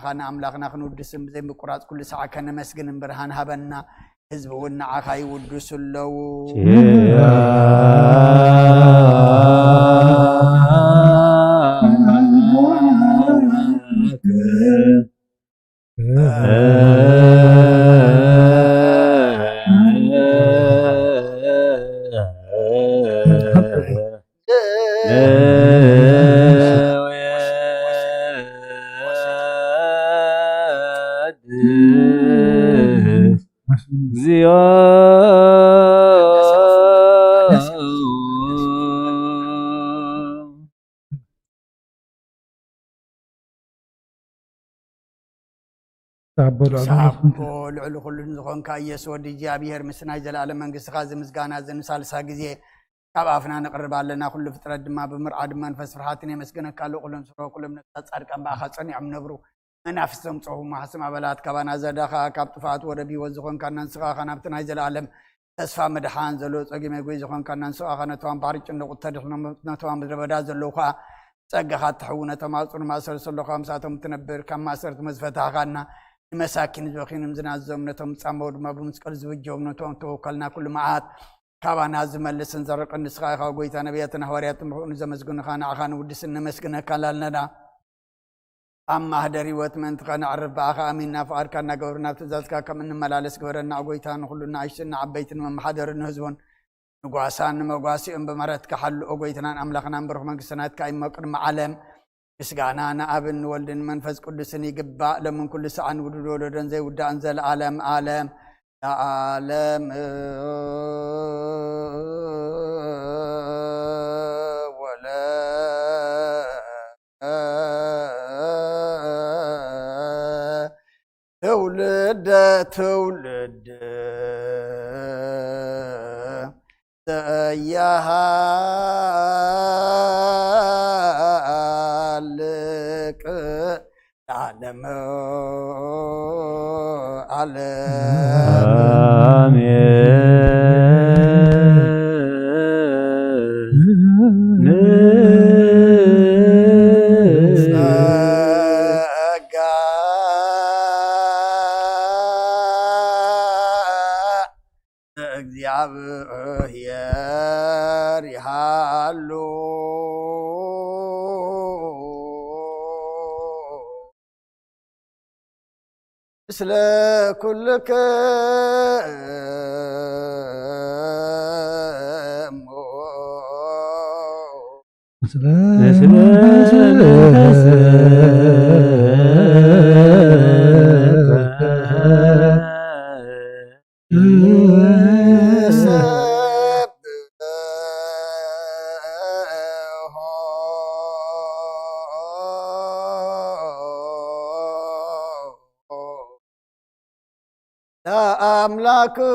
ንዓኻ ንኣምላኽና ክንውድስን ብዘይ ምቁራጽ ኩሉ ሰዓት ከነመስግንን ብርሃን ሃበና። ህዝቢ እውን ንዓኻ ይውድሱ ኣለዉ። ሳቦ ልዕሉ ሳቦ ልዕሊ ኩሉ ንዝኾንካ ኢየሱስ ወዲ እግዚኣብሔር፣ ምስ ናይ ዘለኣለም መንግስትኻ እዚ ምስጋና እዚ ንሳልሳ ግዜ ካብ ኣፍና ነቕርብ ኣለና። ኩሉ ፍጥረት ድማ ብምርዓድ መንፈስ ፍርሃትን የመስግነካ ኣሎ። ኩሎም ስሮ ኩሎም ነፍሳት ጻድቃን ብኣኻ ጸኒዖም ነብሩ። መናፍስቶም ጸሁ ማሕስም ኣበላት ካባና ዘዳኻ ካብ ጥፋት ወደብ ህይወት ዝኾንካ እናንስኻኻ ናብቲ ናይ ዘለኣለም ተስፋ መድሓን ዘሎ ጸጊመ ጎይ ዝኾንካ እናንስኻኻ ነቶም ባሕሪ ጭንቁት ተድሕኖም ነቶም ኣብ ምድረ በዳ ዘለዉ ኸኣ ጸጋኻ ትሕው ነቶም ኣብ ጽኑ ማእሰር ዘለዉ ኸኣ ምሳቶም ትነብር ካብ ማእሰርቲ መዝፈታኻና ንመሳኪን ዝበኺኑም ዝናዞም ነቶም ጻመው ድማ ብምስቀል ዝብጀዎም ነቶም ተወከልና ኩሉ መዓት ካባና ዝመልስን ዘርቅን ንስኻ ኢኻ። ጎይታ ነቢያትን ሃዋርያትን ብሕኡ ንዘመስግኑኻ ንዓኻ ንውድስን ነመስግነካ ላልነና ኣብ ማህደር ህይወት ምእንቲ ኸነዕርፍ ብኣኻ ኣሚንና ፍቓድካ እናገበርና ኣብ ትእዛዝካ ከም እንመላለስ ግበረና። ኦ ጎይታ ንኹሉ ንኣሽቱን ንዓበይትን ንመመሓደርን ንህዝቡን ንጓሳን ንመጓሲኡን ብምሕረትካ ሓሉ። ኦ ጎይትናን ኣምላኽናን ብሩኽ መንግስቲ ናትካ እሞ ቅድሚ ዓለም ምስጋና ንኣብን ንወልድን መንፈስ ቅዱስን ይግባእ፣ ሎምን ኩሉ ሰዓን ውሉድ ወለዶን ዘይውዳእን ዘለዓለም ዓለም ለዓለም። ወለ ትውልደ ትውልድ ዘያሃልቅ ለዓለመ ዓለም። ኣሜን። ጸጋ ለእግዚኣብሔር ይሃሉ። ምስለ ኩልክሙ። ምስለ ለአምላክነ።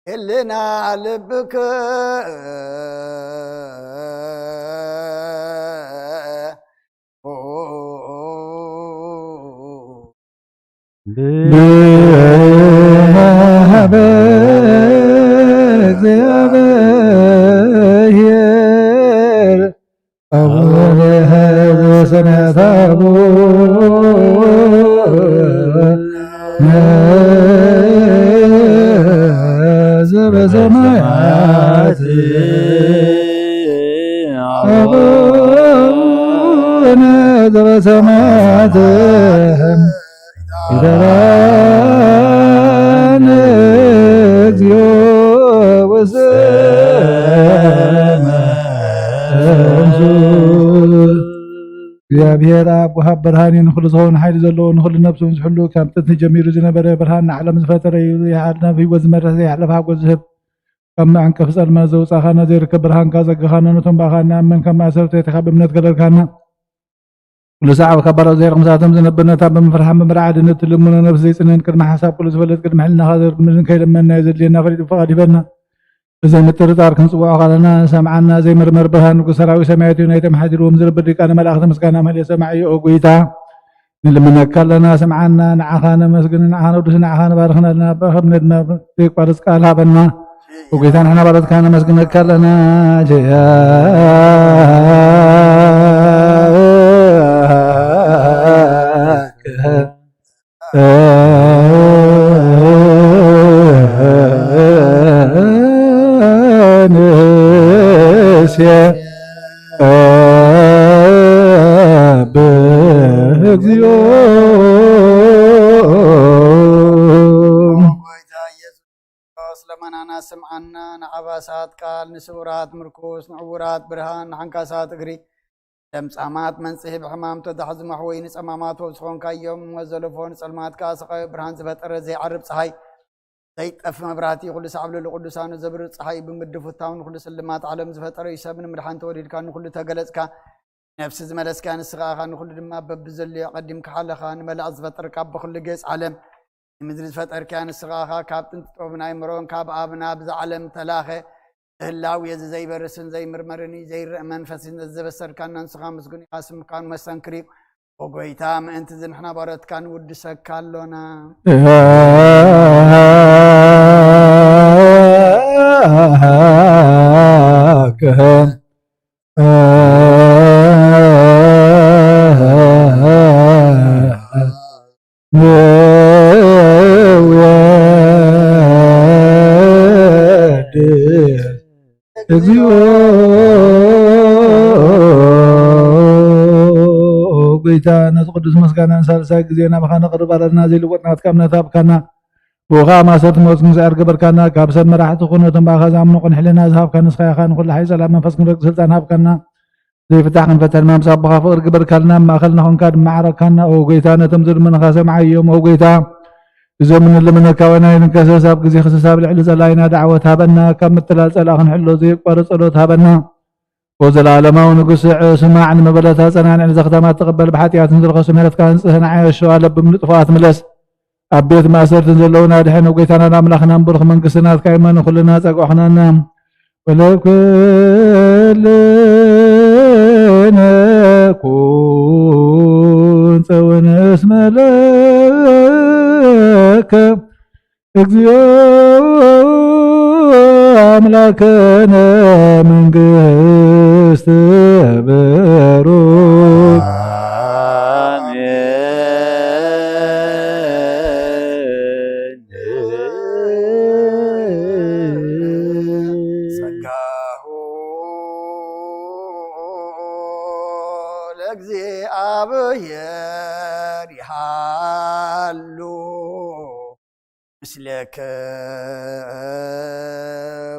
ህልና ልብክ ብመሃበ እግዚኣብሔር አቡነ ዘበሰማያት አቡነ ዘበሰማያት አቡነ ዘበሰማያት ይደራነ እግዚኦ ውስተ እግዚአብሔር ኣብ ወሃብ ብርሃን እዩ። ንኹሉ ዝኸውን ሓይሊ ዘለዎ፣ ንኹሉ ነፍሱ ዝሕሉ፣ ካብ ጥንቲ ጀሚሩ ዝነበረ ብርሃን፣ ንዓለም ዝፈጠረ እዩ። ይሓል ናብ ህይወት ዝመርሕ፣ ዘይሓለፍ ሓጎስ ዝህብ፣ ካብ መዐንቀፊ ጸልማት ዘውጻኻና፣ ዘይርከብ ብርሃንካ ዘጋኻና፣ ነቶም ብኣኻ እንኣምን ካብ ማእሰርተይትኻ ብእምነት ገለልካና። ኩሉ ሰዓብ ካብ ባሮት ዘይርቕ ምሳቶም ዝነብር፣ ነታ ብምፍርሓን ብምርዓድን እትልምኖ ነፍሲ ዘይጽንን፣ ቅድሚ ሓሳብ ኩሉ ዝፈልጥ፣ ቅድሚ ሕልናኻ ዘርግምዝን ከይለመንና እዩ ዘድልየና፣ ፈሊጡ ፍቓድ ይበልና። ብዘይ ምጥርጣር ክንጽውዖ ኻለና ሰምዓና፣ ዘይምርመር ብርሃን ንጉስ ሰራዊት ሰማያት እዩ፣ ናይቶም ሓዲርዎም ዝነብር ሊቃነ መላእኽቲ ምስጋና ማህሌት ሰማዕ እዩ። ኦ ጎይታ፣ ንልምነካ ኣለና፣ ስምዓና፣ ንዓኻ ነመስግን፣ ንዓኻ ነወድስ፣ ንዓኻ ነባርኽን ኣለና። ብኣኻ ብነድና ዘይቋርጽ ቃል ሃበና። ኦ ጎይታ፣ ንሕና ባሮትካ ነመስግነካ ኣለና። ንሴ ብእግዚኦ። ጎይታ ኢየሱስ ክርስቶስ፣ ለመናና ስምዓና፣ ንዓባሳት ቃል፣ ንስውራት ምርኩስ፣ ንዕውራት ብርሃን፣ ንሓንካሳት እግሪ፣ ለምጻማት መንጽሂ፣ ብሕማም ተታሕዙ መሕወይ፣ ንጸማማት ወብ ዝኾንካዮም፣ እሞ ዘለፎ ንጸልማት ከኣ ሰቓዮ፣ ብርሃን ዝፈጠረ ዘይዓርብ ጸሓይ፣ ዘይጠፍ መብራህቲ፣ ኩሉ ሳዕ ኣብ ልዕሊ ቅዱሳኑ ዘብርህ ጸሓይ፣ ብምድፉታው ንኹሉ ስልማት ዓለም ዝፈጠረ እዩ። ሰብ ንምድሓን ተወሊድካ፣ ንኹሉ ተገለጽካ፣ ነፍሲ ዝመለስካ ንስኻ ኢኻ፣ ንኹሉ ድማ በብዘለዮ ኣቐዲምካ ሓለኻ፣ ንመላእኽቲ ዝፈጠርካ፣ ብኹሉ ገጽ ዓለም ንምድሪ ዝፈጠርካያ ንስኻ ኢኻ። ካብ ጥንቲ ጥበብን ኣእምሮን ካብ ኣብ ናብ እዛ ዓለም ተላኸ፣ ህላዌ እዚ ዘይበርስን ዘይምርመርን እዩ፣ ዘይረአ መንፈስ እዩ። ነዚ ዘበሰርካና ንስኻ ምስጉን ኢኻ፣ ስምካን መሰንክር እዩ። ኦ ጎይታ፣ ምእንቲ እዚ ንሕና ባሮትካ ንውድሰካ ኣሎና። ንውየድ እግዚኦ። ጎይታ፣ ነቲ ቅዱስ ምስጋናን ሳልሳይ ግዜ ናባኻ ነቕርብ ኣለና። ዘይልወጥ ናትካ እምነት ሃብካና። ብኡ ኸኣ ማእሰርቲ ሞት ክንስዕር ገበርካና። ካብ ሰብ መራሕቲ ኹን ነቶም ብኣኻ ዝኣምኑ ቅን ሕልና ዝሃብካ ንስኻ ኢኻ። ንኹሉ ሓይሊ ጸላም መንፈስ ክንረግጽ ስልጣን ሃብካና። ዘይፍታሕ ክንፈትሕ ድማ ምስ ኣቦኻ ፍቕሪ ግበርካልና። ኣብ ማእኸልና ኾንካ ድማ ዓረካና። ኦ ጎይታ፣ ነቶም ዝልምኑኻ ሰምዓዮም። ኦ ጎይታ፣ እዞም እንልምነካ ወናይ ንከሰስ፣ ኣብ ግዜ ክሰስ ኣብ ልዕሊ ጸላኢና ዳዕወት ሃበና። ካብ ምትላል ጸላኢ ክንሕሎ ዘየቋርጽ ጸሎት ሃበና። ኦ ዘለዓለማዊ ንጉስ፣ ስማዕ፣ ንመበለታ ጸናንዕ፣ ንዘኽታማ ተቐበል፣ ብሓጢኣትን ዝረኸሱ ምሕረትካ ንጽህ፣ ንዓዮ ሸዋ ለብም ንጥፉኣት ምለስ። ኣብ ቤት ማእሰርቲ ዘለዉና ድሕን፣ ጎይታናን ኣምላኽናን ብሩኽ መንግስቲ ናትካ ይመን፣ ኩልና ጸግዖ ኹነና። ወለኩልነ ኩን ጸውን እስመ ለከ እግዚኦ አምላከነ መንግስት ብሩክ። አሜን። ጸጋሁ ለእግዚኣብሔር ይሃሉ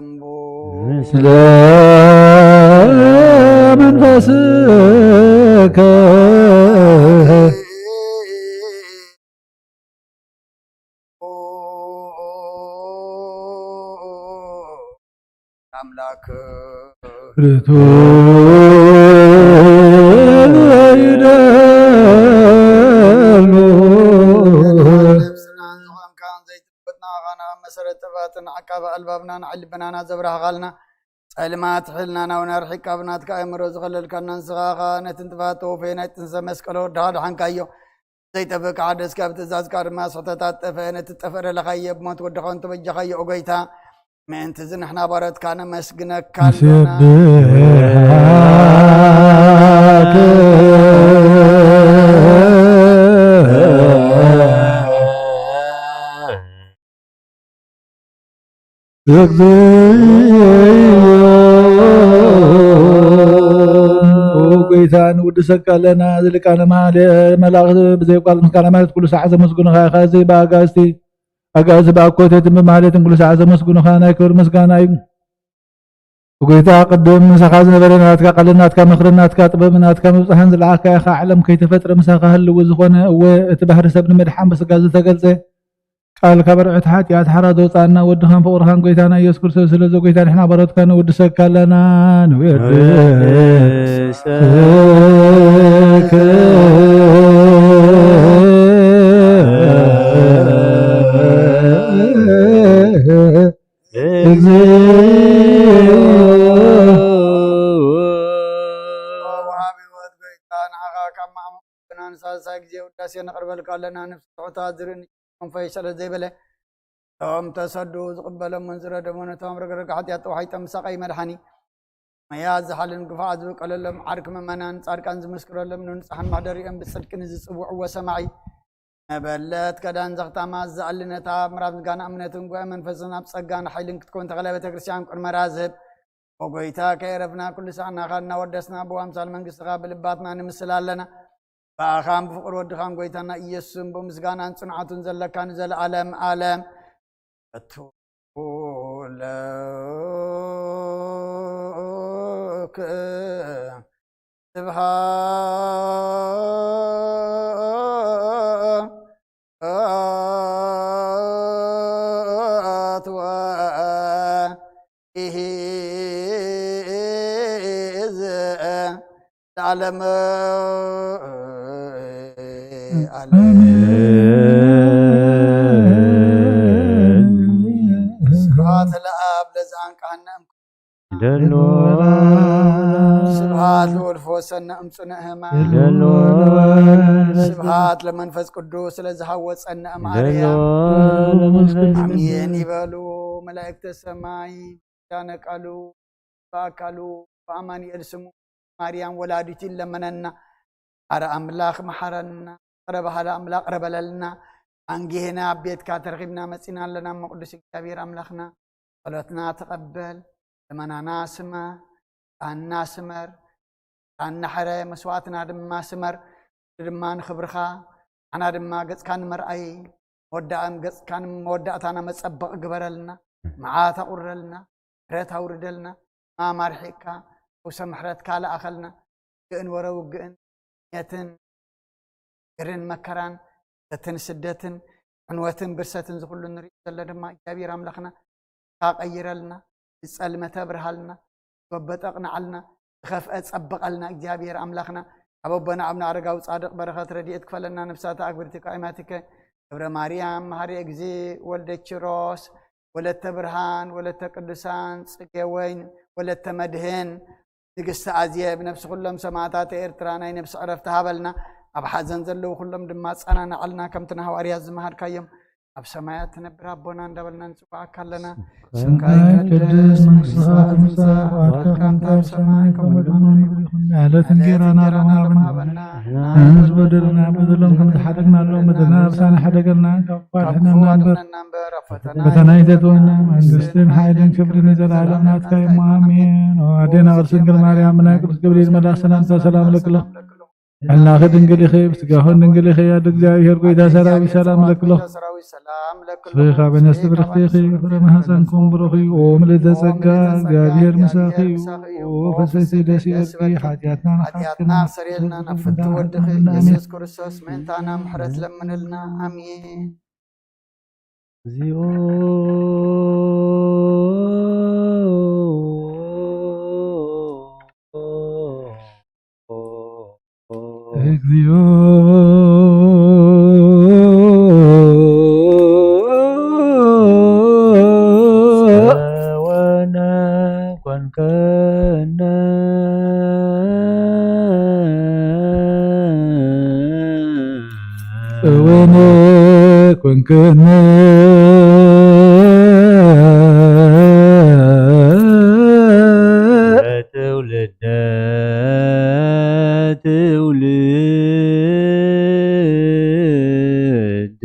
ምስሌክሙ። ምስለ መንፈስከ። ኣምላክ ርቱ ይደሉ። ነፍስናን ዝኾንካን ዘይትልወጥ ንዓኻና መሰረት ጥፋእትን ዓቃቢ ኣልባብና ንዓይ ልብናና ዘብራህኻልና ጸልማት ሕልናና እውን ኣርሒቅካ ብናትካ ኣእምሮ ዝኸለልካና ንስኻ ኢኻ። ነቲ ንጥፋት ተወፈየ ናይ ጥንሰ መስቀል ወድኻ ድሓንካዮ። ዘይጠፍእ ክሓደስ ካብ ትእዛዝካ ድማ ስሕተታት ጠፍአ። ነቲ ጠፍአ ደለኻዮ ብሞት ወድኻ እውን ተበጃኻዮ። ኦ ጎይታ፣ ምእንቲ እዚ ንሕና ባሮትካ ነመስግነካ ኣሎና። ንሰብሐካ። እግዚኦ። ኦ ጎይታ፣ ንውድሰካ ኣለና። እዚ ሊቃነ ማህሌ-፣ መላእኽቲ ብዘይቋርጽ ምስጋና ማለት ኩሉ ሰዓት ዘመስግኑኻ ኢኻ። እዚ ብኣጋእዝቲ፣ ኣጋእዝቲ ብኣኮቴትን ብማህሌትን ኩሉ ሰዓት ዘመስግኑኻ ናይ ክብሪ ምስጋና እዩ። ጎይታ፣ ቅድም ምሳኻ ዝነበረ ናትካ ቃልን ናትካ ምኽርን ናትካ ጥበብን ናትካ ምብጻሕን ዝለኣኽካ ኢኻ። ዓለም ከይተፈጥረ ምሳኻ ህልው ዝኾነ፣ እወ፣ እቲ ባህሪ ሰብ ንምድሓን ብስጋ ዝተገልጸ ቃል ካብ ርዑት ሓጢኣት ሓራ ዘውጻኣና ወድኻን ፍቕርኻን ጎይታና ኢየሱስ ክርስቶስ፣ ስለዚ ጎይታ ንሕና ባሮትካ ነወድሰካ ኣለና። ንወድሰክ። ነቕርበልካ ኣለና። ነፍሲ ትሑታት ዝርኢ ንጭንቆም ፈይ ስለ ዘይበለ፣ እቶም ተሰዱ ዝቕበሎምን ዝረደሞን፣ ነቶም ረግረግ ሓጢኣት ተዋሒጦም ምሳቐይ መድሓኒ መያ ዝሓልን ግፋዓት ዝውቀለሎም ዓርኪ ምእመናን ጻድቃን ዝምስክረሎም ንንጹሓን መሕደሪኦም ብጽድቂ ንዝጽውዕዎ ሰማዒ መበለት ከዳን ዘኽታማት ዝኣሊ ነታ ምዕራብ ምስጋና እምነትን ጉባኤ መንፈስን ኣብ ጸጋን ሓይልን ክትከውን ተኸለ ቤተ ክርስቲያን ቅድመ ራዝብ። ኦ ጎይታ ከየረፍና ኩሉ ሳዕ ናኻ እናወደስና ብዋምሳል መንግስትኻ ብልባትና ንምስል ኣለና። ብኣኻን ብፍቕሪ ወድኻን ጎይታና ኢየሱስን ብኡ ምስጋናን ጽንዓቱን ዘለካ ንዘለኣለም ኣለም። እቱ ለክ ስብሃት ወኢሂዝ ለዓለም ኣሜን። ኣሜን። ስብሃት ለኣብ ለዘአንቀሐነ እም ደሎ ስብሃት ለወልድ ፈወሰነ እምጽነ ህማ ደሎ ስብሃት ለመንፈስ ቅዱስ ስለዝሃወጸነ እም ደሎ ኣርያ ለመንፈስ ኣሜን ይበሉ። መላእክተ ሰማይ ዳነ ቃሉ በኣካሉ በኣማኑኤል ስሙ ማርያም ወላዲት ይለመነና። ኣረ ኣምላኽ መሓረና። ኣረ ባህለ ኣምላኽ ቅረበለልና። ኣንጊሄና ኣብ ቤትካ ተረኺብና መጺና ኣለና እሞ ቅዱስ እግዚኣብሔር ኣምላኽና ጸሎትና ተቐበል። ልመናና ስማ፣ ጣና ስመር፣ ጣና ሕረ መስዋዕትና ድማ ስመር። ድማ ንኽብርኻ፣ ኣና ድማ ገጽካ ንምርኣይ፣ መወዳእን ገጽካ ን-፣ መወዳእታና መጸበቕ ግበረልና። መዓት ኣቑረልና፣ ምሕረት ኣውርደልና። ማማርሒቕካ፣ ፈውሰ ምሕረትካ ለኣኸልና። ግእን ወረ ውግእን፣ ኔትን ግርን መከራን፣ ሰትን ስደትን፣ ዕንወትን ብርሰትን ዝኹሉ ንሪኦ ዘሎ ድማ እግዚኣብሔር ኣምላኽና፣ ንስኻ ቀይረልና፣ ዝጸልመተ ኣብርሃልና፣ ዝጎበጠ ኣቕንዓልና፣ ዝኸፍአ ጸብቐልና እግዚኣብሔር ኣምላኽና። ካብ ኣቦና ኣብነ ኣረጋዊ ጻድቕ በረኸት ረድኤት ክፈለና። ነፍሳተ ኣግብርቲ ቃይማቲከ ገብረ ማርያም፣ መሃሪ እግዚ፣ ወልደ ኪሮስ፣ ወለተ ብርሃን፣ ወለተ ቅዱሳን፣ ጽጌ ወይን፣ ወለተ መድህን፣ ንግስቲ ኣዜብ፣ ነፍሲ ኩሎም ሰማዕታት ኤርትራ ናይ ነፍሲ ዕረፍቲ ሃበልና። ኣብ ሓዘን ዘለዉ ኩሎም ድማ ኣጸናንዓልና፣ ከምቲ ንሃዋርያት ዝመሃርካዮም። ኣብ ሰማያት ትነብር ኣቦና እንዳበልና ንጽውዓካ ኣለና። ስምካ ይቀደስ፣ መንግስትኻ ትምጻእ፣ ፍቓድካ ከምታ ኣብ ሰማይ ከምኡ ድማ ኣብ ምድሪ ይኹን። ዕለት እንጌራና ሎሚ ሃበና። ንሕና ንዝበደሉና በደሎም ከም ዝሓደግናሎም በደልና ኣብሳና ሓደገልና፣ ካብ ክፉ ኣድሕነና እምበር፣ ኣድሕነና እምበር፣ ኣብ ፈተና ፈተና ኣይተእትወና፣ መንግስትን ሓይልን ክብርን ንዘለኣለም ናትካ እዩ። ኣሜን። ኦ ኣዴና ቅድስት ድንግል ማርያም፣ ብናይ ቅዱስ ገብርኤል መልኣኽ ሰላምታ ሰላም እለክሎ። ሕልናኺ ድንግል ኢኺ፣ ብስጋኹን ድንግል ኢኺ። ኣደ እግዚኣብሔር ጎይታ ሰራዊት ሰላም እለክሎ። ሰላም እለክሎ። ፍሬ ከርሥኪ ብርክቲ ኢኺ፣ ፍሬ ማህፀንኩም ብሩኽ እዩ። ኦ ምልዕተ ጸጋ፣ እግዚኣብሔር ምሳኺ እዩ። ኦ ፈሰሲ ደስ ይበልኪ፣ ሓጢኣትና ሓጢኣትና ኣስተሰርየልና፣ ናብ ፍትው ወድኺ ኢየሱስ ክርስቶስ ምእንታና ምሕረት ለምንልና። ኣሜን። እግዚኦ። እግዚኦ። ጸወነ ኮንከነ። ጸወነ ኮንከነ። ትውልደ ትውልድ።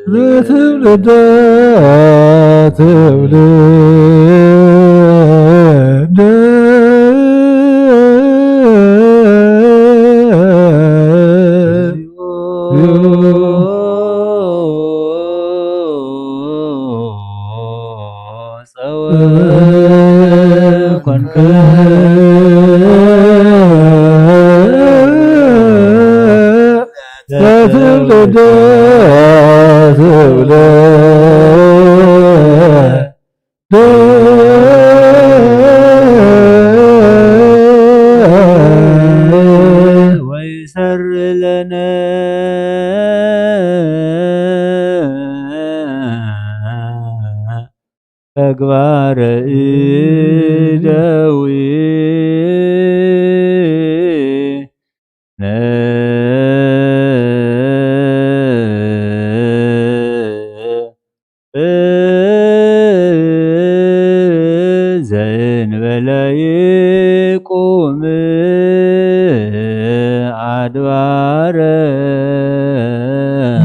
ለትውልደ ትውልድ። ጸወ ኮንከ። ለትውልደ ትውልድ። ወይሰር ለነ ተግባረ እደዊ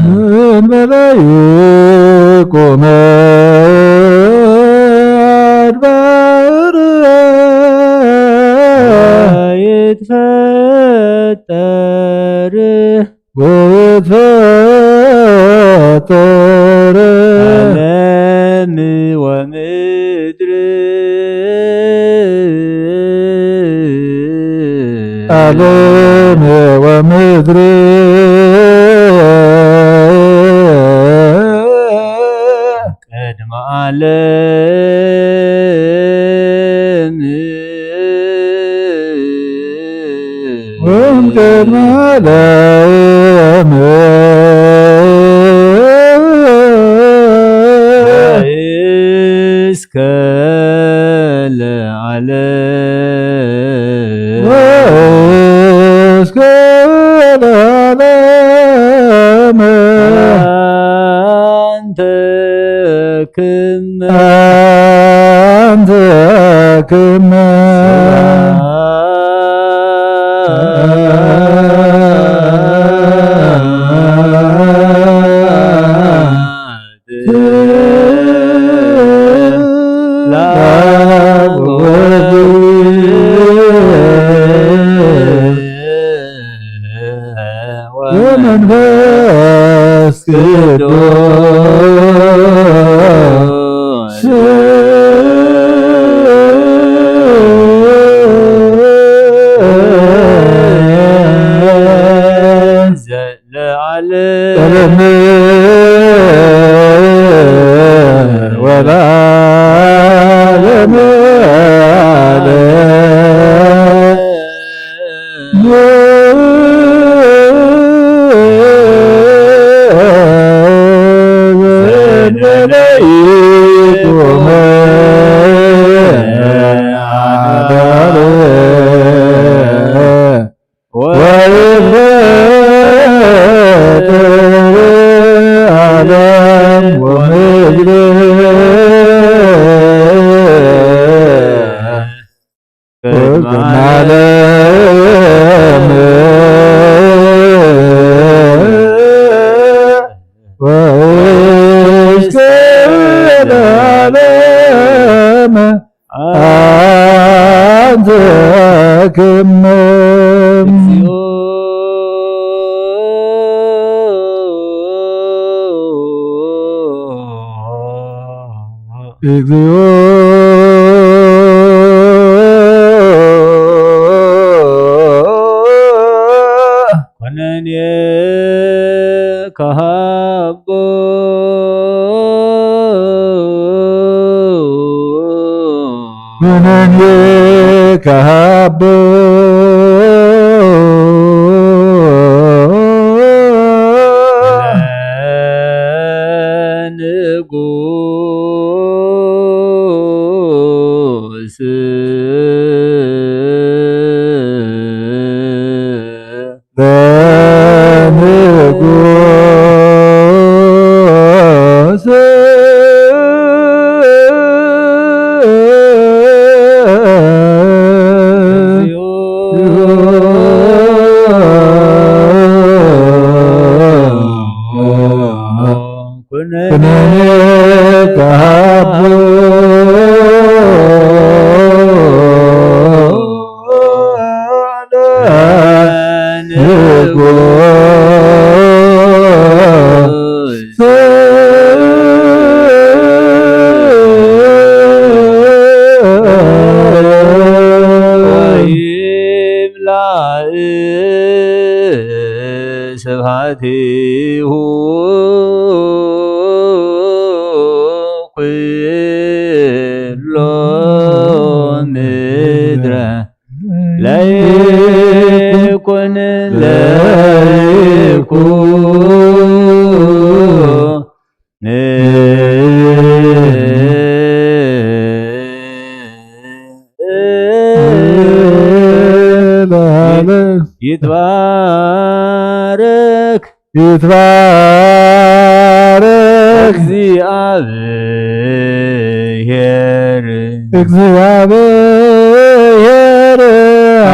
ምን መላይቆመ አድባር ይትፈጠር ወይትፈጠር ዓለም ወምድር ዓለም ወምድር ቅድመ ዓለም ወእምቅድመ ዓለም እስከ ለዓለም ወእስከ ለዓለም አንተ ክመ አንተ ክመ ወመንፈስ ቅዱስ ለዓለም ወለዓለም ዓለም። ወይትፈጠር ዓለም ወምድር ቅድመ ዓለም ወእስከ ለዓለም አንተ ክመ እግዚኦ እግዚኦ ኩነኔ ከሃቦ ኩነኔ ከሃቦ ለንጉስ ለንጉስ ኩነኔ ከሃቦ ለንጉስ ወይምላእ ስብሐቲሁ ኩሎ ምድረ ለይኩን ለይኩን ለዓለም ይትባረክ ይትባረክ እግዚአብሔር እግዚአብሔር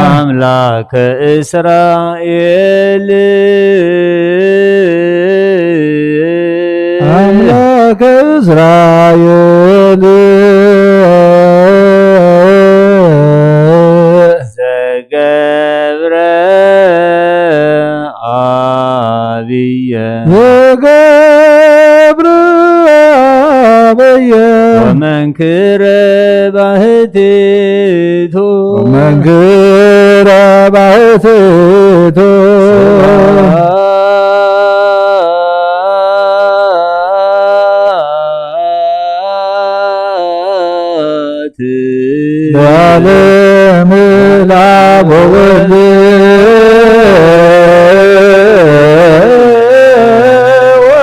አምላክ ኣምላከ እስራኤል ኣምላከ እስራኤል ዘገብረ አብየ ዘገብረ አብየ ወመንክረ ባሕቲቱ ወመንክረ ባሕቲቱ ስብሐት ለዓለም ለአብ ወወልድ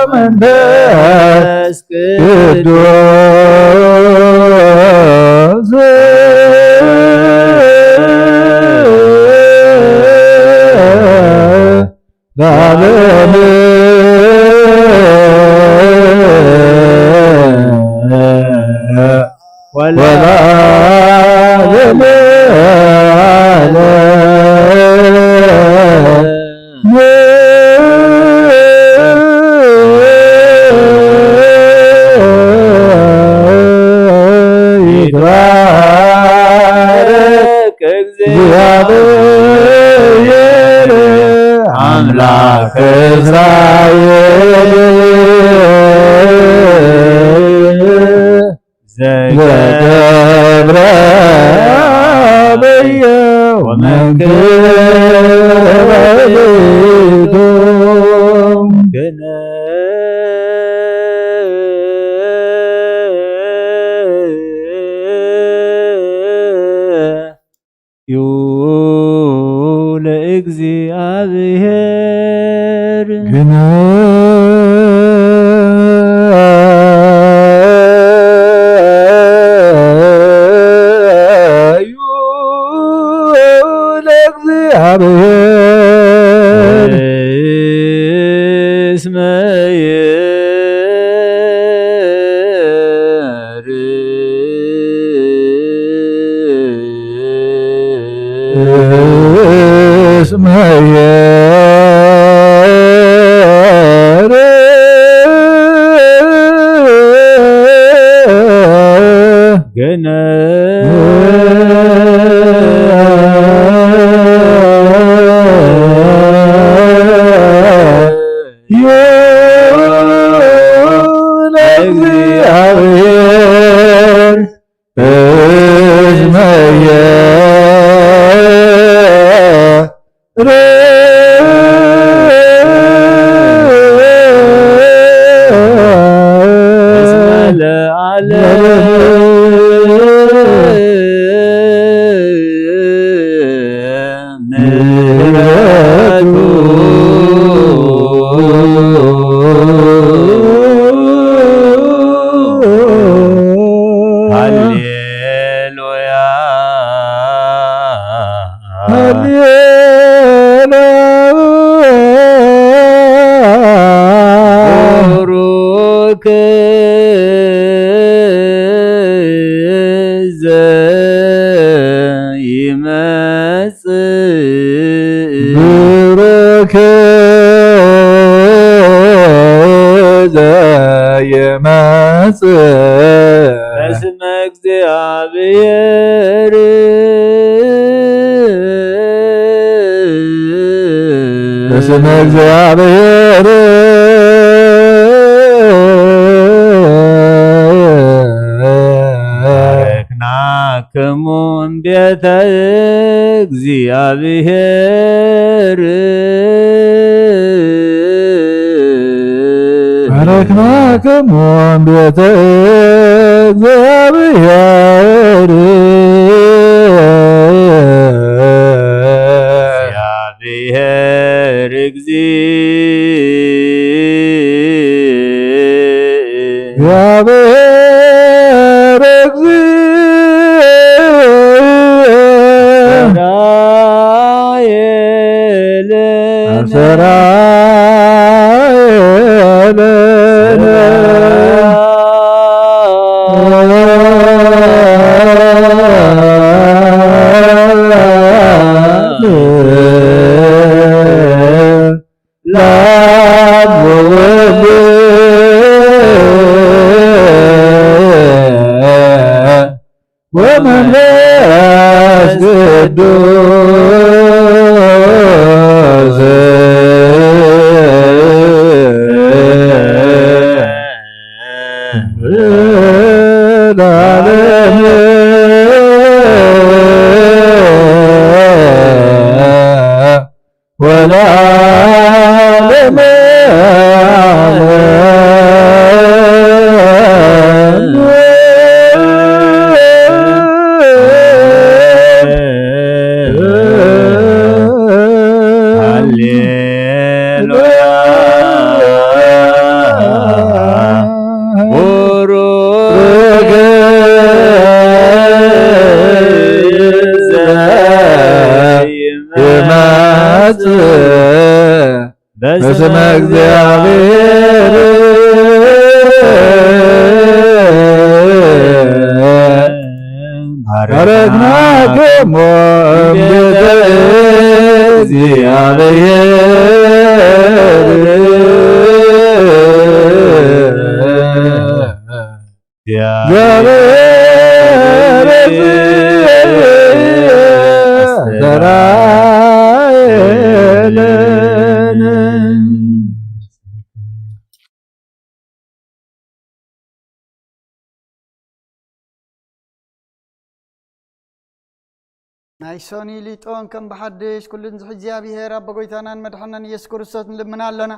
ወመንፈስ ቅዱስ ለዓለም ወለዓለመ ዓለም። ይትባረክ እግዚአብሔር አምላክ እስራኤል ዘገብረ አብየ ወመንክር ባሕቲቱ። ለእግዚአብሔር። ግነዩ ለእግዚአብሔር። እስመ እስመ ለእግዚአብሔር። እስመ ለዓለም ምህረቱ ሃሌሉያ ሃሌሉያ ቡሩክ ዘይመጽእ ቡሩክ ዘይመጽእ በስመ እግዚአብሔር በስመ እግዚአብሔር ባረክናክሙ እምቤተ እግዚአብሔር። ባረክናክሙ እምቤተ እግዚአብሔር። እግዚአብሔር እግዚ እግዚአብሔር እግዚ ሰራየ ለነ ሰራየ ለነ ለአብ ወወልድ ወመንፈስ ቅዱስ ለዓለመ ዓለም። ወለዓለመ ዓለም። ሃሌሉያ። ቡሩክ ዘይመጽእ በስመ እግዚአብሔር ባረክናክሞ እምቤተ እግዚአብሔር። እግዚአብሔር አስተርአየነ። ናይ ሶኒ ሊጦን ከም ብሓድሽ ኩሉ ንዝሕ እግዚኣብሔር ኣቦ ጎይታናን መድሓናን ኢየሱስ ክርስቶስ ንልምና ኣሎና።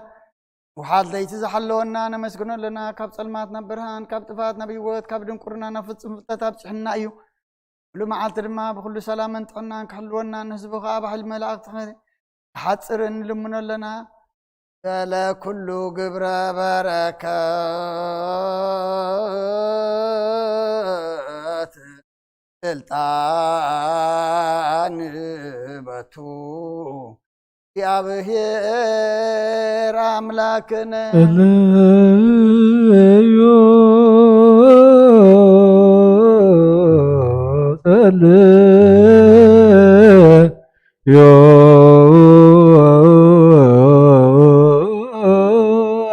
ውሓት ለይቲ ዝሓለወና ነመስግኖ ኣለና። ካብ ጸልማት ናብ ብርሃን፣ ካብ ጥፋት ናብ ህይወት፣ ካብ ድንቁርና ናብ ፍጹም ፍልጠት ኣብጽሕና እዩ። ኩሉ መዓልቲ ድማ ብኩሉ ሰላምን ጥዕናን ክሕልወና፣ ንህዝቡ ከኣ ብሓይሊ መላእኽቲ ክሓጽርን ንልምኖ ኣለና። ስለ ኩሉ ግብረ በረከት ስልጣን በቱ እግዚኣብሔር ኣምላክነ። ጸልዩ፣ ጸልዩ።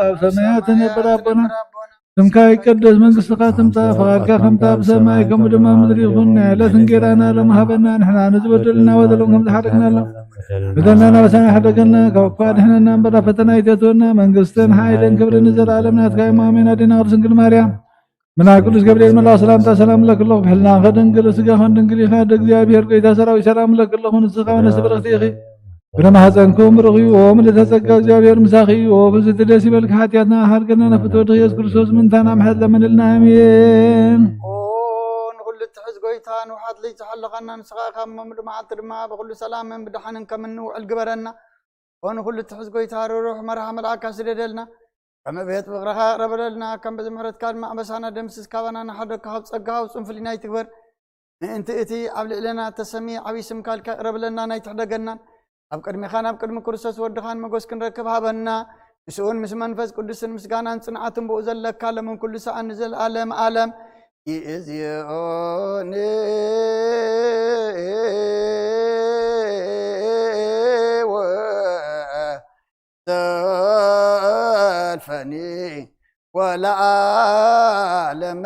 ኣብ ሰማያት ትነብር ኣቦና፣ ስምካ ይቀደስ፣ መንግስትኻ ትምጻእ፣ ፈቓድካ ከምታ ኣብ ሰማይ ከምኡ ድማ ኣብ ምድሪ ይኹን። ናይ ዕለት እንጌራና ሎሚ ሃበና፣ ንሕና ንዝበደሉና በደሎም ከም ዝሓደግናሎም፣ በደልና ናበሳና ሓደገና፣ ካብ ክፉእ ኣድሕነና እምበር፣ ኣብ ፈተና ኣይተእትወና፣ መንግስትን ሓይልን ክብርን ንዘለኣለም ናትካ እዮም። ኣሜን። ኣዴና ቅድስት ድንግል ማርያም፣ መልኣክ ቅዱስ ገብርኤል መልኣክ ሰላምታ ሰላም እብለኪ ኣለኹ፣ ብሕልናኺ ድንግል፣ ስጋኺ እውን ድንግል እዩ። ኣደ እግዚኣብሔር ጎይታ ሰራዊት ሰላም እብለኪ ኣለኹ፣ ንስኻ ፍሬ ከርሥኺ ብሩኽ እዩ። ብማህፀንኩም ብሩኽ እዩ። ኦ ምልዕተ ጸጋ እግዚኣብሔር ምሳኺ እዩ። ኦ ብዝቲ ደስ ይበልኪ፣ ሓጢኣትና ሓርገና፣ ናብ ፍትወ ወድኺ ኢየሱስ ክርስቶስ ምንታና ምሕረት ለምንልና። ኣሜን። ኦ ንኹሉ እትሕዝ ጎይታ፣ ንውሓት ለይቲ ዝሓለኻና ንስኻ ኢኻ እሞ፣ ምሉእ መዓልቲ ድማ ብኹሉ ሰላምን ብደሓንን ከም እንውዕል ግበረና። ኦ ንኹሉ እትሕዝ ጎይታ፣ ርሩሕ መርሓ መልኣካ ስደደልና። ከም ቤት ፍቕርኻ ቅረበለልና፣ ከም ብዝምሕረትካ ድማ ኣበሳና ደምስስ፣ ካባና ንሓደግካ ካብ ጸጋ ውጹን ፍሊና ይትግበር። ምእንቲ እቲ ኣብ ልዕለና እተሰምየ ዓብዪ ስምካ ኢልካ ቅረብለና፣ ናይ ትሕደገናን ኣብ ቅድሚኻን ኣብ ቅድሚ ክርስቶስ ወድኻን መጎስ ክንረክብ ሃበና። ምስኡን ምስ መንፈስ ቅዱስን ምስጋናን ጽንዓትን ብኡ ዘለካ፣ ለምን ኩሉ ሰኣን ንዘለኣለም ኣለም ይእዝዮን ወዘልፈኒ ወለዓለመ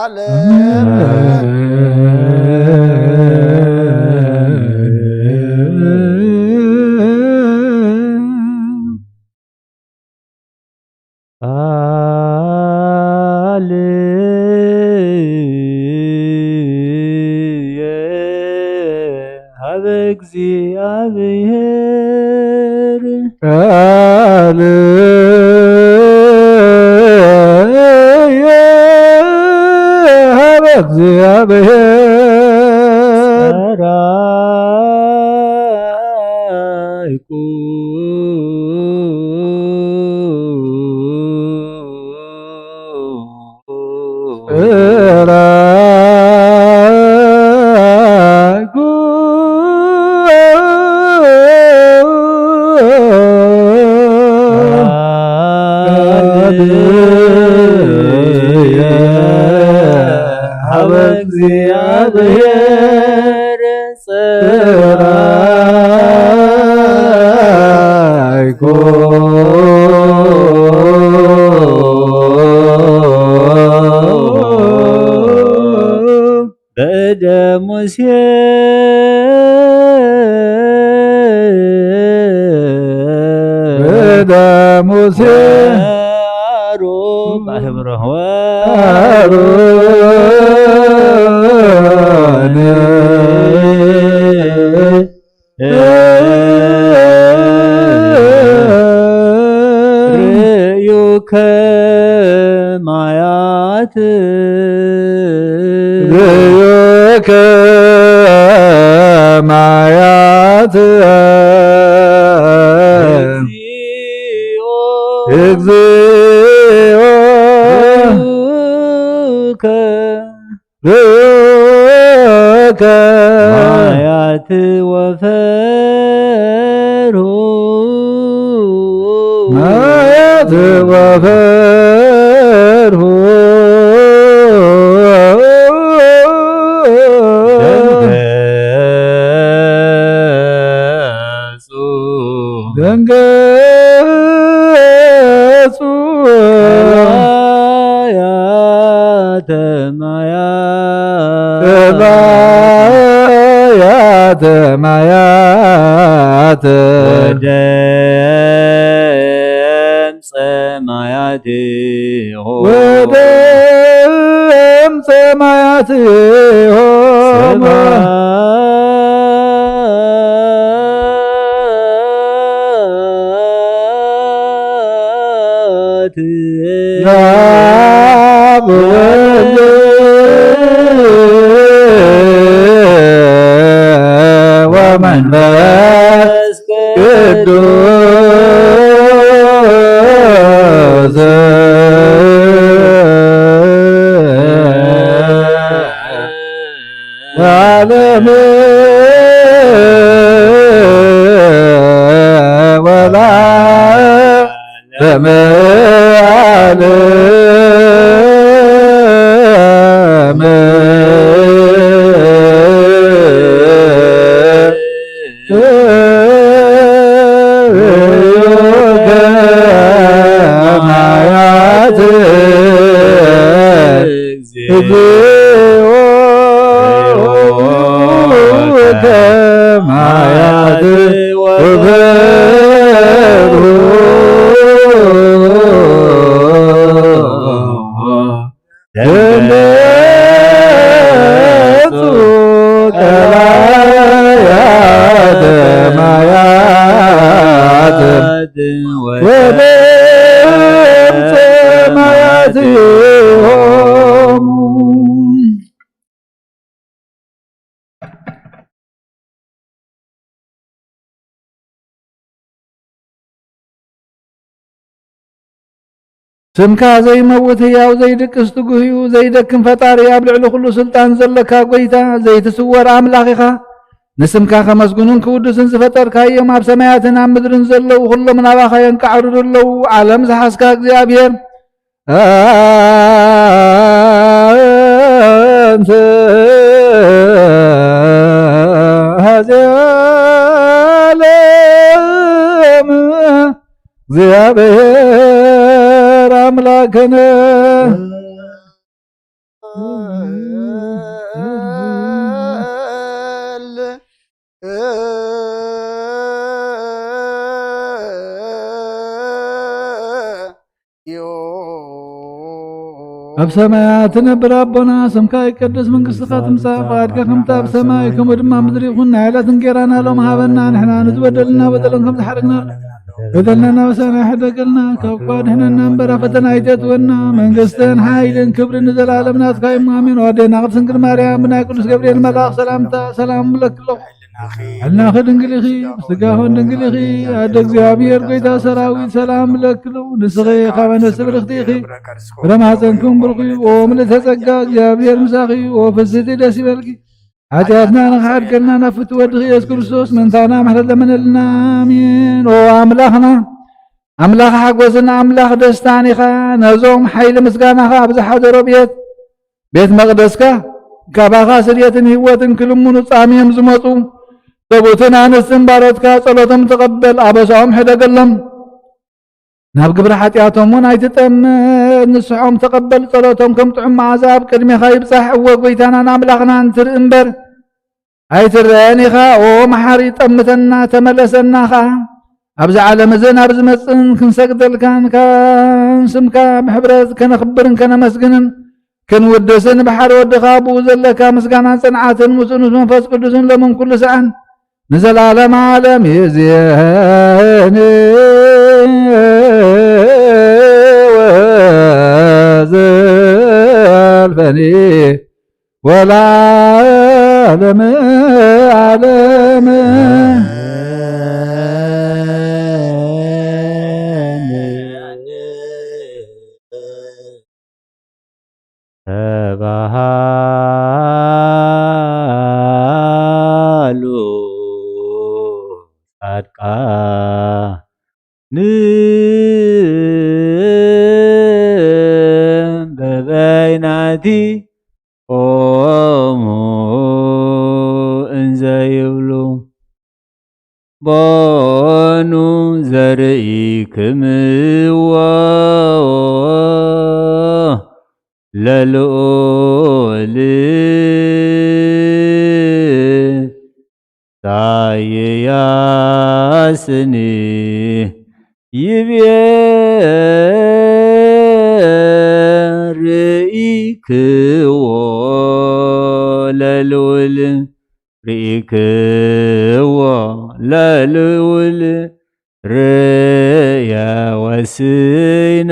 ዓለም። ቃል ሀበ እግዚአብሔር ቃል ሀበ እግዚአብሔር ጸራይኩ። ሀበ እግዚአብሔር በእደ ሙሴ በእደ ሙሴ ወአሮን ወአሮን ርእዩከ ማያት ርእዩከ ማያት እግዚኦ ርእዩከ ርእከ ማያት ወፈርሁ ማያት ወፈርሁ ደንገጹ ደንገጹ ማያተ ማያት ማያተ ማያት ወደምፀ ማያት ወደምፀ ማያት ለአብ ወወልድ ወመንፈስ ቅዱስ ለዓለመ ወለዓለመ ዓለም። ርእዩከ ማያት እግዚኦ ከማያት ወበርሁ ደንገጹ ቀባያተ ማያት ወደምፀ ማያቲሆሙ። ስምካ ዘይመውት ህያው ዘይድቅስ ትጉህ እዩ። ዘይደክም ፈጣሪ፣ ኣብ ልዕሊ ኩሉ ስልጣን ዘለካ ጎይታ፣ ዘይትስወር ኣምላኽ ኢኻ። ንስምካ ከመስግኑን ክውድስን ዝፈጠርካዮም ኣብ ሰማያትን ኣብ ምድርን ዘለዉ ኩሎም ናባኻ የንቃዕርሩ ኣለዉ። ዓለም ዝሓዝካ እግዚኣብሔር ኣንተ ሀዚ ዓለም እግዚኣብሔር ኣምላክነ። ኣብ ሰማያት ትነብር ኣቦና፣ ስምካ ይቀደስ፣ መንግስትኻ ትምጻእ፣ ፍቓድካ ከምቲ ኣብ ሰማይ ከምኡ ድማ ኣብ ምድሪ ይኹን። ናይ ዕለት እንጌራና ሎም ሃበና፣ ንሕና ንዝበደልና በደሎም ከም ዝሓረግና በደልና እናበሰና ይሕደገልና፣ ካብ እኳ ድሕነና እምበር ኣብ ፈተና ኣይተእትወና፣ መንግስትን ሓይልን ክብርን ንዘለኣለም ናትካ እዩ። ኣሜን። ኣዴና ቅድስት ድንግል ማርያም ብናይ ቅዱስ ገብርኤል መልኣኽ ሰላምታ ሰላም እብለኪ ኣለኹ። ሕልናኺ ድንግል ኢኺ፣ ስጋኹን ድንግል ኢኺ። ኣደ እግዚኣብሔር ጎይታ ሰራዊት ሰላም እብለኪ ኣለኹ። ንስኺ ካብ ኣንስቲ ብርኽቲ ኢኺ፣ ፍረ ማህፀንኩም ብሩኽ እዩ። ኦ ምልዕተ ጸጋ እግዚኣብሔር ምሳኺ እዩ። ኦ ፍስሕቲ ደስ ይበልኪ። ሓጢኣትና ንኽሓድገልና ናብ ፍትወ ወድኺ የሱስ ክርስቶስ ምእንታና ምሕረት ለመነልና። ኣሜን። ኦ ኣምላኽና፣ ኣምላኽ ሓጎስን ኣምላኽ ደስታን ኢኻ። ነዞም ሓይሊ ምስጋናኻ ኣብ ዝሓደሮ ቤት፣ ቤት መቕደስካ፣ ካባኻ ስርየትን ህይወትን ክልምኑ ጻምዮም ዝመጹ፣ ሰብኡትን ኣንስትን ባሮትካ ጸሎቶም ተቐበል፣ ኣበሳኦም ሕደገሎም። ናብ ግብሪ ሓጢኣቶም እውን ኣይትጠምት፣ ንስሖም ተቐበል፣ ጸሎቶም ከም ጥዑም መዓዛ ኣብ ቅድሜኻ ይብጻሕ። እወ፣ ጐይታናን ኣምላኽናን ትርኢ እምበር ኣይትረአን ኢኻ። ኦ መሓሪ፣ ጠምተና፣ ተመለሰና ኸኣ። ኣብዚ ዓለም እዝን ኣብ ዝመጽእን ክንሰግደልካን ካን ስምካ ብሕብረት ከነኽብርን ከነመስግንን ክንውድስን ብሓደ ወድኻ ብኡ ዘለካ ምስጋናን ጽንዓትን ምስኡ ምስ መንፈስ ቅዱስን ሎምን ኩሉ ሰዓን ንዘለዓለም ዓለም ይእዜኒ ወዘልፈኒ ወለዓለመ ዓለም። ተባሃሉ ጻድቃን በበይናቲሆሙ እንዘ ይብሉ፣ ቦኑ ዘርኢክምዎ ለልዑል ኢሳይያስኒ ይቤ ርኢክዎ ለልዑል፣ ርኢክዎ ለልዑል ርእየ ወስነ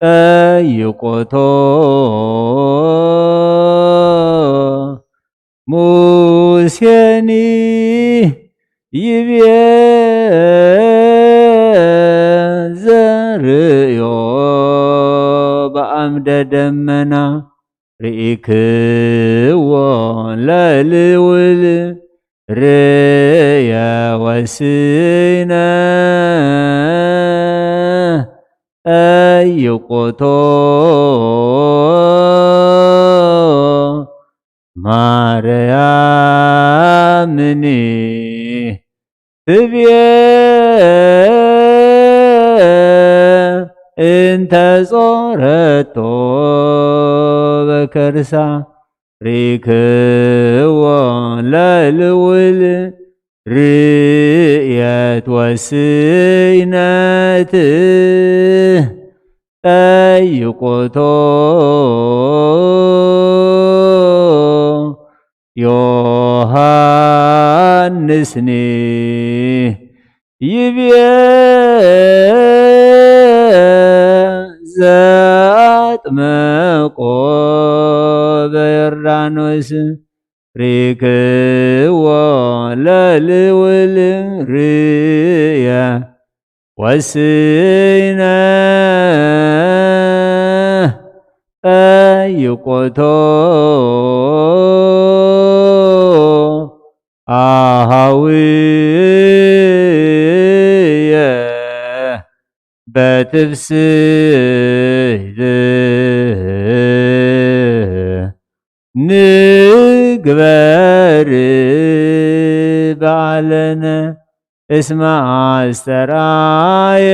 ጠይቆቶ ሙሴኒ ይቤ ዘርእዮ በአምደ ደመና ርኢክዎ ለልውል ርእየ ወስነ ጠይቆቶ ማርያምኒ ትቤ እንተ ጾረቶ በከርሳ ሪክዎ ለልውል ርእየት ወስይነት ጠይቆቶ ዮሃንስኒ ይብየ ዘአጥመቆ በዮርዳኖስ ሪክዎ ለልውል ርእየ ወስይነ ጠይቆቶ ንግበር በዓለነ እስመ አስተርአየ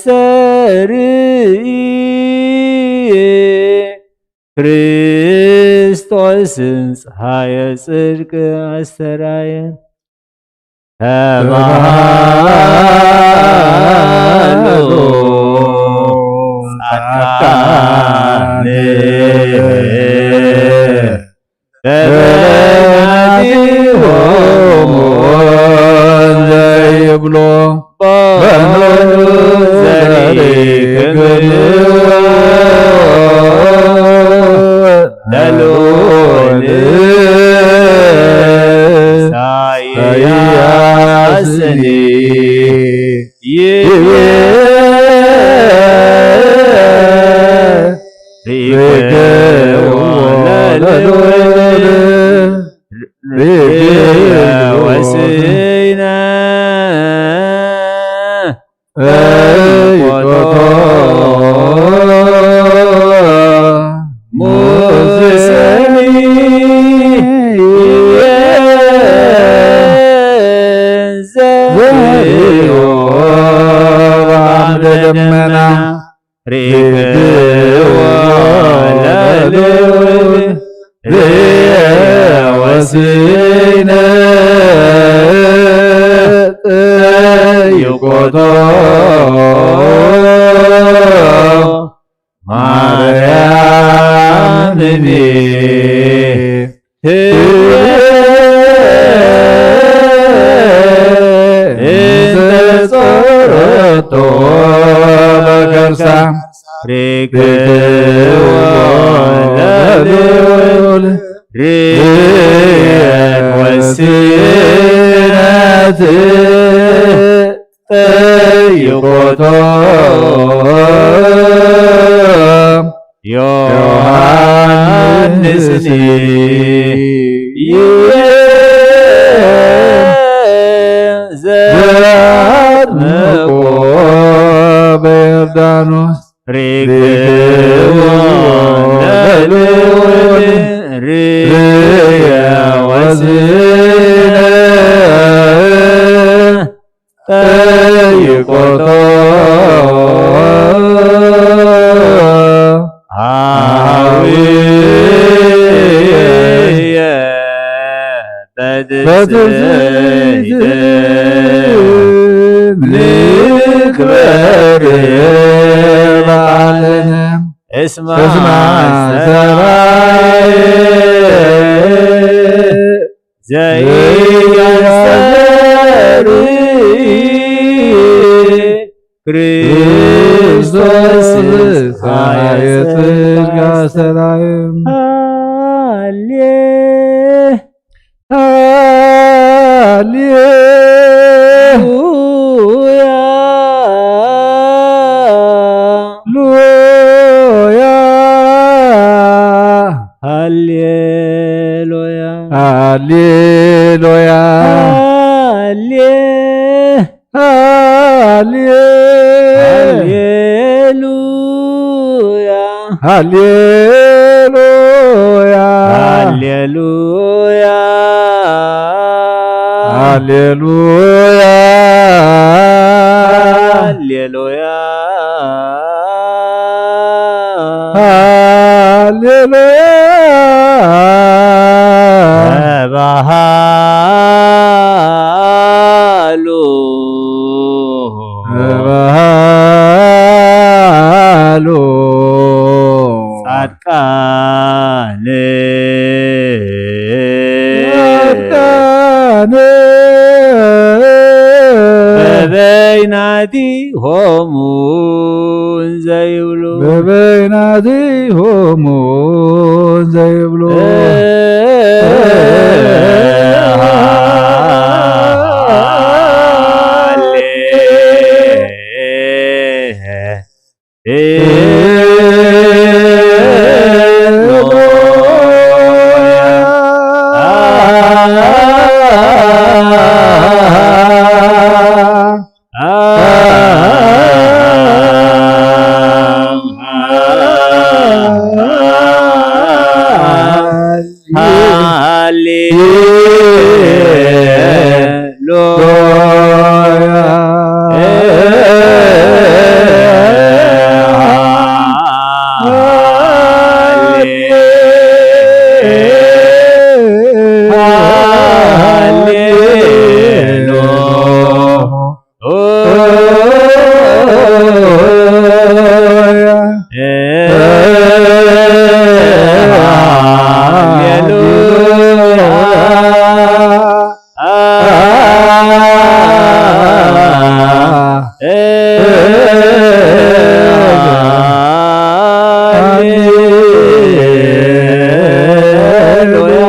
ዘኢያስተርኢ ክርስቶስ ፀሐየ ጽድቅ አስተርአየ። ተባሃሉ ጻድቃን በበይናቲሆሙ ዘይብሎ በኖ ዘሪክብልዎ ለልዑል ኢሳይያስኒ ይቤ ሪክዎ ለልዑል ርእየ ወስነ ጠይቆቶ ዘርእዮ ዓምደ ደመና ርኢክዎ ለልዑል ርየ ወስነ ጠይቆቶ ማርያምኒ ትቤ እንተ ጾረቶ በከርሳ ርክቦ ለልዑል ርየ ወስነት ጠይቆቶ ዮሃንስኒ ይቤ ዘአጥምቆ በዮርዳኖስ ርክቦ ለልዑል ርየ ወስነ ጠይቆቶ ሀዊየ በትስብእት ንክበር በዓለነ እስማ ሰራየ ዘኢያስተሪ ክርስቶስ ሀየ ጽድቅ አስተራየ። ሃሌ ሃሌ ሉያ ሉያ ሃሌ ሉያ ሃሌ ሉያ ሃሌ ሃሌ ሃሌ ሉያ ሃሌ ሉያ ሃሌ ሉያ ሃሌ ሉያ ሃሌ ሉያ ሃሌ ሉያ ተባሃሉ ተባሃሉ ጻድቃን ጻድቃን በበይናቲሆሙ እንዘ ይብሉ በበይናቲሆሙ እንዘ ይብሉ ሃሌሉያ ሃሌሉያ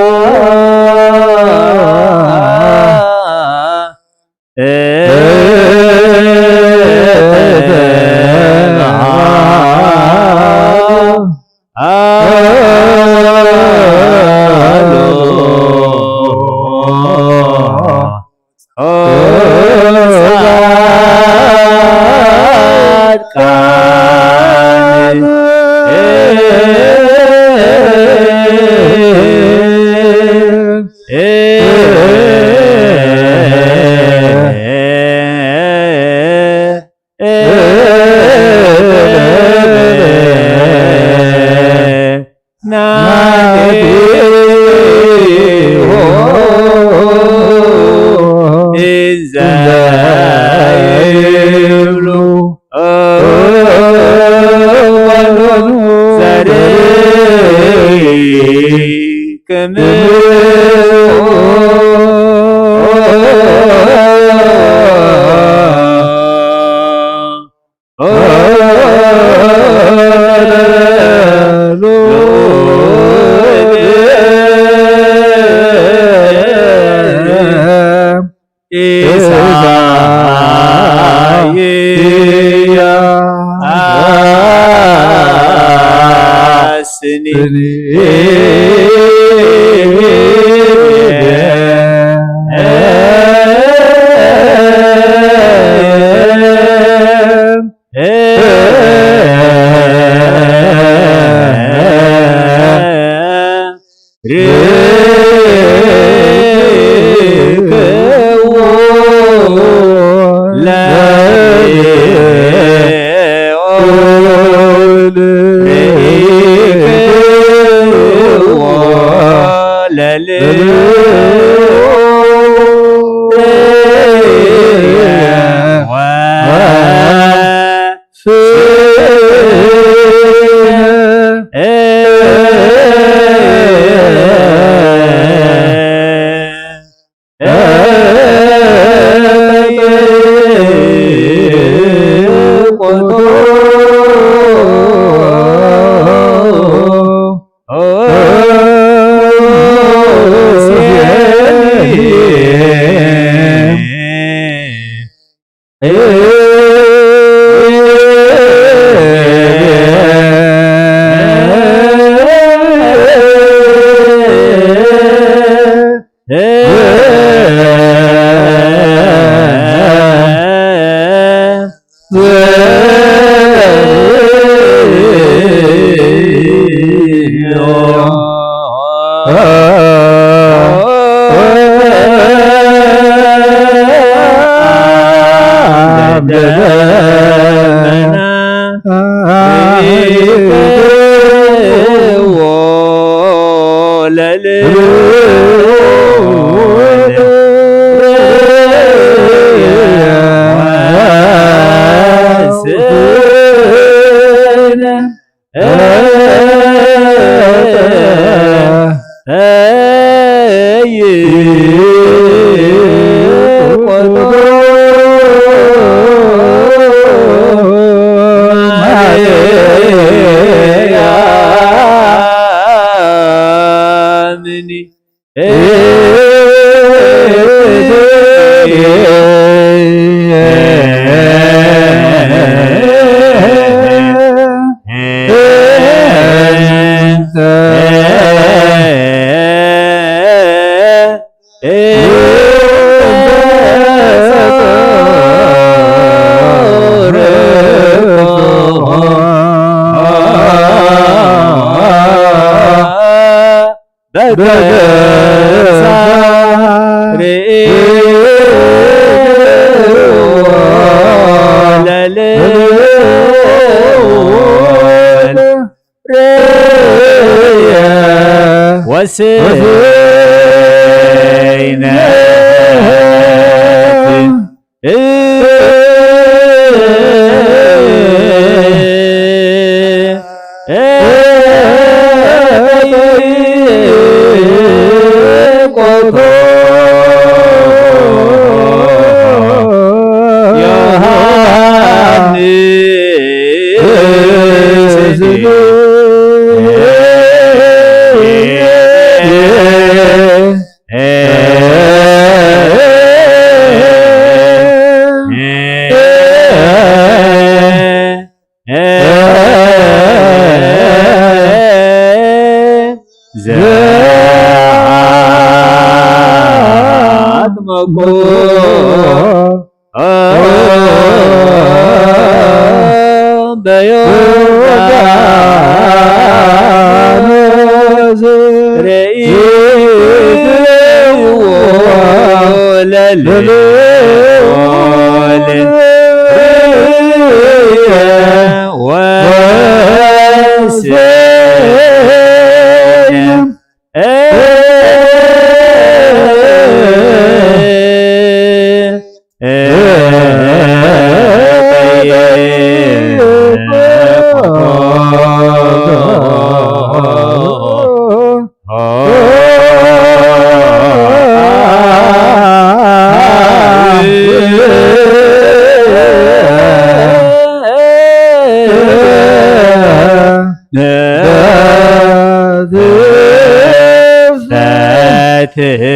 ትብስት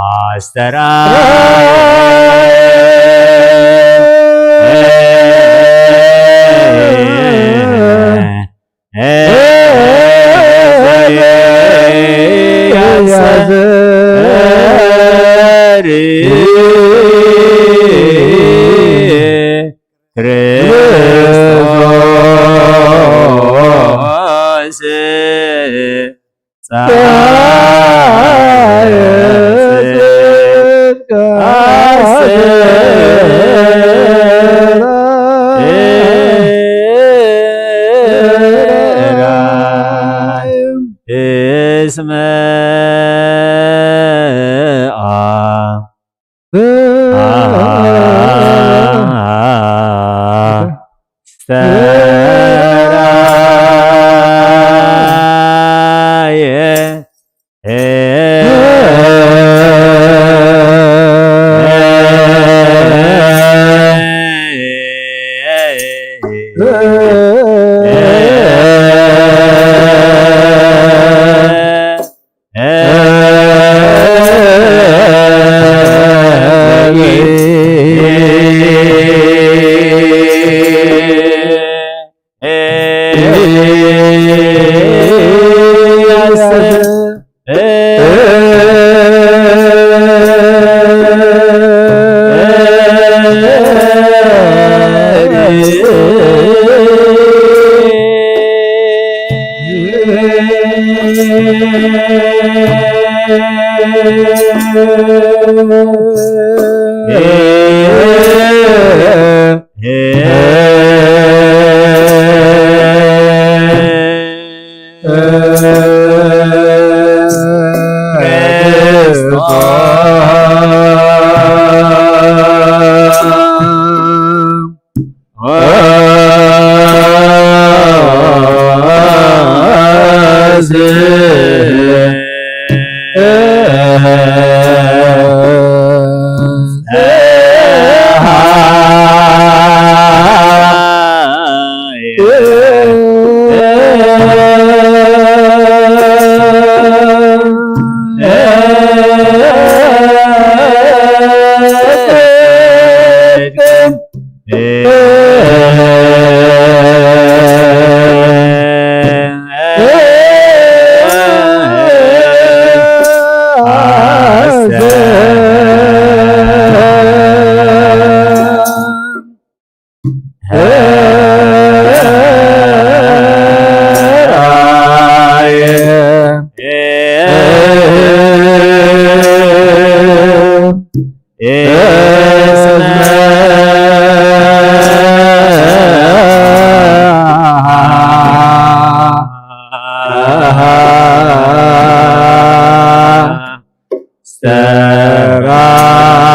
እስመ አስተርአየ ክርስቶስ ፀሐየ ጽድቅ አስተርአየ እስመ አ አስተርአየ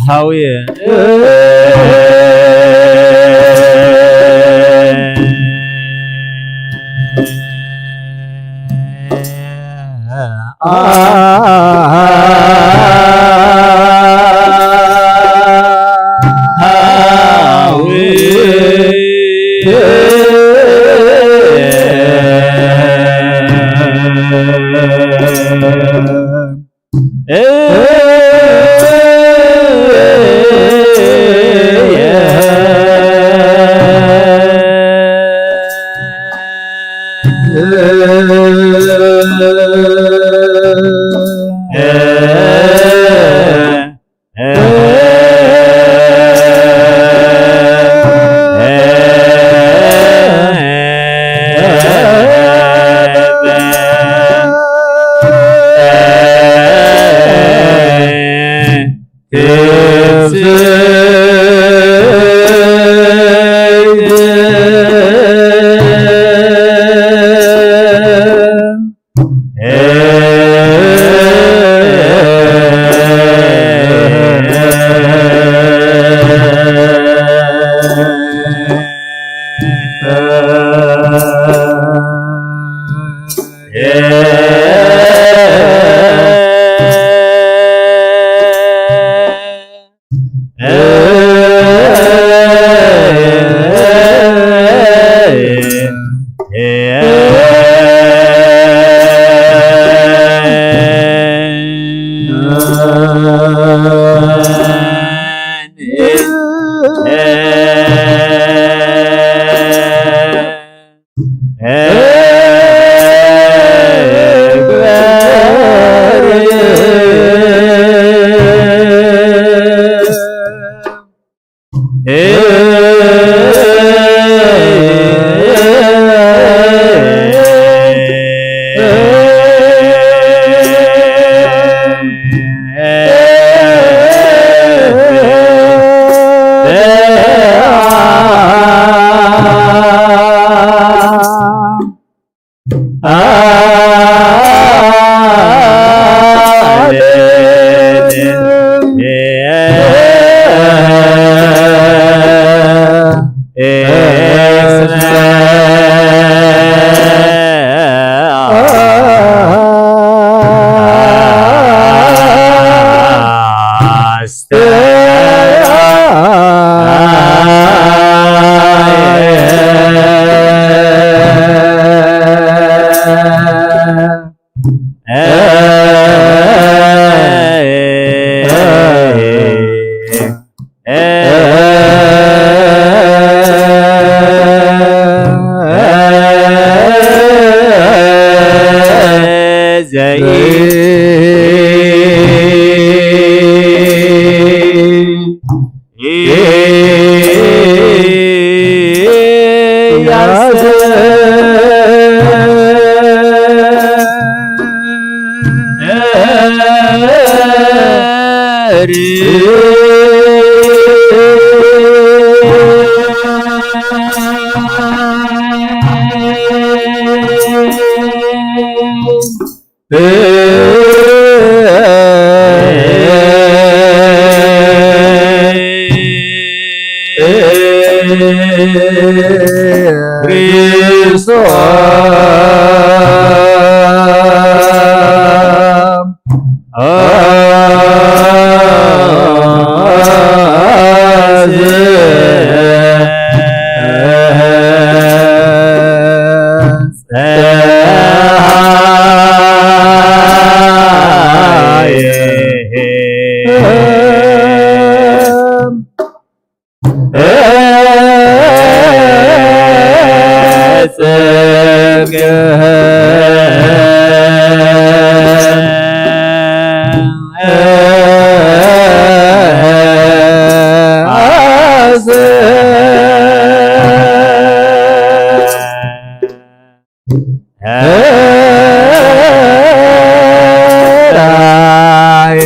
ሃውየ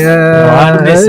ዮሐንስ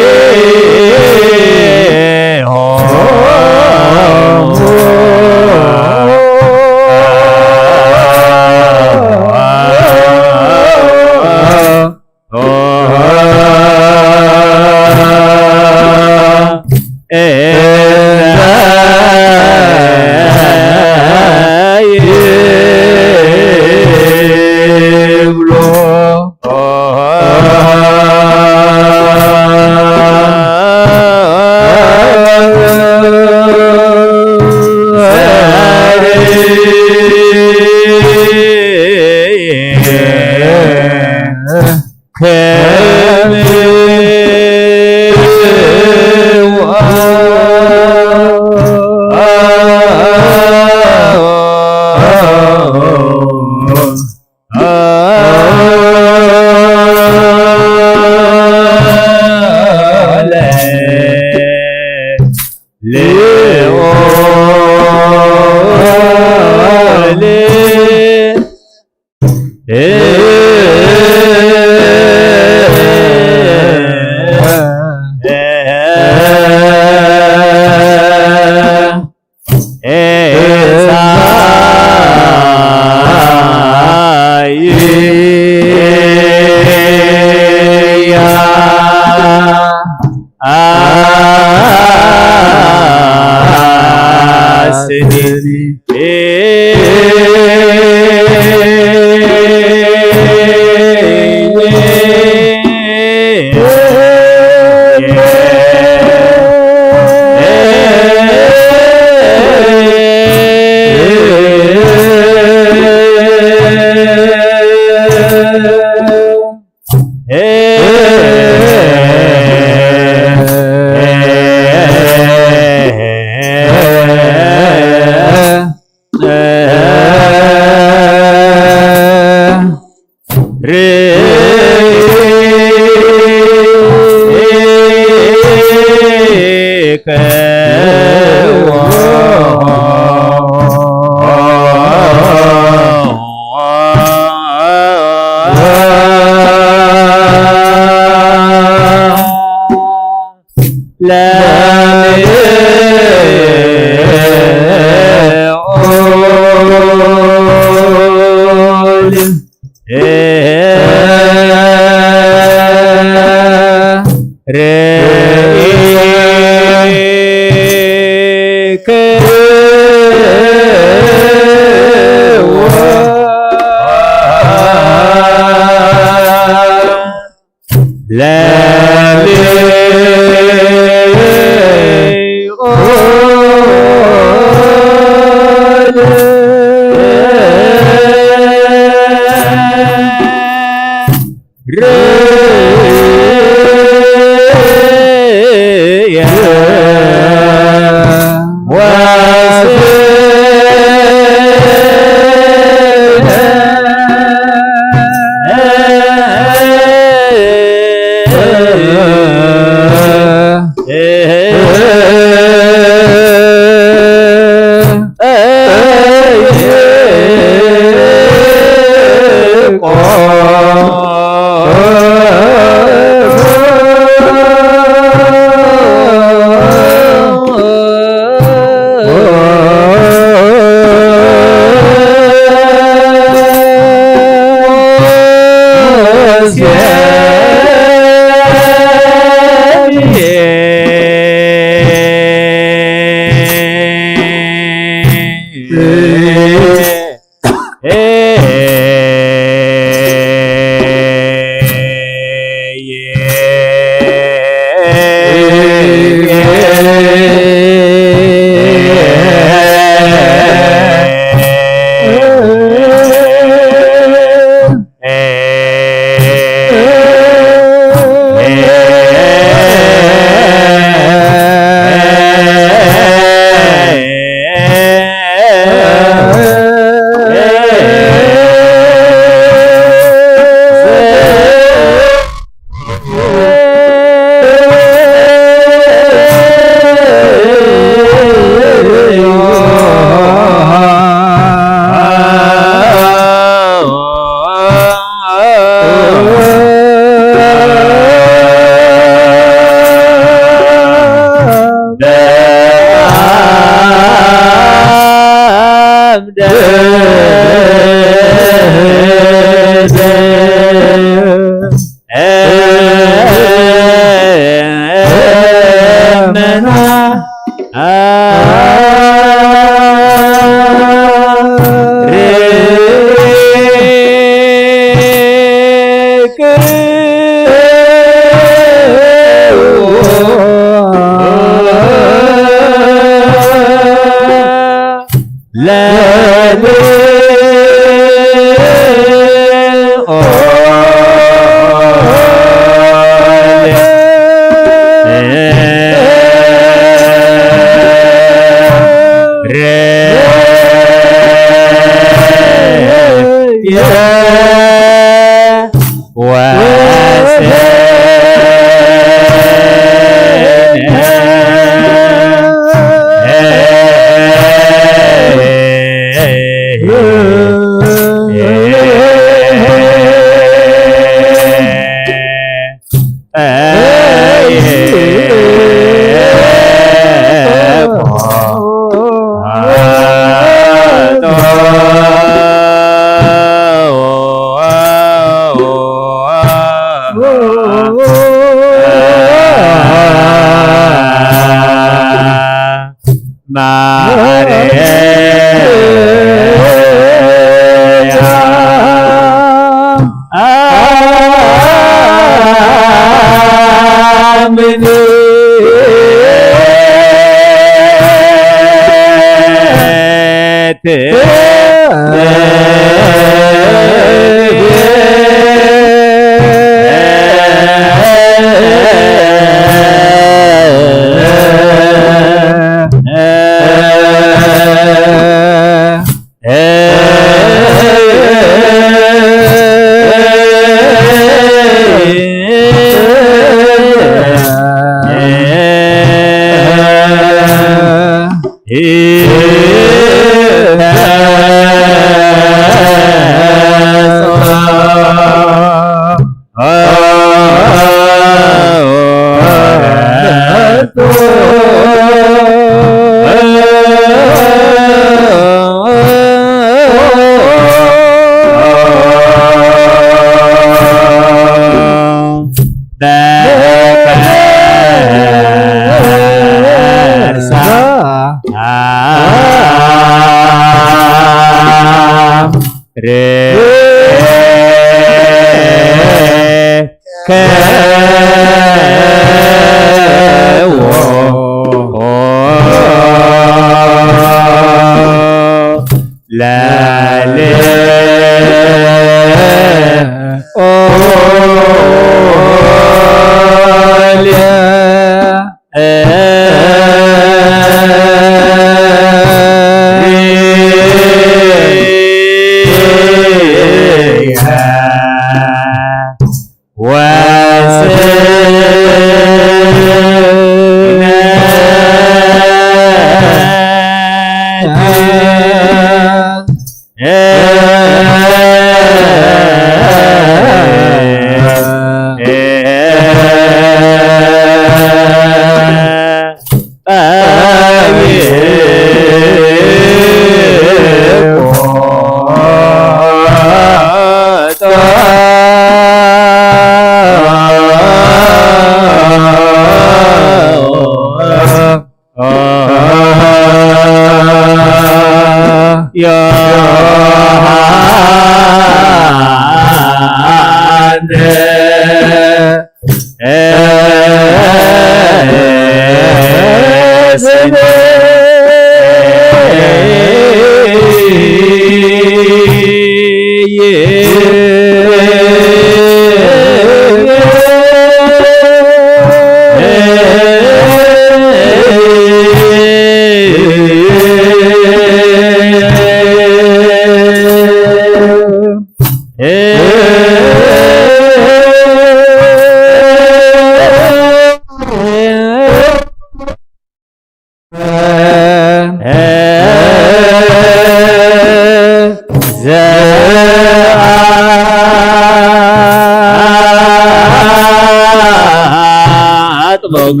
ኣጥበቆ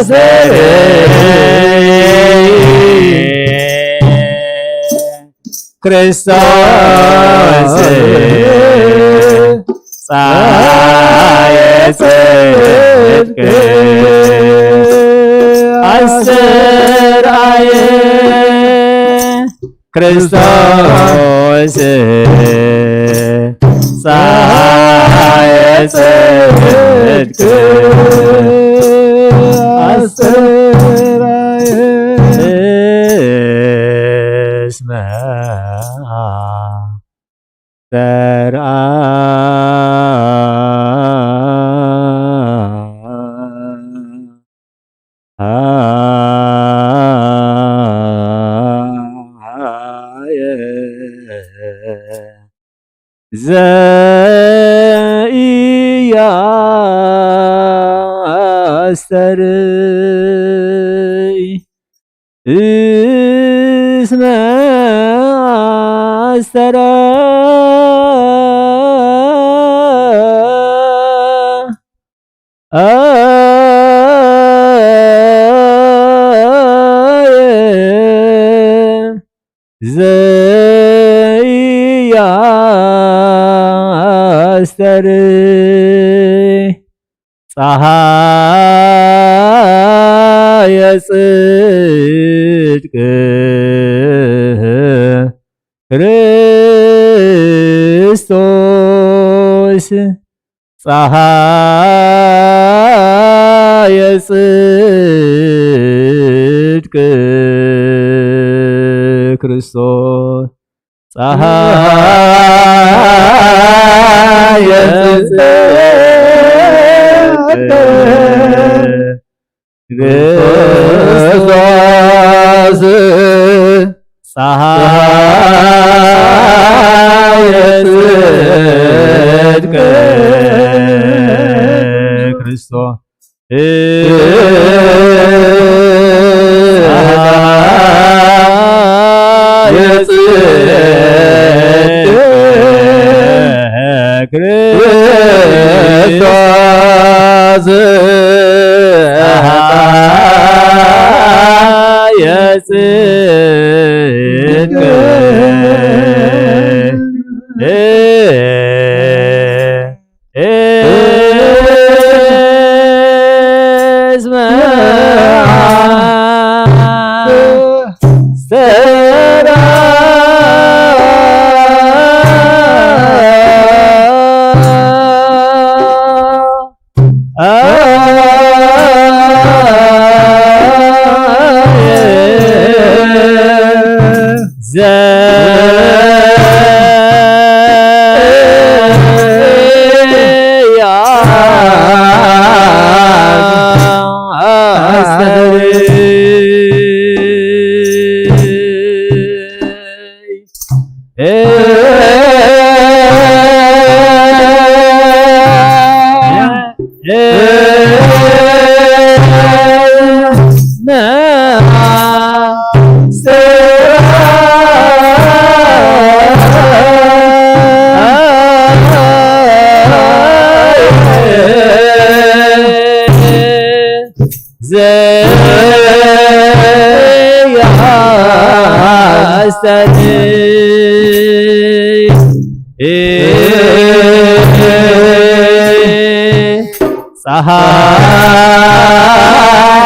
ዘያስር ክርስቶስ ጻየ ጽድቅ ኣስተርኣየ። ክርስቶስ ጻየ ጽድቅ ኣስተርኣየ። እስመ ዘኢያስተርይ እስመ አስተርአየ ዘኢያስተርይ ጸሃየ ጽድቅ ክርስቶስ፣ ጸሃየ ጽድቅ ክርስቶስ፣ ጸሃየ ጽድቅ ክርስቶስ፣ ጸሃየ ጽድቅ ክርስቶስ፣ ጸሃየ ጽድቅ ክርስቶስ፣ ጸሃየ ጽድቅ እስመ ዘያስተርይ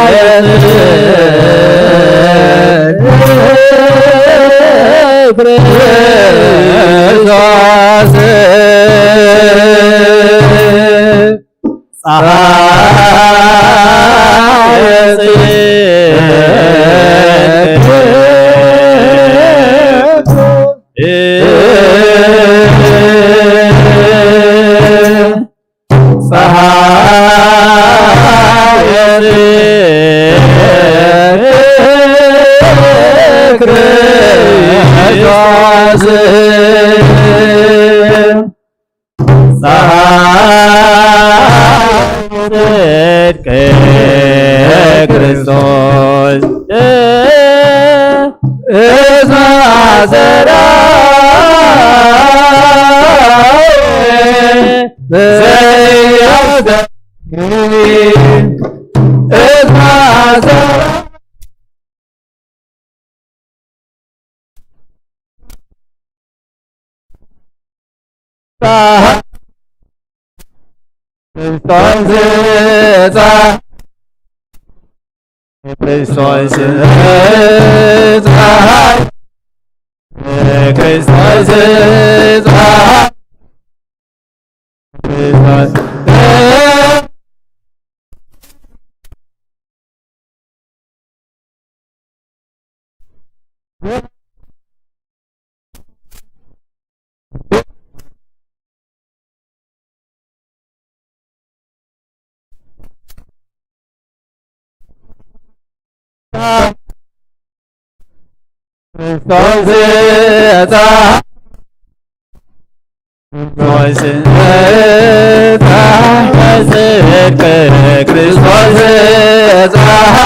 ጸሃየ ክርስቶስ፣ ጸሃየ ጽድቅ ጸሃየ ጽድቅ ክርስቶስ፣ ጸሃየ ጽድቅ ክርስቶስ፣ እስመ አስተርአየ ዘያስተርይ እታ ዘራ ጸሓይ፣ ክርስቶስ ጸሓይ፣ ክርስቶስ ጸሓይ፣ ክርስቶስ ጸሓይ፣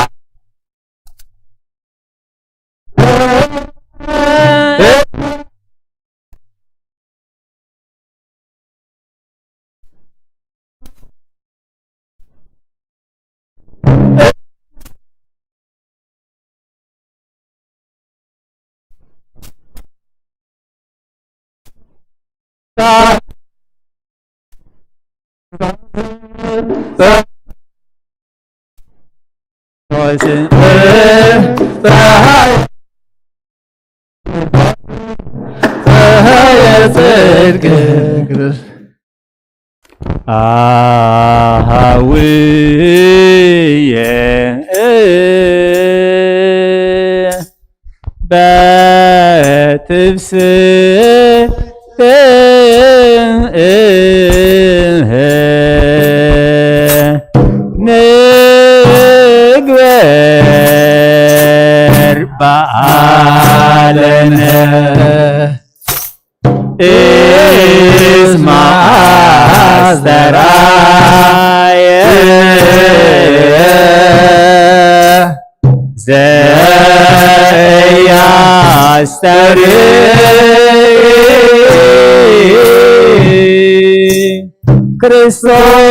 ክርስቶስ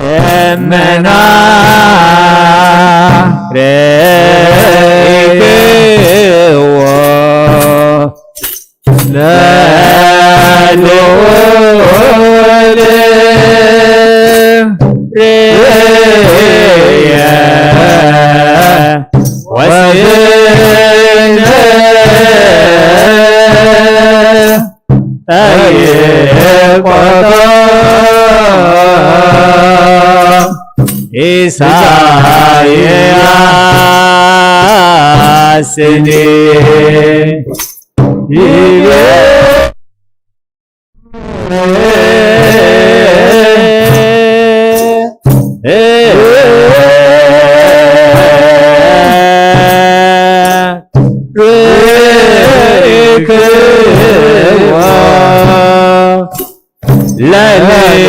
ደመና ርኢኽዎ ለልዑል ርእየ ወስነ ጠይቆቶ ኢሳይያስኒ ይቤ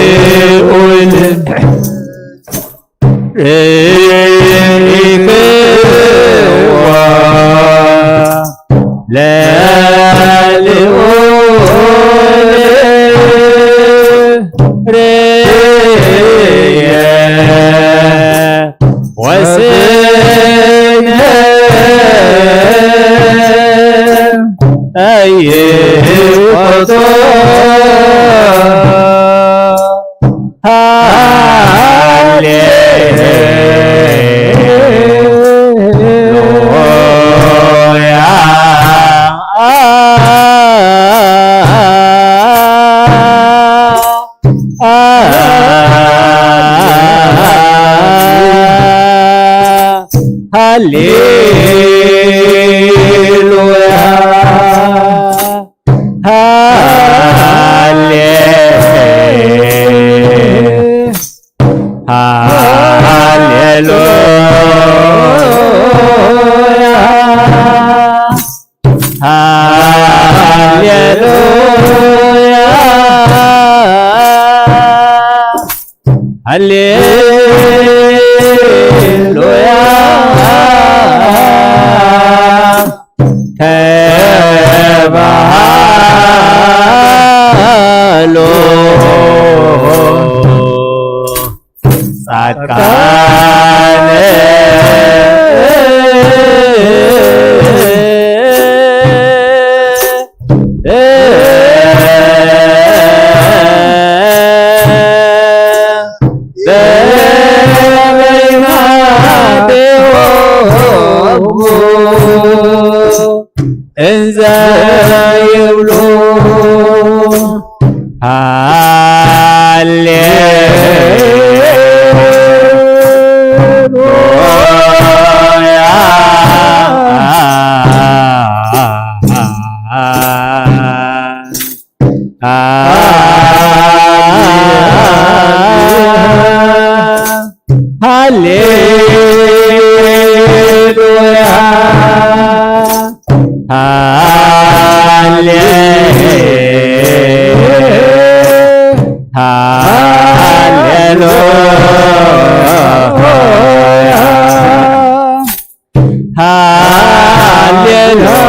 ለልዑል ርኢኽዎ ለልዑል ርእየ ወስነ ጠይቆቶ ሃሌሉያ። ሃሌሉያ። ሃሌ ሃሌሉያ። ሃሌሉያ። ሃሌሉያ። ተባሃሉ ጻድቃን በይናቲሆሙ እንዘ ይብሉ ሃሌሉያ። ሃሌሉያ። ሃሌ ሃሌሉያ።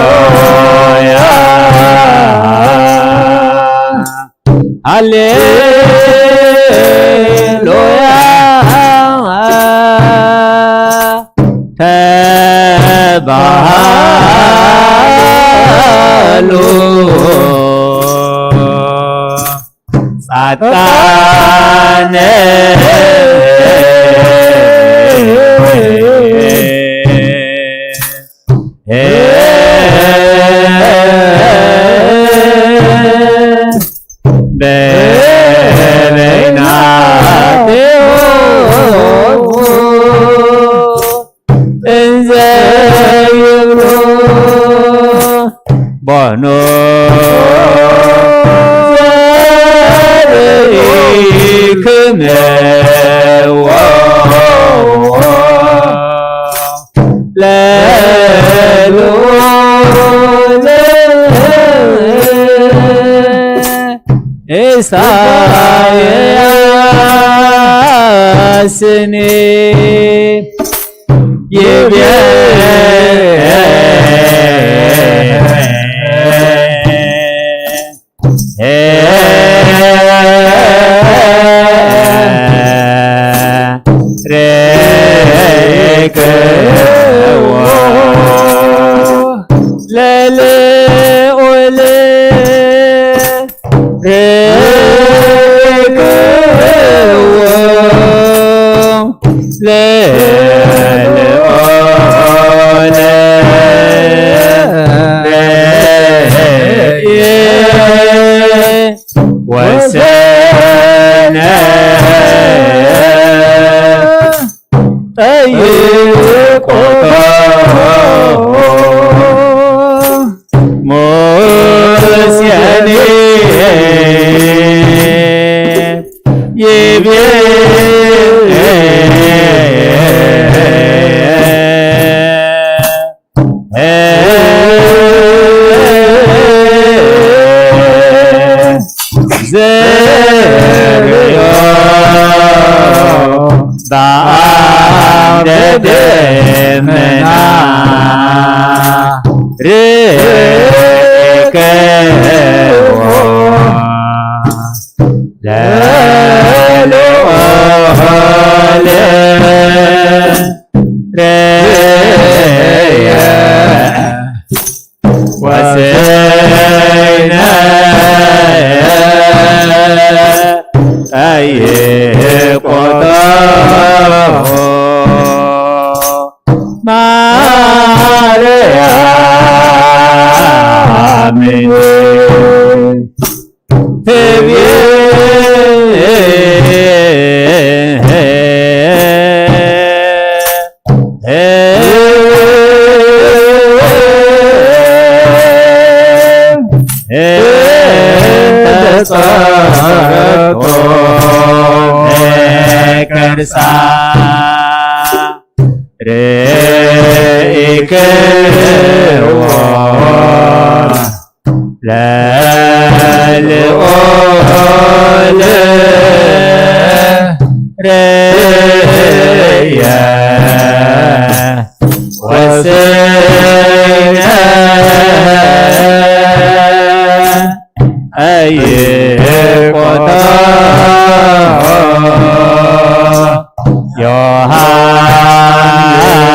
ሃሌሉያ። ሃሌሉያ። ተባሃሉ ጻድቃን በበይናቲሆሙ እንዘ ይብሉ ቦኑ ዘርኢክምዎ ለልዑል ኢሳይያስኒ ይቤ ለልዑል ርኢክዎ ለልዑል ርእየ ወሰነ ጠይቆቶ ሙሴኒ ይቤ ዘርእዮ በአምደ ደመና ርእይክዎ ለልዑል ርእየ ወስነ ጠይቆቶ ማርያምን ትቤ ተጸረቶ ከርሳ ርኢክዎ ለልዑል ርእየ ወስነ ጠይቆቶ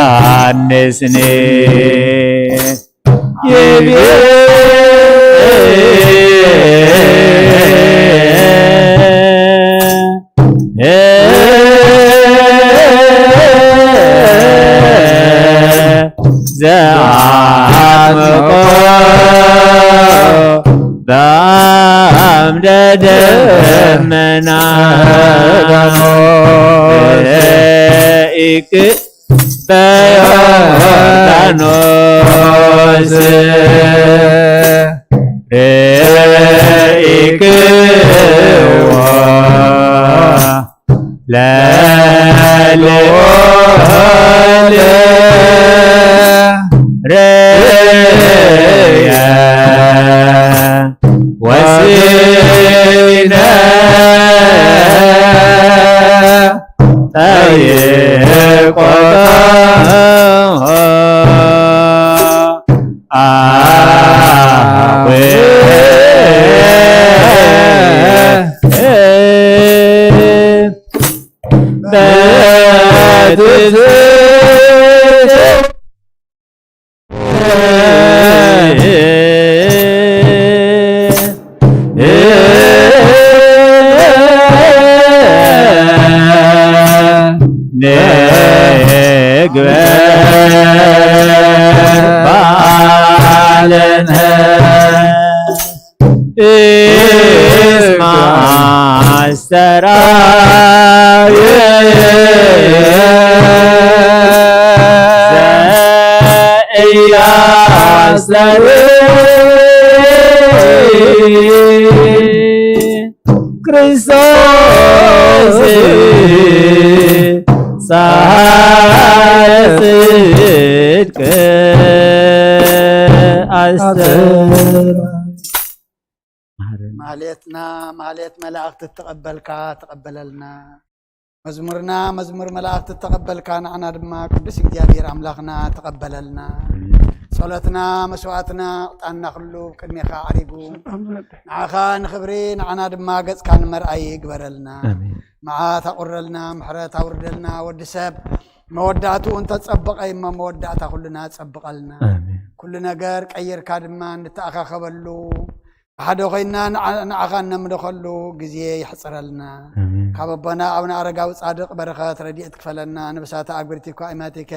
ዮሃንስኒ ይቤ ዘአጥምቆ በአምደ ደመና ርኢክ በዮርዳኖስ ርኢክዎ ለልዑል ርእየ ወስነ ጠይቆቶ አቡነ በትዝታ ንግበር በዓለነ እስመ አስተርአየ ዘኢያስተርይ ክርስቶስ ፀሐየ ጽድቅ አስተርአየ። ማህሌትና ማህሌት መላእክት እተቐበልካ ተቐበለልና። መዝሙርና መዝሙር መላእክት እተቐበልካ ንዓና ድማ ቅዱስ እግዚኣብሔር ኣምላኽና ተቐበለልና። ጸሎትና መስዋዕትና ዕጣንና ኩሉ ቅድሜኻ ዓሪጉ ንዓኻ ንኽብሪ ንዓና ድማ ገጽካ ንመርኣይ ይግበረልና። ኣሜን። መዓት ኣቑረልና፣ ምሕረት ኣውርደልና። ወዲ ሰብ መወዳእትኡ እንተጸበቐ እሞ መወዳእታ ኩልና ጸብቐልና። ኣሜን። ኩሉ ነገር ቀይርካ ድማ እንተኣኻኸበሉ፣ ሓደ ኮይና ንዓ-፣ ንዓኻ እነምልኸሉ ግዜ ይሕጽረልና። ኣሜን። ካብ ኣቦና ኣቡነ ኣረጋዊ ጻድቕ በረኸት ረድኤት ክፈለና። ንብሳተ ኣግብርቲ እኳ ኢማቲከ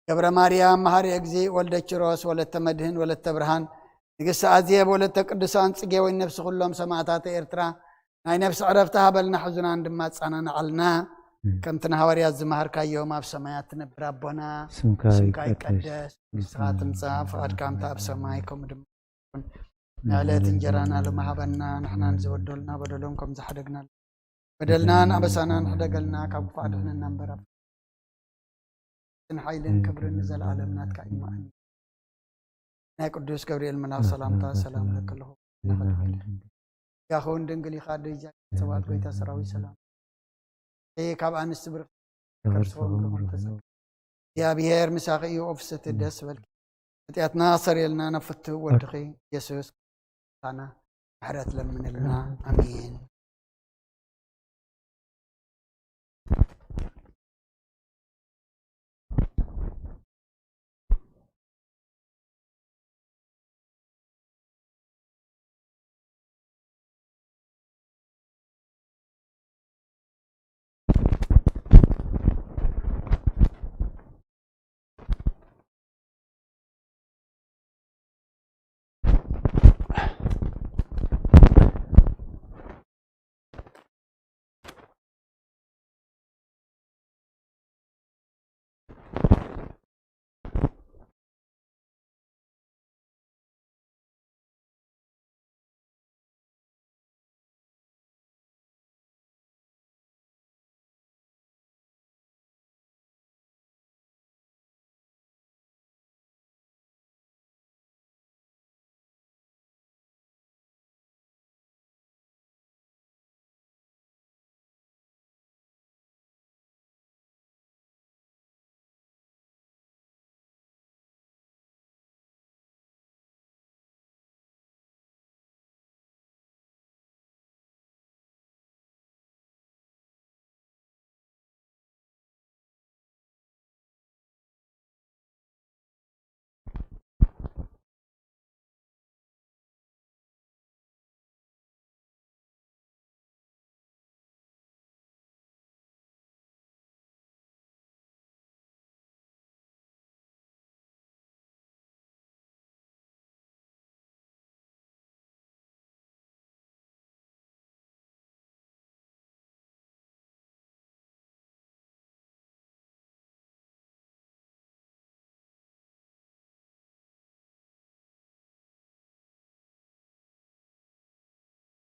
ገብረ ማርያም፣ መሃሪ እግዚእ፣ ወልደ ኪሮስ፣ ወለተ መድህን፣ ወለተ ብርሃን፣ ንግስቲ ኣዜብ፣ ወለተ ቅዱሳን ጽጌ፣ ወይ ነፍሲ ኩሎም ሰማዕታተ ኤርትራ ናይ ነፍሲ ዕረፍቲ ሃበልና፣ ሕዙናን ድማ ኣጸናንዓልና። እም። ከምቲ ንሃዋርያት ዝመሃርካዮም፣ ኣብ ሰማያት ትነብር ኣቦና፣ ስምካ ስምካ ይቀደስ፣ ይቀደስ፣ መንግስትኻ መንግስትኻ ትምጻእ፣ ትምጻእ፣ ፍቓድካ ከምቲ ኣብ ሰማይ ከምኡ ድማ ንዕለት እንጀራና ሎሚ ሃበና፣ ንሕናን ዝበደሉና በደሎም ከም ዝሓደግና፣ በደልናን ኣበሳናን ሕደገልና፣ ካብ ክፉእ ኣድሕነና እምበር፣ ኣብ ሓይልን ክብርን ንዘለኣለም ናትካ እዩ። ኣሜን። ናይ ቅዱስ ገብርኤል መልኣኽ ሰላምታ ሰላም እለኪ ኣለኹ። ይኹን ድንግል ኢኻ፣ ኣደ እግዚኣብሔር ጸባኦት፣ ጎይታ ሰራዊት ሰላም። ካብ ኣንስቲ ብርኽ ከርስዎም ከመልክሰክ። እግዚኣብሔር ምሳኺ እዩ፣ ኦፍሰቲ ደስ በልኪ። ኃጢኣትና ሰሪልና ናብ ፍትው ወድኺ ኢየሱስ ክርስቶስና ምሕረት ለምንልና። ኣሜን።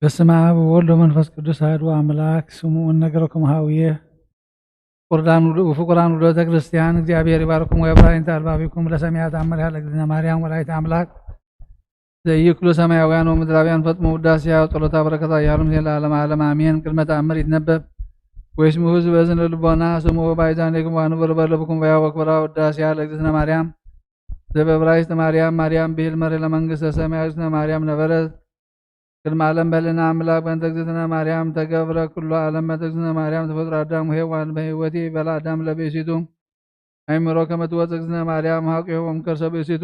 በስመ አብ ወወልድ ወመንፈስ ቅዱስ አሐዱ አምላክ። ስምዑ እነግረኩም ሀውየ ፍቁራን ውሉ-፣ ፍቁራን ውሉደ ክርስቲያን፣ እግዚአብሔር ይባርኩም ወየብርሃ ይንተ አልባቢኩም ለሰማያት አመሪሃ ለእግዝእትነ ማርያም ወላዲተ አምላክ ዘይክሉ ሰማያውያን ወምድራውያን ፈጽሞ ውዳሴያ ጸሎታ በረከታ ያሉም ሴላ ዓለም ዓለም አሜን። ቅድመ ተአምር ይትነበብ ወይስምዑ ህዝብ እዝን ልቦና ስምዑ ባይዛኔክም ዋንብር በለብኩም ወያ ወክብራ ውዳሴያ ለእግዝእትነ ማርያም ዘበብራይስጥ ማርያም ማርያም ብሂል መሪ ለመንግስተ ሰማያት እግዝእትነ ማርያም ነበረት። ቅድመ ዓለም በልና አምላክ በእንተ እግዝእትነ ማርያም ተገብረ ኩሉ ዓለም በእንተ እግዝእትነ ማርያም ተፈጥሮ አዳም ወሔዋን በህይወቲ በላ አዳም ለብእሲቱ አይምሮ ከመ ትወፅእ እግዝእትነ ማርያም ሀቂሁ ወምከርሰ ብእሲቱ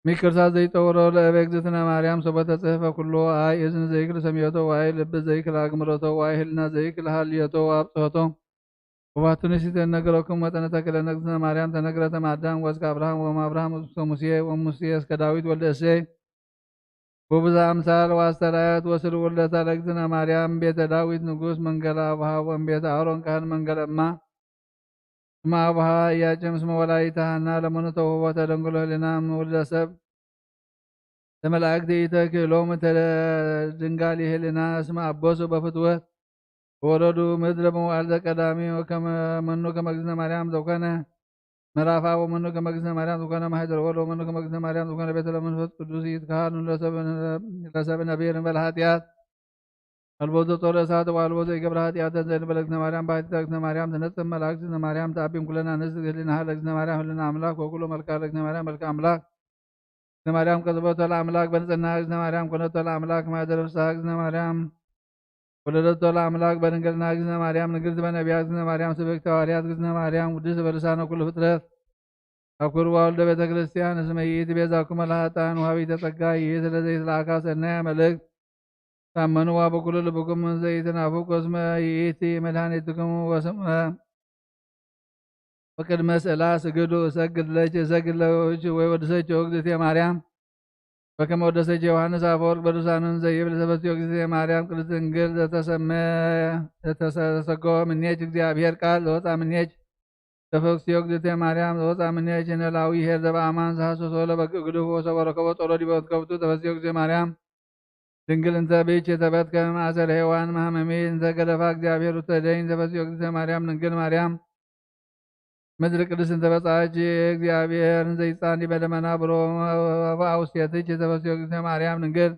ሚክርሳ ዘይጠውሮ ለእበ እግዝእትነ ማርያም ሰቦ ተጽሕፈ ኩሉ አይ እዝን ዘይክል ሰሚዮቶ ወአይ ልብ ዘይክል አግምሮቶ ወአይ ህልና ዘይክል ሀልዮቶ ወአብጽሖቶ ወባቱ ንሲተ ነገረኩም መጠነ ተክለ እግዝእትነ ማርያም ተነግረተ ማዳም ወእስከ አብርሃም ወእም አብርሃም እስከ ሙሴ ወሙሴ እስከ ዳዊት ወልደ እሴይ ወብዛ አምሳል ወአስተርአየት ወስል ውልደታ ለእግዝእትነ ማርያም ቤተ ዳዊት ንጉስ መንገለ አቡሃ ወእም ቤተ አሮን ካህን መንገለ እማ ስመ አቡሃ ኢያቄም ስመ ወላዲተ ሃና ለመኑ ተውህቦተ ደንግሎ ህሊና እም ውልደ ሰብ ለመላእክት ኢተክእሎም እተ ድንጋል ህሊና እስመ አበሱ በፍትወት ወረዱ ምድረ በመዋዕል ዘቀዳሚ ወከመ መኑ ከመ እግዝእትነ ማርያም ዘኮነ ምዕራፋ ወመኑ ከመ እግዝእትነ ማርያም ዘኮነ ማህደር ወልድ ወመኑ ከመ እግዝእትነ ማርያም ዘኮነ ቤተ ለመንፈስ ቅዱስ ይትከሃኑ ለሰብ ነቢር እንበለ ኃጢአት አልቦ ዘጾረ እሳት ወአልቦ ዘይገብረ ኃጢአት እንዘ እንበለ እግዝእትነ ማርያም ባሕቲታ እግዝእትነ ማርያም ትነጽህ መላእክት እግዝእትነ ማርያም ተአቢን ኩለና ንስግ ህሊና ሀለ እግዝእትነ ማርያም ህልና አምላክ ወኩሎ መልካ ለእግዝእትነ ማርያም መልካ አምላክ እግዝእትነ ማርያም ቀጽበቶ ለአምላክ በንጽህና እግዝእትነ ማርያም ኮነቶ ለአምላክ ማህደር ፍስሐ እግዝእትነ ማርያም ወለደቶ ለአምላክ በድንግልና እግዝእትነ ማርያም ንግርት በነቢያት እግዝእትነ ማርያም ስብክት ሐዋርያት እግዝእትነ ማርያም ውድስ በልሳነ ኩሉ ፍጥረት። አኩርዋ ወልደ ቤተ ክርስቲያን እስመ ይእቲ ቤዛኩም ለኃጥኣን ወሀቢተ ጸጋ ይእቲ ለዘይትለአካ ሰናያ መልእክት። ታመንዋ በኩሉ ልብኩም ዘይትናፍቁ እስመ ይእቲ መድኃኒትኩም ወስመ ወቅድመ ስእላ ስግዱ እሰግድ ለኪ እሰግድ ለኪ ወይ ወድሰኪ እግዝእትየ ማርያም። በከመ ወደሰኪ ዮሐንስ አፈወርቅ በድርሳኑን ዘይብል ተፈስዮ እግዝእትየ ማርያም ቅድስት ድንግል ዘተሰመ ዘተሰ- ዘተሰገወ ምኔኪ እግዚአብሔር ቃል ዘወፃ ምኔኪ ተፈስዮ እግዝእትየ ማርያም ዘወፃ ምኔኪ ነላዊ ኄር ዘበአማን ዘሐሰሶ ለበግ ግዱፍ ወሰቦ ረከቦ ጸሎ ዲበ ከብቱ ተፈስዮ እግዝእትየ ማርያም ድንግል እንተ ብእኪ ተበትከ ማእሰር ሔዋን መሐመሚ እንተ ገደፋ እግዚአብሔር ውተደኝ ተፈስዮ እግዝእትየ ማርያም ድንግል ማርያም ምድር ቅድስት እንተ በጻች እግዚአብሔር እንዘ ይጻን ዲበ ደመና ብሮ አውስቴትች ተፈስዮ እግዝእትየ ማርያም ድንግል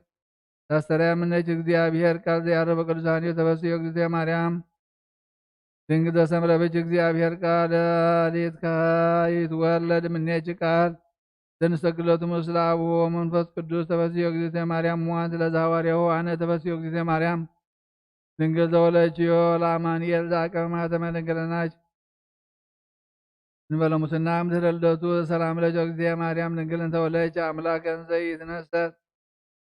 ታስተርያ ምነች እግዚአብሔር ቃል ዘያረበ ቅዱሳን ተፈስዮ እግዝእትየ ማርያም ድንግል ዘሰምረ ብእኪ እግዚአብሔር ቃል ሊትካ ይትወለድ ምኔኪ ቃል ዘንሰግድ ሎቱ ምስለ አብ ወመንፈስ ቅዱስ ተፈስዮ እግዝእትየ ማርያም እሙ አንቲ ለዘሐዋርያሁ አነ ተፈስዮ እግዝእትየ ማርያም ድንግል ዘወለድኪዮ ለአማኑኤል ዘአቀመ ማኅተመ ድንግልናኪ እንበለ ሙስና እምድህረ ልደቱ ሰላም ለኪ እግዝእትየ ማርያም ድንግል እንተ ወለድኪ አምላክ እንዘ ኢትነሰት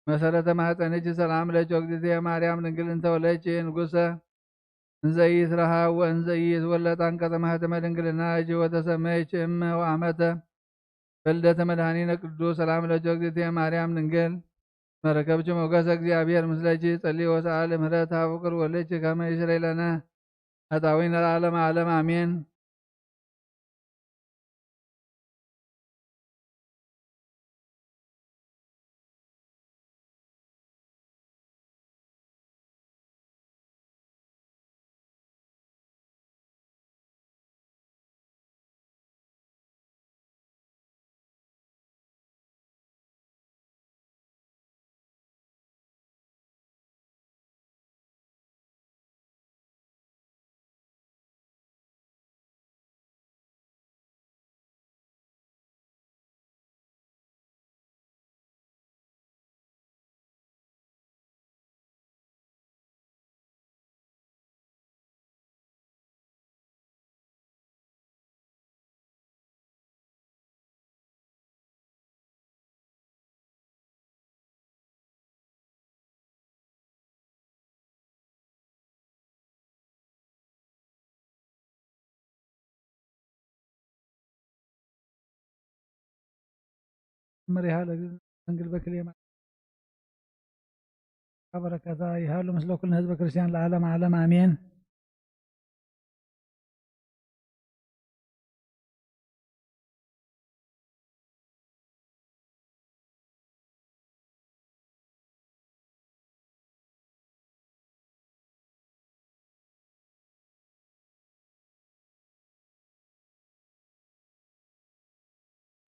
መሰረተ ማህፀንኪ ሰላም ለኪ እግዝእትየ ማርያም ድንግል እንተ ወለድኪ ንጉሰ እንዘ ኢይትረሃው ወእንዘ ኢይትወለድ አንቀጸ ማህተመ ድንግልናኪ ወተሰመይኪ እመ ወአመተ በልደተ መድኃኒነ ቅዱስ ሰላም ለኪ እግዝእትየ ማርያም ድንግል መረከብኪ ሞገሰ እግዚአብሔር ምስለኪ ጸሊ ወሰአሊ ምህረት ሀብ ፍቅር ወልኪ ከመ ይስረይ ለነ ኃጣዊነ ለዓለመ ዓለም አሜን። መሪሃ ለእግዝእትነ ድንግል በክልኤ ማርያም በረከታ ይሃሉ ምስለ ኩልነ ህዝበ ክርስቲያን ለዓለም ዓለም አሜን።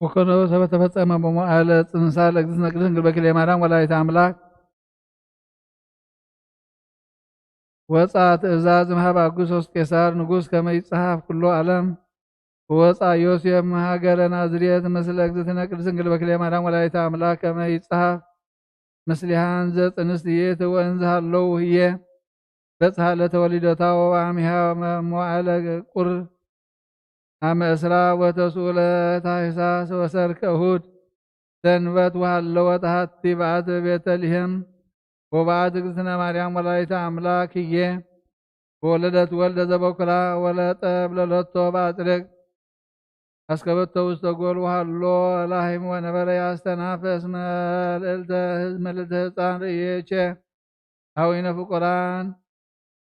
ወኮነ ሰበ ተፈጸመ በመዋዕለ ጽንሳ ለእግዝእትነ ቅድስት ድንግል በክልኤ ማርያም ወላዲተ አምላክ ወፃ ትእዛዝ እምሃብ አጉስጦስ ቄሳር ንጉስ ከመ ይጸሓፍ ኩሎ ዓለም ወፃ ዮሴፍ እምሃገረ ናዝሬት ምስለ እግዝእትነ ቅድስት ድንግል በክልኤ ማርያም ወላዲተ አምላክ ከመ ይጸሓፍ ምስሊሃ እንዘ ጽንስት ይእቲ ወእንዘ ሃለው ህዬ በጽሐ ለተወሊዶታ ወአሚሃ መዋዕለ ቁር አመ እስራ ወተስኡ ለታህሳስ ወሰርከ እሁድ ሰንበት ወሃለወት ሀቲ በዓት ቤተልሔም ወበዓት እግዝእትነ ማርያም ወላዲተ አምላክ ህዬ ወለደት ወልደ ዘበኩራ ወለጠብለለቶ በአጽርቅ አስከበቶ ውስተ ጎል ወሃሎ ላህም ወነበረ ያስተናፈስ መልዕልተ ህፃን ርእየቼ ሀዊነ ፍቁራን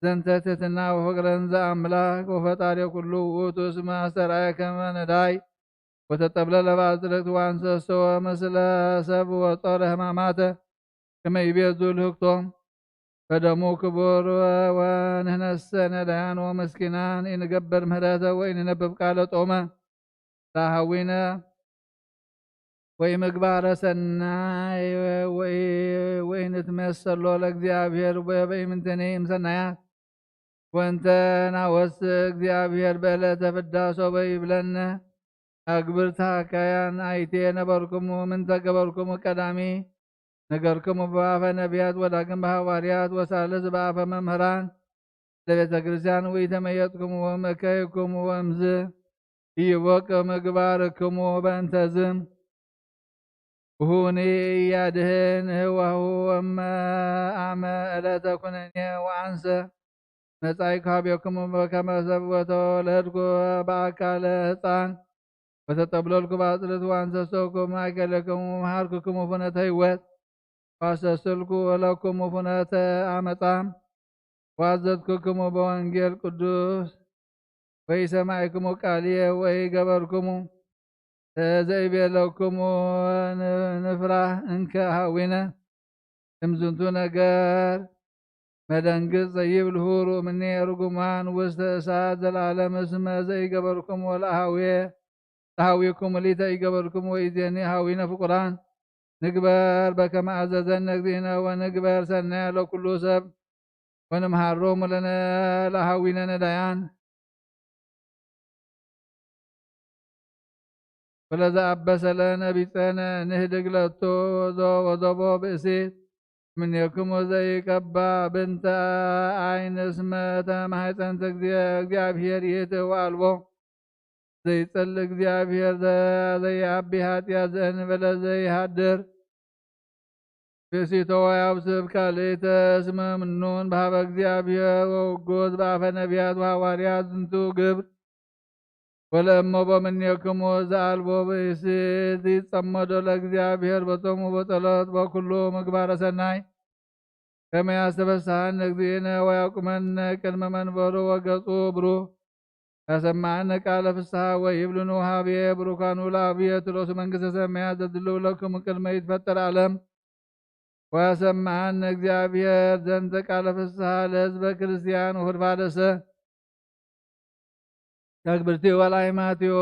ዘንተ ትህትና ወፍቅረን ዘአምላክ ወፈጣሪ ኩሉ ውእቱ እስመ አስተርአየ ከመ ነዳይ ወተጠብለለ በአጽርቅት ወአንሰሶ ምስለ ሰብ ወጾረ ህማማተ ከመ ይቤዙ ልህቅቶም በደሙ ክቡር ወንህነሰ ነዳያን ወምስኪናን ኢንገብር ምህረተ ወኢንነብብ ቃለ ጦመ ለአሃዊነ ወኢምግባረ ሰናይ ወኢ- ወኢንትመሰሎ ለእግዚአብሔር በ- በኢምንትኒ እምሰናያት ወእንተ ናወስ እግዚአብሔር በዕለተ ፍዳ ሶበ ይብለነ አግብርተ አካያን አይቴ ነበርኩሙ ምንተ ገበርኩሙ ቀዳሚ ነገርክሙ በአፈ ነቢያት ወዳግም በሐዋርያት ወሳልስ በአፈ መምህራን ለቤተ ክርስቲያን ወኢተመየጥክምዎም እከይክምዎም ዝኢይወቅ ምግባርክሙ። በእንተዝ ውሁኒ ኢያድህን ህዋሁ እመ አመ ዕለተ ኩነኔ ወአንሰ መጻኢኩ ሀቤክሙ በከመ ሰብ ወተወለድኩ በአካለ ህፃን ወተጠብለልኩ ባጽልት ወአንሰሰኩ ማእከለክሙ መሃርኩክሙ ፍኖተ ህይወት ዋሰስልኩ ወለክሙ ፍኖተ አመፃ ዋዘዝኩክሙ በወንጌል ቅዱስ ወኢሰማዕክሙ ቃልየ ወኢገበርክሙ ዘይቤለክሙ ንፍራህ እንከ ሃዊነ እምዝንቱ ነገር መደንግጽ ዘይብልሁ ሩእምኒ ርጉማን ውስተ እሳት ዘለዓለም እስመ ዘይገበርክሙ ለአሃዌ ለሃዊኩም ሊተ ይገበርክሙ ወኢዜኒ ሃዊነ ፍቁራን ንግበር በከመ አዘዘነ እግዚእነ ወንግበር ሰናየ ለኩሉ ሰብ ወንምሃሮሙ ለነ ለሃዊነ ነዳያን ወለዘአበሰ ለነ ቢጸነ ንህድግ ለቶ ወዘቦ ብእሲት እምኔክሙ ዘይቀባ ብንተ አይን እስመ ተማሕፀንተ እግዚአብሔር ይእቲ ወአልቦ ዘይጸል እግዚአብሔር ዘይአቢ ኃጢአት ዘእንበለ ዘይሃድር ብእሲቶ ወያውስብ ካልእተ እስመ ምኑን በሃበ እግዚአብሔር ወውጎዝ በአፈ ነቢያት ወሐዋርያት ዝንቱ ግብር ወለእመቦ ምኔክሙ ዘአልቦ ብእሲ ዚጸመዶ ለእግዚአብሔር በጾሙ በጸሎት በኩሉ ምግባረ ሰናይ ከመ ያስተበስሐነ እግዚእነ ወያቁመነ ቅድመ መንበሩ ወገጹ ብሩህ ያሰማዐነ ቃለ ፍስሐ ወይብልኑ ሀብየ ብሩካኑ ለአብየ ትሎሱ መንግስተ ሰማያት ዘድልው ለክሙ ቅድመ ይትፈጠር ዓለም ወያሰማዐነ እግዚአብሔር ዘንተ ቃለ ፍስሐ ለህዝበ ክርስቲያን ወፍድፋደሰ ተግብርቲ ወላይ ማቴዎ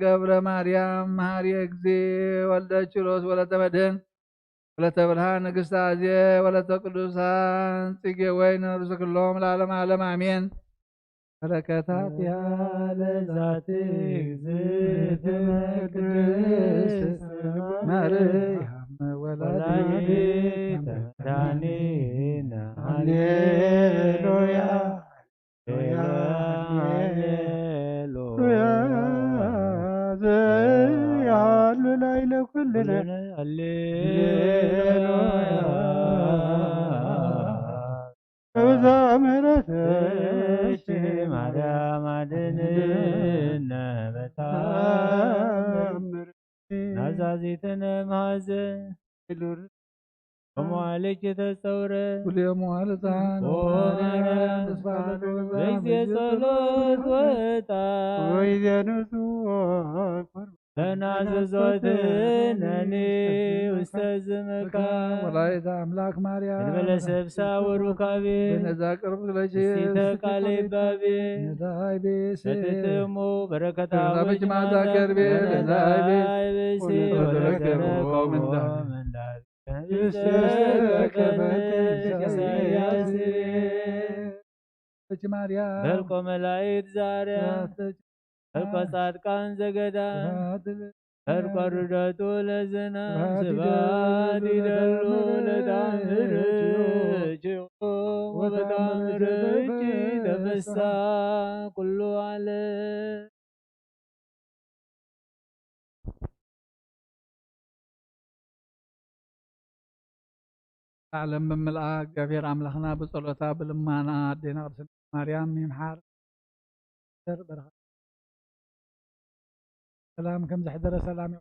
ገብረ ማርያም መሃሪ እግዚ ወልደ ኪሮስ ወለተ መድህን ወለተ ብርሃን ንግስተ አዜ ወለተ ቅዱሳን ጽጌ ወይን ርሱ ክሎም ለዓለም ዓለም አሜን። በረከታት ያለ ዛቲ እግዝእትነ ቅድስት ማርያም ወላዲተ መድኃኒነ ሃሌሉያ። ያሉ ላይ ለኩልነ ሃሌሉያ። በብዛ ምሕረትሽ ማርያም አድንነ በታምር ናዛዚትነ ማዘን ሉር በመዋልኪ ተጸውረ ኩልየ መዋልታን ኦ ማርያም ተስፋ ለተወዛ በጊዜ ጸሎት ወጣ ወይዜ ንጹሕ ተናዘዞትነኒ ውስተ ዝምካ ወላዲተ አምላክ ማርያም እንበለ ሰብሳ ወሩካቤ በነዛ ቅርብ ስለች እስቲተ ቃለ ይባቤ ነዳይ ቤሴ በትትሙ በረከታ በጅማዛ ከርቤ ነዳይ ቤሴ ወለተረከቦም እንዳ በልቆ መላእክት ዛርያ በልቆ ጻድቃን ዘገዳም በልቆ ርደቱ ለዝናም ስብሐት ይደሉ ለታምር ወበታምር ተፈሳ ኩሉ ዓለም። ዓለም ብምልኣ እግዚኣብሔር ኣምላኽና ብጸሎታ ብልማና ኣዴና ቅድስት ማርያም ይምሓር። በረኸት ሰላም ከም ዘሕደረ ሰላም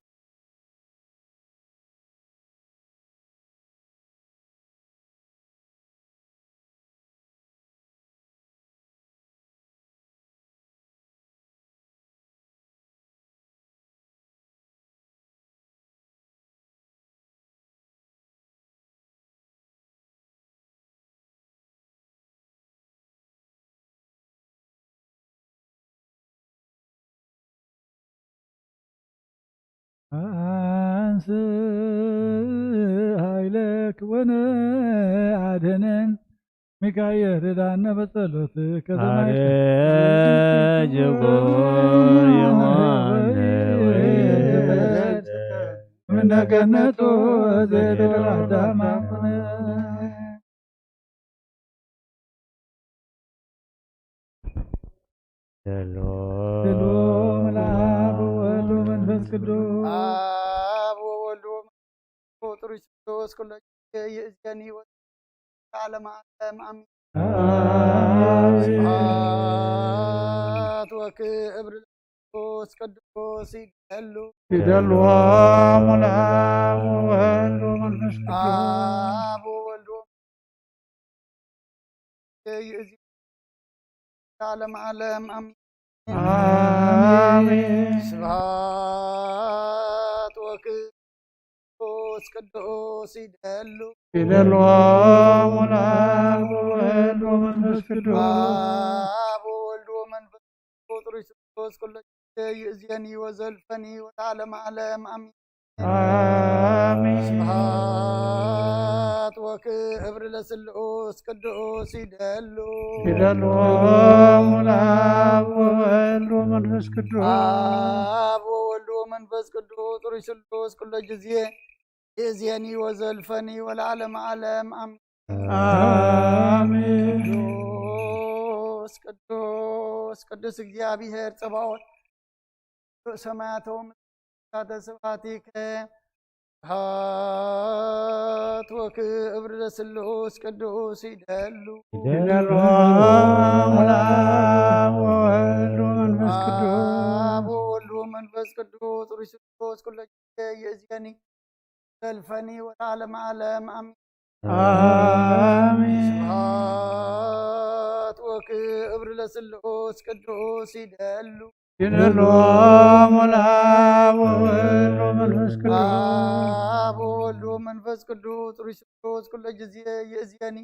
አንስ ኃይለክ ወነ አድነን ሚካኤል ርዳነ በጸሎት ከተማይ አረጅ ጎይማነ ወይ እንደ ገነቱ ዘይደለ አዳም አቡነ። ሄሎ። ሄሎ፣ መልአክ ወወልድ ወመንፈስ ቅዱስ። አብ ወወልድ ወመንፈስ ቅዱስ፣ ርሱስ ኩሎ ጊዜ ይእዜኒ ወዘልፈኒ ወለዓለመ ዓለም፣ አሜን። አሜን። ስብሐት ወክብር ለመንፈስ ቅዱስ ይደሉ። ይደሉ፣ መልአክ ወወልድ ወመንፈስ ቅዱስ። አብ ወወልድ ወመንፈስ ቅዱስ ይእዜኒ ወዘልፈኒ ወለዓለመ ዓለም፣ አሜን። አሜን። ስብሐት ወክብር መንፈስ ቅዱስ ይደሉ። ይደሉ፣ መልአክ ወወልድ ወመንፈስ ቅዱስ። አብ ወወልድ ወመንፈስ ቅዱስ፣ ርሱስ ኩሎ ጊዜ ይእዜኒ ወዘልፈኒ ወለዓለመ ዓለም፣ አሜን። አሜን። ስብሐት ወክብር ለስሉስ ቅዱስ ይደሉ። ይደሉ፣ መልአክ ወወልድ ወመንፈስ ቅዱስ። አብ ወወልድ ወመንፈስ ቅዱስ፣ ርሱስ ስሉስ ኩሎ ጊዜ ይእዜኒ ወዘልፈኒ ወለዓለመ ዓለም፣ አሜን። አሜን። ቅዱስ ቅዱስ ቅዱስ እግዚአብሔር ጸባኦት፣ ሰማያቶም ተስፋቲከ። ስብሐት ወክብር ለስሉስ ቅዱስ ይደሉ። ይደሉ፣ መልአክ ወወልድ ወመንፈስ ቅዱስ። አብ ወወልድ ወመንፈስ ቅዱስ፣ ርሱስ ኩሎ ጊዜ ይእዜኒ ወዘልፈኒ ወለዓለመ ዓለም፣ አሜን። አሜን። ስብሐት ወክብር ለስሉስ ቅዱስ ይደሉ። ይደሉ፣ መልአክ ወወልድ ወመንፈስ ቅዱስ። አብ ወወልድ ወመንፈስ ቅዱስ፣ ርሱስ ኩሎ ጊዜ ይእዜኒ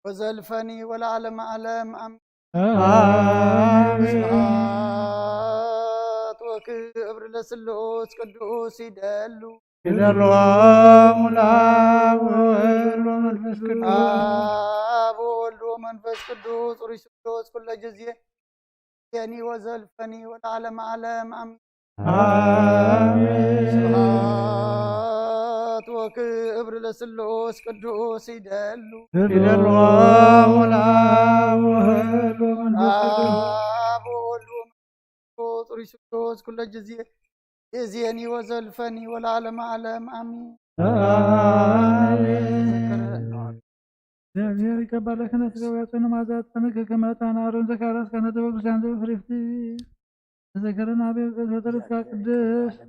ወዘልፈኒ ወለዓለመ ዓለም፣ አሜን። አሜን። ስብሐት ወክብር ለስሉስ ቅዱስ ይደሉ። ይደሉ፣ መልአክ ወወልድ ወመንፈስ ቅዱስ። አብ ወወልድ ወመንፈስ ቅዱስ፣ ርሱስ ኩሎ ጊዜ ይእዜኒ ወዘልፈኒ ወለዓለመ ዓለም፣ አሜን። አሜን። ስብሐት ወክብር ለስሉስ ቅዱስ ይደሉ። ይደሉ፣ መልአክ ወወልድ ወመንፈስ ቅዱስ። አብ ወወልድ ወመንፈስ ቅዱስ፣ ርሱስ ኩሎ ጊዜ ይእዜኒ ወዘልፈኒ ወለዓለመ ዓለም፣ አሜን። አሜን። እግዚአብሔር ይቀበለክነ ሥጋ ወያጽን ማዛ ጸንክ ከመ ዕጣን አሮን ዘካራስ ካህነ ዘበ ክርስቲያን ዘበ ፍሬፍቲ ተዘከረን አቤ በጸሎትካ ቅድስት።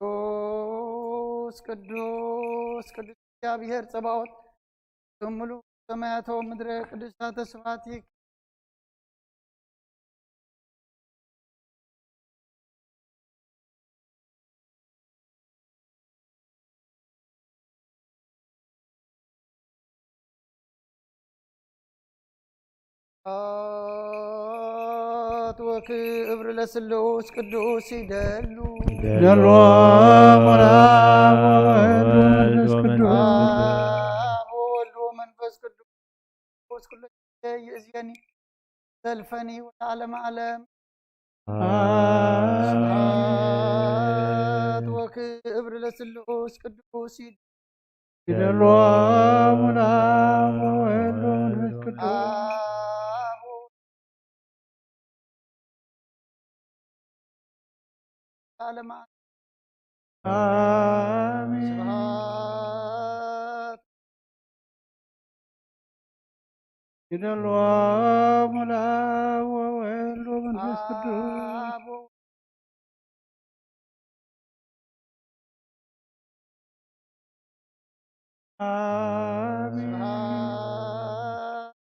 ቅዱስ ቅዱስ ቅዱስ እግዚአብሔር ጸባኦት፣ ስሙ ምሉእ ሰማያተ ወምድረ ቅዱሳተ ስብሐቲከ። ስብሐት ወክብር ለስሉስ ቅዱስ ይደሉ። ይደሉ፣ ወለአብ ወወልድ ወመንፈስ ቅዱስ። አብ ወወልድ ወመንፈስ ቅዱስ፣ ኩሎ ጊዜ ይእዜኒ ዘልፈኒ ወለዓለመ ዓለም። አሜን። ስብሐት ወክብር ለስሉስ ቅዱስ ይደሉ። ይደሉ፣ ወለአብ ወወልድ ወመንፈስ ቅዱስ። አብ ለዓለመ ዓለም። አሜን። ስብሐት ይደሉ፣ ወለአብ ወወልድ ወመንፈስ ቅዱስ። አብ አሜን። ስብሐት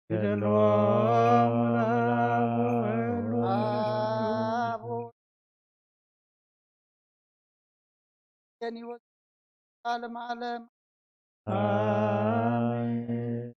ይደሉ፣ ወለአብ ወወልድ ወመንፈስ ቅዱስ። አብ ወወልድ ወመንፈስ ቅዱስ። አሜን።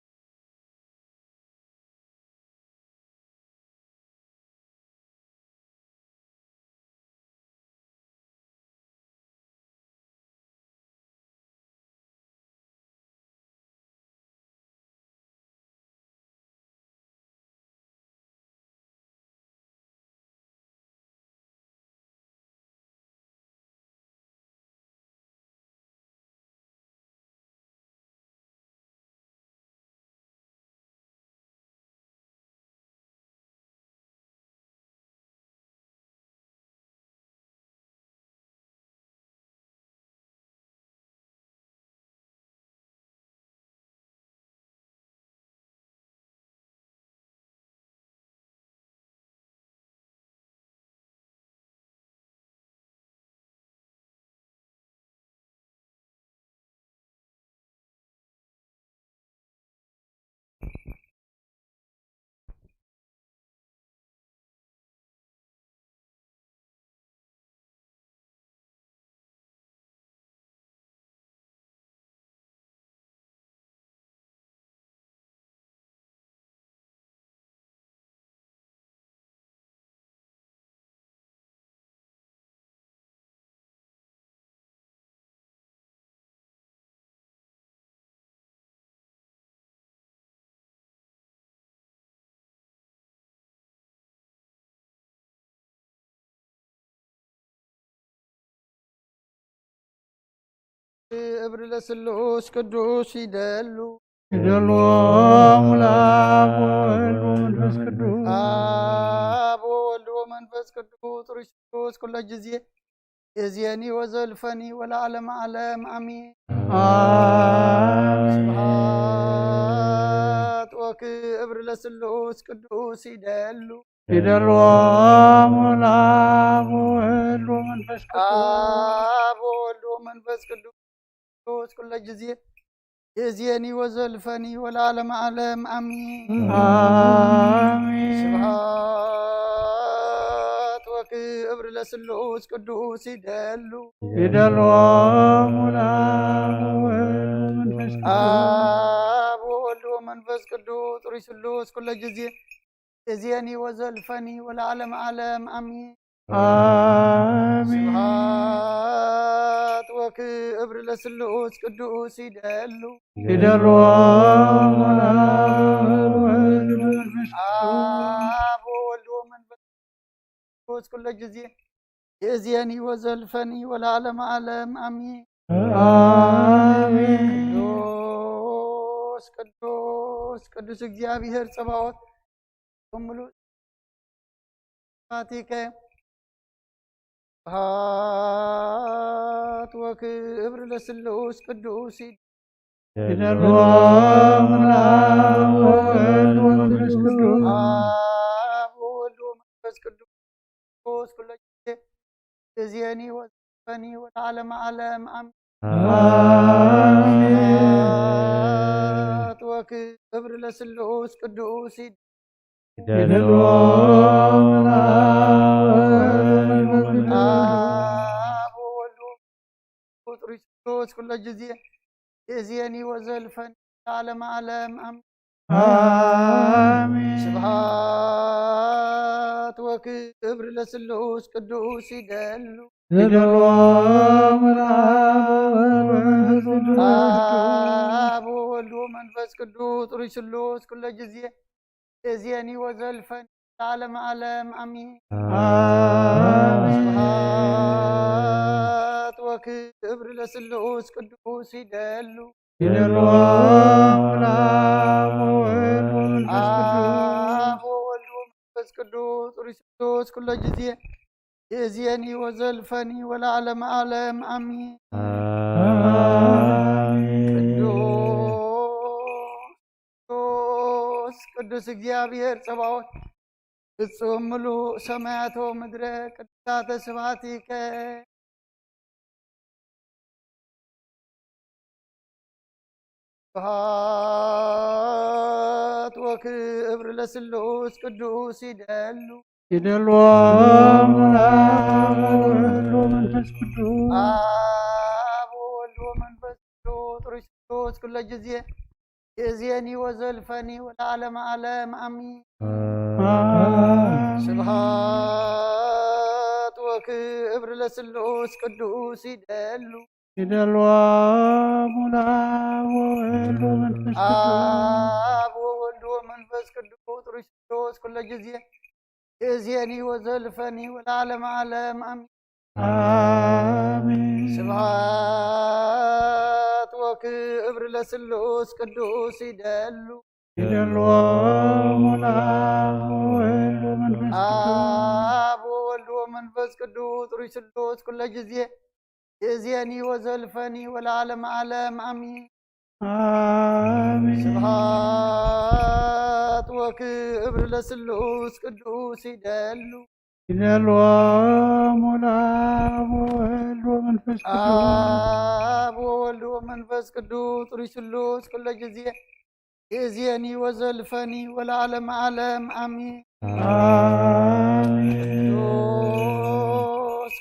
ክብሪ ለስሉስ ቅዱስ ይደሉ። ይደልዎም ለአብ ወወልድ ወመንፈስ ቅዱስ። አብ ወወልድ ወመንፈስ ቅዱስ ርሱስ ኩሎ ጊዜ የዝየኒ ወዘልፈኒ ወለዓለመ ዓለም አሚን። አሜን። ስብሐት ወክብር ለስሉስ ቅዱስ ይደሉ። ይደልዎም ለአብ ወወልድ ወመንፈስ ቅዱስ። አብ ወወልድ ወመንፈስ ቅዱስ ኩሎ ጊዜ የዝየኒ ወዘልፈኒ ወለዓለመ ዓለም አሚን። አሜን። ስብሐት ወክብር ለስሉስ ቅዱስ ይደሉ። ይደልዎም ለአብ ወወልድ ወመንፈስ ቅዱስ። አብ ወወልድ ወመንፈስ ቅዱስ ርሱስ ኩሎ ጊዜ የዝየኒ ወዘልፈኒ ወለዓለመ ዓለም አሚን። አሜን። ስብሐት ወክብር ለስሉስ ቅዱስ ይደሉ። ይደልዎም ለአብ ወወልድ ወመንፈስ ቅዱስ። አብ ወወልድ ወመንፈስ ቅዱስ ኩሎ ጊዜ የዝየኒ ወዘልፈኒ ወለዓለመ ዓለም አሚን። አሜን። ቅዱስ ቅዱስ ቅዱስ እግዚአብሔር ጸባኦት ብምሉእ ስብሐቲከ። ስብሐት ወክብር ለስሉስ ቅዱስ ይደልዎም ለአብ ወወልድ ወመንፈስ ቅዱስ። አብ ወወልድ ወመንፈስ ቅዱስ ኩሎ ጊዜ የዝየኒ ወዘልፈኒ ወለዓለመ ዓለም አሜን። አሜን። ስብሐት ወክብር ለስሉስ ቅዱስ ይደሉ። ይደልዎም ለአብ ወወልድ ወመንፈስ ቅዱስ ኩሎ ጊዜ የዝየኒ ወዘልፈኒ ለዓለመ ዓለም አሜን። አሜን። ስብሐት ወክብር ለስሉስ ቅዱስ ይደሉ። ይደልዎም ለአብ ወወልድ ወመንፈስ ቅዱስ። አብ ወወልድ ወመንፈስ ቅዱስ ርሱስ ኩሎ ጊዜ የዝየኒ ወዘልፈኒ ለዓለመ ዓለም አሚን። አሜን። ስብሐት ወክብር ለስሉስ ቅዱስ ይደሉ። ይደልዎም ለአብ ወወልድ ወመንፈስ ቅዱስ። አብ ወወልድ ወመንፈስ ቅዱስ ርሱስ ኩሎ ጊዜ የዝየኒ ወዘልፈኒ ወለዓለመ ዓለም አሚን። አሜን። ቅዱስ ቅዱስ ቅዱስ እግዚአብሔር ጸባኦት ፍጹም ምሉእ ሰማያት ወምድረ ቅዱሳተ ስብሐቲከ። ስብሐት ወክብር ለስሉስ ቅዱስ ይደሉ። ይደልዎም ለአብ ወወልድ ወመንፈስ ቅዱስ። አብ ወወልድ ወመንፈስ ቅዱስ ርሱስ ኩሎ ጊዜ የዝየኒ ወዘልፈኒ ወለዓለመ ዓለም አሚን። አሜን። ስብሐት ወክብር ለስሉስ ቅዱስ ይደሉ። ይደልዎም ለአብ ወወልድ ወመንፈስ ቅዱስ። አብ ወወልድ ወመንፈስ ቅዱስ ርሱስ ኩሎ ጊዜ የዝየኒ ወዘልፈኒ ወለዓለመ ዓለም አሚን። አሜን። ስብሐት ወክብር ለስሉስ ቅዱስ ይደሉ። ይደልዎም ለአብ ወወልድ ወመንፈስ ቅዱስ። አብ ወወልድ ወመንፈስ ቅዱስ ርሱስ ኩሎ ጊዜ የዝየኒ ወዘልፈኒ ወለዓለመ ዓለም አሚን። አሜን። ስብሐት ወክብር ለስሉስ ቅዱስ ይደሉ። ይደልዎም ለአብ ወወልድ ወመንፈስ ቅዱስ። አብ ወወልድ ወመንፈስ ቅዱስ ርሱስ ኩሎ ጊዜ የዝየኒ ወዘልፈኒ ወለዓለመ ዓለም አሚን። አሜን። ቅዱስ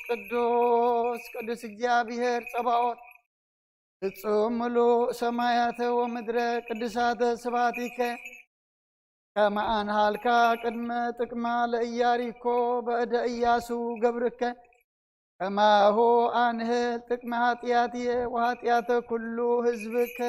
ቅዱስ ቅዱስ እግዚአብሔር ጸባኦት ፍጹም ምሉእ ሰማያተ ወምድረ ቅዱሳተ ስብሐቲከ። ከመ አንሃልካ ቅድመ ጥቅማ ለኢያሪኮ በእደ ኢያሱ ገብርከ፣ ከማሁ አንህል ጥቅመ ኃጢአትየ ወኃጢአተ ኩሉ ህዝብከ።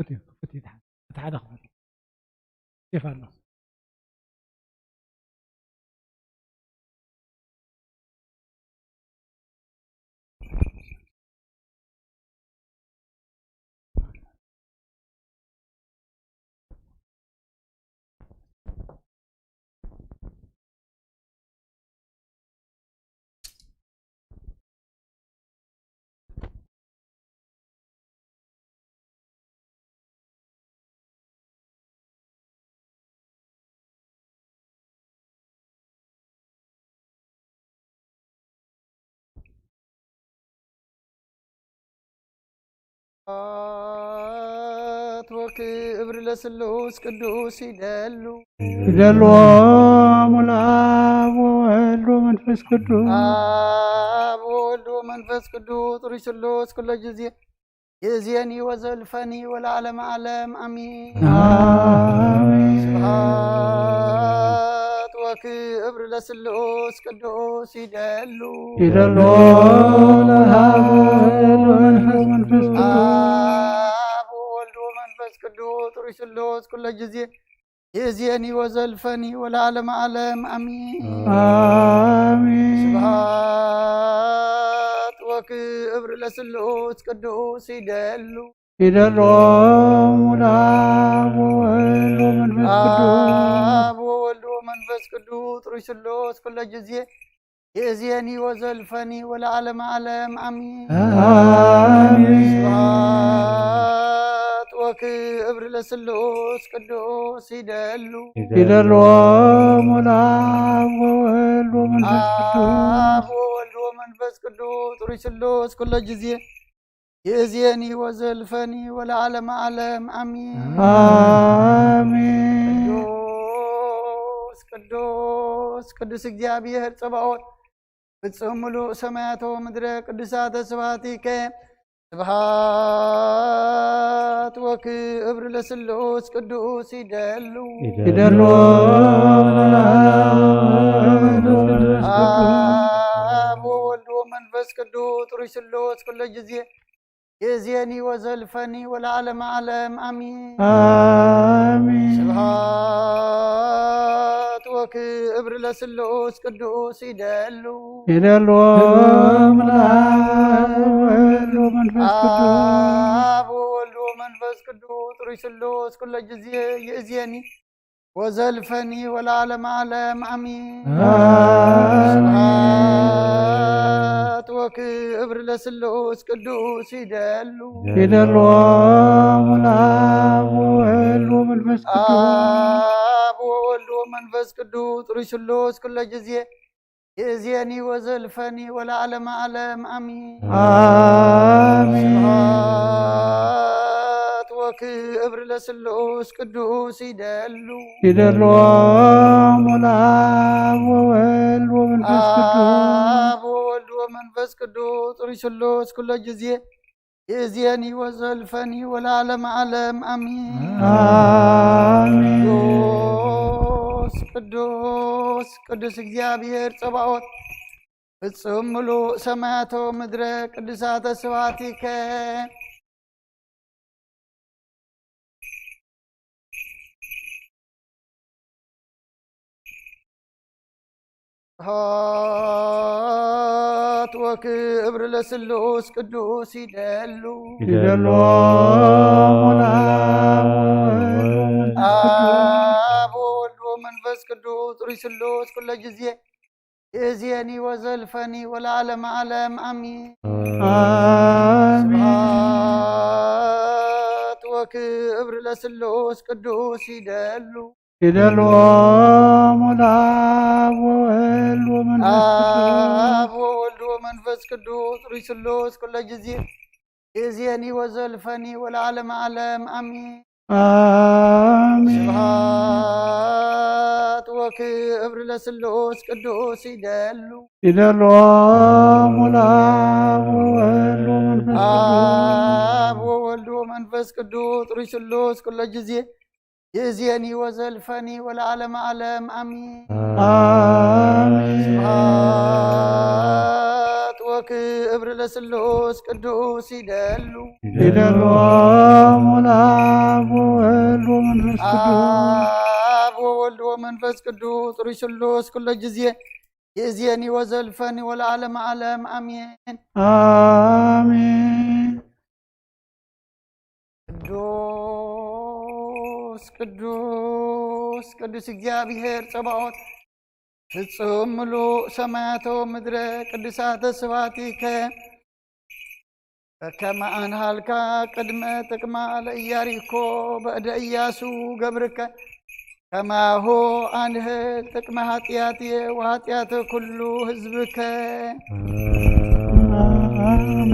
ክፉት እዩ፣ ክፉት እዩ። እቲ ሓደ ክፉት እዩ። ስቴፋኖስ። ስብሐት ወክብር ለስሉስ ቅዱስ ይደሉ። ይደልዎ ሙላ ወወልድ ወመንፈስ ቅዱስ። ኣብ ወወልድ ወመንፈስ ቅዱስ ጥሩይ ስሉስ ኩሎ ጊዜ ይእዜኒ ወዘልፈኒ ወለዓለመ ዓለም ኣሚን። ኣሜን። ስብሐት ወክብር ለስሉስ ቅዱስ ይደሉ። ይደሉ ለሃብ ወወልድ ወመንፈስ ቅዱስ። ኣብ ወወልድ ወመንፈስ ቅዱስ ጥሩይ ስሉስ ኩሎ ጊዜ ይእዜኒ ወዘልፈኒ ወለዓለመ ዓለም ኣሚን። ኣሜን። ስብሐት ወክብር ለስሉስ ቅዱስ ይደሉ። ይደሉ ለሃብ ወወልድ ወመንፈስ ቅዱስ። ኣብ ወወልድ ወመንፈስ ቅዱስ ጥሩይ ስሉስ ኩሎ ጊዜ ይእዜኒ ወዘልፈኒ ወለዓለመ ዓለም ኣሚን። ኣሜን። ስብሐት ወክብር ለስሉስ ቅዱስ ይደሉ። ይደሉ ለሃብ ወወልድ ወመንፈስ ቅዱስ። ኣብ ወወልድ ወመንፈስ ቅዱስ ጥሩይ ስሉስ ኩሎ ጊዜ ይእዜኒ ወዘልፈኒ ወለዓለመ ዓለም ኣሚን። ኣሜን። ቅዱስ ቅዱስ ቅዱስ እግዚኣብሔር ጸባኦት ፍጹም ምሉእ ሰማያት ወምድረ ቅዱሳተ ስብሐቲከ። ስብሐት ወክብር ለስሉስ ቅዱስ ይደሉ። ይደሉ ለሃብ ወወልድ ወመንፈስ ቅዱስ ጥሩይ ስሉስ ኩሎ ጊዜ ይእዜኒ ወዘልፈኒ ወለዓለመ ዓለም ኣሚን። ኣሜን። ስብሐት ወክብር ለስሉስ ቅዱስ ይደሉ። ይደሉ ለሃብ ወወልድ ወመንፈስ ቅዱስ። ኣብ ወወልድ ወመንፈስ ቅዱስ ጥሩይ ስሉስ ኩሎ ጊዜ ይእዜኒ ወዘልፈኒ ወለዓለመ ዓለም ኣሚን። ኣሜን። ስብሐት ወክብር ለስሉስ ቅዱስ ይደሉ። ይደሉ ለሃብ ወወልድ ወመንፈስ ቅዱስ። ኣብ ወወልድ ወመንፈስ ቅዱስ ጥሩይ ስሉስ ኩሎ ጊዜ ይእዜኒ ወዘልፈኒ ወለዓለመ ዓለም ኣሚን። ኣሜን። ስብሐት ወክብር ለስሉስ ቅዱስ ይደሉ። ይደሉ ለሃብ ወወልድ ወመንፈስ ቅዱስ። ኣብ ወወልድ ወመንፈስ ቅዱስ ጥሩይ ስሉስ ኩሎ ጊዜ ይእዜኒ ወዘልፈኒ ወለዓለመ ዓለም ኣሚን። ኣሜን። ቅዱስ ቅዱስ ቅዱስ እግዚኣብሔር ጸባኦት ፍጹም ምሉእ ሰማያት ወምድረ ቅዱሳተ ስብሐቲከ። ስብሐት ወክብር ለስሉስ ቅዱስ ይደሉ። ይደሉ ለሃብ ወወልድ ወመንፈስ ቅዱስ። ኣብ ወወልድ ወመንፈስ ቅዱስ ጥሩይ ስሉስ ኩሎ ጊዜ ይእዜኒ ወዘልፈኒ ወለዓለመ ዓለም ኣሚን። ኣሜን። ስብሐት ወክብር ለስሉስ ቅዱስ ይደሉ። ይደሉ ለሃብ ወወልድ ወመንፈስ ቅዱስ። ኣብ ወወልድ ወመንፈስ ቅዱስ ጥሩይ ስሉስ ኩሎ ጊዜ ይእዜኒ ወዘልፈኒ ወለዓለመ ዓለም ኣሚን። ኣሜን። ስብሐት ወክብር ለስሉስ ቅዱስ ይደሉ። ይደሉ ለሃብ ወወልድ ወመንፈስ ቅዱስ። ኣብ ወወልድ ወመንፈስ ቅዱስ ጥሩይ ስሉስ ኩሎ ጊዜ ይእዜኒ ወዘልፈኒ ወለዓለመ ዓለም ኣሚን። ኣሜን። ስብሐት ክብር ለስሉስ ቅዱስ ይደሉ ይደልዎም ለአብ ወወልድ ወመንፈስ ቅዱስ አብ ወወልድ ወመንፈስ ቅዱስ ጥሩይ ስሉስ ኩሎ ጊዜ ይእዜኒ ወዘልፈኒ ወለዓለመ ዓለም አሜን። አሜን። ቅዱስ ቅዱስ ቅዱስ እግዚኣብሔር ጸባኦት ፍጹም ምሉእ ሰማያተ ወምድረ ቅዱሳተ ስብሐቲከ በከመ አንሃልካ ቅድመ ጥቅማ ለኢያሪኮ በእደ ኢያሱ ገብርከ ከማሁ አንህል ጥቅመ ኃጢአትየ ወኃጢአተ ኩሉ ህዝብከ። አሜን።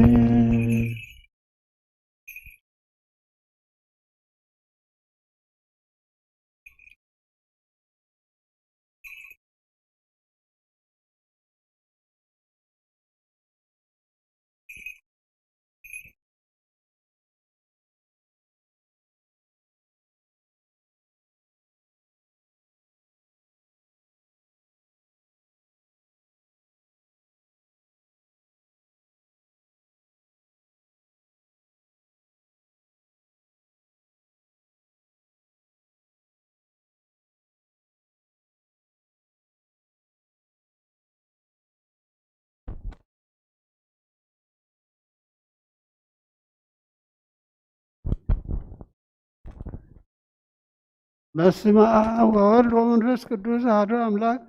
በስመ አብ ወወልድ ወመንፈስ ቅዱስ አሐዱ አምላክ።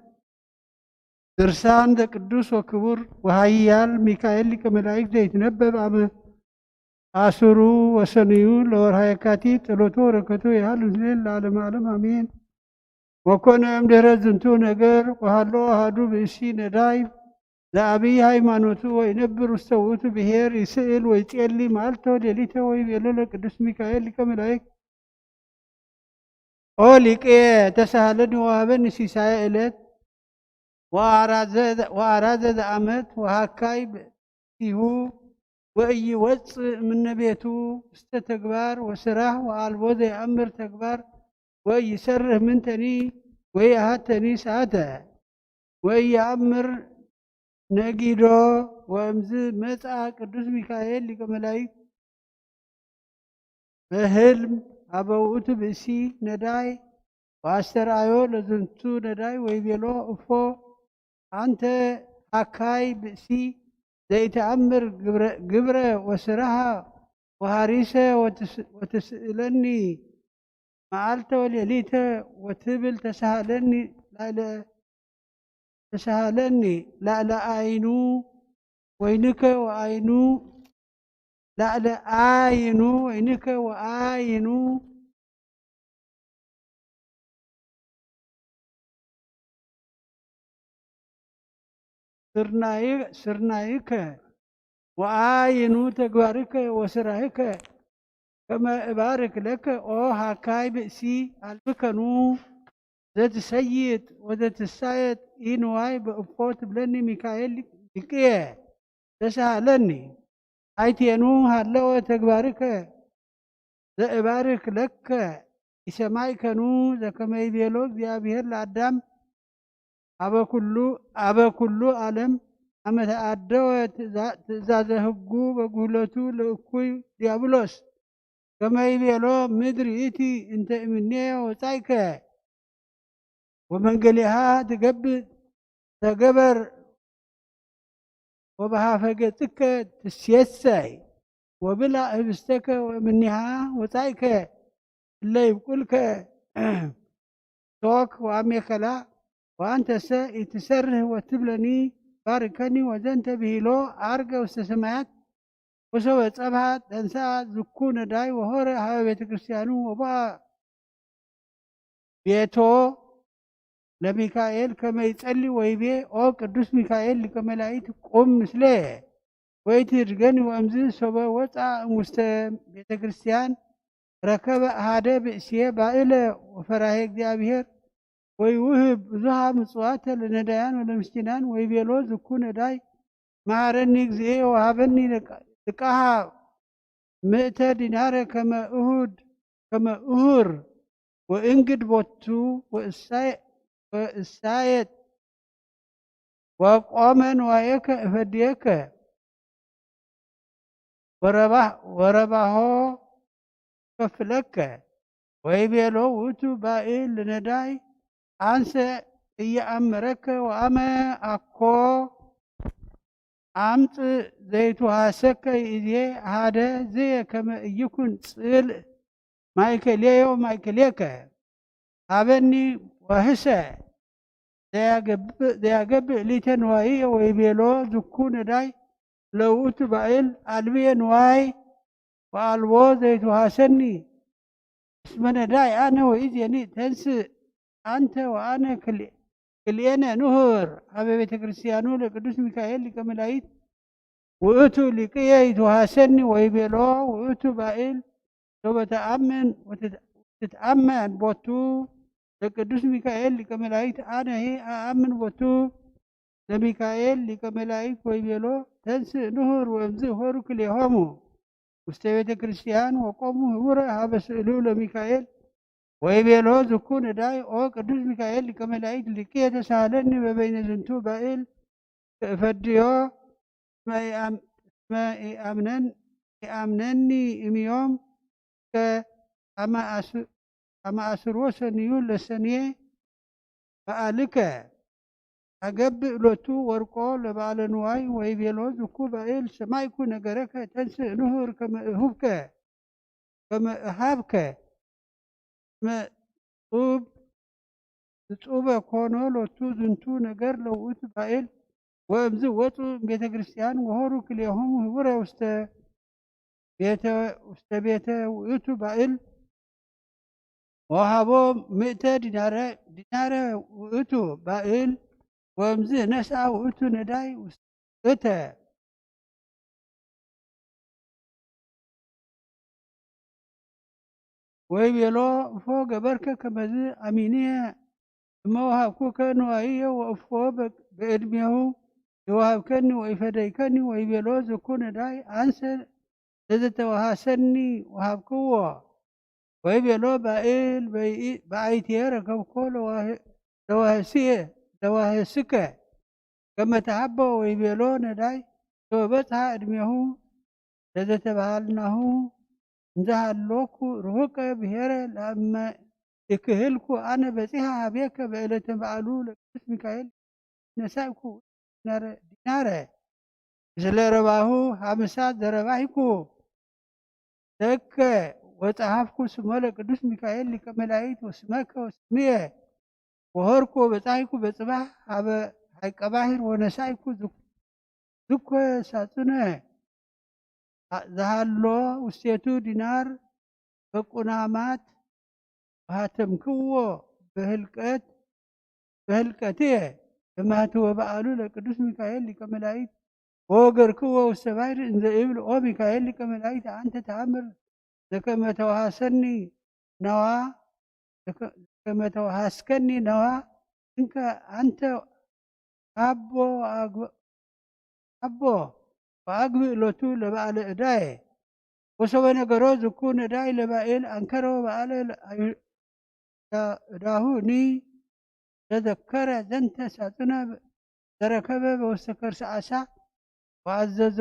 ድርሳን ዘቅዱስ ወክቡር ወኃያል ሚካኤል ሊቀ መላእክት ዘይትነበብ አብ አስሩ ወሰኑዩ ለወርሃ የካቲት ጸሎቱ ወበረከቱ ይሃሉ ምስሌነ ለዓለመ ዓለም አሜን። ወኮነ እምድህረ ዝንቱ ነገር ወሃሎ አሐዱ ብእሲ ነዳይ ዘአብይ ሃይማኖቱ ወይነብር ውስተ ውእቱ ብሔር ይስእል ወይጼሊ መዓልተ ወሌሊተ ወይቤሎ ለቅዱስ ሚካኤል ሊቀ መላእክት ኦ ሊቅየ ተሳሃለኒ ወሃበኒ ሲሳየ ዕለት ወአራዘ ዘአመት ወሃካይ ብእሲሁ ወኢይወጽእ እምነ ቤቱ ውስተ ተግባር ወስራሕ ወአልቦ ዘይአምር ተግባር ወኢይሰርህ ምንተኒ ወኢይሃተኒ ሰዓተ ወኢይአምር ነጊዶ። ወእምዝ መጽአ ቅዱስ ሚካኤል ሊቀ መላእክት በህልም ሀበ ውእቱ ብእሲ ነዳይ ወአስተርአዮ ለዝንቱ ነዳይ ወይቤሎ እፎ አንተ ሃካይ ብእሲ ዘይተአምር ግብረ ወስራሃ ወሃሪሰ ወትስእለኒ መዓልተ ወሌሊተ ወትብል ተሳሃለኒ ላዕለ ተሳሃለኒ ላዕለ አይኑ ወይንከ ወአይኑ ላዕለ አይኑ ወይንከ ወአይኑ ስርናይከ ወአይኑ ተግባርከ ወስራይከ ከመ እባርክ ለከ ኦ ሃካይ ብእሲ አልብከኑ ዘትሰይጥ ወዘትሳየጥ ኢንዋይ በእፎ ትብለኒ ሚካኤል ሊቅየ ተሳሃለኒ። አይቴኑ ሃለወ ተግባርከ ዘእባርክ ለከ ኢሰማይከኑ ዘከመ ይቤሎ እግዚኣብሔር ለአዳም አበ ኩሉ አበ ኩሉ ዓለም አመ ተአደወ ትእዛዘ ህጉ በጉህለቱ ለእኩይ ዲያብሎስ ከመ ይቤሎ ምድር ይእቲ እንተ እምኔ ወጻይከ ወመንገሊሃ ትገብእ ተገበር ወበሃፈ ገጽከ ትሴሰይ ወብላዕ ህብስተከ ወእምኔሃ ወጻይከ እለ ይብቁልከ ቶክ ወአሜከላ ወአንተሰ ኢትሰርህ ወትብለኒ ባርከኒ ወዘንተ ብሂሎ አርገ ውስተ ሰማያት ወሶበ ጸብሃ ተንሳ ዝኩ ነዳይ ወሆረ ሀበ ቤተ ክርስቲያኑ ወቦአ ቤቶ ለሚካኤል ከመ ይጸሊ ወይቤ ኦ ቅዱስ ሚካኤል ሊቀ መላእክት ቁም ምስሌ ወይትህድገኒ ወእምዝ ሶበ ወፃ እሙስተ ቤተ ክርስቲያን ረከበ አሃደ ብእስየ ባእለ ወፈራሄ እግዚኣብሔር ወይውህብ ብዙሃ ምጽዋተ ለነዳያን ወለምስኪናን ወይቤሎ ዝኩ ነዳይ መሃረኒ እግዚኤ ወሃበኒ ልቃሃ ምእተ ዲናረ ከመ እሁድ ከመ እሁር ወእንግድ ቦቱ ወእሳየጥ ወቆመ ንዋየከ እፈድየከ ወረባህ-፣ ወረባሆ ከፍለከ። ወይቤሎ ውእቱ ባእል ለነዳይ፣ አንሰ እየአምረከ ወአመ አኮ አምጽእ ዘይትውሃሰከ ይእዜ ሃደ ዝየ ከመ እይኩን ጽልእ ማእከልየ ወማእከልየከ። ሃበኒ ወህሰ ዘያገብእ ሊተ ንዋይየ ወይቤሎ ዝኩ ነዳይ ለውእቱ ባእል አልብየ ንዋይ ወአልቦ ዘይትውሃሰኒ። እስመ ነዳይ አነ ወይዜኒ ተንስእ አንተ ወአነ ክል-፣ ክልኤነ ንሁር ሀበ ቤተ ክርስቲያኑ ለቅዱስ ሚካኤል ሊቀ መላእክት ውእቱ ሊቅየ ይትውሃሰኒ ወይቤሎ ውእቱ ባእል ሶበ ተአምን ወትት-፣ ትትአመን ቦቱ ለቅዱስ ሚካኤል ሊቀ መላእክት አነሂ አአምን ቦቱ ለሚካኤል ሊቀ መላእክት ወይቤሎ ተንስእ ንሁር ወእምዝ ሆሩ ክልኤሆሙ ውስተ ቤተ ክርስቲያን ወቆሙ ህቡረ ሀበ ስእሉ ለሚካኤል ወይቤሎ ዝኩ ነዳይ ኦ ቅዱስ ሚካኤል ሊቀ መላእክት ሊቅየ ተሳሃለኒ በበይነ ዝንቱ ባእል ከእፈድዮ እስመ ኢአም-፣ እስመ ኢአምነን-፣ ኢአምነኒ እምዮም ከ አመ አስ-፣ አመ አስርዎ ሰንዩ ለሰንየ በዓልከ አገብእ ሎቱ ወርቆ ለበዓለ ንዋይ ወይቤሎ ዝኩ ባእል ሰማይኩ ነገረከ ተንስእ ንሁር ከመ እሁብከ ከመ እሃብከ እስመ ጡብ ትጹበ ኮኖ ሎቱ ዝንቱ ነገር ለውእቱ ባእል ወእምዝ ወፁ ቤተ ክርስቲያን ወሆሩ ክልኤሆሙ ህቡረ ውስተ ቤተ፣ ውስተ ቤተ ውእቱ ባእል ወሃቦ ምእተ ዲናረ፣ ዲናረ ውእቱ ባእል ወእምዝ ነስአ ውእቱ ነዳይ ውስተ እተ ወይቤሎ እፎ ገበርከ ከመዝ አሚንየ እመ ወሃብኩከ ንዋይየ ወእፎ በ-፣ በእድሜሁ ይወሃብከኒ ወይፈደይከኒ ወይቤሎ ዝኩ ነዳይ አንሰ ለዘተወሃሰኒ ወሃብክዎ ወይቤሎ ባእል በይኢ-፣ በአይትየ ረከብኮ ለዋህ-፣ ለዋህስየ ለዋህስከ ከመ ተሃቦ ወይቤሎ ነዳይ ሶበ በጽሐ እድሜሁ ለዘተባሃልናሁ እንዘሃሎኩ ርሁቀ ብሔረ ለእመ ኢክህልኩ አነ በጺሐ ሀቤከ በዕለተ በዓሉ ለቅዱስ ሚካኤል ነሳእኩ ዲናረ፣ ዲናረ ምስለ ረባሁ ሀምሳ ዘረባይኩ ለከ ወጸሐፍኩ ስሞ ለቅዱስ ሚካኤል ሊቀ መላእክት ወስመከ ወስምየ ወሆርኩ ወበጻይኩ በጽባሕ ሀበ ሀይቀ ባሕር ወነሳይኩ ዝኮ ሳጹነ ዘሃሎ ውስቴቱ ዲናር በቁናማት ወሃተምክዎ በህልቀት፣ በህልቀትየ በማህትወ በዓሉ ለቅዱስ ሚካኤል ሊቀ መላእክት ወወገርክዎ ውስተ ባሕር እንዘ እብል ኦ ሚካኤል ሊቀ መላእክት አንተ ተአምር ዘከመ ተወሃሰኒ ነዋ፣ ዘከ-፣ ዘከመ ተወሃስከኒ ነዋ፣ እንከ አንተ አቦ አግብ-፣ አቦ ወአግብእ ሎቱ ለበዓለ ዕዳየ። ወሶበ ነገሮ ዝኩ ነዳይ ለባእል አንከሮ በዓለ ለአዩ-፣ ዕዳሁኒ ተዘከረ ዘንተ ሳጽነ ዘረከበ በውስተ ከርሰ ዓሳ ወአዘዞ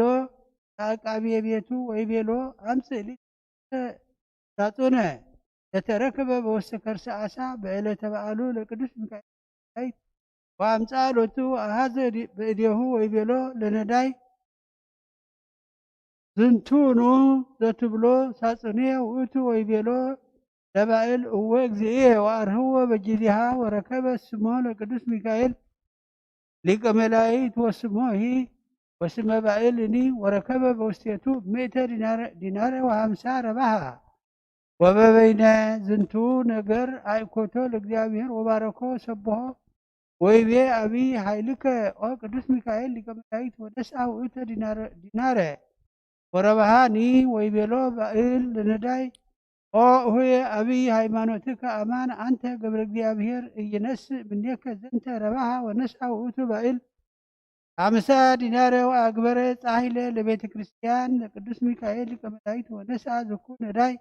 ለአቃብየ ቤቱ ወይቤሎ አምጽእ ሊተ ሳጹነ ለተረከበ በውስተ ከርሰ ዓሳ በዕለተ በዓሉ ለቅዱስ ሚካኤል ወአምጽአ ሎቱ አሃዘ በእዴሁ ወይቤሎ ለነዳይ ዝንቱ ኑ ዘትብሎ ሳጽንየ ውእቱ ወይቤሎ ለባእል እወ እግዚእየ ወአርህዎ በጊዜሃ ወረከበ ስሞ ለቅዱስ ሚካኤል ሊቀ መላእክት ወስሞሂ ወስመ ባእልኒ ወረከበ በውስቴቱ ምእተ ዲናረ፣ ዲናረ ወሀምሳ ረባሃ። ወበበይነ ዝንቱ ነገር አእኮቶ ለእግዚአብሔር ወባረኮ ሰብሖ ወይቤ አብይ ኃይልከ ኦ ቅዱስ ሚካኤል ሊቀ መላእክት ወነስአ ውእተ ዲናረ፣ ዲናረ ወረባሃኒ ወይቤሎ ባእል ለነዳይ ኦ እሁየ አብይ ሃይማኖትከ አማን አንተ ገብረ እግዚአብሔር እይነስእ ምኔከ ዘንተ ረባሃ ወነስአ ውእቱ ባእል አምሳ ዲናረ ወአግበረ ጻሂለ ለቤተ ክርስቲያን ለቅዱስ ሚካኤል ሊቀ መላእክት ወነስአ ዝኩ ነዳይ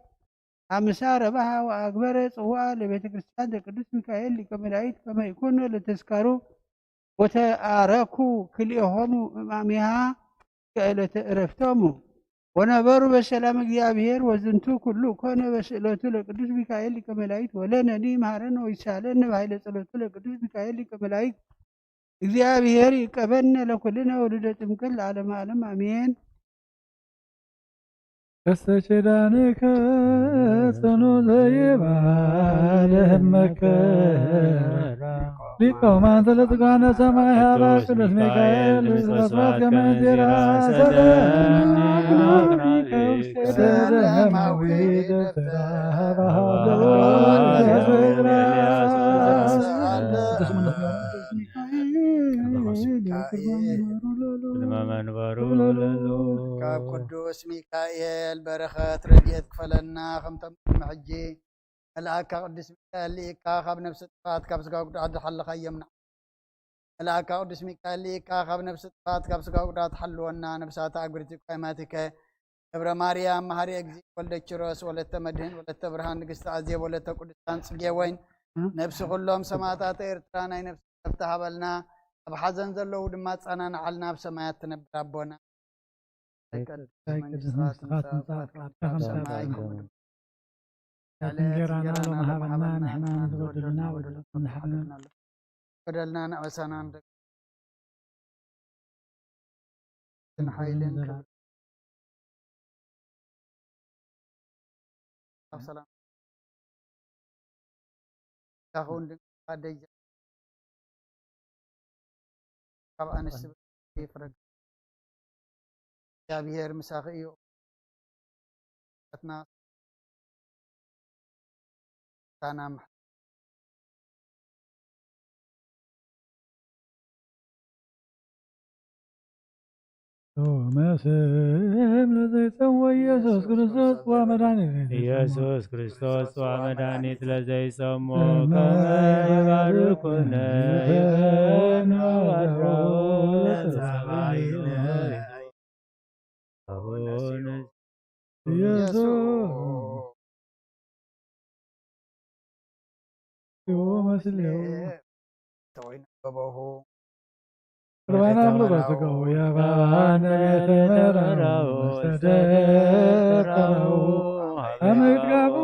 አምሳ ረባሃ ወአግበረ ጽዋአ ለቤተ ክርስቲያን ለቅዱስ ሚካኤል ሊቀ መላእክት ከመ ይኩኖ ለተስካሩ ወተአረኩ ክልኤሆሙ እማሚሃ ከዕለተ ዕረፍቶሙ። ወነበሩ በሰላም እግዚኣብሔር። ወዝንቱ ኩሉ ኮነ በስእለቱ ለቅዱስ ሚካኤል ሊቀ መላእክት። ወለነኒ መሐረነ ወይሳለነ በኃይለ ጸሎቱ ለቅዱስ ሚካኤል ሊቀ መላእክት። እግዚኣብሔር ይቀበነ ለኩልነ ወልደ ጥምቀት ለዓለመ ዓለም አሜን። ቀስተ ኪዳንከ ጽኑ ዘይባል መከራ ሊቀ ማንተ ለትጓነ ሰማይ ሀራ ቅዱስ ሚካኤል ስብሐት ከመ እንዚራ ሰደኒ አቅራቢከ ውስተ ሰማያዊ ደብተራ ቅድመ መንበሩ ለሉ ካብ ቅዱስ ሚካኤል በረኸት ረድኤት ክፈለና። ከምቶም ቅድሚ ሕጂ መልኣካ ቅዱስ ሚካኤል ልኢካ ካብ ነፍሲ ጥፋት ካብ ስጋ ጉድኣት ዝሓለኻዮም ንዓ። መልኣካ ቅዱስ ሚካኤል ልኢካ ካብ ነፍሲ ጥፋት ካብ ስጋ ጉድኣት ሓልወና። ነፍሳት ኣግብርቲ ቋይማቲከ ገብረ ማርያም፣ መሃሪ እግዚእ፣ ወልደ ኪሮስ፣ ወለተ መድህን፣ ወለተ ብርሃን፣ ንግስቲ ኣዜብ፣ ወለተ ቅዱሳን ጽጌ ወይን፣ ነፍሲ ኩሎም ሰማዕታት ኤርትራ ናይ ነፍሲ ዕረፍቲ ሃበልና። ኣብ ሓዘን ዘለዉ ድማ ኣጸናንዓልና። ኣብ ሰማያት ትነብር ኣቦና፣ ናይ ቅድስቲ መንግስቲ ትምጻእ፣ ፍቓድካ ከም ኣብ ሰማይ ከምኡ። ዕለት እንጀራና ሎም ሃበና፣ ንሕና ንዝበደሉና በደልናን ንሓፍር በደልናን ኣበሳናን ደግ-፣ ሓይልን ክብርን ኣብ ሰላም። ካኸውን ድንግል ኣደይ ካብ ኣንስቲ ይፍረድ። እግዚኣብሔር ምሳኺ እዩ። ኣትና ታና ምሕ- ቶመ ስም ለዘይጸምዎ ኢየሱስ ክርስቶስ ዋ መድኃኒት ኢየሱስ ክርስቶስ ዋ መድኃኒት ለዘይጸምዎ ከመ ይባርኩነ ይበኑ ተባይነ። ኢየሱስ ይዎ መስሌው ተወይነ ገበሁ ቁርባን አምልኮ ሥጋው ያባነ ቤተ መራው መስተደቀረው አመግጋቡ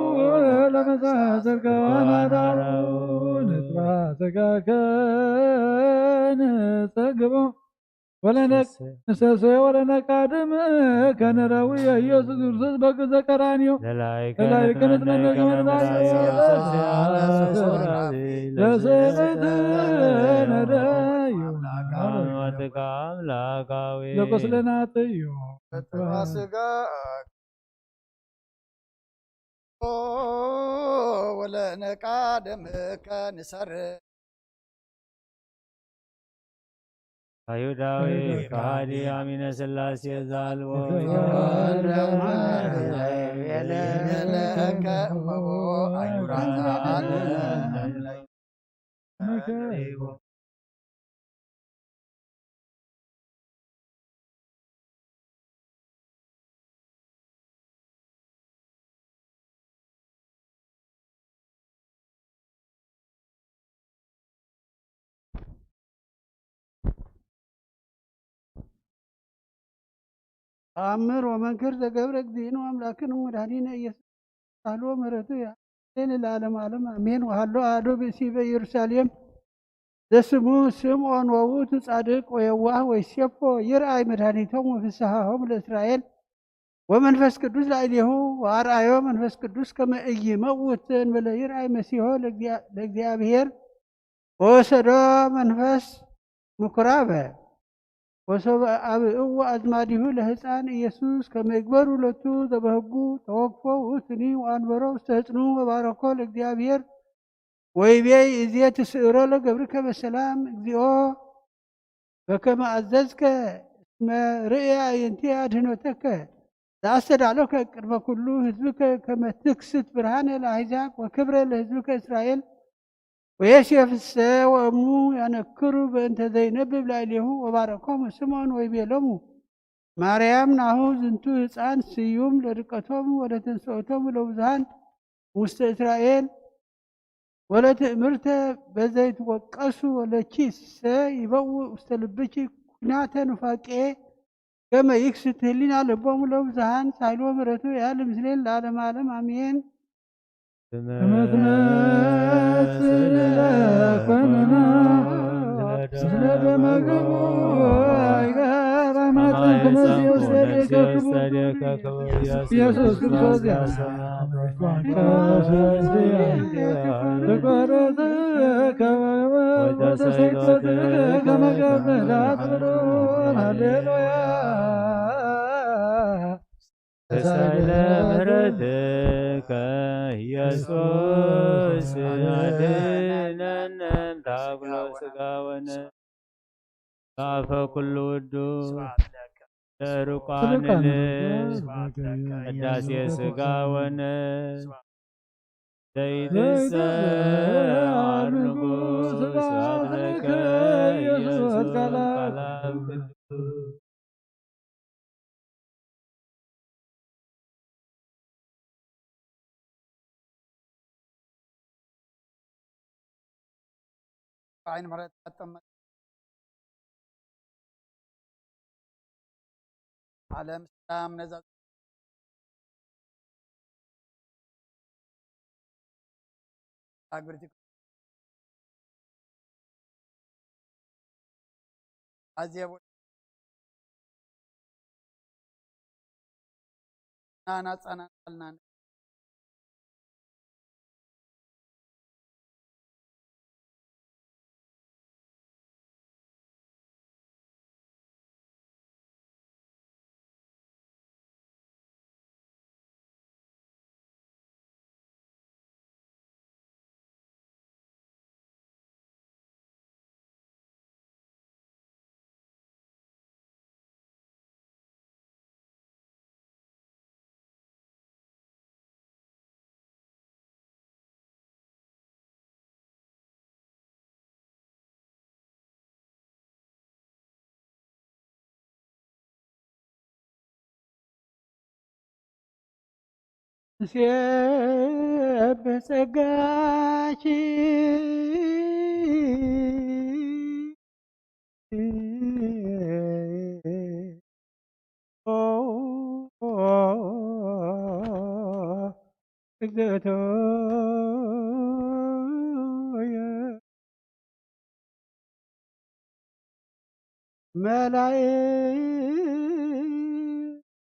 ለመሳሰል ከዋማራው ንጥባ ሥጋከ ንጸግቦ ወለነክ ንሰሰዮ ወለነቃድም ከነረዊ ኢየሱስ ክርስቶስ በግ ዘቀራንዮ ለላይከ ለላይከ ንትመነዩ ንትመነዩ ለሰለይት ነደዩ ለቁስልናትዮ ስጋ ወለነቃድም ከንሰር አይሁዳዊ ከሃዲ አሚነ ሥላሴ ዛልቦ ተኣምር ወመንክር ዘገብረ እግዚእነ ወአምላክነ ወመድኃኒነ ኢየሱስ ሳህሉ ወምሕረቱ ያዕሌነ ለዓለመ ዓለም አሜን። ወሃሎ አሐዱ ብእሲ በኢየሩሳሌም ዘስሙ ስምዖን ወውእቱ ጻድቅ ወየዋህ ወይሴፎ ይርአይ መድኃኒቶም ወፍስሐሆሙ ለእስራኤል ወመንፈስ ቅዱስ ላዕሌሁ ወአርአዮ መንፈስ ቅዱስ ከመ ኢይመውት እንበለ ይርአይ መሲሖ ለእግዚአ-፣ ለእግዚአብሔር ወወሰዶ መንፈስ ምኩራበ ወሶበ አብእዎ አዝማዲሁ ለህፃን ኢየሱስ ከመ ይግበሩ ሎቱ ዘበህጉ ተወክፎ ውእቱኒ ወአንበሮ ውስተ ህፅኑ ወባረኮ ለእግዚአብሔር ወይቤ ይእዜ ትስእሮ ለገብርከ በሰላም እግዚኦ በከመ አዘዝከ እስመ ርእየ አዕይንትየ አድህኖተከ ዘአስተዳሎከ ቅድመ ኩሉ ህዝብከ ከመ ትክስት ብርሃነ ለአሕዛብ ወክብረ ለህዝብከ እስራኤል ወየሴፍሰ ወእሙ ያነክሩ በእንተ ዘይነብብ ላዕሌሁ ወባረኮሙ ስምዖን ወይቤሎሙ ማርያም ናሁ ዝንቱ ህፃን ስዩም ለድቀቶሙ ወለተንስኦቶሙ ለብዙሃን ውስተ እስራኤል ወለትእምርተ በዘይትወቀሱ ወለኪሰ ይበውእ ውስተ ልብኪ ኩናተ ኑፋቄ ከመ ይክስት ህሊና ልቦሙ ለብዙሃን ሳይሎ ምሕረቱ ያል ምስሌን ለዓለመ ዓለም ኣሜን። እምትመስል ለኮንና ስለ ደመ ገቦ ይገባ ማፀን ክነሴ ውስተ ዴከ ክቡር ኢየሱስ ክርስቶስ ያሰማዕኳን ተቆረተ ከበበ ወተሰይጠት ከመገብዳት ሃሌሉያ ተሳይለ ምሕረትከ ኢየሱስ ኣድነነ እምታግሎ ስጋ ወነ ጣፈ ኩሉ ውዱ ለርቋንን ቅዳሴ ስጋ ወነ ዘይትሰዓር ንጉስ ስብሐት ለከ ኢየሱስ ቃል ኣብ ቅዱስ ዓይኒ ምሕረት ኣጠመ ዓለም ሰላም ነዛ ኣግብርቲ ኣዝየ ናናጻናልና ንሴ ብጸጋኪ እግዝእትየ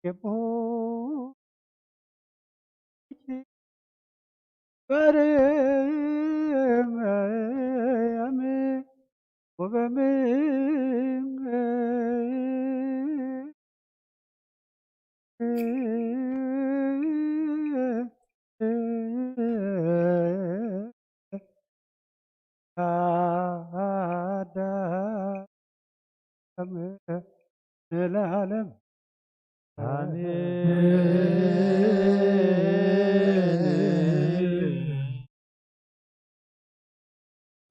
መላእክት በርያም ወበምንገ አዳም ለዓለም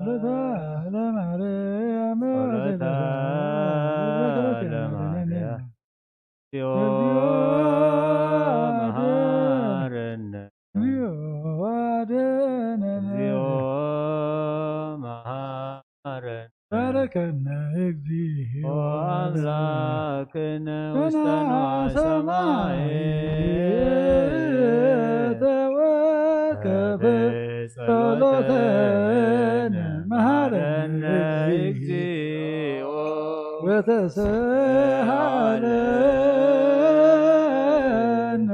ጸሎታ ለማርያም ጸሎታ ለማርያም እግዚኦ መሐረነ እግዚኦ መሐረነ ባረከነ እግዚኦ አምላክነ ውስተ ንዋየ ሰማይ ተወከፈ ጸሎተነ መሐረነ እግዚኦ ወተሰሃለነ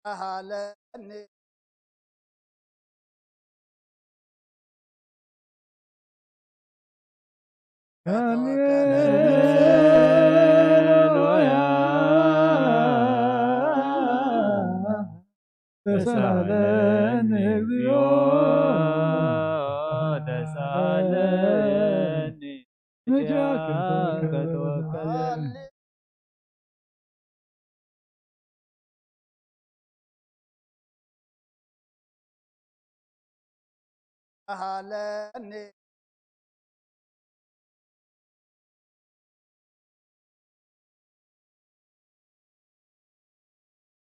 ተሃለኒ ሃሌሉያ ተሳለኒ እግዚኦ ተሳለኒ እጃከ ተወከለኒ ተሃለኒ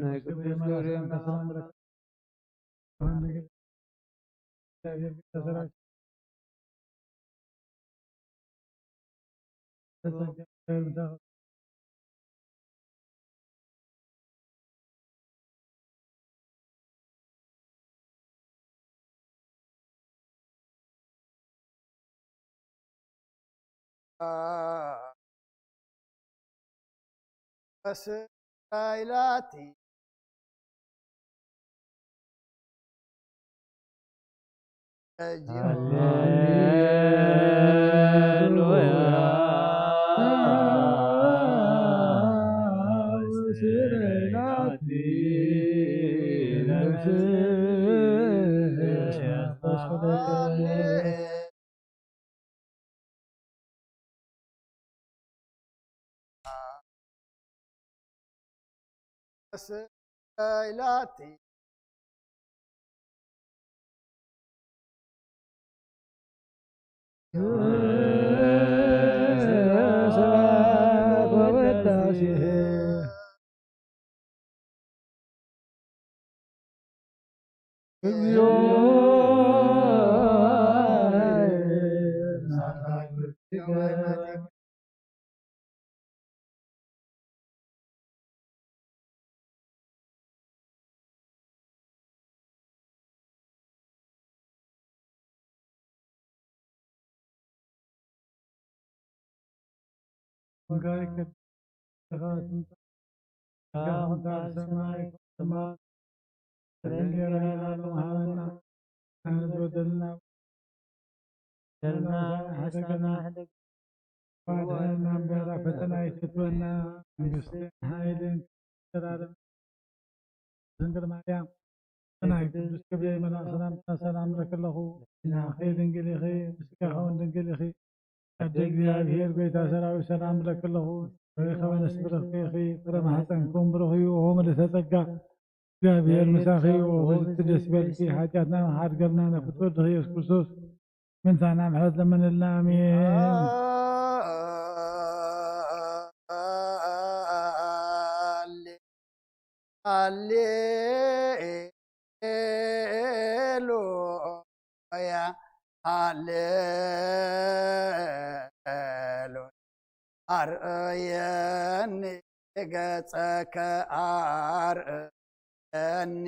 ናይ ቅዱስ ገብርኤል ፈተና ይፈትወና። መንግስትን ሓይልን ዘላለም ድንግል ማርያም ናይ ቅዱስ ገብርኤል መልኣክ ሰላምታ ሰላም እብለኪ ኣለኹ። ናኺ ድንግል ኢኺ፣ ብስጋኺ እውን ድንግል ኢኺ። ኣደ እግዚኣብሔር ጎይታ ሰራዊት ሰላም እብለኪ ኣለኹ። ርኢኺ ወነስ ብርኽቲ ኢኺ፣ ፍረ ማሕፀንኩም ብሩኽ እዩ። ኦ ምልእተ ጸጋ እግዚኣብሔር ምሳኺ እዩ። ኦ ብዝቲ ደስ ይበልኪ፣ ሓጢኣትና መሓር ገብርና ነፍት ወድኺ ኢየሱስ ክርስቶስ ምንታና ምሕረት ለምንልና። ኣሜን። ሃሌሉያ፣ ሃሌሉያ። ኣርእየኒ ገጸከ፣ ኣርእየኒ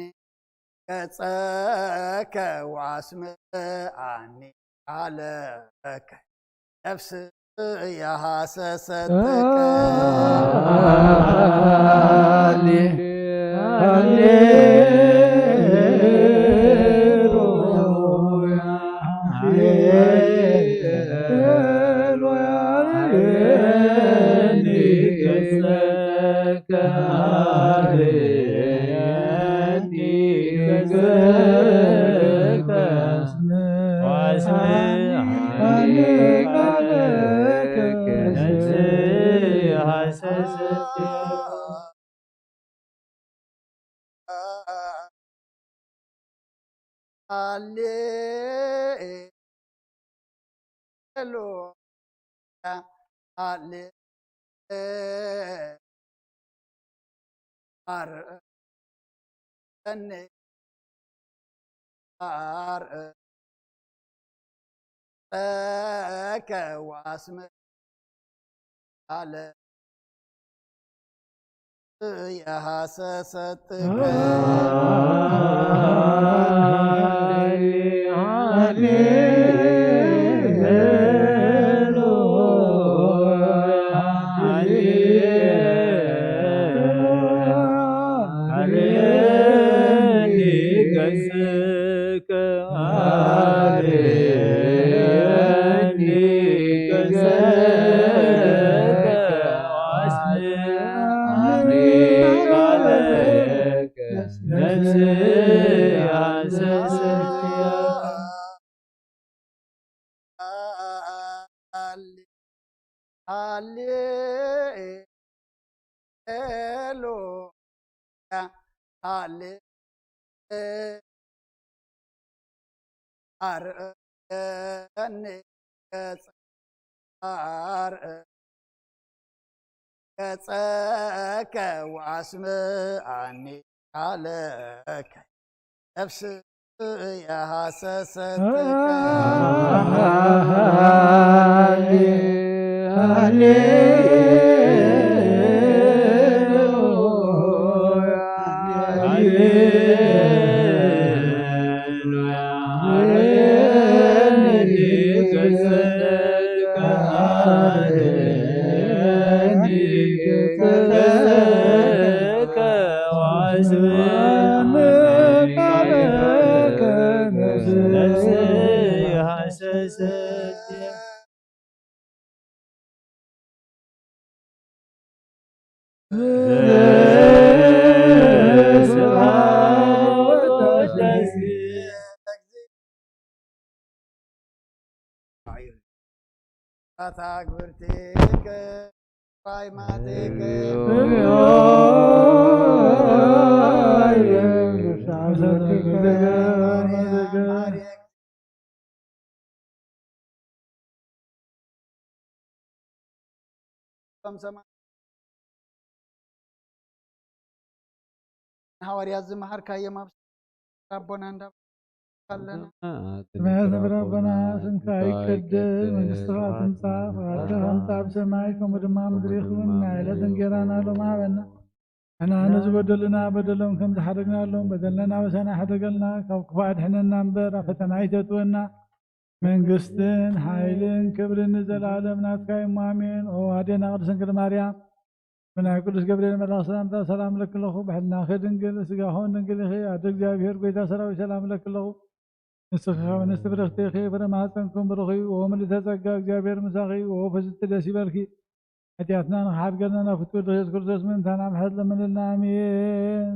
ገጸከ፣ ወኣስምዓኒ ቃለከ። ነፍስየ ሃሰሰት ሃሌ-፣ ሃሌሉያ፣ ሃሌሉያ፣ ሃሌሉያ። ሃሌ-፣ ሃሌሉያ፣ ሃሌ-፣ ኣርእየኒ፣ ኣርእየኒ ገጸከ ወኣስምዓኒ ቃለከ። የሃሰሰትከ። ሃሌሉያ፣ ሃሌ ኣርእየኒ ገጽ ኣርእየኒ ገጸከ ወኣስምዓኒ ቃለከ። ነፍስየ ሃሰሰትከ። ንሃዋርያት ዝመሃርካዮም ኣብ ኣቦና እንዳ ኣለና። ሰማያዊ ዝነብር ኣቦና፣ ስምካ ይቀደስ፣ መንግስትኻ ትምጻእ፣ ፍቓድካ ከም ትጻእ ኣብ ሰማይ ከምኡ ድማ ኣብ ምድሪ ይኹን። ናይ ዕለት እንጌራና ሎሚ ሃበና። ንሕና ንዝበደሉና በደሎም ከም ዝሓደግናሎም በደልና ናበሳና ሕደገልና፣ ካብ ክፉእ ኣድሕነና እምበር ኣብ ፈተና ኣይተእትወና። መንግስትን ሓይልን ክብርን ንዘለኣለም ናትካ እዩ፣ ኣሜን። ኦ ኣዴና ቅድስት ድንግል ማርያም፣ ብናይ ቅዱስ ገብርኤል መልኣኽ ሰላምታ ሰላም እለኪ ኣለኹ። ብሕልናኺ ድንግል፣ ስጋኹን ድንግል ኢኺ። ኣደ እግዚኣብሔር፣ ጎይታ ሰራዊት፣ ሰላም እለኪ ኣለኹ። ንስኺ ካብ ኣንስቲ ብርኽቲ ኢኺ፣ ፍረ ማህፀንኩም ብሩኽ እዩ። ኦ ምልዕተ ጸጋ፣ እግዚኣብሔር ምሳኺ እዩ። ኦ ፍስቲ ደስ ይበልኪ። ሓጢኣትና ንኽሓድገልና ናብ ፍትው ወልድኺ የሱስ ክርስቶስ ምእንታና ምሕረት ለምንልና። ኣሜን።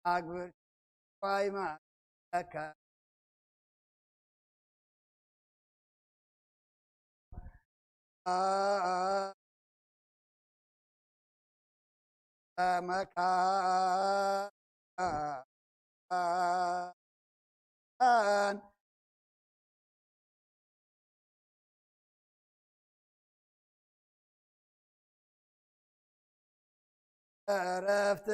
ኣግብር ፋይማ ለካ መካን ዕረፍት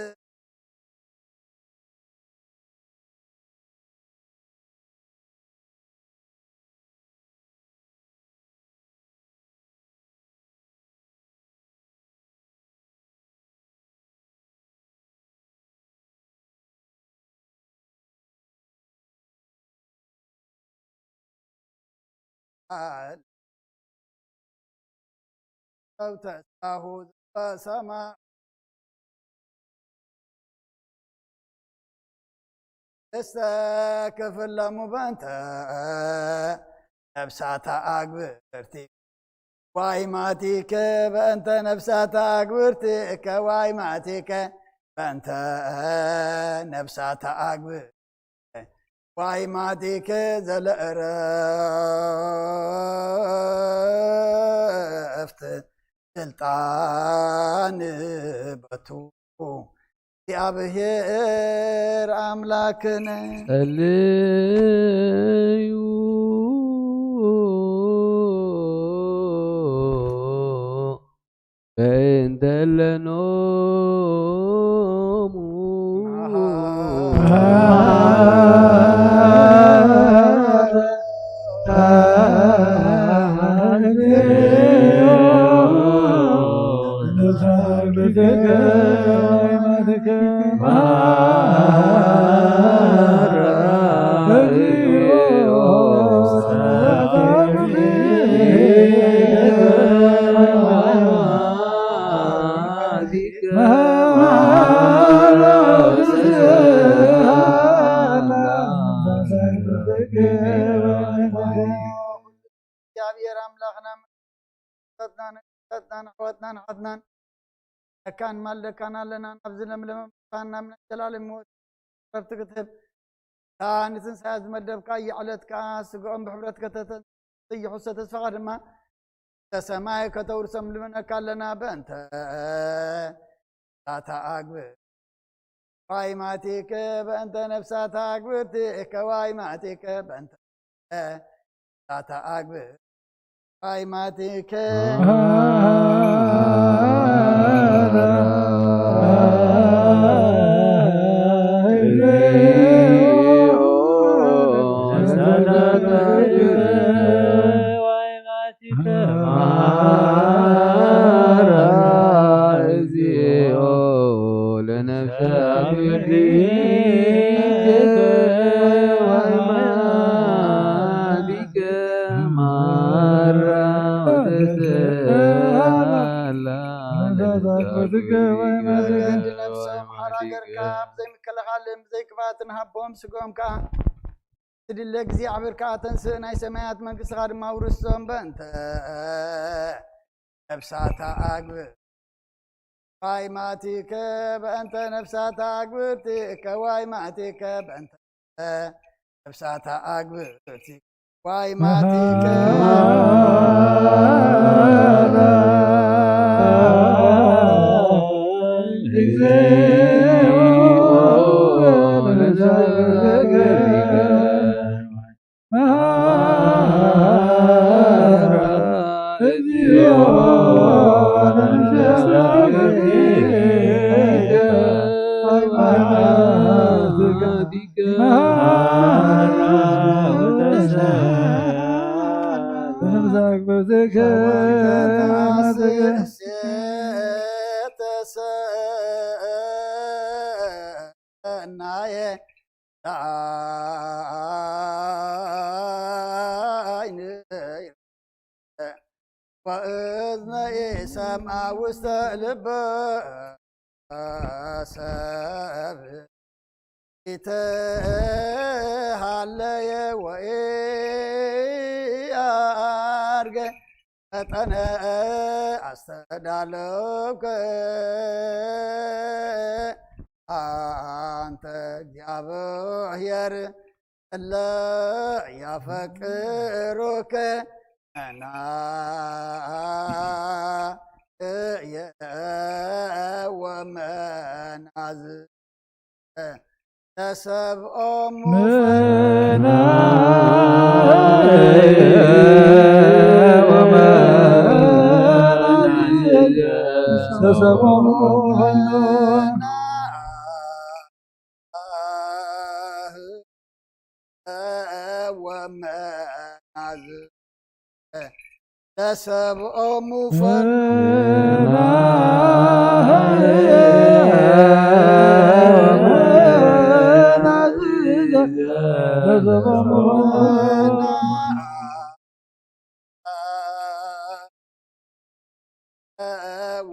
ቃል ሰው ተስፋሁ በሰማይ እሰ ክፍለሙ በእንተ ነብሳታ ኣግብርቲ ዋይ ማቲከ በእንተ ነፍሳታ ኣግብርቲከ፣ ዋይ ማቲከ በእንተ ነፍሳታ ኣግብር፣ ዋይ ማቲከ ዘለእረፍት ስልጣን በቱ እግዚኣብሔር ኣምላክነ። ጸልዩ በእንተ ለኖሙ እግዚኣብሔር ኣምላኽና፣ መሰረትና፣ ነገስታትናን ኣሕዋትናን ኣሓትናን፣ ነካን ማልደካን ኣለና። ናብዚ ለምለመ ምሳን ናብ ናይ ዘላለም ህይወት ረፍቲ ክትህብ፣ እታ ንትንሳኤ ዝመደብካ፣ የዕለት ከኣ ስግኦም ብሕብረት ከተተን፣ ይሑሰ ተስፋኻ ድማ ሰማይ ከተውርሶም ልምነካ ኣለና። በእንተ ነፍሳታ ኣግብር፣ ዋይ ማቲከ በእንተ ነፍሳታ ኣግብርቲከ፣ ዋይ ማቲከ በእንተ ነፍሳታ ኣግብር፣ ዋይ ማቲከ። ነፍሶም ሓራ ገርካ ብዘይምክልኻልን ብዘይክፍኣትን ሃቦም፣ ስግኦም ከኣ ትድለ ግዜ ኣዕብርካ ኣተንስእ፣ ናይ ሰማያት መንግስትኻ ድማ ኣውርሶም። በእንተ ነፍሳታ ኣግብር፣ ዋይ ማቲከ በእንተ ነፍሳታ ኣግብርቲከ፣ ዋይ ማቲከ በእንተ ነፍሳታ ኣግብርቲ፣ ዋይ ማቲከ። ሰናየ ዓይንየ ወእዝነየ ሰምዓ ውስተ ልበ ሰብ ኢተሃለየ ወኢአርገ መጠነ ኣስተዳለውከ ኣንተ እግዚኣብሔር እለ ያፈቅሩከ መናእየ ወመናዝ ተሰብኦሙ መናእየ ወመናዝ ተሰብኦሙ ወመናዝ ተሰብኦሙ ፈኑ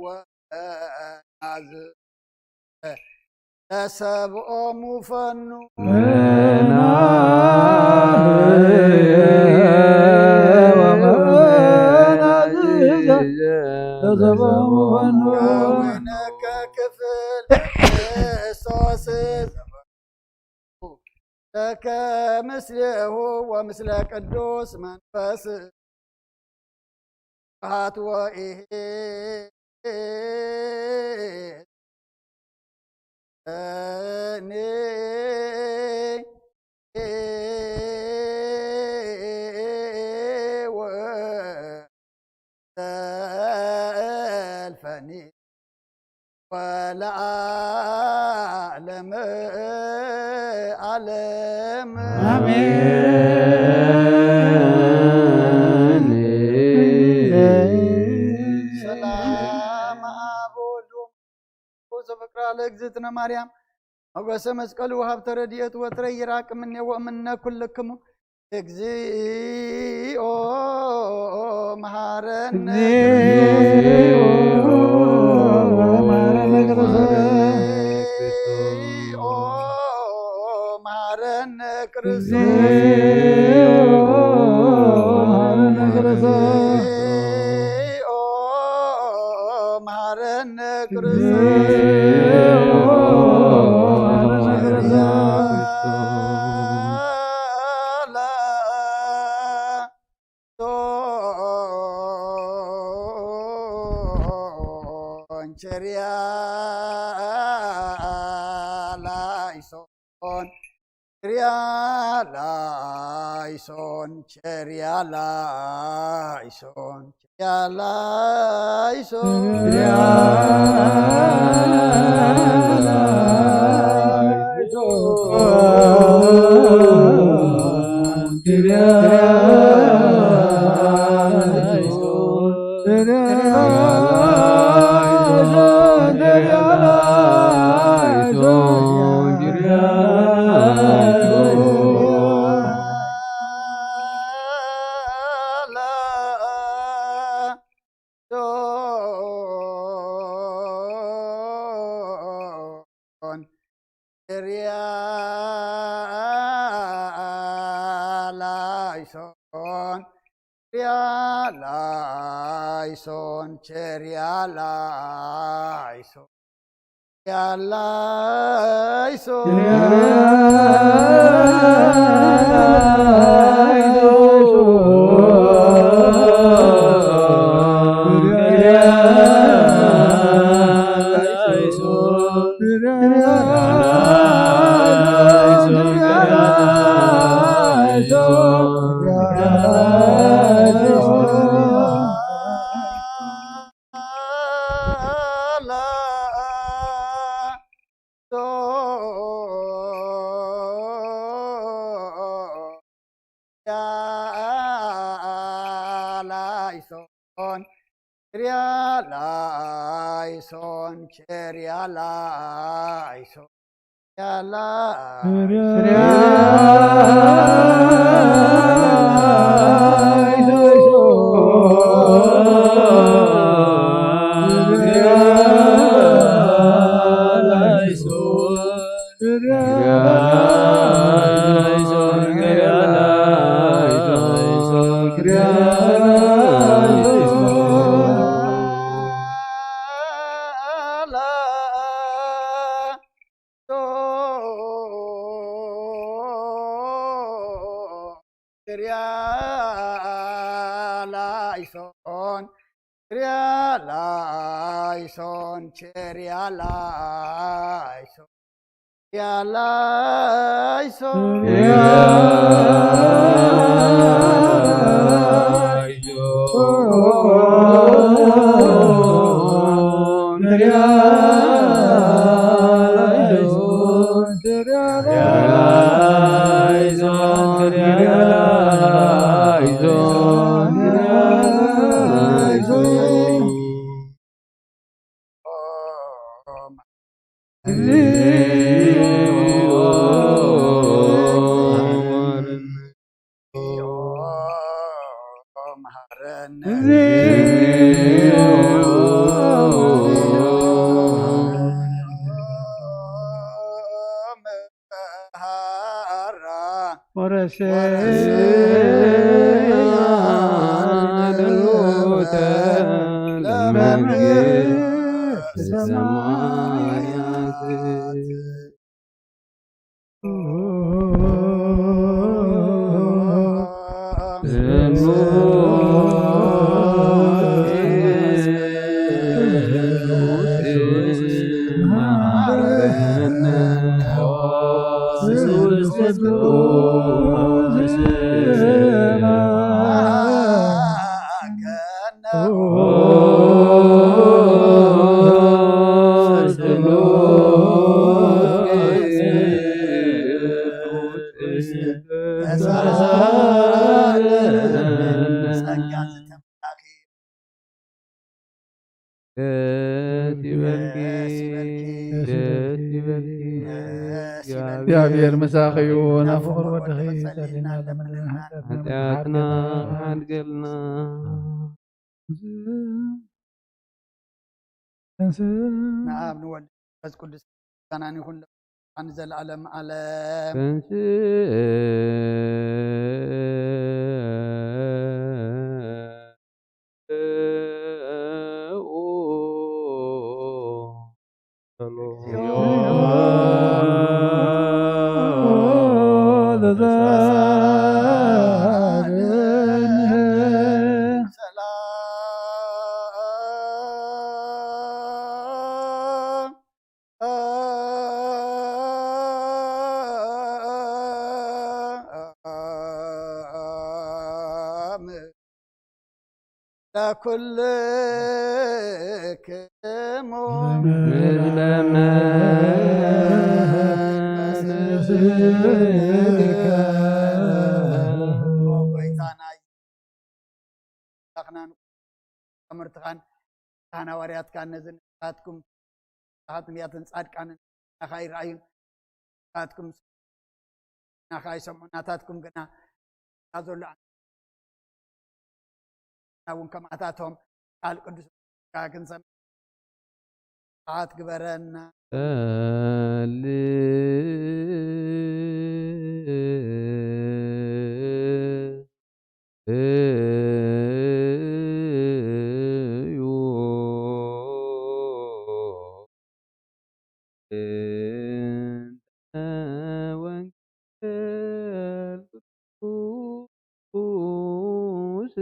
ወመናዝ ተሰብኦሙ ፈኑ መናህየ ወመናዝዘ ዘበሙ በኑ። ከዊነከ ክፍል ክርስቶስ ለከ ምስሌሁ ወምስለ ቅዱስ መንፈስ ስብሐት ወኢሄ እኔ ወዘልፈኒ ወለዓለመ ዓለም። አሜን። ሰላም አብ ወወልድ ወመንፈስ ቅዱስ ዘፍቅራ ለእግዝእትነ ማርያም ሞገሰ መስቀሉ ወሀብተ ረድኤት ወትረ ይራቅ እምኔ ወእምነ ኩልክሙ። እግዚኦ መሐረነ እግዚኦ መሐረነ ክርስቶስ። እግዚኦ መሐረነ ክርስቶስ። እግዚኦ መሐረነ ክርስቶስ። ላይሶን ቸሪያ ላይሶን ቸሪያ ላይሶን ቸሪያ ላይሶን ቸሪያ ላይሶን ቸሪያ ላይሶን ቸሪያ ላይሶን ላይሶን ቸሪያ ላይሶን ቸሪያ ላይሶን ቸሪያ ላይሶን ላይሶን ቸሪያ ላይሶን ቸሪያ ላይሶን ቸሪያ ላይሶን ቸሪያ ላይሶን ቸሪያ ላይሶን ቸሪያ ላይሶን ቸሪያ ላይሶን መንግስተ ሰማያት። ደስ ይበልኪ፣ ደስ ይበልኪ፣ ደስ ይበልኪ። ደስ ይበልኪ። እግዚኣብሔር ምሳኺ ይኹን። ኣብ ፍቕሪ ወድኺ ጸሊና ለምንና። ሓጢኣትና ሓድገልና። ንኣብ ንወልድ መንፈስ ቅዱስ ምስጋናን ይኹን ንዘለዓለም ዓለም። ተንስኡ ለኩልክሙ። ጎይታና ኣምላኽናን ኣመርትኻን ካህን ሃዋርያትካን ነዚ ንስኻትኩም ንስኻት ነቢያትን ጻድቃንን ናኻ ይረኣዩን ናትኩም ናኻ ይሰምዑ ናታትኩም ግና ኣብ ዘሎ እውን ከምኣታቶም ቃል ቅዱስ ክንሰምዕ ስብሐት ግበረና። ጸልዩ እንተ ወንጌል ቅዱስ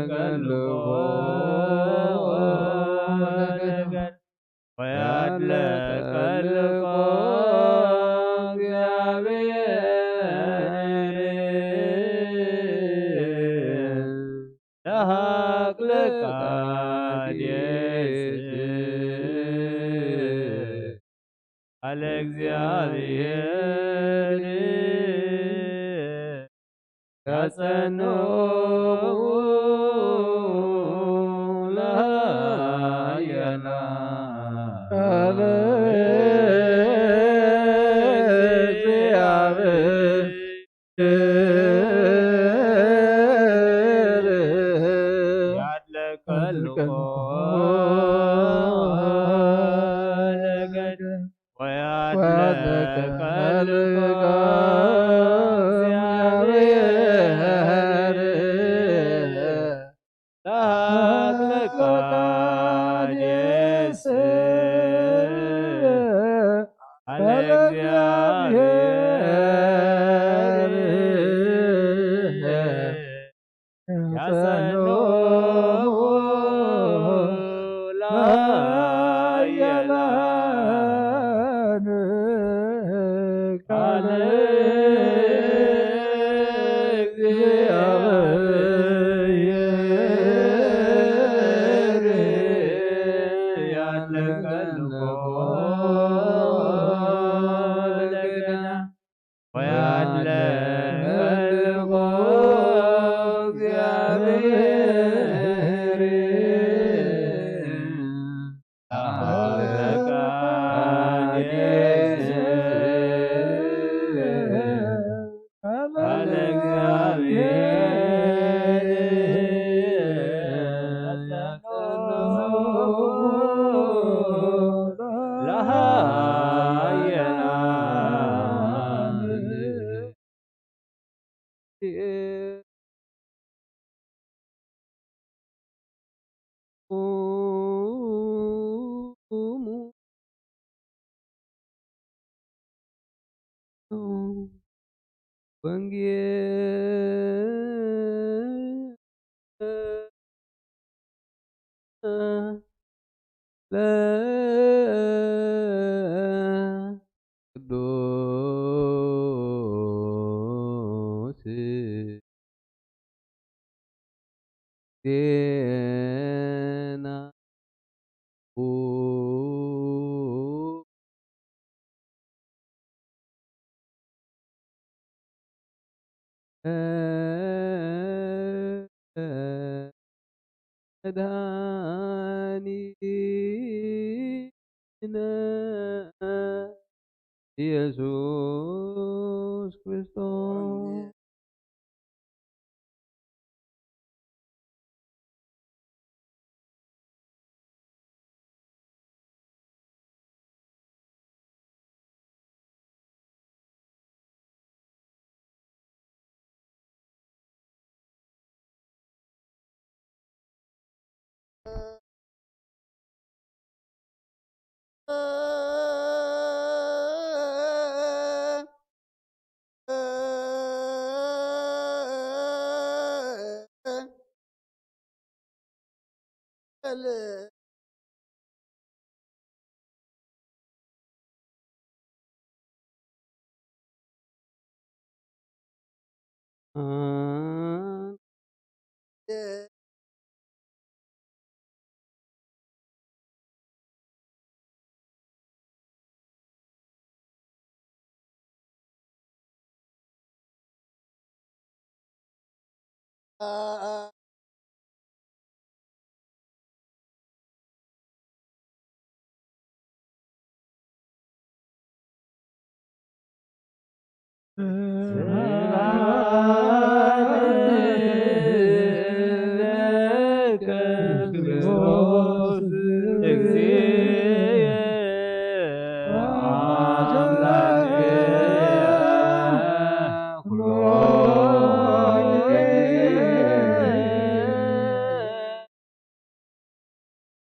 ከልቆ ለገድ ወያድለቀ ልቆ እግዚአብሔር ለሃቅለ ቃዴስ ቃለ እግዚአብሔር ያጸንዑ ለሃየና ቃለ እግዚአብሔር ያድለቀ ልቆ ለገድ ወያድለቀ ልቆ እግዚአብሔር ለሃቅለ ቃዴስ ቃለ እግዚአብሔር ያጸንዑ ለኃያላን ቃለ እግዚአብሔር ያለቀ ልቆ ለገና ወያለ መልኮ እግዚአብሔር አለቃ ቃለ እግዚአብሔር ወንጌል ቅዱስ ዜና መድኃኒነ ኢየሱስ ክርስቶስ።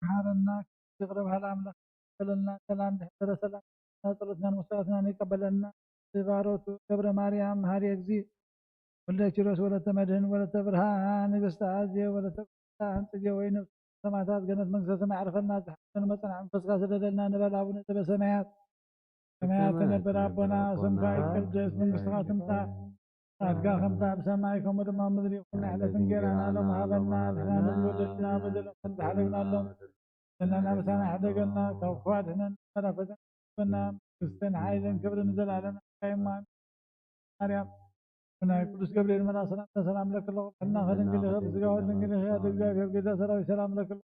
መሓረና፣ ይቕረ በሃል ኣምላኽ ይበለልና። ሰላም ዘሕደረ ሰላም ጸሎትናን መስዋዕትናን ይቀበለልና። ብባሮቱ ገብረ ማርያም መሓሪ እግዚእ። ወልደ ኪሮስ ወለተ መድህን ወለተ ብርሃን ንግስተ ኣዜ ወለተ ብርሃን ጽጌ ወይ ነፍስ ሰማዕታት ገነት መንግስተ ሰማይ ዓርፈልና። ዝሓለፈ ንመጸና መንፈስካ ስደደልና ንበል። ኣቡነ ዘበሰማያት ሰማያት ትነብር ኣቦና፣ ስምካ ይቀደስ፣ መንግስትኻ ትምጻእ፣ ፍቃድካ ከምታ ኣብ ሰማይ ከምኡ ድማ ኣብ ምድሪ ይኹን። ንዕለት እንጌራና ሎም ሃበና፣ ንሕና ንብል ወለድና በደሎም ከም ዝሓለግናሎም፣ ለና ናብሳና ሕደገልና፣ ካብ ክፉእ ኣድሕነና፣ ፈተና ኣትግበና፣ መንግስትን ሓይልን ክብርን ንዘለኣለም ኣሜን። ማርያም ናይ ቅዱስ ገብርኤል መልኣክ ሰላምታ ሰላም ለኪ ኣለኹ። ብሕና ከድንግል ኢኺ፣ ብስጋ ወድንግል ኢኺ፣ ኣደ እግዚኣብሔር ጌታ ሰራዊት ሰላም ለኪ ኣለኹ።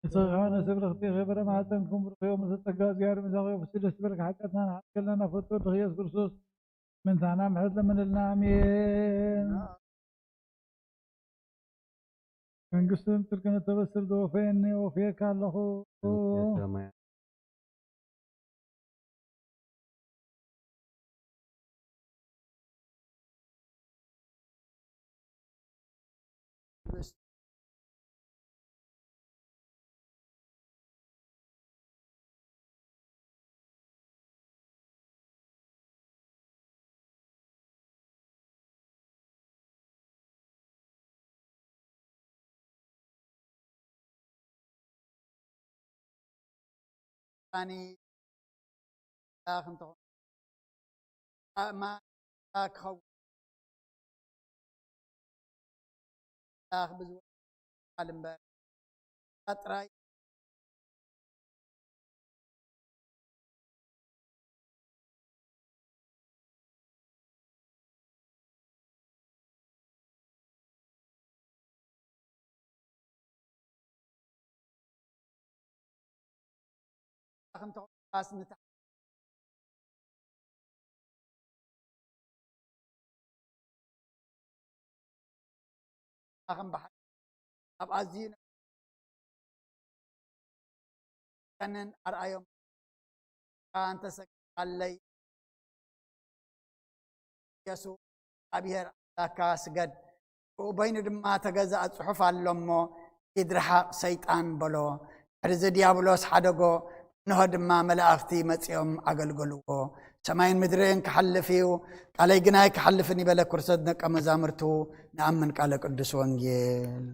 ንስኺ ከማነ ስብርኽቲ ኢኺ፣ ፍረ ማህፀንኩም ብሩኽ እዩ። ምስ ጸጋ እግዚኣብሔር ምሳኺ ፍስሕ ደስ ይበልኪ። ሓጢኣትና ንሓጥከልና ናብ ፍቱ ወድኺ ኢየሱስ ክርስቶስ ምንታና ምሕረት ለምንልና። ኣሜን። መንግስትን ጽድቅን እተበስር ዘወፈየኒ ወፍየካ ኣለኹ። ኣኒ ኣምላኽ እንተኾነ ኣእማን ክኸውን ኣምላኽ ብዝወ ቃል እምበር ጥራይ ኣኽም ብሓቂ ኣብ ኣዝዩ ከንን ኣርኣዮም ኣንተ ሰግድ ኣለይ የሱ ኣብሔር ኣምላካ ስገድ ብኡ በይኑ ድማ ተገዛእ ጽሑፍ ኣሎ እሞ ይድርሓቕ ሰይጣን በሎ። ድሕሪዚ ዲያብሎስ ሓደጎ፣ እንሆ ድማ መላእኽቲ መጺኦም ኣገልገልዎ። ሰማይን ምድርን ክሓልፍ እዩ፣ ቃለይ ግናይ ክሓልፍን ይበለ ክርስቶስ ደቀ መዛሙርቱ። ንኣምን ቃለ ቅዱስ ወንጌል።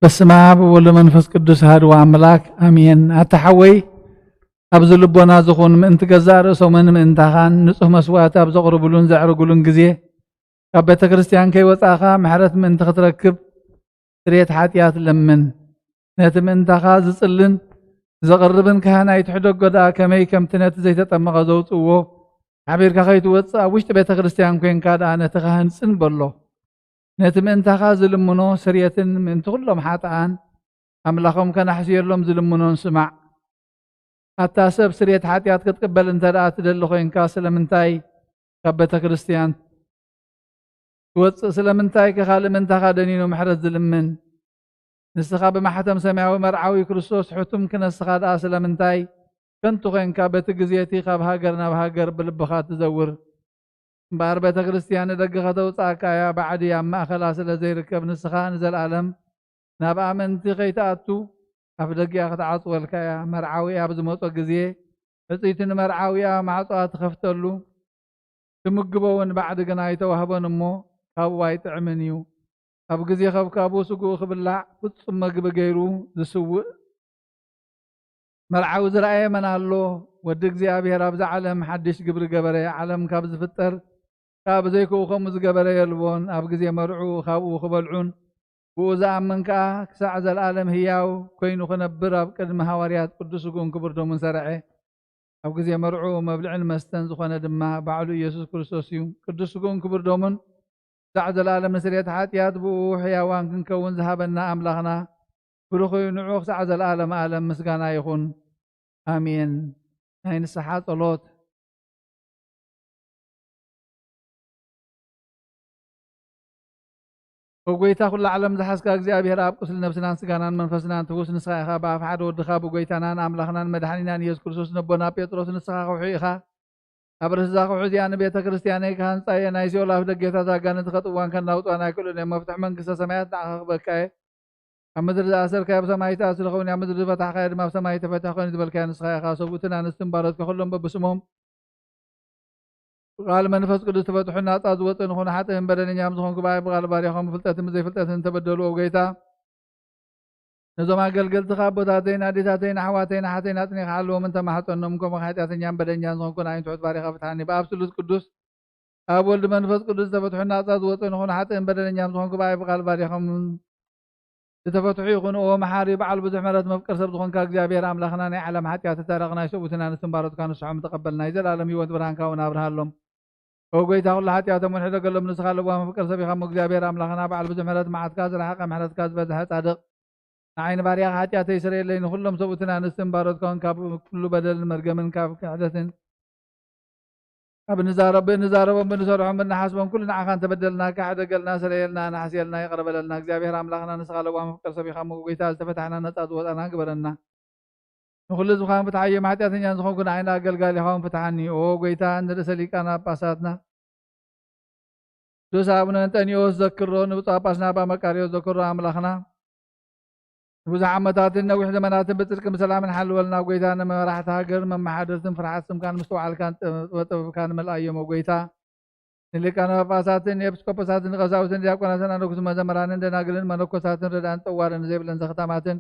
በስመ አብ ወወልድ ወመንፈስ ቅዱስ አሐዱ አምላክ አሜን። ኣታ ሓወይ፣ ኣብዚ ልቦና ዝኹን ምእንቲ ገዛእ ርእሶምን ምእንታኻን ንጹህ መስዋዕቲ ኣብ ዘቕርብሉን ዘዕርጉሉን ግዜ፣ ካብ ቤተ ክርስቲያን ከይወጻእኻ ምሕረት ምእንቲ ክትረክብ ስርየት ሓጢኣት ለምን። ነቲ ምእንታኻ ዝጽልን ዘቕርብን ካህን ኣይትሕደጎ ደኣ፣ ከመይ ከምቲ ነቲ ዘይተጠመቐ ዘውጽእዎ ሓቢርካ ከይትወጽእ ኣብ ውሽጢ ቤተ ክርስቲያን ኮይንካ ደኣ ነቲ ካህን ጽን በሎ። ነቲ ምእንታኻ ዝልምኖ ስርየትን ምእንቲ ኩሎም ሓጥኣን ኣምላኾም ከናሕስየሎም ዝልምኖን ስማዕ። ኣታ ሰብ ስርየት ሓጢኣት ክትቅበል እንተ ደኣ ትደሊ ኮይንካ ስለምንታይ ካብ ቤተ ክርስቲያን ትወጽእ? ስለምንታይ ከ ካልእ ምእንታኻ ደኒኑ ምሕረት ዝልምን? ንስኻ ብማሕተም ሰማያዊ መርዓዊ ክርስቶስ ሕቱም ክነስኻ ደኣ ስለምንታይ ከንቱ ኮይንካ በቲ ግዜ እቲ ካብ ሃገር ናብ ሃገር ብልብኻ ትዘውር? እምበኣር ቤተ ክርስቲያን ንደገ ከተውጽኣካ እያ፣ ባዕዲ ኣብ ማእከላ ስለ ዘይርከብ ንስኻ ንዘለኣለም ናብኣ ምእንቲ ከይትኣቱ ኣፍ ደጊኣ ክትዓጽወልካ እያ። መርዓዊኣ ኣብ ዝመጾ ግዜ ሕጽይቲ ንመርዓዊኣ ማዕጾኣ ትኸፍተሉ፣ ትምግቦ እውን ባዕዲ ግና ኣይተዋህቦን እሞ ካብኡ ኣይጥዕምን እዩ። ኣብ ግዜ ከብካቡ ስግኡ ክብላዕ ፍጹም መግቢ ገይሩ ዝስውእ መርዓዊ ዝረኣየ መን ኣሎ? ወዲ እግዚኣብሔር ኣብዛ ዓለም ሓድሽ ግብሪ ገበረ። ዓለም ካብ ዝፍጠር ከኣ ብዘይክኡ ከምኡ ዝገበረ የልቦን። ኣብ ግዜ መርዕኡ ካብኡ ክበልዑን ብኡ ዝኣምን ከኣ ክሳዕ ዘለኣለም ህያው ኮይኑ ክነብር ኣብ ቅድሚ ሃዋርያት ቅዱስ ስግኡን ክቡር ደሙን ሰርዐ። ኣብ ግዜ መርዕኡ መብልዕን መስተን ዝኾነ ድማ ባዕሉ ኢየሱስ ክርስቶስ እዩ። ቅዱስ ስግኡን ክቡር ደሙን ክሳዕ ዘለኣለም ንስርየት ሓጢኣት ብኡ ሕያዋን ክንከውን ዝሃበና ኣምላኽና ብሩኽ እዩ። ንዑ ክሳዕ ዘለኣለም ኣለም ምስጋና ይኹን። ኣሜን። ናይ ንስሓ ጸሎት። ኦ ጎይታ ኩላ ዓለም ዝሓዝካ እግዚኣብሔር ኣብ ቁስሊ ነብስናን ስጋናን መንፈስናን ትውስ ንስኻ ኢኻ። ብኣፍ ሓደ ወድኻ ብጎይታናን ኣምላኽናን መድሓኒናን ኢየሱስ ክርስቶስ ነቦና ጴጥሮስ ንስኻ ከውሒ ኢኻ። ኣብ ርእሲ እዛ ከውሒ እዚኣ ንቤተ ክርስቲያነይ ክሃንጻ እየ፣ ናይ ሲኦል ኣፍ ደጌታት ኣጋንንቲ ከጥዋን ከናውጥዋን ኣይክእሉን እዮም። መፍትሒ መንግስተ ሰማያት ንዓኻ ክበካ እየ። ኣብ ምድሪ ዝኣሰርካዮ ኣብ ሰማይ ዝተኣስረ ኸውን፣ ኣብ ምድሪ ዝፈታሕካዮ ድማ ኣብ ሰማይ ተፈትሒ ኮይኑ ዝበልካዮ ንስኻ ኢኻ። ሰብኡትን ኣንስትን ባሮትካ ኩሎም በብስሞም ብቃል መንፈስ ቅዱስ ተፈትሑ ናጻ ዝወጽእ ንኹን ሓጥእን በደለኛም ዝኾንኩ ብኣይ ብቃል ባርያኹም ብፍልጠትን ብዘይፍልጠትን ተበደሉ። ኦ ጎይታ፣ ነዞም ኣገልገልትኻ ኣቦታተይን ኣዴታተይን ኣሕዋተይን ኣሓተይን ኣጽኒኻ ሓልዎም እንተማሕጸኖም፣ ከምኡ ሓጢኣተኛን በደኛን ዝኾንኩ ንኣይን ትሑት ባርያኻ ፍትሓኒ። ብኣብ ስሉስ ቅዱስ ኣብ ወልድ መንፈስ ቅዱስ ዝተፈትሑ ናጻ ዝወጽእ ንኹን ሓጥእን በደለኛም ዝኾንኩ ብኣይ ብቃል ባርያኹም ዝተፈትሑ ይኹኑ። ኦ መሓሪ በዓል ብዙሕ ምሕረት መፍቀር ሰብ ዝኾንካ እግዚኣብሔር ኣምላኽና፣ ናይ ዓለም ሓጢኣት እታረቕ፣ ናይ ሰብኡትን ኣንስትን ባሮትካ ንስሖም ተቐበል፣ ናይ ዘለኣለም ህይወት ብርሃንካ እውን ኣብርሃሎም። ኦ ጎይታ ኩሉ ሓጢኣቶም እውን ሕደገሎም፣ ንስኻ ለዋህ መፍቀር ሰብ ኢኻ እሞ እግዚኣብሔር ኣምላኽና፣ በዓል ብዙሕ ምሕረት መዓትካ ዝረሓቐ ምሕረትካ ዝበዝሐ ጻድቕ ንዓይ ንባርያኻ ሓጢኣተይ ስረየለይ፣ ንኹሎም ሰብኡትን ኣንስትን ባሮትካ እውን ካብ ኩሉ በደልን መርገምን ካብ ክሕደትን ካብ ንዛረብ-፣ ብእንዛረቦም ብንሰርሖም ብንሓስቦም ኩሉ ንዓኻ እንተበደልናካ ሕደገልና፣ ስረየልና፣ ንሓስየልና፣ ይቕረ በለልና። እግዚኣብሔር ኣምላኽና ንስኻ ለዋህ መፍቀር ሰብ ኢኻ እሞ ጎይታ ዝተፈታሕና ነጻ ዝወጻና ግበረና። ንኹሉ ህዝብኻ ፍትሓዮም፣ ሓጢኣተኛን ዝኾንኩ ንዓይን ኣገልጋሊኻ እውን ፍትሓኒ። ኦ ጎይታ ንርእሰ ሊቃነ ጳጳሳትና ቅዱስ ኣቡነ እንጠንዮስ ዘክሮ፣ ንብፁዕ ጳጳስና ኣባ መቃርዮስ ዘክሮ ኣምላኽና ንብዙሕ ዓመታትን ነዊሕ ዘመናትን ብጽድቅን ብሰላምን ሓልወልና። ጎይታ ንመራሕቲ ሃገር መመሓደርትን ፍርሓት ስምካን ምስትውዓልካን ጥበብ ጥበብካን መልኣዮም። ኦ ጎይታ ንሊቃነ ጳጳሳትን ንኤጲስቆጶሳትን ንቀሳውስትን ዲያቆናትን ኣነኩስ መዘምራንን ደናግልን መነኮሳትን ረዳእን ጠዋርን ዘይብለን ዘኽታማትን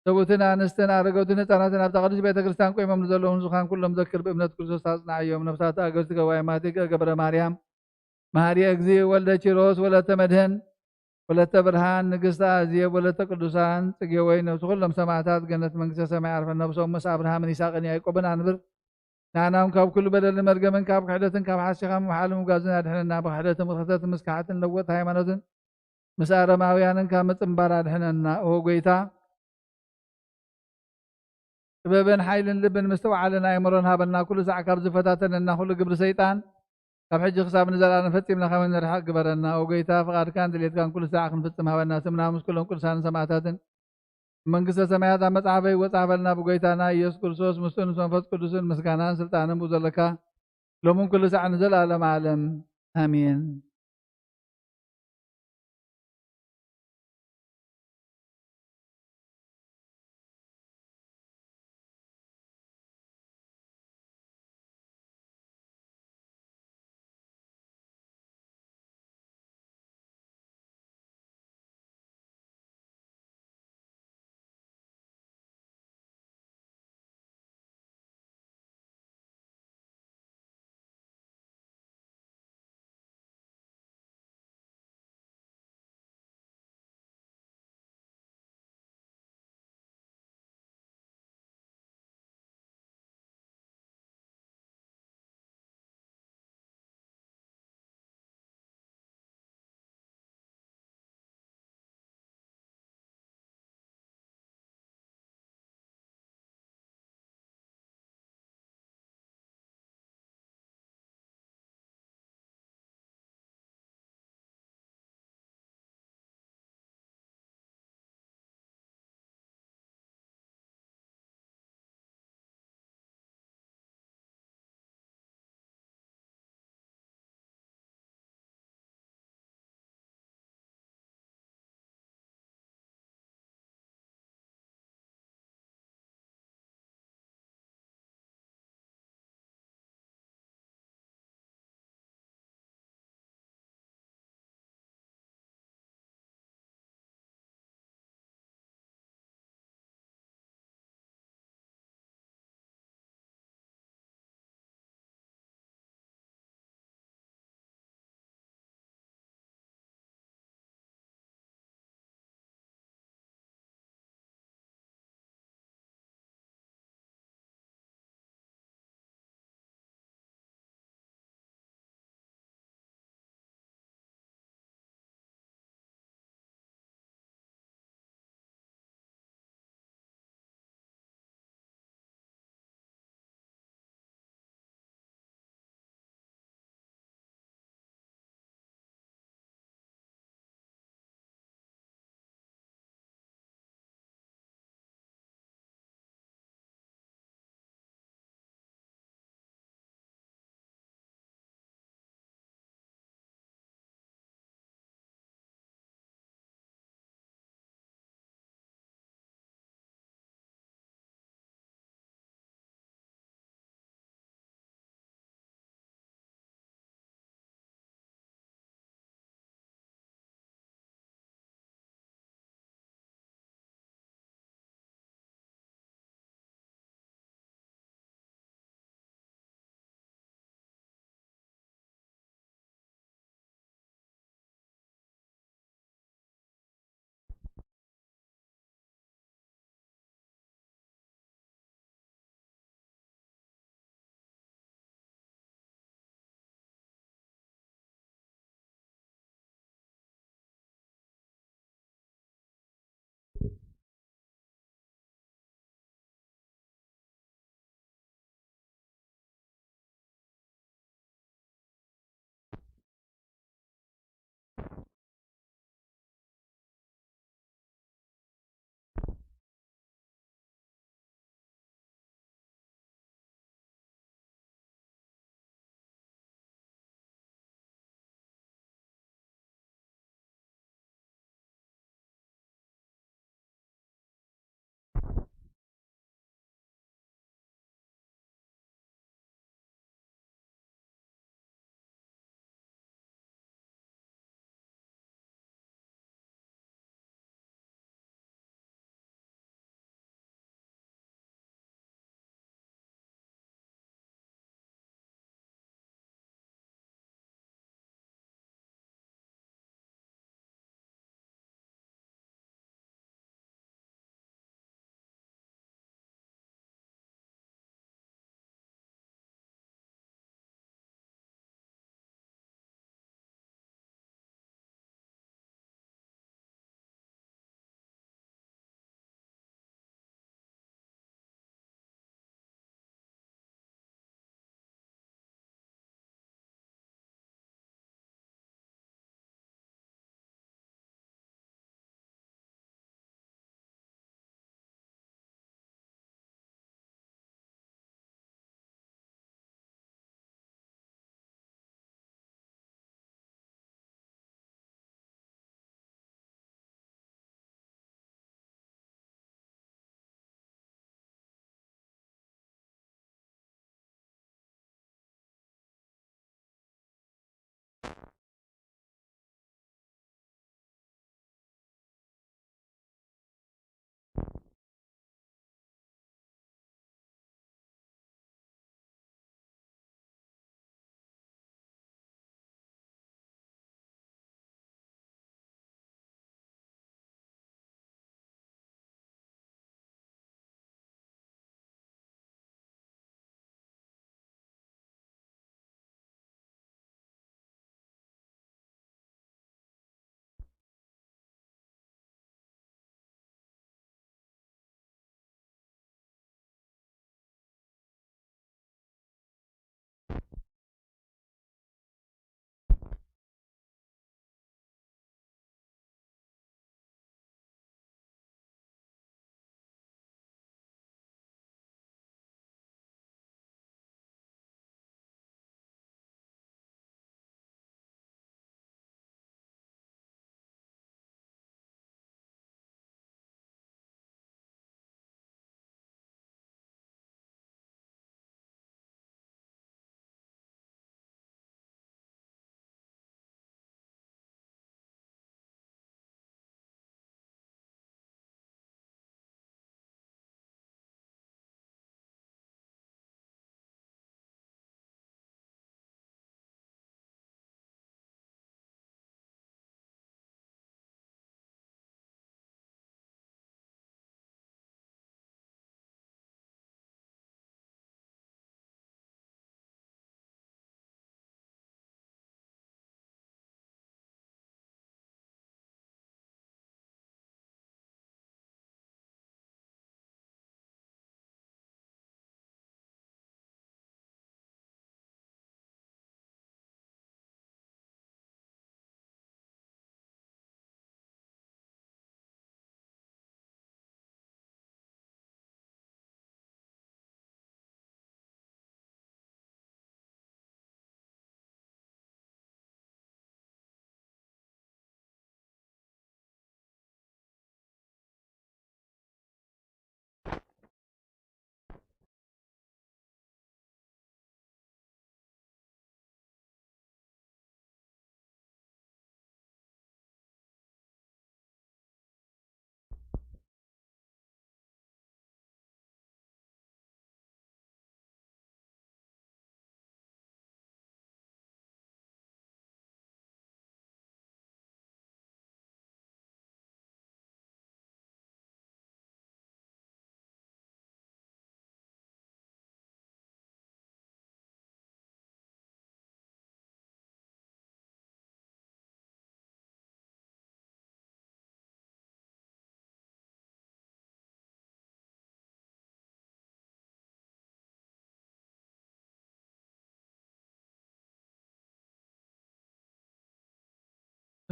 ሰብኡትን ኣንስትን ኣረገውትን ህፃናትን ኣብታ ቅድስት ቤተ ክርስቲያን ቆይሞም ንዘለዉ ንዙኻን ኩሎም ዘክር ብእምነት ክርስቶስ ኣጽንዓዮም። ነፍሳት ኣገዝቲ ገባይ ማቲግ ገብረ ማርያም፣ መሃሪ እግዚእ፣ ወልደ ኪሮስ፣ ወለተ መድህን፣ ወለተ ብርሃን፣ ንግስቲ ኣዜብ፣ ወለተ ቅዱሳን ጽጌ ወይ ነፍሲ ኩሎም ሰማዕታት ገነት መንግስተ ሰማይ ዓርፈን ነብሶም ምስ ኣብርሃምን ይስሐቅን ያዕቆብን ኣንብር። ንዓናም ካብ ኩሉ በደልን መርገምን ካብ ክሕደትን ካብ ሓሲኻ ምውሓልን ምጓዝን ኣድሕነና። ብክሕደትን ብርክሰትን ምስ ክሓትን ለወጥ ሃይማኖትን ምስ ኣረማውያንን ካብ ምጽንባር ኣድሕነና። ኦ ጎይታ፣ ጥበብን ሓይልን ልብን ምስትውዓልን ኣእምሮን ሃበና። ኩሉ ሳዕ ካብ ዝፈታተነና ኩሉ ግብሪ ሰይጣን ካብ ሕጂ ክሳብ ንዘለኣለም ፈጺምና ካብ ንርሕቕ ግበረና። ኦ ጎይታ፣ ፍቓድካን ድሌትካን ኩሉ ሳዕ ክንፍጽም ሃበና። ስምና ምስ ኩሎም ቅዱሳንን ሰማዕታትን መንግስተ ሰማያት ኣብ መጽሓፈ ይወጻሕፈልና። ብጎይታና ኢየሱስ ክርስቶስ ምስኡ ምስ መንፈስ ቅዱስን ምስጋናን ስልጣንን ብኡ ዘለካ ሎምን ኩሉ ሳዕ ንዘለኣለም ዓለም ኣሜን።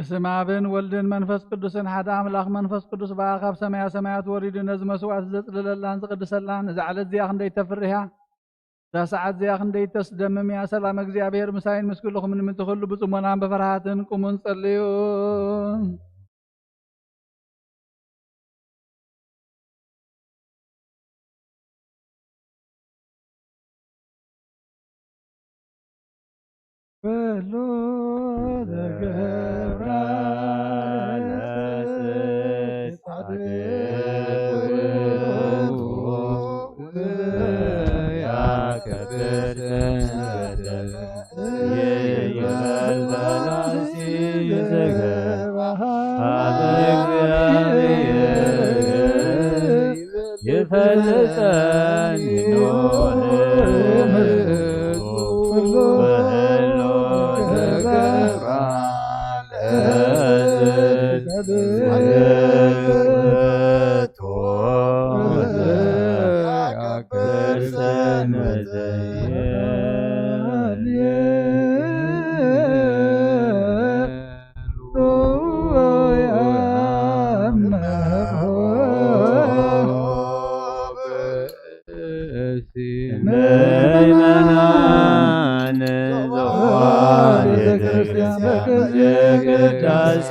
በስመ ኣብን ወልድን መንፈስ ቅዱስን ሓደ ኣምላኽ። መንፈስ ቅዱስ በኣ ካብ ሰማያ ሰማያት ወሪዱ ነዚ መስዋዕቲ ዘጽልለላን ዝቕድሰላን እዛ ዕለት እዚኣ ክንደይ ተፍርህ እያ። እዛ ሰዓት እዚኣ ክንደይ ተስደምም እያ። ሰላም እግዚኣብሔር ምሳይን ምስ ኩልኹምን ምእንቲ ኩሉ ብጽሞናን ብፍርሃትን ቁሙን ጸልዩ። ኩሉ ተገብራ ለጻድቅ ውእቱ ያከብር ስመተ ይበል ፈላሲ ዘገባ ሀበ እግዚአብሔር ይፈልጠኒ ኖህ ኩሉ ተገብራ ለዘ ምእመናን ዘዋ ቤተክርስቲያን በጊዜ ቅዳሴ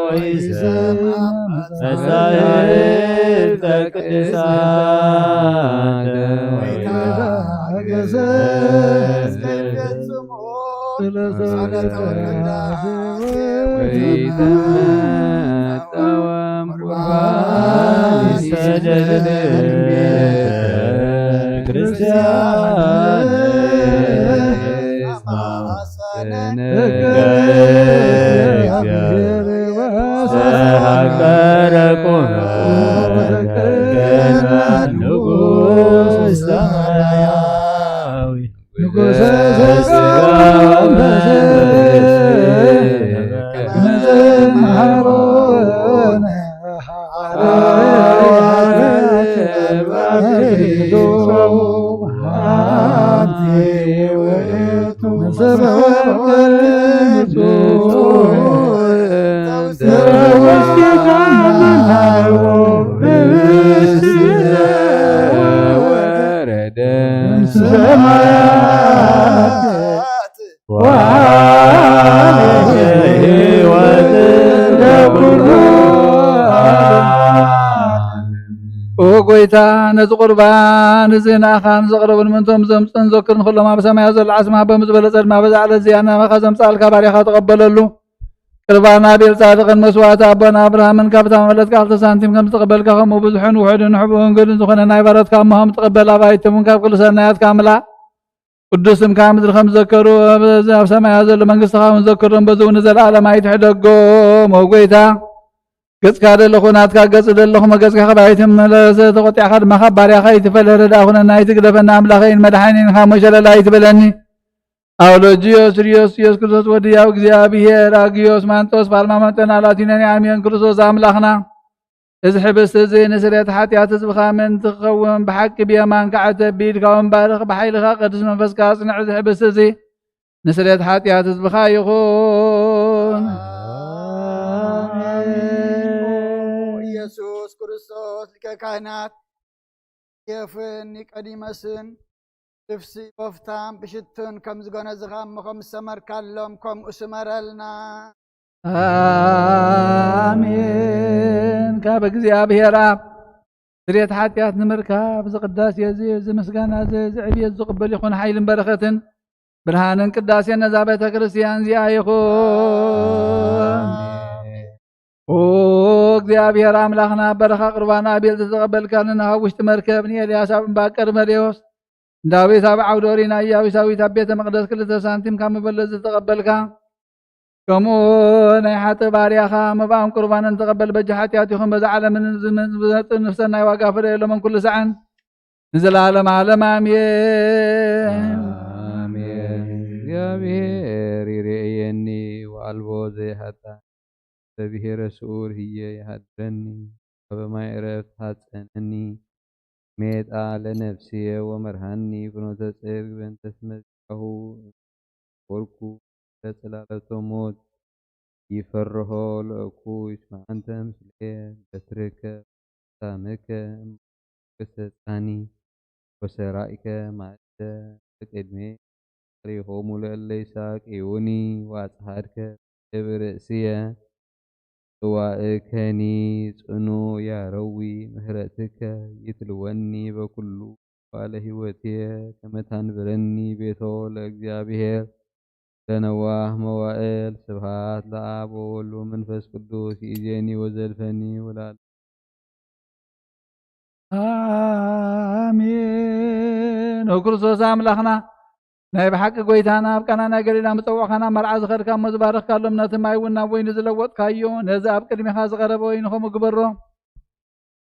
ወይሰማ መጻሕፍተ ቅዱሳት ወይትሐገሰ ወይትመጠወም ቁርባን ይሰደድ ቤተ ክርስቲያን ኦ ጎይታ፣ ነዚ ቁርባን እዚ ንኣኻ ንዘቕረቡ ንምእንቶም ዘምጽእን ዘክርን ኩሎም ኣብ ሰማያት ዘሎ ዓስማ በምዝበለጸ ድማ በዛ ዕለት እዚኣ ናባኻ ዘምጽኣልካ ባርያኻ ተቐበለሉ። ቅርባን ኣቤል ጻድቕን መስዋዕቲ ኣቦና ኣብርሃምን ካብታ መበለት ክልተ ሳንቲም ከም ዝተቐበልካ፣ ከምኡ ብዙሕን ውሑድን ሕቡእን ግድን ዝኾነ ናይ ባሮትካ እሞሆም ትቐበል። ኣባይቶም እውን ካብ ኩሉ ሰናያትካ ምላእ። ቅዱስ ስምካ ምድሪ ከም ዝዘከሩ፣ ኣብ ሰማያት ዘሎ መንግስትኻ እውን ዘክሮም፣ በዚ እውን ንዘለኣለም ኣይትሕደጎም። ኦ ጎይታ፣ ገጽካ ደለኹ ናትካ ገጽ ደለኹ፣ መገጽካ ከባይትም መለሰ፣ ተቆጢዕካ ድማ ካብ ባርያኻ ኣይትፈለ። ረዳ ኩነና ኣይትግደፈና፣ ኣምላኸይን መድሓኒን ካብ ሞት ሸለል ኣይትበለኒ። ኣውሎጅዮስ ርዮስ ኢየሱስ ክርስቶስ ወዲ ያው እግዚኣብሔር፣ ኣግዮስ ማንጦስ ፓልማ መጠና ላቲነኒ ኣሚዮን ክርስቶስ ኣምላኽና፣ እዚ ሕብስቲ እዚ ንስርየት ሓጢኣት ህዝብኻ ምእንቲ ክኸውን ብሓቂ ብየማንካ ዕተብ፣ ብኢድካ እውን ባርኽ፣ ብሓይልኻ ቅዱስ መንፈስካ ኣጽንዕ። እዚ ሕብስቲ እዚ ንስርየት ሓጢኣት ህዝብኻ ይኹን። ኣሜን። ኢየሱስ ክርስቶስ ሊቀ ካህናት ዮሴፍን ኒቆዲሞስን ልብሲ ቦፍታን ብሽቱን ከም ዝጎነዝኻ እሞ ከም ዝሰመርካሎም ከምኡ ስመረልና። ኣሜን። ካብ እግዚኣብሔር ኣብ ስርየት ሓጢኣት ንምርካብ እዚ ቅዳሴ እዚ፣ እዚ ምስጋና እዚ፣ እዚ ዕብየት ዝቕበል ይኹን ሓይልን በረኸትን ብርሃንን ቅዳሴን ነዛ ቤተ ክርስቲያን እዚኣ ይኹን። ኦ እግዚኣብሔር ኣምላኽና፣ በረኻ ቁርባን ኣቤል ዝተቐበልካ፣ ንኖህ ኣብ ውሽጢ መርከብ፣ ንኤልያስ ኣብ እምባ ቀርሜሌዎስ፣ ንዳዊት ኣብ ዓውደ ኦሪና፣ ኢያቡሳዊት ኣብ ቤተ መቕደስ ክልተ ሳንቲም ካብ መበለት ዝተቐበልካ፣ ከምኡ ናይ ሓጥእ ባርያኻ መባእን ቁርባንን ተቐበል። በጃ ሓጢኣት ይኹን በዛ ዓለምን ዝመጽእ ነፍሰን ናይ ዋጋ ፍደየሎምን ኩሉ ሳዕን ንዘለዓለም ዓለም ኣሜን። ኣሜን። እግዚኣብሔር ይርእየኒ ወኣልቦ ዘይሃጣ፣ በብሔረ ስዑር ህዬ ይሃድረኒ፣ ኣብ ማይ ዕረፍት ሃጸነኒ። ሜጣ ለነፍስየ ወመርሃኒ ፍኖተ ጽድቅ በእንተ ስመ ዚአሁ ወርኩ ለጽላለቶ ሞት ይፈርሆ ለእኩይ። እስመ አንተ ምስሌየ በትርከ ሳምከ እምገሰጻኒ ወሰራይከ ማእደ ቅድሜ። ሪሆሙ ለእለ ይሳቅዩኒ ወአጽሐድከ ብርእስየ። ጽዋእከኒ ጽኑ ያረዊ ምህረትከ ይትልወኒ በኩሉ ዋለ ህይወትየ ከመ ታንብረኒ ቤቶ ለእግዚአብሔር ለነዋህ መዋእል። ስብሐት ለአብ ወወልድ ወመንፈስ ቅዱስ ይእዜኒ ወዘልፈኒ ወላለ አሜን። ኦ ክርስቶስ ኣምላኽና ናይ ብሓቂ ጎይታና ኣብ ቃና ናይ ገሊላ ምጸዋዕኻና መርዓ ዝኸድካ እሞ ዝባረኽካሎም ነቲ ማይ እውን ናብ ወይኒ ዝለወጥካዮ ነዚ ኣብ ቅድሚኻ ዝቐረበ ወይኒ ከምኡ ግበሮ።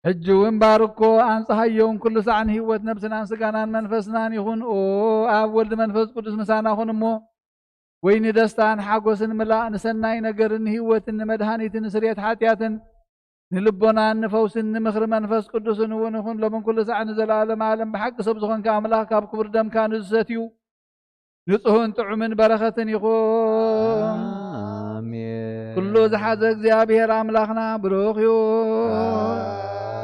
ሕጂ እውን ባርኮ ኣንጽሃዮን ኩሉ ሳዕ ንህይወት ነብስናን ስጋናን መንፈስናን ይኹን። ኦ ኣብ ወልድ መንፈስ ቅዱስ ምሳና ኹን እሞ ወይ ንደስታን ሓጎስን ምላእ ንሰናይ ነገርን ንህይወትን ንመድሃኒትን ንስርየት ሓጢኣትን ንልቦናን ንፈውስን ንምኽሪ መንፈስ ቅዱስን እውን ይኹን ሎምን ኩሉ ሳዕ ንዘለኣለም ዓለም ብሓቂ ሰብ ዝኾንካ ኣምላኽ ካብ ክቡር ደምካ ንዝሰትዩ ንጹህን ጥዑምን በረኸትን ይኹን። አሜን። ኩሉ ዝሓዘ እግዚኣብሔር ኣምላኽና ብሩኽ እዩ።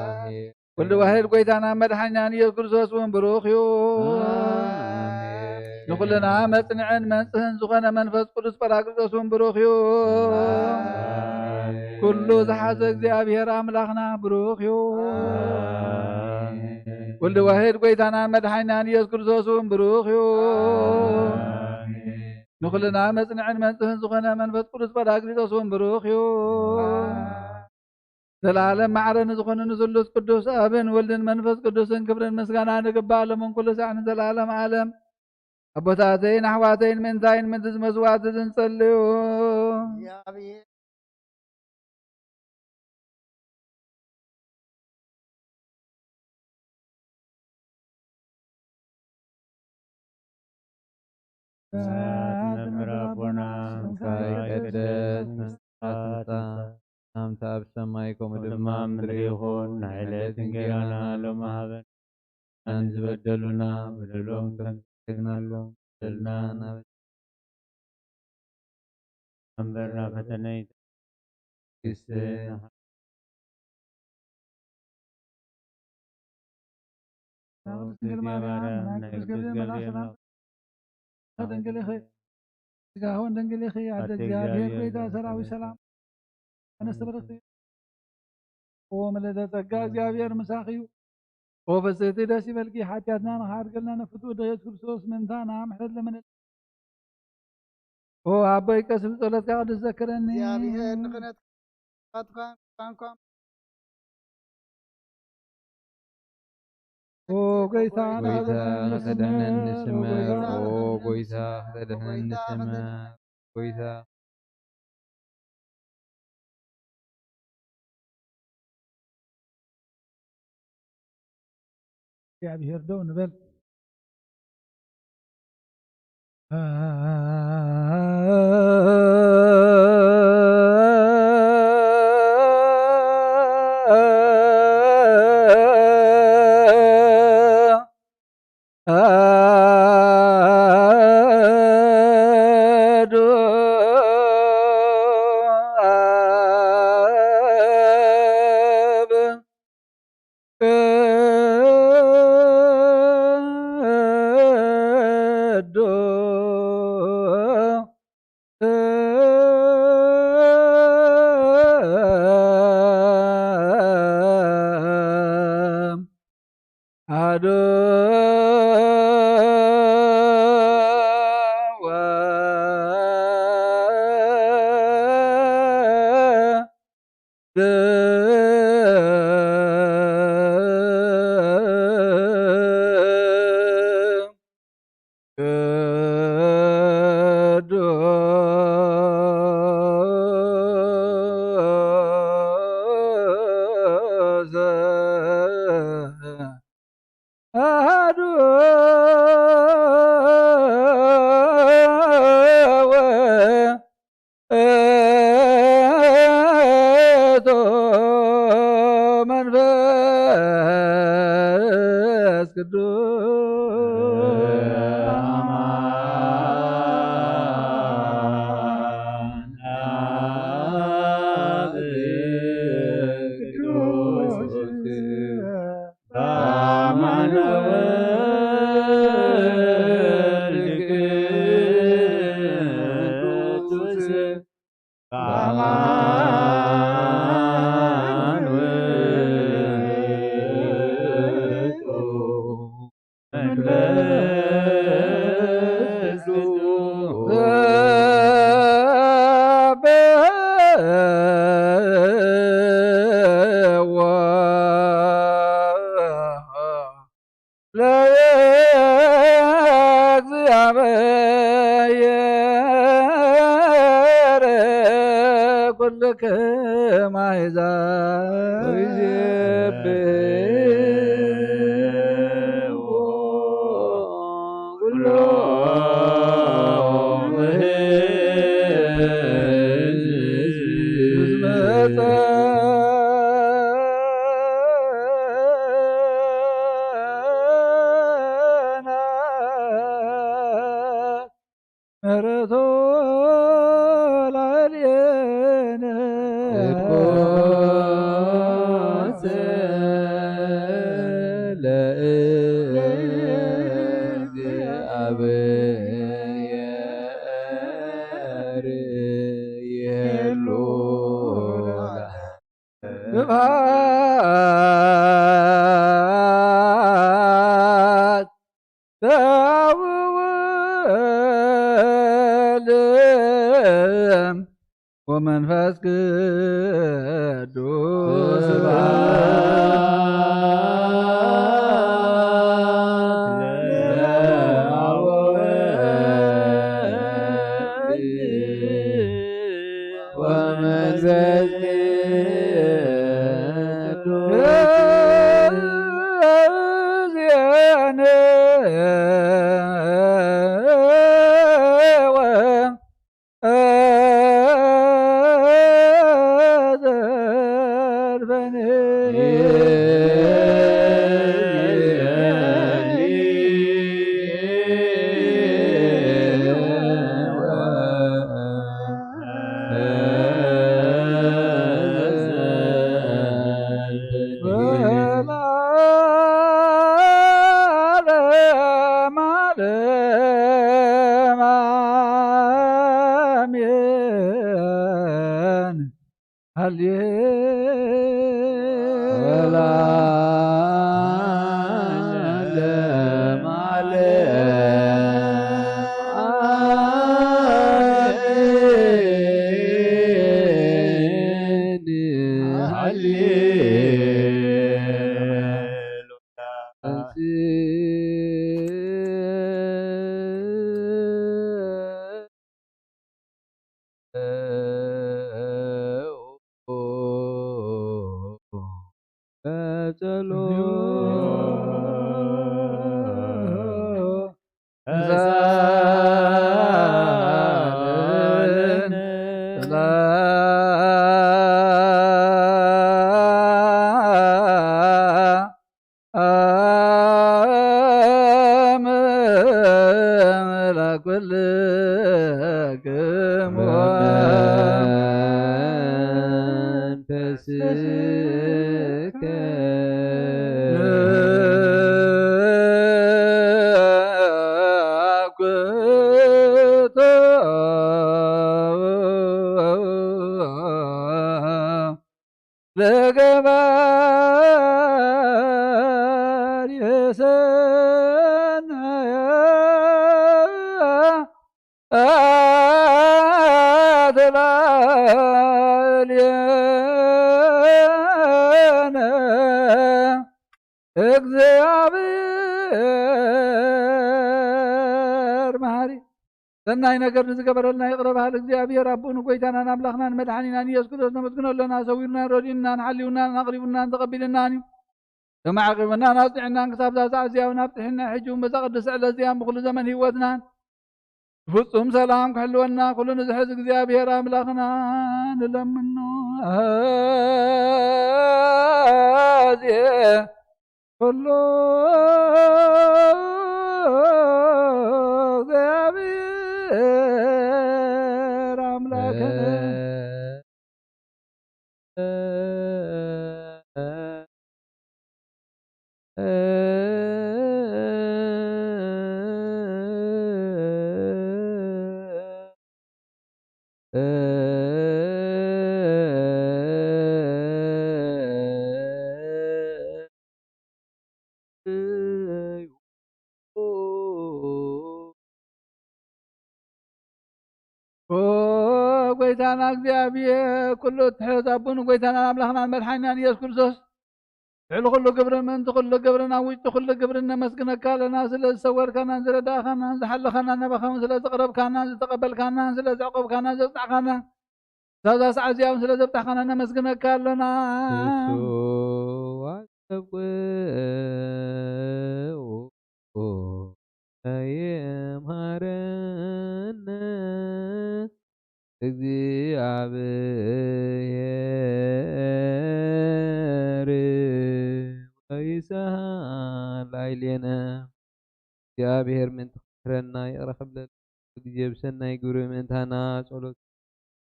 አሜን። ወልድ ዋሕድ ጎይታና መድሓኛን ኢየሱስ ክርስቶስ እውን ብሩኽ እዩ። አሜን። ንኹልና መጽንዕን መንጽህን ዝኾነ መንፈስ ቅዱስ ጳራቅሊጦስ እውን ብሩኽ እዩ። ኩሉ ዝሓዘ እግዚኣብሔር ኣምላኽና ብሩኽ እዩ። ወልድ ዋሕድ ጎይታና መድሓኛን ኢየሱስ ክርስቶስ እውን ብሩኽ እዩ። ንኹልና መጽንዕን መንጽህን ዝኾነ መንፈስ ቅዱስ ጳራቅሊጦስ እውን ብሩኽ እዩ። ዘላለም ማዕረ ንዝኾነ ንስሉስ ቅዱስ ኣብን ወልድን መንፈስ ቅዱስን ክብርን ምስጋና ንግባእ ሎምን ኩሉ ሳዕ ንዘላለም ዓለም። ኣቦታተይን ኣሕዋተይን ምእንታይን ምእንቲ ዝመስዋዕቲ ዝንጸልዩ ሰማያት ነብር ኣቦና ስምካ ይቀደስ፣ መንግስትካ ትምጻእ፣ ሰላምታ ኣብ ሰማይ ከምኡ ድማ ኣብ ምድሪ ይኹን። ንዕለት እንጌራና ሎሚ ሃበና። ንዝበደሉና በደሎም ከም ዝሕግናሎም በደልና ናብ ኣንበርና ፈተነ ይስና ድንግል ማርያም ናይ ቅዱስ ገብርኤል መልኣክ ሰላምታ ድንግል ኢኺ ስጋሆን ድንግል ኢኺ ኣደ እግዚኣብሔር ጎይታ ሰራዊት ሰላም ኣነስተበረኽቲ ኦ ምልዕተ ጸጋ እግዚኣብሔር ምሳኺ እዩ። ኦ ፍጽሕቲ ደስ ይበልኪ ሓጢኣትና ንኻድገልና ንፍትው ድየት ክርስቶስ ምእንታና ምሕረት ለመነ ኦ ኣቦይ ቀስብ ጸሎትካ ቅዱስ ዘክረኒ እግዚኣብሔር ንኽነትካትኳን ኳንኳን ኦ ጎይታ ጎይታ ከተድሕነኒ ስመር። ኦ ጎይታ ከተድሕነኒ ስመር። ጎይታ እግዚኣብሔር ደው ንበል። ወወልድ ቅዱስ በአማን ውእቱ መንፈስ ቅዱስ። ለእግዚአብሔር ኩልክም አሕዛብ ወይዜብዎ ኩሎም ሕዝብ ምሕረቶ ላዕሌነ እኮ ለእግዚአብሔር የሉ ስብሐት ለአብ ወወልድ ወመንፈስ ቅዱስ። ስብሐት ለአብ ወወልድ ወመንፈስ ቅዱስ። ወለዓለመ ዓለም አሜን። ሃሌ ወለዓለመ ዓለም አሜን። ሃሌሉያ። ለገባሪ ሰናያ አትላልየነ። እግዚአብሔር መሐሪ ሰናይ ነገር ንዝገበረልና ይቕረ በሃል እግዚኣብሔር ኣቦኡ ንጎይታናን ኣምላኽናን መድሓኒናን ኢየሱስ ክርስቶስ ነመስግኖ ኣለና። ሰዊሩናን ረዲኡናን ሓልዩናን ኣቕሪቡናን ተቐቢልናን እዩ። ተማዕቂቡናን ኣጽኒዕናን ክሳብ እዛ ሰዓት እዚኣ እውን ኣብጽሒና። ሕጂ እውን በዛ ቅድስቲ ዕለት እዚኣ ብኹሉ ዘመን ህይወትናን ፍጹም ሰላም ክሕልወና ኩሉ ንዝሕዝ እግዚኣብሔር ኣምላኽና ንለምኖ። ኣዜ ኩሉ እግዚኣብሔር ኣምላኽነ። ኦ ጎይታና እግዚኣብሔር፣ ኩሉ እትሕዝ ኣቦን ጎይታናን ኣምላኽናን መድሓኒናን ኢየሱስ ክርስቶስ፣ ልዕሊ ኩሉ ግብርን ምእንቲ ኩሉ ግብርን ኣብ ውሽጢ ኩሉ ግብርን ነመስግነካ ኣለና። ስለ ዝሰወርካናን ዝረዳእካናን ዝሓለኻናን፣ ናባኻ እውን ስለ ዝቕረብካናን ዝተቐበልካናን፣ ስለ ዘዕቆብካናን ዘጽናዕካናን፣ ሳዛ ሰዓት እዚኣ እውን ስለ ዘብጻሕካና ነመስግነካ ኣለና። ንሱ ኣሰብኩ እግዚኣብሔር ወይሰሃል ላዕሌነ። እግዚኣብሔር ምእንቲ ክምሕረና ይቕረ ክብለልና፣ ግዜ ብሰናይ ግብሪ ምእንታና ጸሎት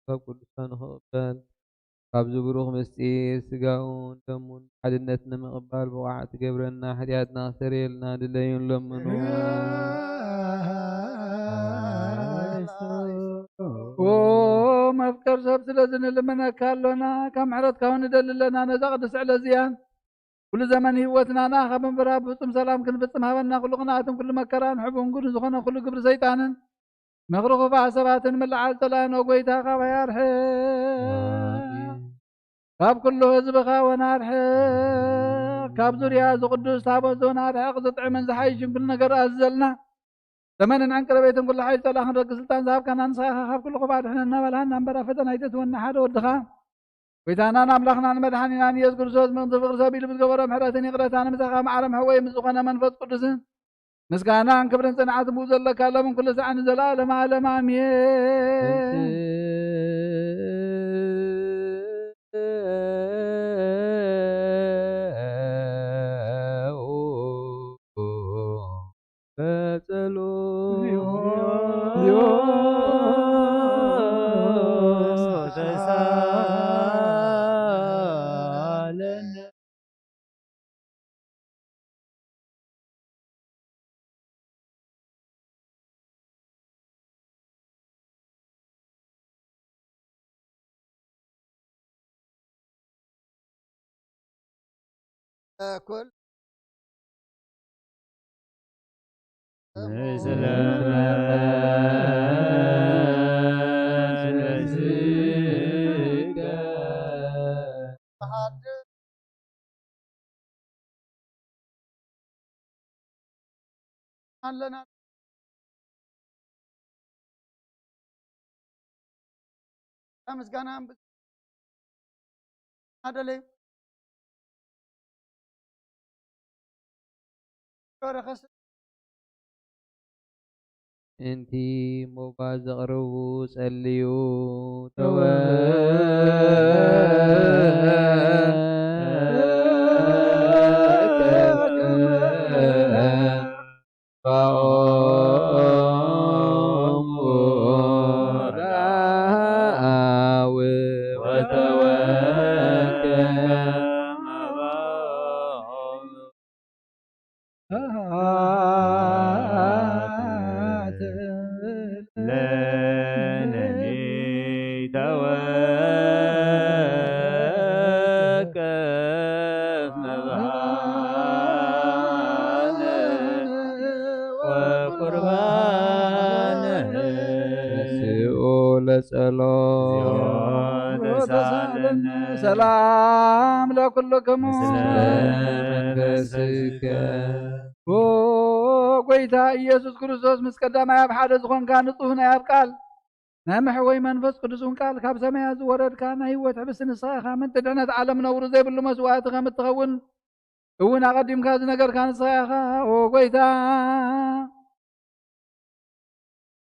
ካብ ቅዱሳኑ ክቕበል፣ ካብዚ ብሩኽ ምስጢር ስጋኡን ደሙን ሓድነት ንምቕባል ብቑዓት ትገብረና፣ ሓጢኣትና ክሰርየልና ድለዩን ለምኑ። ኦ መፍቀር ሰብ፣ ስለዚ ንልምነካ ኣሎና፣ ካብ ምሕረትካ እውን ንደሊ ኣለና። ነዛ ቅድስቲ ዕለት እዚኣን ኩሉ ዘመን ህይወትና ንኣኻ ብምብራህ ብፍጹም ሰላም ክንፍጽም ሃበና። ኩሉ ቅንኣትን ኩሉ መከራን ሕቡን ግዱ ዝኾነ ኩሉ ግብሪ ሰይጣንን ምኽሪ ክፉኣት ሰባትን ምልዓል ጸላእን፣ ኦ ጐይታ፣ ካባይ ኣርሕቕ። ኣሜን። ካብ ኩሉ ህዝብኻ እውን ኣርሕቕ። ካብ ዙርያ እዚ ቅዱስ ታቦት እውን ኣርሕቕ። ዝጥዕምን ዝሓይሽን ኩሉ ነገር ኣዝዘልና። ዘመንን ዕንቅርቤትን ኩሉ ሓይሊ ጸላእ ክንረግጽ ስልጣን ዝሃብካና ንስኻ ኢኻ። ካብ ኩሉ ክፉእ ኣድሕነና፣ በልሃና እምበር፣ ኣብ ፈተና ኣይተእትወና። ሓደ ወድኻ ጐይታናን ኣምላኽናን መድሓኒናን ኢየሱስ ክርስቶስ፣ ምእንቲ ፍቕሪ ሰብ ኢሉ ብዝገበሮ ምሕረትን ይቕረታን፣ ምሳኻ ማዕረ መሕወዪ ምስ ዝኾነ መንፈስ ቅዱስን፣ ምስጋናን ክብርን ጽንዓትን ብኡ ዘለካ፣ ሎምን ኩሉ ሳዕን ንዘለኣለመ ዓለም ኣሜን። በጸሎት ተሳለነ። ኩል ምስለ መንፈስከ። ኣለና። ምስጋና ኣደለዩ። ዶረኸስ እንቲ ሞባ ዘቕርቡ ጸልዩ። ለጸሎት። ተሳለነ። ሰላም ለኩልክሙ። ምስለ መንፈስከ። ኦ ጎይታ ኢየሱስ ክርስቶስ፣ ምስ ቀዳማይ ኣብ ሓደ ዝኾንካ ንጹህ ናይ ኣብ ቃል ናይ መሕወይ መንፈስ ቅዱስ እውን ቃል ካብ ሰማያት ዝወረድካ ናይ ህይወት ሕብስቲ ንስኻ ኢኻ። ምእንቲ ድሕነት ዓለም ነውሪ ዘይብሉ መስዋእቲ ከም እትኸውን እውን ኣቐዲምካ ዝነገርካ ንስኻ ኢኻ። ኦ ጎይታ፣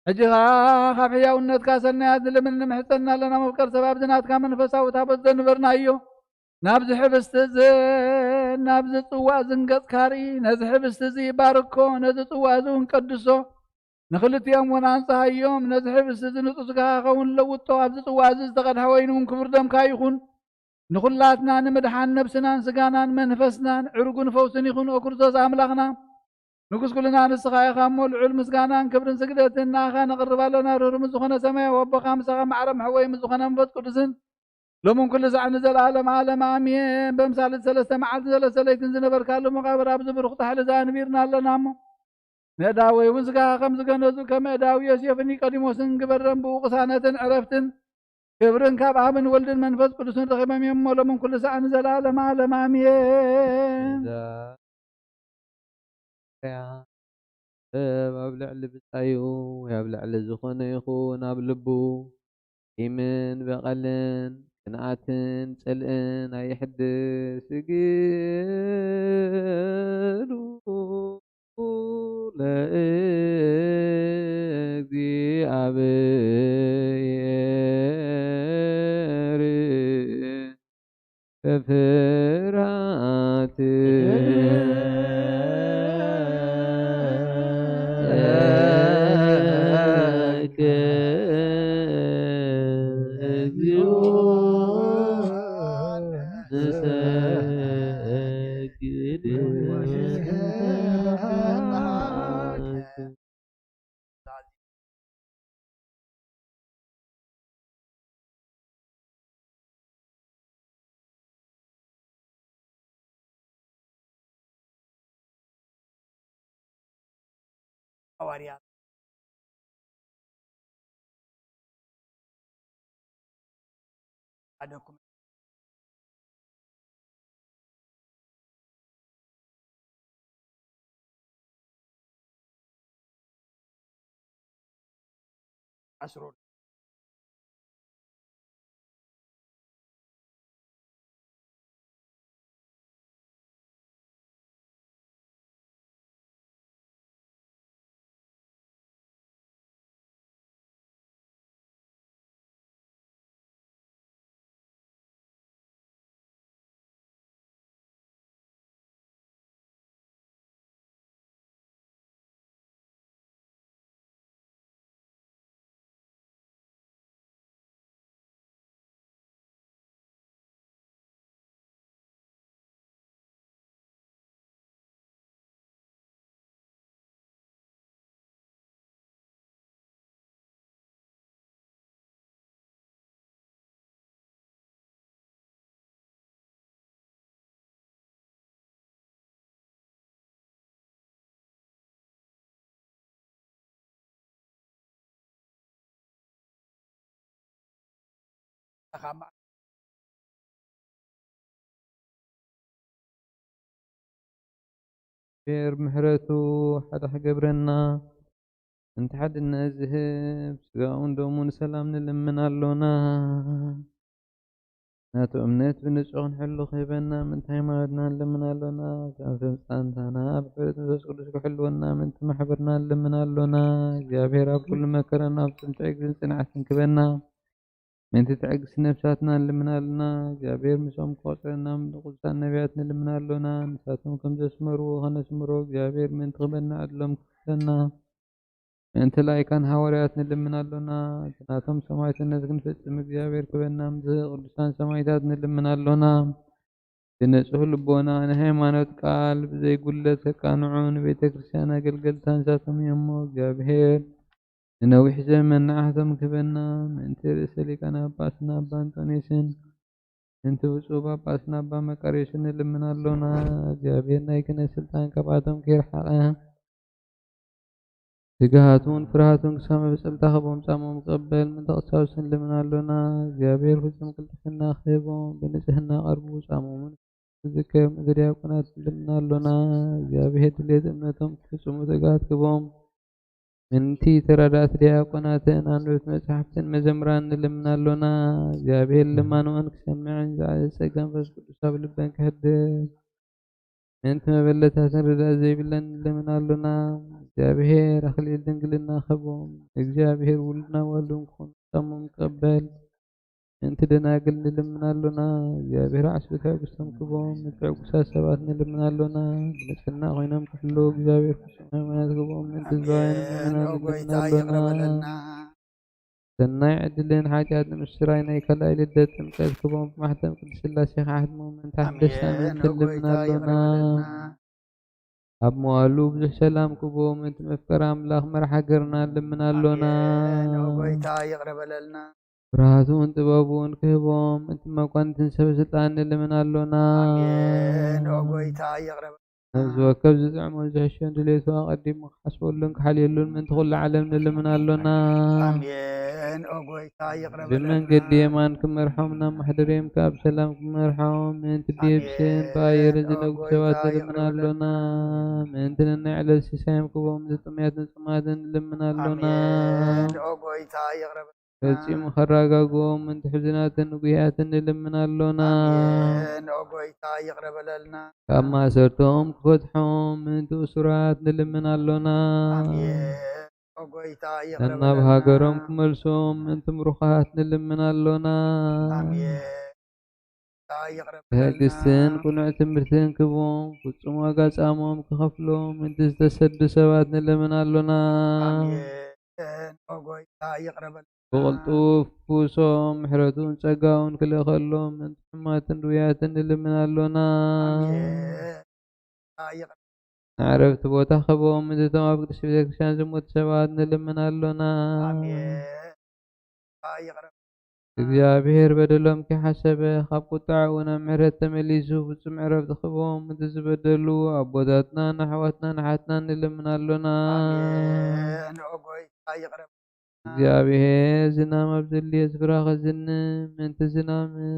ሕጂ ኸኣ ካብ ሕያውነትካ ሰናያት ንልምን ንምሕጸን ኣለና። መፍቀር ሰብ፣ ኣብዚ ናትካ መንፈሳዊ ታቦት ዘንበርናዮ፣ ናብዚ ሕብስቲ እዝን ናብዚ ጽዋእ እዝን ገጽካ ርኢ። ነዚ ሕብስቲ እዚ ባርኮ፣ ነዚ ጽዋእ እዚ እውን ቀድሶ። ንኽልቲኦም እውን ኣንጽሃዮም። ነዚ ሕብስቲ እዚ ንጹህ ስጋኻ ክኸውን ለውጦ። ኣብዚ ጽዋእ እዚ ዝተቐድሐ ወይኒ እውን ክቡር ደምካ ይኹን። ንኹላትና ንምድሓን ነብስናን ስጋናን መንፈስናን ዕርጉን ፈውስን ይኹን። ኦ ክርስቶስ ኣምላኽና፣ ንጉስ ኩልና ንስኻ ኢኻ እሞ፣ ልዑል ምስጋናን ክብርን ስግደትን ንኣኻ ነቕርብ ኣለና። ርህሩህ ምስ ዝኾነ ሰማያዊ ኣቦኻ፣ ምሳኻ ማዕረ መሕወዪ ምስ ዝኾነ መንፈስ ቅዱስን፣ ሎምን ኩሉ ሳዕ ንዘለዓለም ዓለም ኣሜን። በምሳልት ሰለስተ መዓልትን ሰለስተ ለይትን ዝነበርካሉ መቓብር ኣብዚ ብሩኽ ጻሕሊ ኣንቢርና ኣለና እሞ፣ ነእዳወይ እውን ስጋኻ ከም ዝገነዙ፣ ከም ኣእዳው ዮሴፍን ኒቆዲሞስን ግበረን። ብኡ ቅሳነትን ዕረፍትን ክብርን ካብ ኣብን ወልድን መንፈስ ቅዱስን ረኺቦም እዮም እሞ፣ ሎምን ኩሉ ሳዕ ንዘለዓለም ዓለም ኣሜን። እዛ እያ ጥበብ ኣብ ልዕሊ ብጻዩ ወይ ኣብ ልዕሊ ዝኾነ ይኹን ኣብ ልቡ ቂምን በቐልን ቅንኣትን ጽልእን ኣይሕድስ። ስግዱ ለእግዚኣብሔር በፍርሃት እግዚኦ ንሰግድ። ሃዋርያት ሓደ ኩ- ዓስሩ እግዚኣብሔር ምሕረቱ ሓደ ክገብረና፣ ምእንቲ ሓድነት ዝህብ ስጋኡን ደሙን ሰላም ንልምን ኣሎና። ናቱ እምነት ብንጹህ ክንሕሉ ክህበና ምእንቲ ሃይማኖትና ንልምን ኣሎና። ካብ ፍጻንታና ኣብ ሕብረት መንፈስ ቅዱስ ክሕልወና ምእንቲ ማሕበርና ንልምን ኣሎና። እግዚኣብሔር ኣብ ኩሉ መከራና ኣብ ጽምትዕ ግዝን ጽንዓትን ክበና። ምእንቲ ትዕግስቲ ነፍሳትና ንልምን ኣሎና። እግዚኣብሔር ምስኦም ክቆጽረና ንቅዱሳን ነቢያት ንልምን ኣሎና። ንሳቶም ከም ዘስመርዎ ከነስምሮ እግዚኣብሔር ምእንቲ ክበና ዕድሎም ክፍለና። ምእንቲ ላይካን ሃዋርያት ንልምን ኣሎና። እቲ ናቶም ሰማዕትነት ክንፍጽም እግዚኣብሔር ክበና። ምስዚ ቅዱሳን ሰማዕታት ንልምን ኣሎና። ብንጹህ ልቦና ንሃይማኖት ቃል ብዘይ ጉድለት ከቃንዑ ንቤተ ክርስቲያን ኣገልገልታ ንሳቶም እዮም እሞ፣ እግዚኣብሔር ንነዊሕ ዘመን ንዓቶም ክህበና። ምእንቲ ርእሰ ሊቃነ ጳጳስና ኣባ እንጦንዮስን ምእንቲ ብፁዕ ጳጳስና ኣባ መቃርዮስን ንልምን ኣሎና። እግዚኣብሔር ናይ ክህነት ስልጣን ካብኣቶም ከይርሓቐ፣ ትግሃቱን ፍርሃቱን ክሳብ መብጸልታ ክህቦም ጻምኦም ክቕበል ምእንቲ ቀሳውስቲ ንልምን ኣሎና። እግዚኣብሔር ፍጹም ቅልጥፍና ክህቦም፣ ብንጽህና ቀርቡ ጻምኦምን ክዝከር ምእንቲ ዲያቆናት ንልምን ኣሎና። እግዚኣብሔር ድሌት እምነቶም ክፍጽሙ ትግሃት ክህቦም፣ ምእንቲ ተረዳእቲ ዲያቆናትን ኣንበብቲ መጻሕፍትን መዘምራን ንልምን ኣሎና። እግዚኣብሔር ልማኖአን ክሰምዕን ዝዓዘዘ ጸጋ መንፈስ ቅዱስ ኣብ ልበን ከሕድር፣ ምእንቲ መበለታትን ርዳእ ዘይብለን ንልምን ኣሎና። እግዚኣብሔር ኣኽሊል ድንግልና ክህቦም፣ እግዚኣብሔር ውሉድን ኣዋልዱን ክኾኑ ጻምኦም ክቕበል፣ ምእንቲ ደናግል ንልምን ኣሎና። እግዚኣብሔር ዓስቢ ትዕግስቶም ክህቦም፣ ምእንቲ ዕጉሳት ሰባት ንልምን ኣሎና። ብንጽህና ኮይኖም ክሕልዉ እግዚኣብሔር ፍጹም ሃይማኖት ክህቦም፣ ምእንቲ ህዝባውያን ኣሜን። ምእመናን ኦ ንልምን ጎይታ፣ ኣሎና። ይቕረ በለልና። ሰናይ ዕድልን ሓጢኣት ንምስራይ ናይ ካልኣይ ልደት ጥምቀት ክህቦም፣ ብማሕተም ቅድስት ሥላሴ ክሓትሞም፣ ምእንቲ ሓደስቲ ኣሜን። ኣመንቲ ኦ ንልምን ጎይታ፣ ይቕረ ኣሎና። በለልና። ኣብ መዋሉ ብዙሕ ሰላም ክህቦም፣ ምእንቲ መፍቀሪ ኣምላኽ መርሓ ሃገርና ንልምን ኣሎና። ኣሜን። ኦ ጎይታ፣ ይቕረ በለልና። ብርሃቱን ጥበቡን ክህቦም፣ እቲ መኳንንትን ሰብ ስልጣን ንልምን ኣሎና። ኣሜን። ኦ ጎይታ፣ ይቕረ በል። ነፍሲ ወከፍ ዝጥዕሞ ዝሕሾን ድሌቱ ኣቐዲሙ ክሓስበሉን ክሓልየሉን ምእንቲ ኩሉ ዓለም ንልምን ኣሎና። ኣሜን። ኦ ጎይታ፣ ይቕረ በለልና። ብመንገዲ የማን ክመርሖም፣ ናብ ማሕደርዮም ካብ ሰላም ክመርሖም፣ ምእንቲ ብየብስን ኣሜን። ብኣየርን ኦ ዝነግዱ ጎይታ፣ ሰባት ንልምን ይቕረ በለልና። ኣሎና። ምእንቲ ነናይ ዕለት ሲሳዮም ክህቦም፣ ምእንቲ ጥሙያትን ጽሙኣትን ንልምን ኣሎና። ኣሜን። ኦ ጎይታ፣ ይቕረ በለልና። ፈጺሙ ከራጋግኦም፣ ምእንቲ ሕዙናትን ንጉያትን ንልምን ኣሎና። ኣሜን። ኦ ጎይታ፣ ይቕረ በለልና። ካብ ማእሰርቶም ክፈትሖም፣ ምእንቲ እሱራት ንልምን ኣሎና። ኣሜን። ኦ ጎይታ፣ ይቕረ ነናብ በለልና። ሃገሮም ክመልሶም፣ ምእንቲ ምሩኻት ንልምን ኣሎና። ኣሜን። ይቕረ በለልና። ትዕግስትን ቅኑዕ ትምህርትን ክህቦም፣ ፍጹም ዋጋ ጻሞም ክኸፍሎም፣ ምእንቲ ዝተሰዱ ሰባት ንልምን ኣሎና። ኣሜን። ኦ ጎይታ፣ ይቕረ በለልና። ብቕልጡፍ ፍውሶም፣ ምሕረቱን ጸጋውን ክልእኸሎም፣ ምእንቲ ሕሙማትን ድውያትን ንልምን ኣሎና። ኣሜን። ይቕረ ንዕረፍቲ ቦታ ክህቦም፣ ምእንቶም ኣብ ቅድስቲ ቤተክርስትያን ዝሞቱ ሰባት ንልምን ኣሎና። ኣሜን። ይቕረ። እግዚኣብሔር በደሎም ከይሓሰበ፣ ካብ ቁጥዓኡ ናብ ምሕረት ተመሊሱ፣ ፍጹም ዕረፍቲ ክህቦም፣ ምእንቲ ዝበደሉ ኣቦታትናን ኣሕዋትናን ኣሓትናን ንልምን ኣሎና። ኣሜን። ኦ ጎይታ፣ ይቕረ። እግዚኣብሔር ዝናም ኣብ ዘድልዮ ስፍራ ከዝንብ፣ ምእንቲ ዝናምን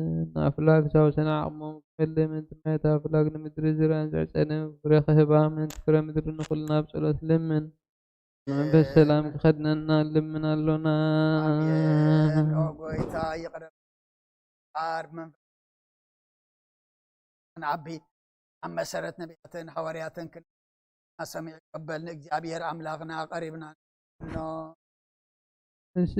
ኣፍላግ ሳውሰን ዓቕሞም ክመልእ፣ ምእንቲ ማያት ኣፍላግ ንምድሪ ዝራእን ዘዕጸድን ፍረ ክህባ፣ ምእንቲ ፍረ ምድሪ ንኹልና ብጸሎት ልምን። መንፈስ ኣሜን። ሰላም ክኸድነና ልምን ኣሎና። ኣሜን። ኦ ጎይታ፣ ይቕረ። ኣብ መንፈስ ንዓቢ፣ ኣብ መሰረት ነቢያትን ሃዋርያትን ክልና ሰሚዑ ይቀበል። ንእግዚኣብሔር ኣምላኽና ቀሪብና ኣሎ። እስ-፣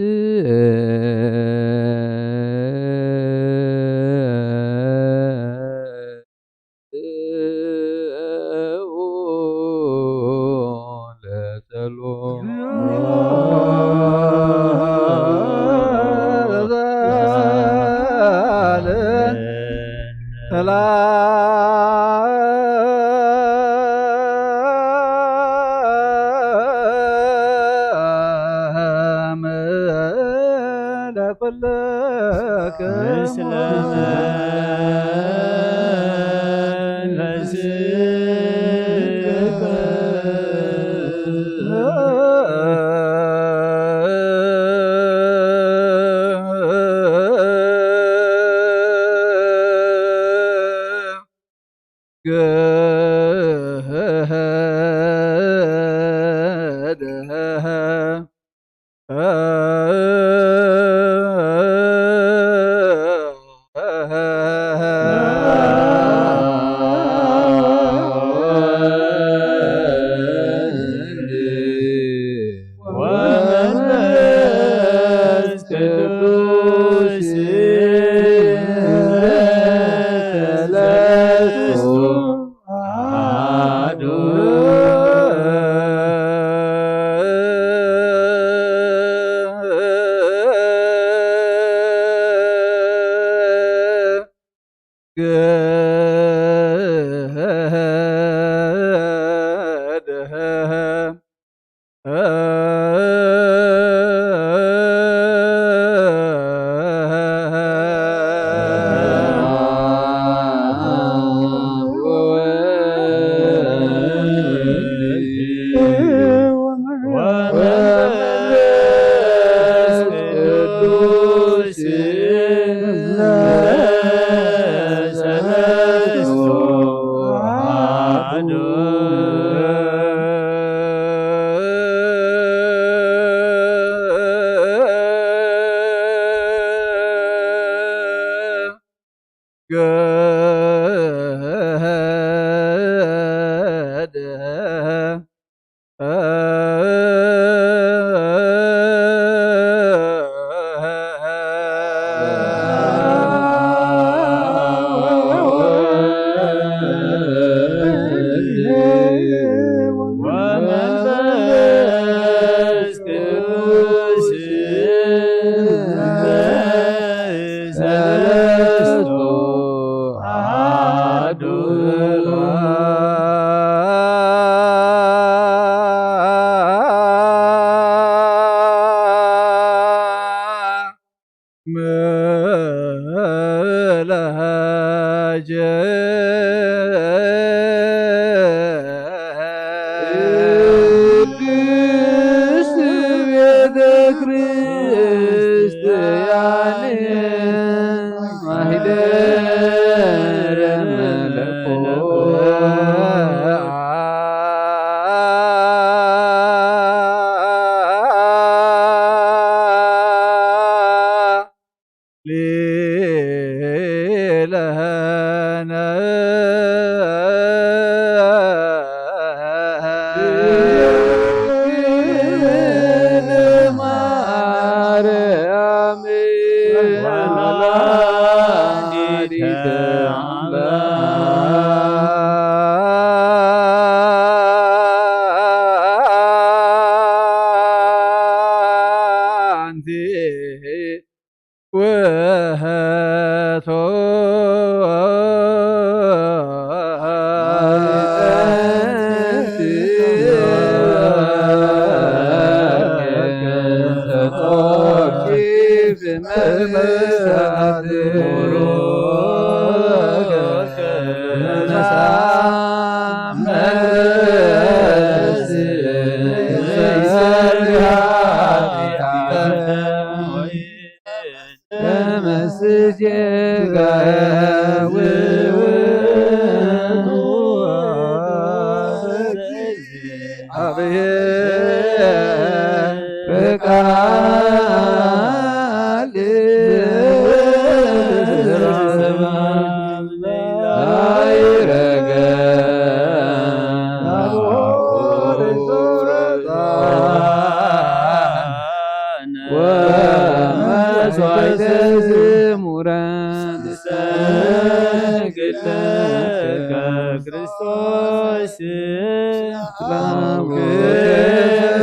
ሰላም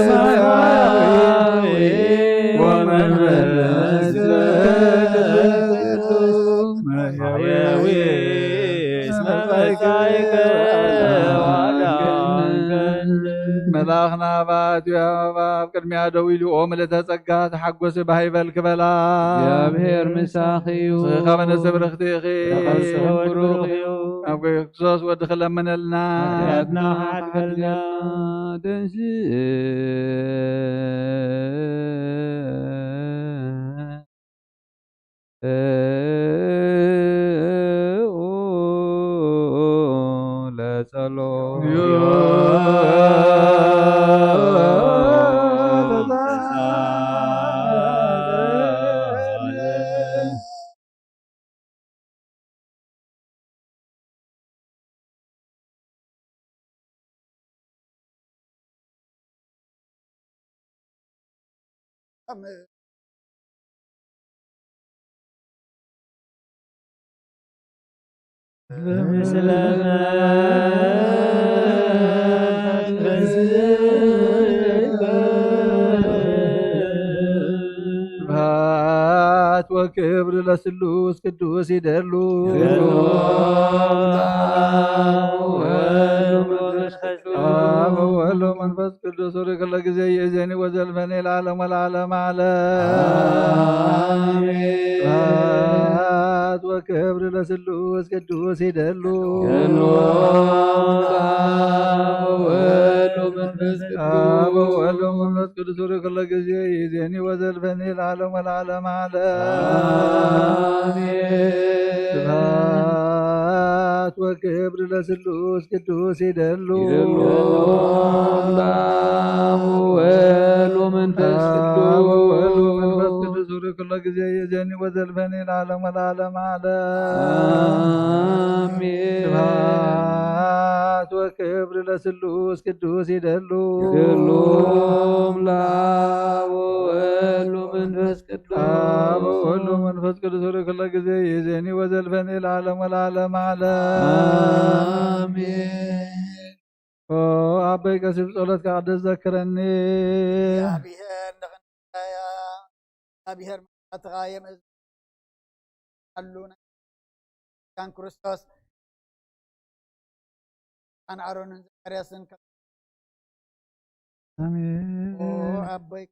ሰማያዊ ወመንፈስ ቅዱስ መሕያዊ እስመ ጸጋይከ ወዳንከ። መልኣኽና በኣትዮ ኣብ ቅድሚያ ደው ኢሉ፣ "ኦ ምልእተ ጸጋ፣ ተሓጎሲ፣ ባህ ይበልኪ" በላ። እግዚኣብሔር ምሳኺ እዩ። ንስኺ ኸኣ በነፍሲ ብርኽቲ ኢኺ። ተቐልስኺ እውን ብሩኽ እዩ። ኣብ ክርስቶስ ወድኺ ለምነልና። ሓጢኣትና ሓድገልና። ደንስ ለጸሎት ስብሐት ወክብር ለስሉስ ቅዱስ ይደሉ። አብ ወወልድ ወመንፈስ ቅዱስ ርክ ለጊዜ ይእዜኒ ወዘልፈኒ ለዓለም ወለዓለም ዓለም። አሜን። ስብሐት ወክብር ለስሉስ ቅዱስ ይደሉ። አብ ወወልድ ወመንፈስ ቅዱስ ርክ ለጊዜ ይእዜኒ ወዘልፈኒ ለዓለም ወለዓለም ዓለም። አሜን። ስብሐት ወክብር ለስሉስ ቅዱስ ይደሉ። ይደሉ። አብ ወወልድ ወመንፈስ ቅዱስ። አብ ወወልድ ወመንፈስ ቅዱስ ርክ ለጊዜ ይእዜኒ ወዘልፈኒ ለዓለም ወለዓለም ዓለም። አሜን። ስብሐት ወክብር ለስሉስ ቅዱስ ይደሉ። ይደሉ። አብ ወወልድ ወመንፈስ ቅዱስ። አብ ወወልድ ወመንፈስ ቅዱስ ርክ ለጊዜ ይእዜኒ ወዘልፈኒ ለዓለም ወለዓለም ዓለም። አሜን። ኦ ኣቦይ ቀሲስ ጸሎትካ ቅደስ ዘክረኒ። እግዚኣብሔር ንኽንደያ እግዚኣብሔር ምሕረትኻ የምእዝ ኣሉ ናይ ክርስቶስ ኣን ኣሮንን ዘካርያስን ከ-፣ ኣሜን። ኦ ኣቦይ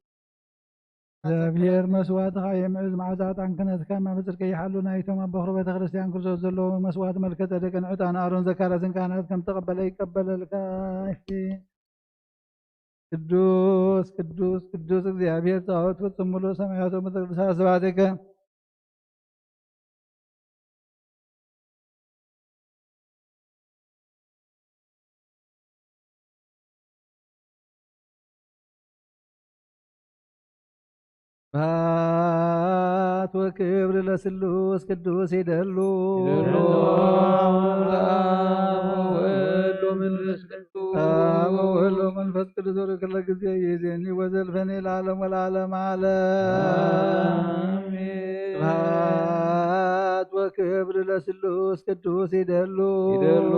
እግዚኣብሔር መስዋዕትኻ የምዕዝ፣ መዓዛ ዕጣን ክህነትካ እማመ ጽድቂ ይሓሉ። ናይቶም ኣብ በኹሪ ቤተ ክርስቲያን ክርስቶስ ዘለዉ መስዋዕት መልከ ጸደቅን ዕጣን ኣሮን ዘካርያስን ካህናት ከም ተቐበለ ይቀበለልካ። እሺ። ቅዱስ፣ ቅዱስ፣ ቅዱስ እግዚኣብሔር ጸባኦት ፍጹም ምሉእ ሰማያት ወምድር ቅዱሳት ስብሐትከ። ስብሐት ወክብር ለስሉስ ቅዱስ ይደሉ። ይደሉ። አብ ወወልድ ወመንፈስ ቅዱስ። አብ ወወልድ ወመንፈስ ቅዱስ ወርክ ለጊዜ ይዜኒ ወዘልፈኒ ለዓለም ወለዓለም ዓለም። አሜን። ስብሐት ወክብር ለስሉስ ቅዱስ ይደሉ። ይደሉ።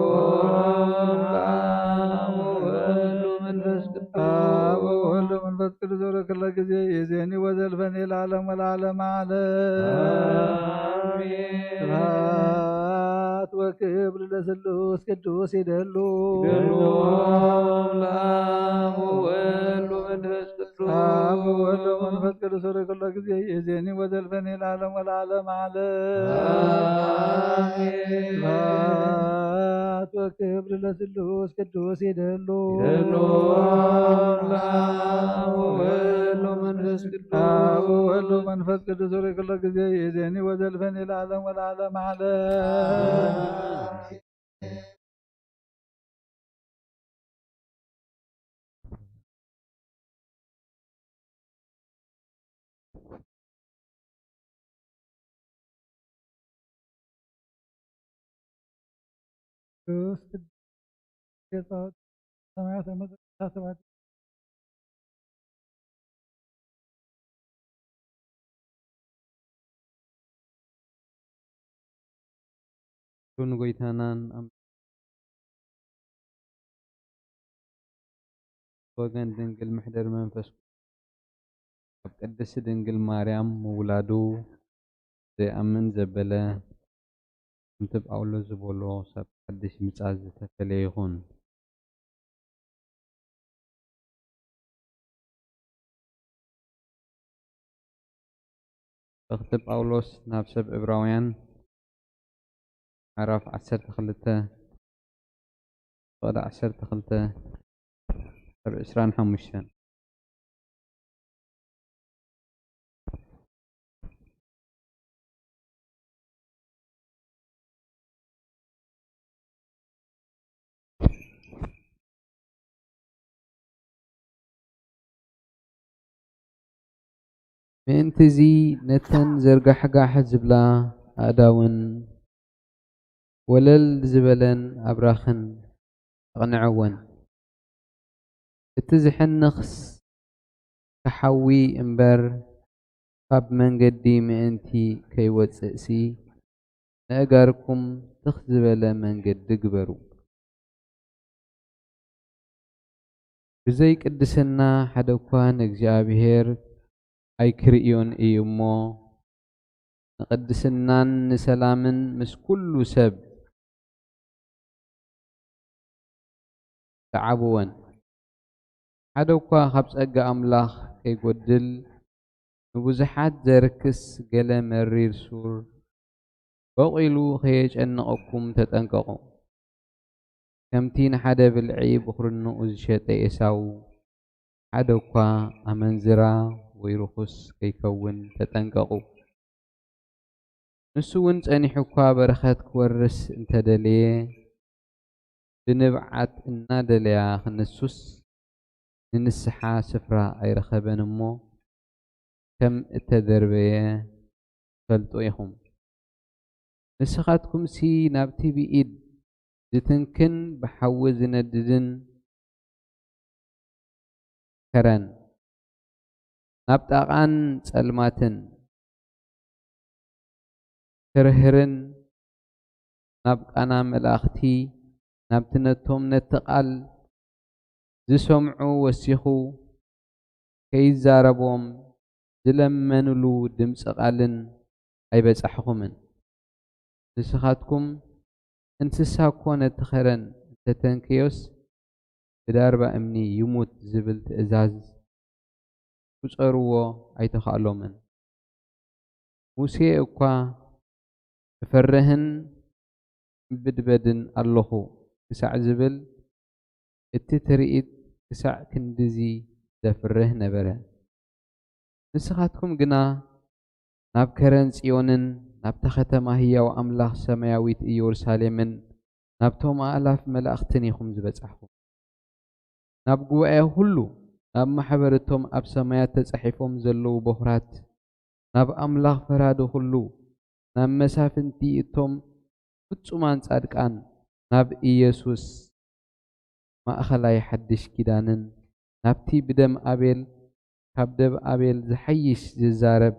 አብ ወወልድ ወመንፈስ ቅዱስ። አብ ወወልድ ወመንፈስ ቅዱስ ወርክ ለጊዜ ይዜኒ ወዘልፈኒ ለዓለም ወለዓለም ዓለም። አሜን። ስብሐት ወክብር ለስሉስ ቅዱስ ይደሉ። ይደሉ። አብ ወወልድ ወመንፈስ ቅዱስ። አብ ወወልድ ወመንፈስ ቅዱስ ወርክ ለጊዜ ይዜኒ ወዘልፈኒ ለዓለም ወለዓለም ዓለም። አሜን። ስብሐት ወክብር ለስሉስ ቅዱስ ይደሉ። ይደሉ። አብ ወወልድ ወመንፈስ ቅዱስ። አብ ወወልድ ወመንፈስ ቅዱስ ወርክ ለጊዜ ይዜኒ ወዘልፈኒ ለዓለም ወለዓለም ዓለም። ቅዱስ ቅዱስ ጌታ ሰማያት ወምድር ቅዱሳት ስብሐት ንጎይታናን ኣም-፣ ወገን ድንግል ምሕደር መንፈስ ኣብ ቅድስቲ ድንግል ማርያም ምውላዱ ዘይኣምን ዘበለ፣ ከምቲ ጳውሎስ ዝበሎ፣ ሳብ ሓድሽ ምጻት ዝተፈለየ ይኹን። መልእኽቲ ጳውሎስ ናብ ሰብ ዕብራውያን፣ ምዕራፍ ዓሰርተ ክልተ፣ ፍቕዲ ዓሰርተ ክልተ ኣብ ዕስራን ሓሙሽተን። ምእንትዚ ነተን ዘርጋሕጋሕ ዝብላ ኣእዳውን ወለል ዝበለን ኣብራኽን ኣቕንዐወን። እቲ ዝሕንኽስ ክሓዊ እምበር፣ ካብ መንገዲ ምእንቲ ከይወጽእሲ፣ ነእጋርኩም ትኽ ዝበለ መንገዲ ግበሩ። ብዘይ ቅድስና ሓደ እኳ ንእግዚኣብሔር ኣይክርእዮን እዩ እሞ፣ ንቅድስናን ንሰላምን ምስ ኩሉ ሰብ ተዓብወን። ሓደ እኳ ካብ ጸጋ ኣምላኽ ከይጎድል፣ ንብዙሓት ዘርክስ ገለ መሪር ሱር በቂሉ ከየጨንቐኩም ተጠንቀቑ። ከምቲ ንሓደ ብልዒ ብኹርንኡ ዝሸጠ ኤሳው፣ ሓደ እኳ ኣመንዝራ ወይ ርኹስ ከይከውን ተጠንቀቑ። ንሱ እውን ጸኒሑ እኳ በረኸት ክወርስ እንተደለየ፣ ብንብዓት እናደለያ ክንሱስ ንንስሓ ስፍራ ኣይረኸበን እሞ፣ ከም እተደርበየ ትፈልጡ ኢኹም። ንስኻትኩምሲ ናብቲ ብኢድ ዝትንክን ብሓዊ ዝነድድን ከረን፣ ናብ ጣቓን ጸልማትን ህርህርን፣ ናብ ቃና መላእኽቲ፣ ናብቲ ነቶም ነቲ ቃል ዝሰምዑ ወሲኹ ከይዛረቦም ዝለመንሉ ድምጺ ቃልን ኣይበጻሕኹምን። ንስኻትኩም እንስሳ እኮ ነቲ ኸረን እንተተንከዮስ ብዳርባ እምኒ ይሙት ዝብል ትእዛዝ ክጸርዎ ኣይተኻእሎምን። ሙሴ እኳ እፈርህን እምብድበድን ኣለኹ ክሳዕ ዝብል፣ እቲ ትርኢት ክሳዕ ክንድዚ ዘፍርህ ነበረ። ንስኻትኩም ግና ናብ ከረን ጽዮንን ናብታ ከተማ ህያው ኣምላኽ ሰማያዊት ኢየሩሳሌምን ናብቶም ኣእላፍ መላእኽትን ኢኹም ዝበጻሕኩም። ናብ ጉባኤ ኩሉ፣ ናብ ማሕበር እቶም ኣብ ሰማያት ተጻሒፎም ዘለዉ በኹራት፣ ናብ ኣምላኽ ፈራዲ ኩሉ፣ ናብ መሳፍንቲ እቶም ፍጹማን ጻድቃን፣ ናብ ኢየሱስ ማእኸላይ ሓድሽ ኪዳንን ናብቲ ብደም ኣቤል፣ ካብ ደም ኣቤል ዝሓይሽ ዝዛረብ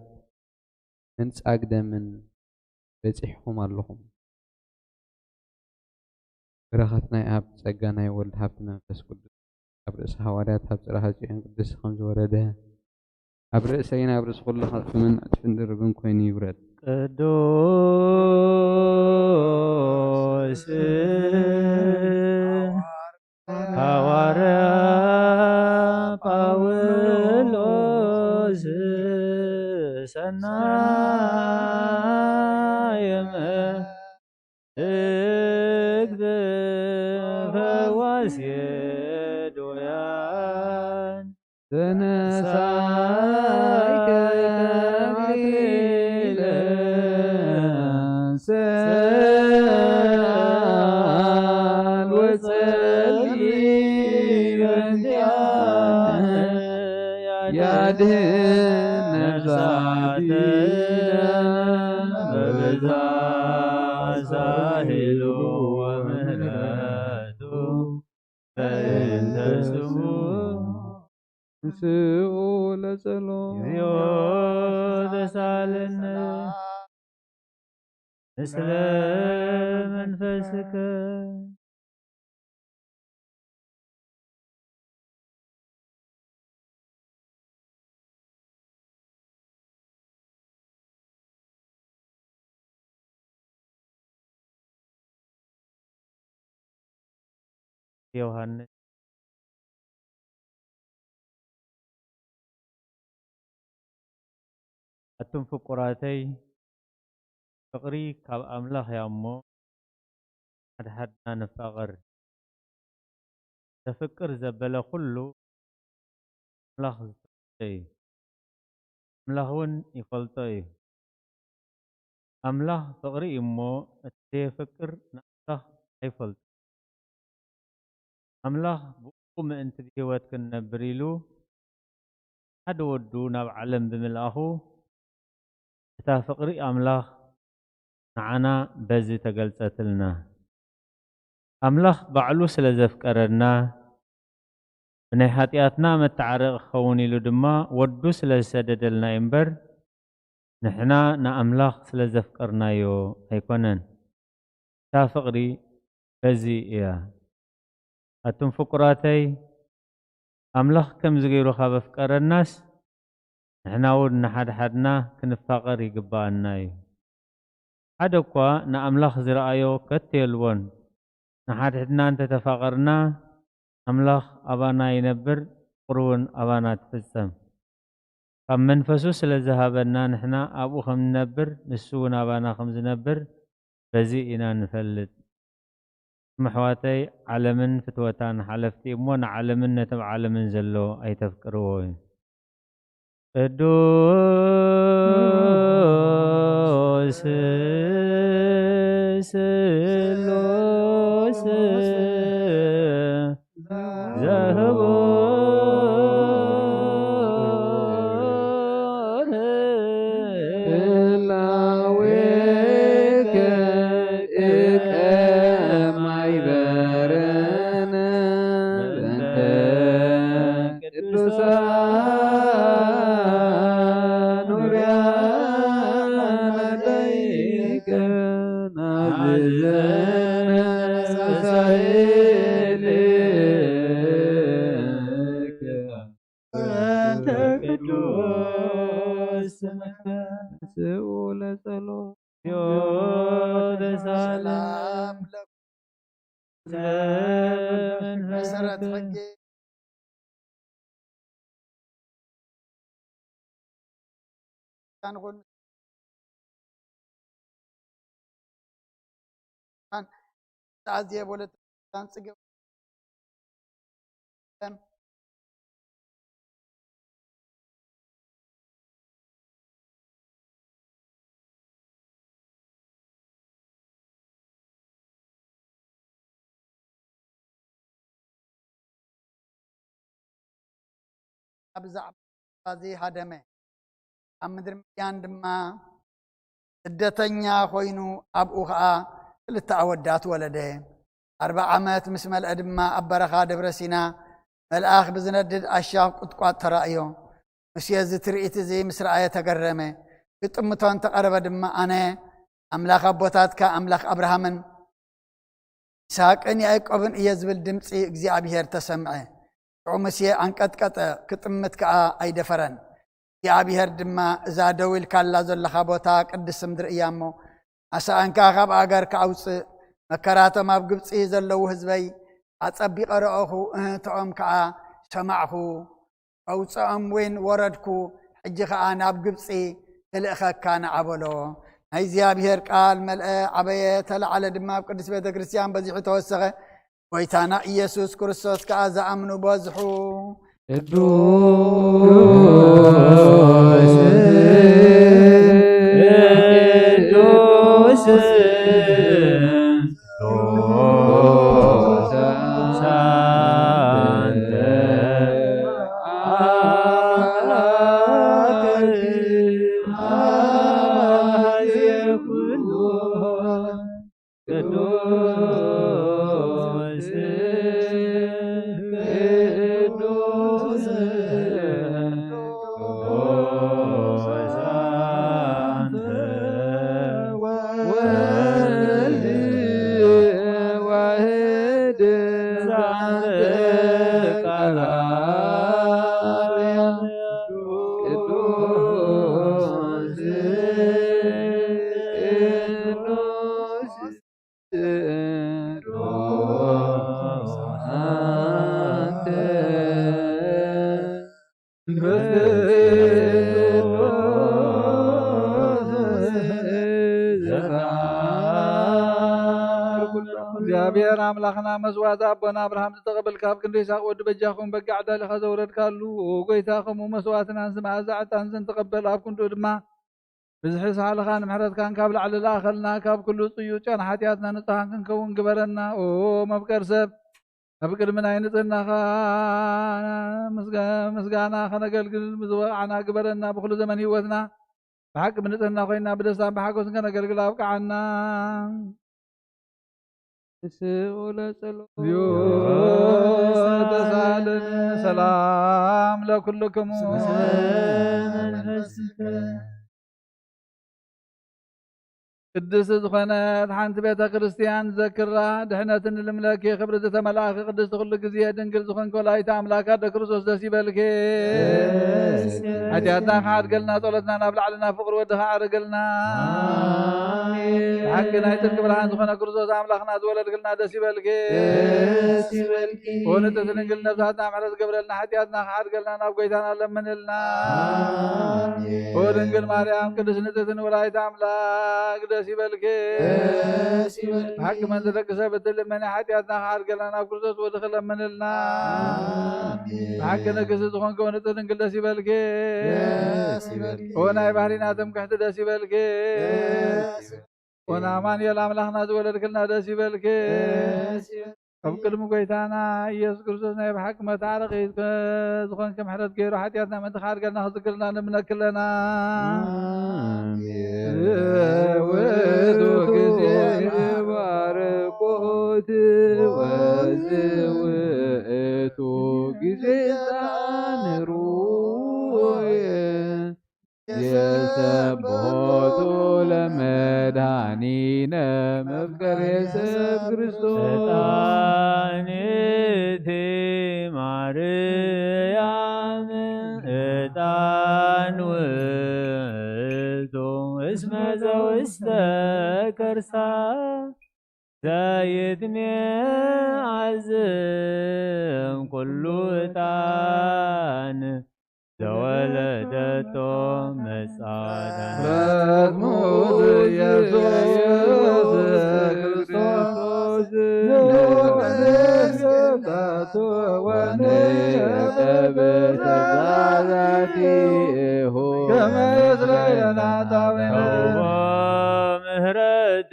ምንጻግ ደምን በጺሕኩም ኣለኹም። በረኸት ናይ ኣብ፣ ጸጋ ናይ ወልድ፣ ሃብቲ መንፈስ ቅዱስ ኣብ ርእሲ ሃዋርያት ኣብ ጽርሐ ጽዮን ቅድስቲ ከም ዝወረደ፣ ኣብ ርእሰይን ኣብ ርእሲ ኩሉ ኻትኩምን ዕጽፍን ድርብን ኮይኑ ይውረድ። ቅዱስ ሃዋርያ ጳውሎስ፣ ሰናየ እግዝእ ፈዋሲ ድውያን፣ ተነሳይከ ተክሊለ፣ ሰኣል ወጸሊ በእንቲኣነ፣ ያድህን ነፍሳቲነ በብዝሃ ሳህሉ ወምህረቱ በእንተ ስሙ ንስኡ ለጸሎት። እግዚኦ ተሳለነ ምስለ መንፈስከ። ዮሃንስ። ኣቱም ፍቁራተይ፣ ፍቕሪ ካብ ኣምላኽ እያ እሞ፣ ሓድሓድና ንፋቐር። ዘፍቅር ዘበለ ኩሉ ኣምላኽ ዝፈልጦ እዩ። ኣምላኽ እውን ይፈልጦ እዩ። ኣምላኽ ፍቕሪ እዩ እሞ፣ እቲ ዘየፍቅር ንኣምላኽ ኣይፈልጦ። ኣምላኽ ብኡ ምእንቲ ብህይወት ክንነብር ኢሉ ሓደ ወዱ ናብ ዓለም ብምልኣኹ፣ እታ ፍቕሪ ኣምላኽ ንዓና በዚ ተገልጸትልና። ኣምላኽ ባዕሉ ስለ ዘፍቀረና፣ ብናይ ሓጢኣትና መተዓረቒ ክኸውን ኢሉ ድማ ወዱ ስለ ዝሰደደልና እዩ እምበር፣ ንሕና ንኣምላኽ ስለ ዘፍቀርናዮ ኣይኮነን። እታ ፍቕሪ በዚ እያ። ኣቱም ፍቁራተይ፣ ኣምላኽ ከምዚ ገይሩ ካብ ኣፍቀረናስ፣ ንሕና እውን ንሓድሓድና ክንፋቐር ይግብኣና እዩ። ሓደ እኳ ንኣምላኽ ዝረኣዮ ከቶ የልቦን። ንሓድሕድና እንተ ተፋቐርና፣ ኣምላኽ ኣባና ይነብር፣ ፍቕሩ እውን ኣባና ትፍጸም። ካብ መንፈሱ ስለ ዝሃበና፣ ንሕና ኣብኡ ከም ንነብር፣ ንሱ እውን ኣባና ከም ዝነብር በዚ ኢና ንፈልጥ። እሞ ኣሕዋተይ፣ ዓለምን ፍትወታን ሓለፍቲ እሞ፣ ንዓለምን ነቲ ኣብ ዓለምን ዘሎ ኣይተፍቅርዎ እዩ። ቅዱስ ስሉስ ዘህቡር ህላዌከ እቀ ማይበረነ በእንተ ቅዱሳን ውርያነ ደይከ ናዝዘነ ሳይልከ በእንተ ቅዱስ ስምከ። ስኡ ለጸሎት። ዮ ለሳለም። ሰላም ለኩም። መሰረት ሕጊ ያን ኹን ኣዝየ ወለት ያን ጽገብ ኣብ ዛዕባ እዚ ሃደመ። ኣብ ምድሪ ምድያን ድማ ስደተኛ ኮይኑ ኣብኡ ኸኣ ክልተ ኣወዳት ወለደ። ኣርብዓ ዓመት ምስ መልአ ድማ ኣብ በረኻ ደብረ ሲና መልኣኽ ብዝነድድ ኣሻ ቁጥቋጥ ተራእዮ። ሙሴ እዚ ትርኢት እዚ ምስ ረኣየ ተገረመ። ክጥምቶ እንተቐረበ ድማ ኣነ ኣምላኽ ኣቦታትካ ኣምላኽ ኣብርሃምን ይስሐቅን ያዕቆብን እየ ዝብል ድምጺ እግዚኣብሔር ተሰምዐ። ሽዑ ሙሴ ኣንቀጥቀጠ፣ ክጥምት ከኣ ኣይደፈረን። እግዚኣብሔር ድማ እዛ ደው ኢልካላ ዘለኻ ቦታ ቅድስቲ ምድሪ እያ እሞ፣ ኣሳእንካ ካብ ኣገር ከኣውፅእ፣ መከራቶም ኣብ ግብፂ ዘለዉ ህዝበይ ኣጸቢቐ ረኣኹ፣ እህንትኦም ከኣ ሰማዕኹ። ኣውፅኦም እውን ወረድኩ፣ ሕጂ ኸኣ ናብ ግብፂ ክልእኸካ ንዓ በሎ። ናይ እግዚኣብሔር ቃል መልአ፣ ዓበየ፣ ተላዕለ ድማ ኣብ ቅድስት ቤተ ክርስቲያን በዚሑ ተወሰኸ። ጐይታና ኢየሱስ ክርስቶስ ከኣ ዝኣምኑ በዝሑ። ቅዱስ ቅዱስ ቅዱስ ቅዱስ እግዚኣብሔር ኣምላኽና መስዋዕቲ ኣቦና ኣብርሃም ዝተቐበልካ፣ ኣብ ክንዲ ይስሐቅ ወዲ በጃኹም በጊዕ ኣዳሊኻ ዘውረድካሉ፣ ጎይታ፣ ከምኡ መስዋዕትናን ዝመኣዛ ዕጣን ዝንትቐበል፣ ኣብ ክንድኡ ድማ ብዝሒ ሳህልኻን ምሕረትካን ካብ ላዕሊ ለኣኸልና፣ ካብ ኩሉ ጽዩጽ ጨና ሓጢኣትና ንጹሃን ክንከውን ግበረና። ኦ መፍቀር ሰብ፣ ኣብ ቅድሚ ናይ ንጽህናኻ ምስጋ-፣ ምስጋና ከነገልግል ብዝበቕዓና ግበረና። ብኹሉ ዘመን ህይወትና ብሓቂ ብንጽህና ኮይና ብደስታን ብሓጎስን ከነገልግል ኣብቅዓና። ንስኡ ለጸሎ። ተሳለን። ሰላም ለኩልክሙ። ቅድስቲ ዝኾነት ሓንቲ ቤተ ክርስቲያን ዘክራ፣ ድሕነትን ልምለኪ ክብሪ ዝተመልኣኪ ቅድስቲ ኩሉ ግዜ ድንግል ዝኾንኪ ወላዲተ ኣምላክ ኣደ ክርስቶስ ደስ ይበልኪ። ደስ ይበልኪ። ሓጢኣትና ክሓድገልና፣ ጸሎትና ናብ ላዕሊ ናብ ፍቕሪ ወድኻ ኣዕርገልና። ኣሜን። ብሓቂ ናይ ጽድቂ ብርሃን ዝኾነ ክርስቶስ ኣምላኽና ዝወለድክልና ደስ ይበልኪ። ደስ ይበልኪ። ኦ ንጽሕቲ ድንግል ነብሳትና ምሕረት ገብረልና፣ ሓጢኣትና ክሓድገልና ናብ ጎይታና ለምንልና። ኣሜን። ኦ ድንግል ማርያም ቅድስት ንጽሕቲ ወላዲተ ኣምላክ ደስ ይበልኪ። ደስ ይበልኪ። ብሓቂ መንዘ ደቂ ሰብ እትልመኒ ሓጢኣትና ክሓድገልና ናብ ክርስቶስ ወድኺ ለምንልና። ኣሜን። ብሓቂ ንግስቲ ዝኾንኪ ኦ ንጽሕቲ ድንግል ደስ ይበልኪ። ደስ ይበልኪ። ኦ ናይ ባህሪና ትምክሕቲ ደስ ይበልኪ። ደስ ኦና ኣማኑኤል ኣምላኽና ዝወለድክልና ደስ ይበልኪ። ደስ ይበል። ኣብ ቅድሚ ጎይታና ኢየሱስ ክርስቶስ ናይ ብሓቂ መታረቒ ዝኾንኪ ምሕረት ገይሩ ሓጢኣትና ምእንቲ ክሓድገልና ክዝክርልና ንምነኪ ኣለና። ኣሜን። ውእቱ ግዜ ባርኮት ወዝውእቱ ግዜ ጻንሩየ የሰቦቱ ለመድኃኒነ መፍቀሬ ሰብ ክርስቶስ። ዕጣን እቲ ማርያም ዕጣን ውእቱ እስመ ዘውስተ ከርሳ ዘይትሜ ዓዝም ኩሉ ዕጣን ዘወለደቶ መጻዳን። በስሙ ኢየሱስ ክርስቶስ ንወንጌል ወንረከብ ትእዛዛቲሁ ከመ ይስረየና ጣዊነ። ተውቦ ምህረት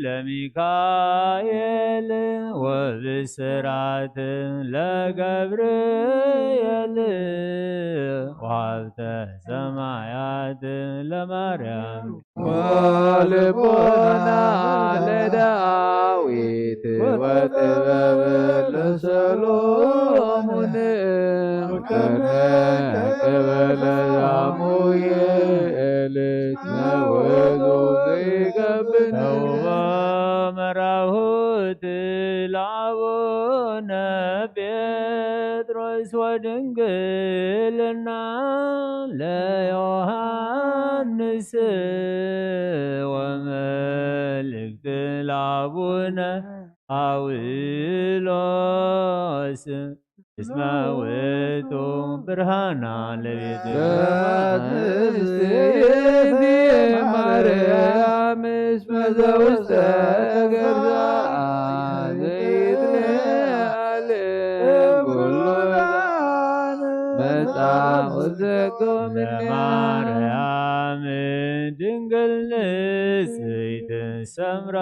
ለሚካኤል ወብስራት ለገብርኤል ወሀብተ ሰማያት ለማርያም። ወልቦና ለዳዊት ወጥበብ ለሰሎሞን ከመ ቅበለ ሳሙኤል እስመ ውእቱ ዘይገብር። ተውቦ መራሁት ለአቡነ ጴጥሮስ ወድንግልና ለዮሐንስ ወመልእክት ለአቡነ አውሎስ እስመ ውእቱ ብርሃና ለቤት። ቅድስት ማርያም እስመ ዘውስተ ከርሳ ዘይትለዓል ኩሉ ብርሃን መጻእ ዘኮምነ። ማርያም ድንግል ንጽሕት ሰምራ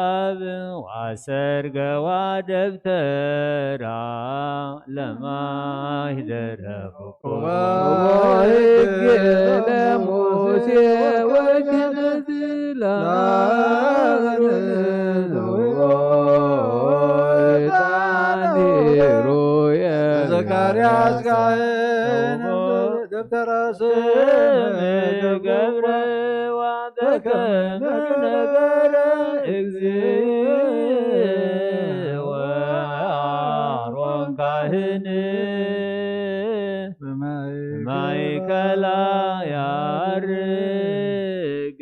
አብ ወአሰርገዋ ደብተራ ለማህደረ ኮከብ። ሕግ ለሙሴ ወክህነት ለአሮን ዕጣን ሩየ። ዘካርያስ ካህን ደብተራ ስም ገብረ በከመ ነገረ እግዚእ ወአሮን ካህን ማእከላ ያርግ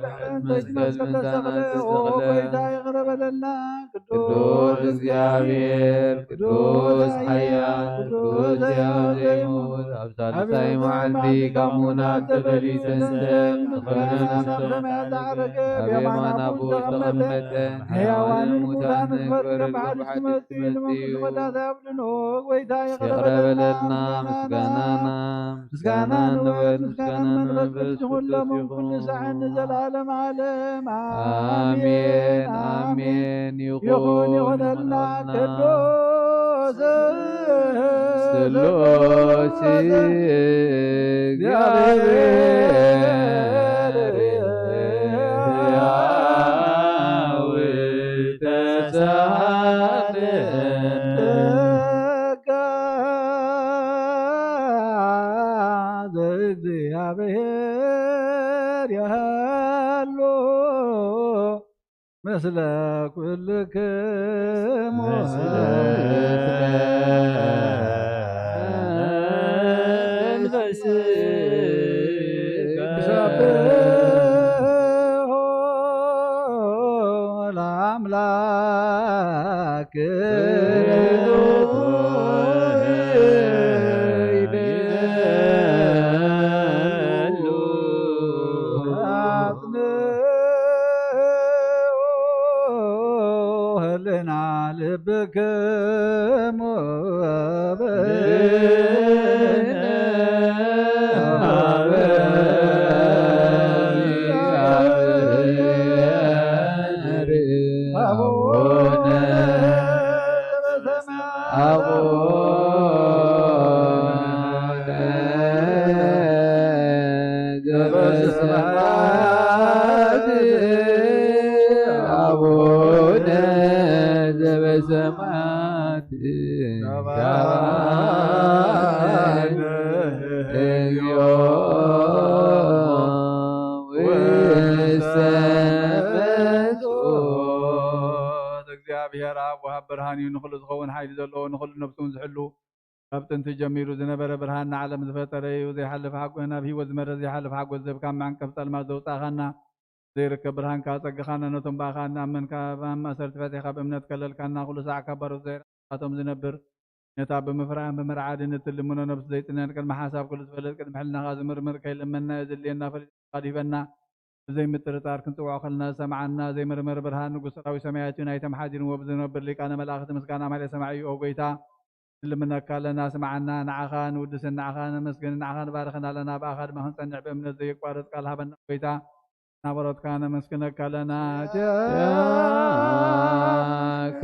ወድሕሪ ምእንቲ መስቀል ተሰቕለ። ኦ ጎይታ ይቕረ በለልና። ቅዱስ እግዚኣብሔር፣ ቅዱስ ኃያል፣ ቅዱስ ሕያው ዘይሙት፣ ኣብ ሳልሳይ መዓልቲ ካብ ምውታት ተፈልዩ ተንሥአ፣ ዝኾነ ናብ ሰማያት ዝዓረገ፣ ኣብ የማን ኣቦኡ ዝተቐመጠ፣ ንሕያዋንን ሙታንን ክፈርድ ካብ ሓድሽ ዝመጽእ እዩ። ንመንግስቲ መዳት ኣብልኖ። ጎይታ ይቕረ በለልና። ምስጋናና ምስጋና ንወልድ፣ ምስጋና ንመንፈስ ቅዱስ ይኹን፣ ኩሉ ሳዕን ንዘለዓለም ዓለም። ኣሜን፣ ኣሜን። ይኹን፣ ይኹን፣ ይኹነልና። ይኹነልና። ቅዱስ ስሉስ ስሉስ እግዚአብሔር ሕያው ተሳለ። ጸጋ ዘእግዚአብሔር ያህሉ ምስለ ኩልክሙ። ምስለ መንፈስከ። ሰብሖ ለአምላክ። አጽንዑ ህልና ልብክሙ በይነ አበ አቡነ አቡነ ዘበሰማያት፣ አቡነ ዘበሰማያት፣ እግዚኦ ውስተ መንሱት። እግዚአብሔር አብ ወሃብ ብርሃን እዩ፣ ንኹሉ ዝኸውን ሓይሊ ዘለዎ፣ ንኹሉ ነፍሱን ዝሕሉ፣ ካብ ጥንቲ ጀሚሩ ዝነበረ ብርሃን ንዓለም ዝፈጠረ እዩ። ዘይሓልፍ ሓጎ-፣ ናብ ህይወት ዝመርሕ ዘይሓልፍ ሓጎስ ዝህብ፣ ካብ መዕንቀፍ ጸልማት ዘውጻእኻና፣ ዘይርከብ ብርሃንካ ኣጸግኻና፣ ነቶም ብኣኻ እንኣምን ካብ ማእሰርቲ ፈቲሕካ ብእምነት ከለልካና፣ ኩሉ ሳዕ ካብ ባሮት ዘይረኣኻቶም ዝነብር፣ ነታ ብምፍራህን ብምርዓድን እትልምኖ ነፍሲ ዘይጥነን፣ ቅድሚ ሓሳብ ኩሉ ዝፈልጥ፣ ቅድሚ ሕልናኻ ዝምርምር፣ ከይልመና የድልየና ፈሊጥካ ዲበና፣ ብዘይምጥርጣር ክንጽውዖ ከለና ዝሰምዓና ዘይምርመር ብርሃን ንጉሥ ሰራዊት ሰማያት እዩ። ናይቶም ሓዲርዎ ብዝነብር ሊቃነ መላእኽቲ ምስጋና ማሕሌት ሰማዒ እዩ። ኦ ጎይታ፣ ንልምነካ ኣለና፣ ስምዓና። ንዓኻ ንውድስን ንዓኻ ነመስግን፣ ንዓኻ ንባርኽን ኣለና። ብኣኻ ድማ ክንጸንዕ ብእምነት ዘየቋርጽ ቃል ሃበና ጎይታ። ናበሮትካ ነመስግነካ ኣለና። ጃከ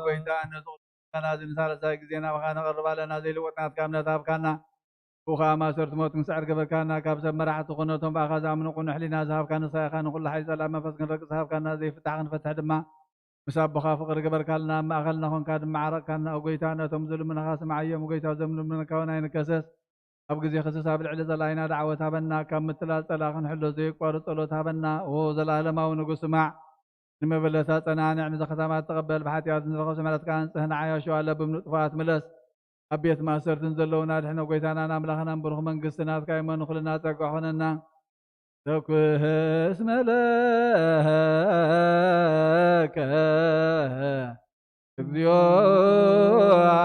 ጎይታ፣ ነዚ ኩሉ ንሳልሳይ ግዜ ናባኻ ንቐርብ ኣለና። ዘይልወጥ ናትካ እምነት ሃብካና። ብኡ ኸኣ ማእሰርቲ ሞት ክንስዕር ገበርካና። ካብ ሰብ መራሕቲ ኾነ እቶም ብኣኻ ዝኣምኑ ቅኑዕ ሕሊና ዝሃብካ ንስኻ ኢኻ። ንኹሉ ሓይሊ ጸላም መንፈስ ክንረግጽ ሃብካና። ዘይፍታሕ ክንፈትሕ ድማ ምስ ኣቦኻ ፍቕሪ ገበርካልና። ኣብ ማእከልና ኾንካ ድማ ዓረቕካና። ኦ ጎይታ፣ ነቶም ዝልምኑኻ ስምዓዮም። ጎይታ፣ ዘምልምነካ እውን ኣይንከሰስ። ኣብ ግዜ ክስስ ኣብ ልዕሊ ጸላኢና ደዓወት ሃበና። ካብ ምትላል ጸላኢ ክንሕሎ ዘየቋርጽ ጸሎት ሃበና። ኦ ዘላለማዊ ንጉስ፣ ስማዕ። ንመበለታ ጸናንዕ፣ ንዘኸታማት ተቐበል። ብሓጢኣት ንረኸብ ምሕረትካ ኣንጽህ። ንዓያሹ ኣለብም ንጥፋት ምለስ። ኣብ ቤት ማእሰርቲ ንዘለዉና ኣድሕኖ። ጎይታናን ኣምላኽናን ብሩኽ መንግስቲ ናትካ እሞ ንኹልና ጸጋ ኾነና። ተኩስ መለከ እግዚኦ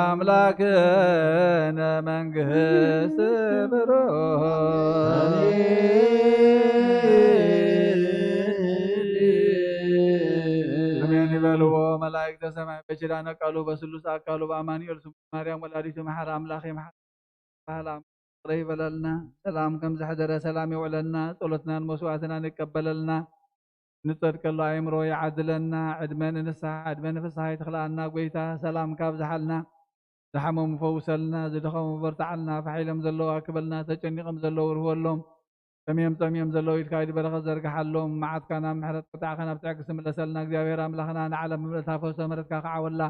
ኣምላክነ መንግስት ብሩክ። ኣሜን ይበልዎ መላእክተ ሰማይ። በኪዳነ ቃሉ በስሉስ ኣካሉ በአማኑኤል ስሙ ማርያም ወላዲቱ መሓር ኣምላኽ ይምሓር። በዓል ኣምላኽ ይቕረ ይበለልና። ሰላም ከም ዘሕደረ ሰላም የውዕለልና። ጸሎትናን መስዋዕትናን ይቀበለልና። ንጸድቀሉ ኣእምሮ ይዓድለና። ዕድመ ንንስሓ፣ ዕድመ ንፍስሓ ይትኽልኣና። ጎይታ ሰላምካ ኣብዝሓልና። ዝሓመሙ ፈውሰልና፣ ዝደኸሙ በርትዓልና፣ ፋሕ ኢሎም ዘለዉ ኣክበልና፣ ተጨኒቖም ዘለዉ ርህወሎም፣ ጠምዮም ጸሚኦም ዘለዉ ኢድካ ኢድ በረኸት ዘርግሓሎም፣ መዓትካ ናብ ምሕረት፣ ቁጥዓኻ ናብ ትዕግስቲ ምለሰልና። እግዚኣብሔር ኣምላኽና፣ ንዓለም ብምልእታ ፈውሰ ምሕረትካ ክዓወላ፣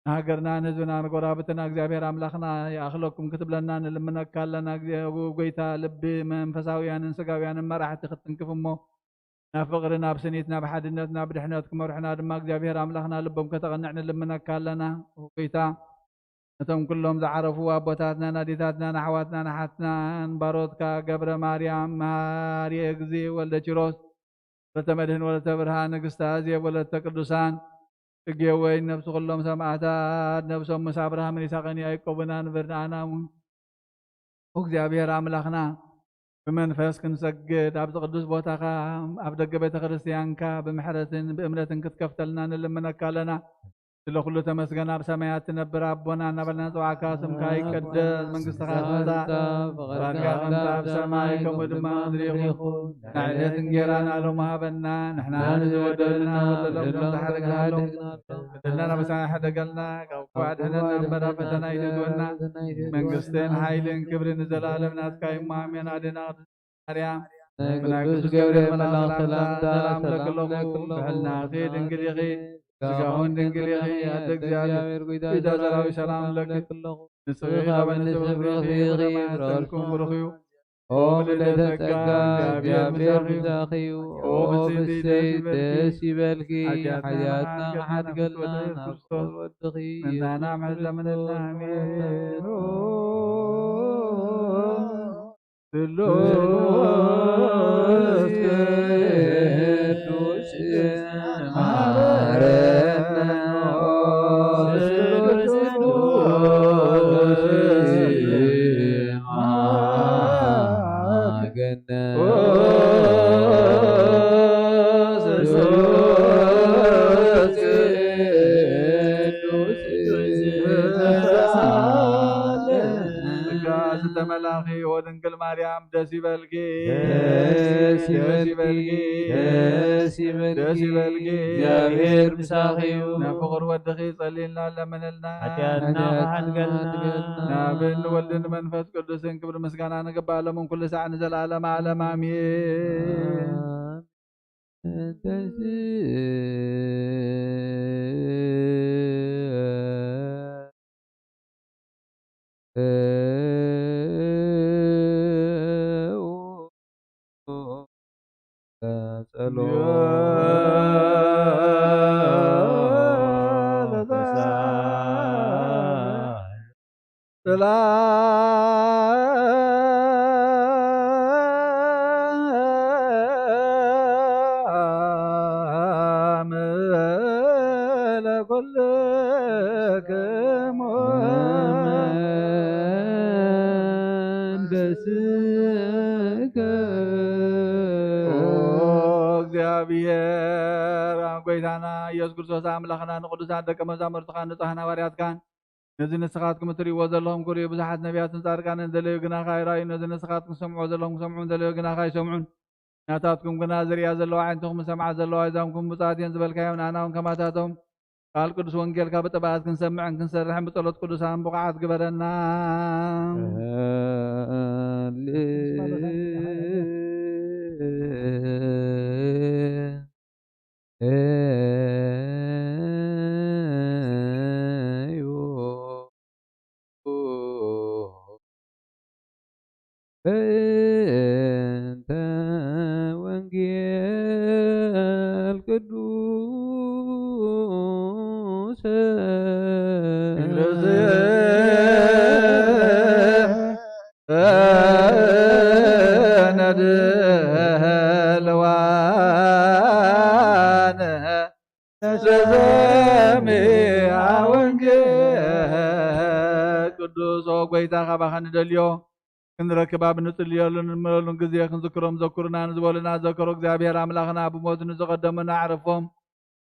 ንሃገርና፣ ንህዝብና፣ ንጎረባብትና እግዚኣብሔር ኣምላኽና ይኣኽለኩም ክትብለና ንልምነካ ኣለና። እግዚኣብ-፣ ጎይታ ልቢ መንፈሳውያንን ስጋውያንን መራሕቲ ክትትንክፍ እሞ፣ ናብ ፍቕሪ፣ ናብ ስኒት፣ ናብ ሓድነት፣ ናብ ድሕነት ክመርሑና ድማ እግዚኣብሔር ኣምላኽና ልቦም ከተቐንዕ ንልምነካ ኣለና። ኦ ጎይታ፣ ነቶም ኩሎም ዝዓረፉ ኣቦታትናን ኣዴታትናን ኣሕዋትናን ኣሓትናን ባሮትካ ገብረ ማርያም፣ መሃሪ እግዚ ወልደ ኪሮስ፣ ወለተ መድህን፣ ወለተ ብርሃን፣ ንግስተ ኣዜብ፣ ወለተ ቅዱሳን፣ ጽጌ ወይን፣ ነፍሲ ኩሎም ሰማእታት፣ ነብሶም ምስ ኣብርሃምን ይስሐቅን ያዕቆብን ኣንብር፣ ንኣና እውን እግዚኣብሔር ኣምላኽና ብመንፈስ ክንሰግድ፣ ኣብዚ ቅዱስ ቦታኻ፣ ኣብ ደገ ቤተ ክርስቲያንካ ብምሕረትን ብእምነትን ክትከፍተልና ንልምነካ ኣለና። ስለ ኩሉ ተመስገን። ኣብ ሰማያት ትነብር ኣቦና፣ እናበልና ንጽዋዕካ፣ ስምካ ይቀደስ፣ መንግስትኻ ትምጻእ፣ ፍቓድካ ከምታ ኣብ ሰማይ ከምኡ ድማ ኣብ ምድሪ ይኹን። ናይ ዕለት እንጌራና ሎሚ ሃበና፣ ንሕና ንዝበደሉና በደሎም ከም ዝሓደግናሎም፣ በደልና ናብ ሰማይ ሕደገልና፣ ካብ ክፉ ኣድሕነና እምበር ኣብ ፈተና ኣይተእትወና። መንግስትን ሓይልን ክብርን ንዘለኣለም ናትካ እዩ እሞ ኣሜን። ኣዴና ቅድስት ማርያም፣ ናይ ቅዱስ ገብርኤል መልኣክ ሰላምታ ሰላም ለክለኹ፣ ብሕልናኺ ድንግል ኢኺ፣ ስጋኹን ድንግል ኢኺ፣ ኣደ እግዚኣብሔር ጎይታ ሰራዊት ሰላም ለኪ። ንስኺ ካብ ኣንስቲ ብሩኽ ኢኺ፣ ፍረ ማህፀንኩም ብሩኽ እዩ። ኦ ምልዕተ ጸጋ፣ እግዚኣብሔር ምሳኺ እዩ። ኦ ብፅዕቲ ደስ ይበልኪ፣ ሓጢኣትና ክሓድገልና ናብ ፍቁር ወድኺ መድኃኒዓለም ሕለምንልና። ኣሜን። ስሉስ ቅዱስ መሐረነ። ስሉስ ቅዱስ መሐረነ። ጸጋ ዝተመላኺ ወድንግል ማርያም ደስ ይበልኪ፣ ደስ ይበልኪ፣ ደስ ይበልኪ፣ ደስ ይበልኪ። እግዚኣብሔር ምሳኺ እዩ። ንፍቑር ወድኺ ጸልይልና ለምንልና። ሓጢኣትና ክሓድገልና። ናብን ወልድን መንፈስ ቅዱስን ክብሪ ምስጋና ንግባእ ሎምን ኩሉ ሳዕ ንዘለዓለም ዓለም ኣሜን። ሰላም ለኩልክሙ መንፈስከ። ኦ እግዚኣብሔር፣ ኣብ ጎይታና ኢየሱስ ክርስቶስ ኣምላኽና፣ ንቅዱሳት ደቀ መዛሙርትኻን ንጹሓን ሃዋርያትካን፣ ነዚ ንስኻትኩም እትርእይዎ ዘለኹም ክርእዩ ብዙሓት ነቢያትን ጻድቃንን ዘለዩ፣ ግናኸ ኣይረኣዩን። ነዚ ንስኻትኩም ትሰምዕዎ ዘለኹም ክሰምዑ ዘለዩ፣ ግናኸ ኣይሰምዑን። ናታትኩም ግና ዝርእያ ዘለዋ ኣዒንትኹም፣ ዝሰምዓ ዘለዋ ኣእዛንኩም ብፁዓት እየን ዝበልካዮም፣ ንኣና እውን ከማታቶም ቃል ቅዱስ ወንጌልካ ብጥብኣት ክንሰምዕን ክንሰርሕን ብጸሎት ቅዱሳን ብቑዓት ግበረና። በእንተ ወንጌል ቅዱስ ነድህልዋን ለሰሚዐ ወንጌል ቅዱስ። ኦ ጎይታ፣ ካባኻ ንደልዮ ክንረክብ ኣብ ንጽልየሉን ንልምነሉን ግዜ ክንዝክሮም ዘኩርና ንዝበሉና ዘከሮ እግዚኣብሔር ኣምላኽና፣ ብሞት ንዝቐደሙና ኣዕርፎም፣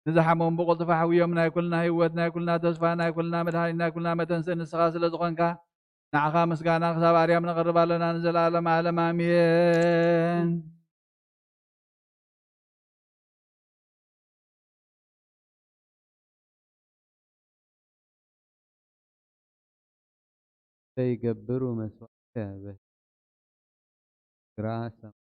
ንዝሓመሙ ብቕልጡፍ ኣሕውዮም። ናይ ኩልና ህይወት፣ ናይ ኩልና ተስፋ፣ ናይ ኩልና መድሃኒት፣ ናይ ኩልና መተንስኢ ንስኻ ስለ ዝኾንካ፣ ንዓኻ ምስጋና ክሳብ ኣርያም ነቕርብ ኣለና ንዘለኣለም ዓለም ኣሜን። ዘይገብሩ መስዋእቲ በ-፣ ግራ ሰም-፣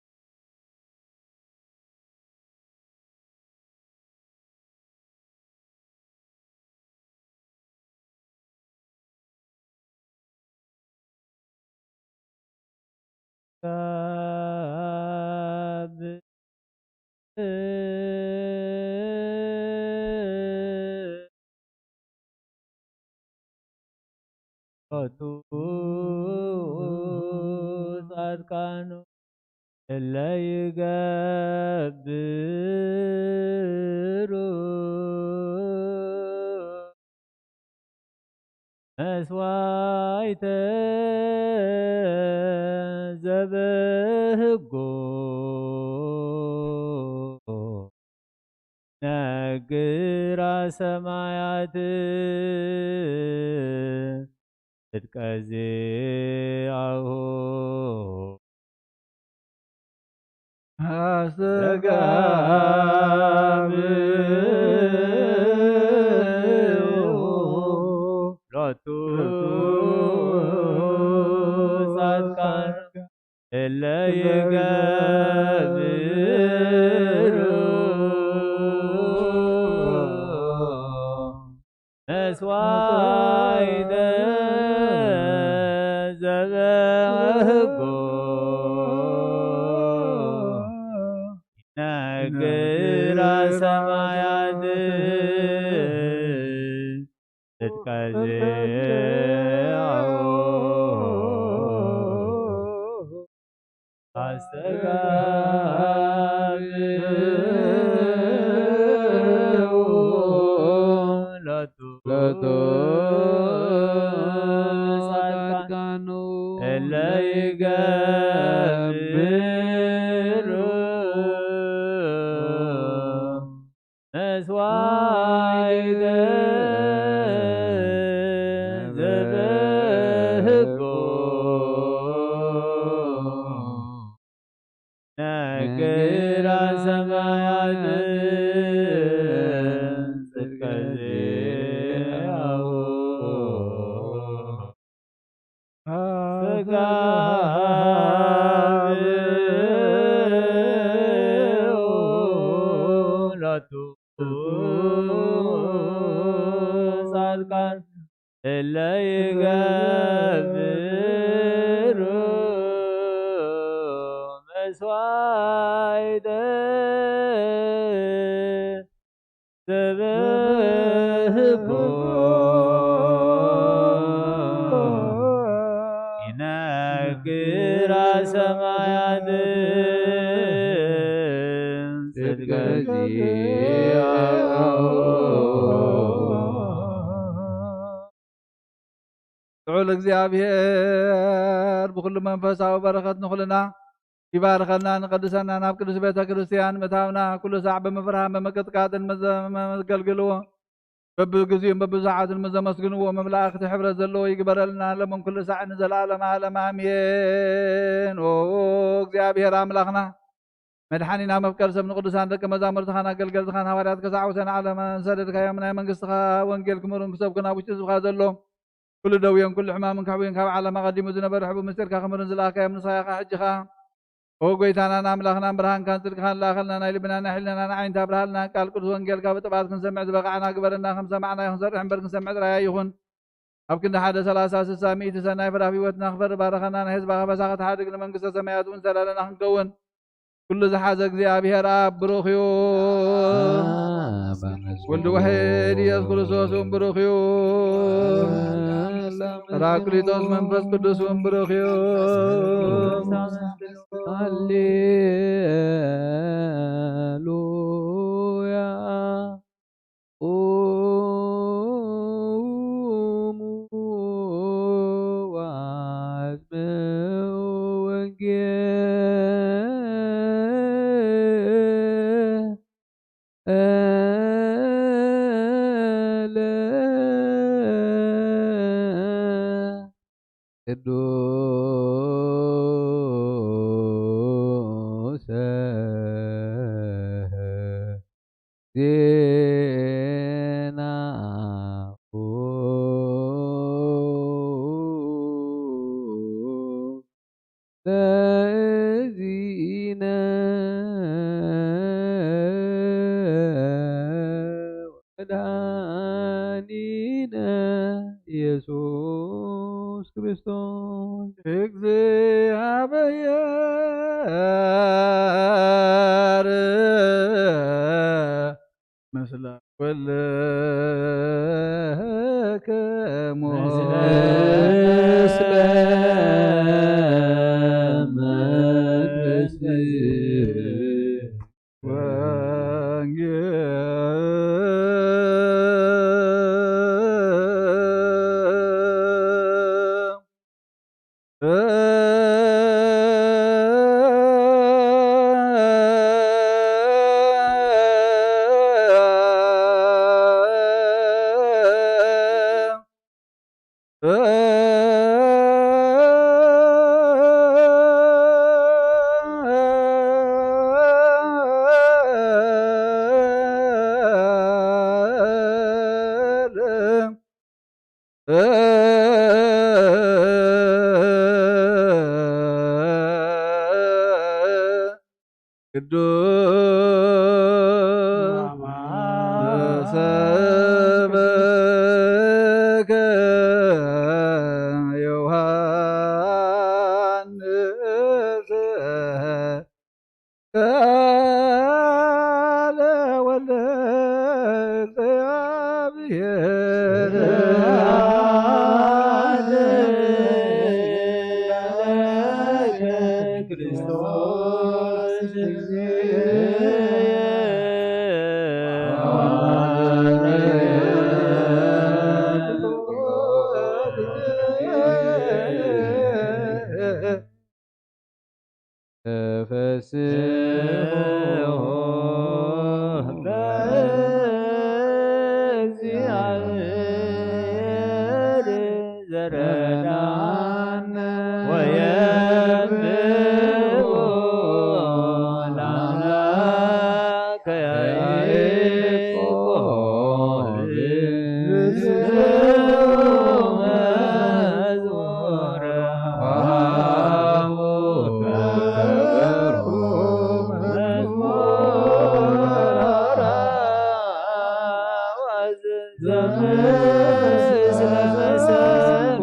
ካብ ሎቱ ጻድቃኑ እለ ይገብሩ መስዋዕተ ዘበህጎ ነግራ ሰማያት ጽድቀ ዚአሁ አስተጋብኡ ሎቱ ጻድቃን እለ ይገብሩ መስዋዕተ ዘበህጎ ነግራ ሰማያት ጽድቀ ዚአሁ አስተጋብኡ ሎቱ ሎቱ ጻድቃኑ ጻድቃኑ እለ ይገብሩ መስዋዕተ ዘበህጎ ጻድቃን እለ ይገብሩ መስዋዕተ ተበህኮ ይነግራ ሰማያት ጽድቀ ዚአው። ልዑል እግዚኣብሔር ብኹሉ መንፈሳዊ በረኸት ንኹልና ይባርከልና፣ ንቀድሰና፣ ናብ ቅዱስ ቤተ ክርስቲያን ምእታውና፣ ኩሉ ሳዕ ብምፍርሃን ብምቅጥቃጥን ምስ ዘ-፣ መገልግልዎ፣ በብግዚኡን በብሰዓቱን ምስ ዘመስግንዎ፣ መምላእክቲ ሕብረት ዘለዎ ይግበረልና፣ ሎምን ኩሉ ሳዕ ንዘለዓለም ዓለም ኣሜን። ኦ እግዚኣብሔር ኣምላኽና፣ መድሓኒና፣ መፍቀር ሰብ፣ ንቅዱሳን ደቂ መዛሙርትኻን ኣገልገልትኻን ሃዋርያት ከሳዕ ወሰን ዓለም ሰደድካዮም፣ ናይ መንግስትኻ ወንጌል ክምህሩን ክሰብኩን ኣብ ውሽጢ ህዝብኻ ዘሎ ኩሉ ደውዮን ኩሉ ሕማምን ከሕውዮን፣ ካብ ዓለም ኣቐዲሙ ዝነበረ ሕቡእ ምስጢርካ ክምህሩን ዝለኣኽካዮም ንስኻ ኢኻ። ሕጂ ኸኣ ኦ ጎይታናን ኣምላኽናን ብርሃንካን ጽድቅኻን ለኣኸልና፣ ናይ ልብናን ናይ ሕልናናን ዓይንት ኣብርሃልና፣ ቃል ቅዱስ ወንጌልካ ብጥባት ክንሰምዕ ዝበቓዕና ግበረና። ከም ሰማዕናዮ ክንሰርሕ እምበር ክንሰምዕ ጥራይ ኣይኹን። ኣብ ክንዲ ሓደ ሰላሳ ስሳ ሚእቲ ሰናይ ፍረ ኣብ ህይወትና ክፈሪ ባረኸና። ናይ ህዝባኻ ፈሳኺ ትሓድግ ንመንግስተ ሰማያት እውን ሰላለና ክንከውን ኩሉ ዝሓዘ እግዚኣብሔር ኣብ ብሩኽ እዩ። ወልድ ውሕድ ኢየሱስ ክርስቶስ እውን ብሩኽ እዩ። ጳራቅሊጦስ መንፈስ ቅዱስ እውን ብሩኽ እዩ። ሃሌሉያ። ቁሙ ወአስምዑ ወንጌለ ቅዱሰ ዜናሁ ለእግዚእነ ወመድኃኒነ ኢየሱስ ክርስቶስ። እግዚኣብሔር ምስለ ኩልክሙ። ምስለ መንፈስህ። ወንጌል ቅዱስ ሰበከ ዮሐንስ ቃለ ወልደ እግዚአብሔር። ተፈስሑ በእግዚአብሔር። ዘምር ስለ መሰንቆ።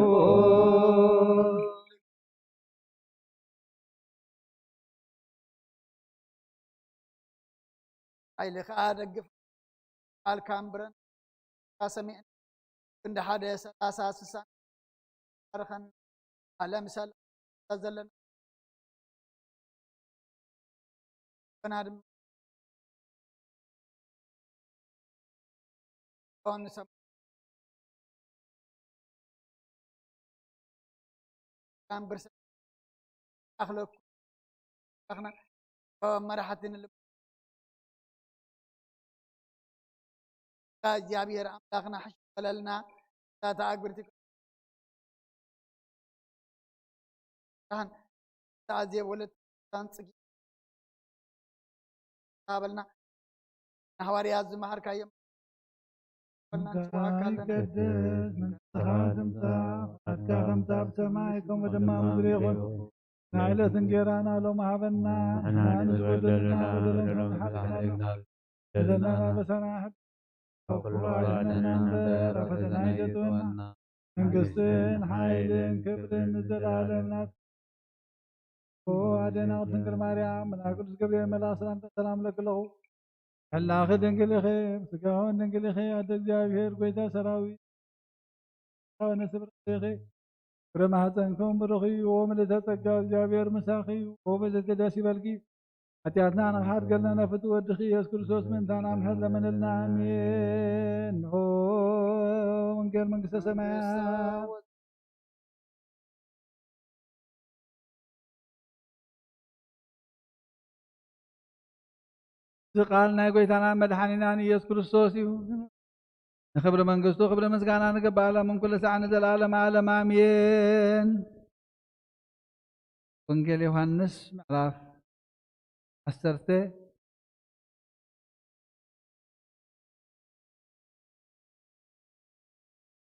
ሓይልኻ ደግፍ፣ ቃልካ ኣንብረን፣ ሰሚዕና ክንዲ ሓደ ሰላሳ ስሳን ባርኸን። ዓለም ሰላም ዘለና ኮና ድማ ንሰም ኣንብር ኣኽለኩ ኣኽና መራሕቲ ንልብ እግዚኣብሔር ኣምላኽና ሕሽ በለልና። እታ ተኣግብርቲ ካህን ተኣዝየ ወለት ታንጽጊ ታበልና ንሃዋርያት ዝመሃርካዮም ኮናን ጽዋካለን። ይቀደስ መንግስትኻ ትምጻእ፣ ፍቃድካ ከምቲ ኣብ ሰማይ ከምኡ ድማ ኣብ ምድሪ ይኹን። ንዕለት እንጌራና ሎም ሃበና፣ ንሕና ንሕና ንዝበደሉና ንዝበደሉና ንበደሎም ንሓጥና ንሓጥና ንዘና በሰና ሕብ ኩሉ ኣድነና እምበር ኣብ ፈተና ኣይተእትወና። መንግስትን ሓይልን ክብርን ንዘለኣለም ናት። ኦ ኣዴና ቅድስት ድንግል ማርያም፣ መልኣክ ቅዱስ ገብርኤል መልኣክ ሰላምታ ሰላም እለኪ ኣለኹ። ሕላኺ ድንግል ኢኺ፣ ስጋውን ድንግል ኢኺ፣ ኣደ እግዚኣብሔር ጎይታ ሰራዊት። ኣነ ስብርት ኢኺ፣ ፍረ ማህፀንኩም ብሩኽ እዩ። ኦ ምልዕተ ጸጋ እግዚኣብሔር ምሳኺ እዩ። ኦ ብልዕቲ ደስ ይበልኪ፣ ሓጢኣትና ንኽሓድገልና ናብ ፍትው ወድኺ ኢየሱስ ክርስቶስ ምእንታና ምሕረት ለምንልና። ኣሜን። ኦ ወንጌል መንግስተ ሰማያት። እዚ ቃል ናይ ጎይታናን መድሓኒናን ኢየሱስ ክርስቶስ እዩ። ንኽብሪ መንግስቱ ክብሪ ምስጋና ንግባእ ሎም ኩሉ ሳዕ ንዘለኣለም ዓለም ኣሜን። ወንጌል ዮሃንስ ምዕራፍ ዓሰርተ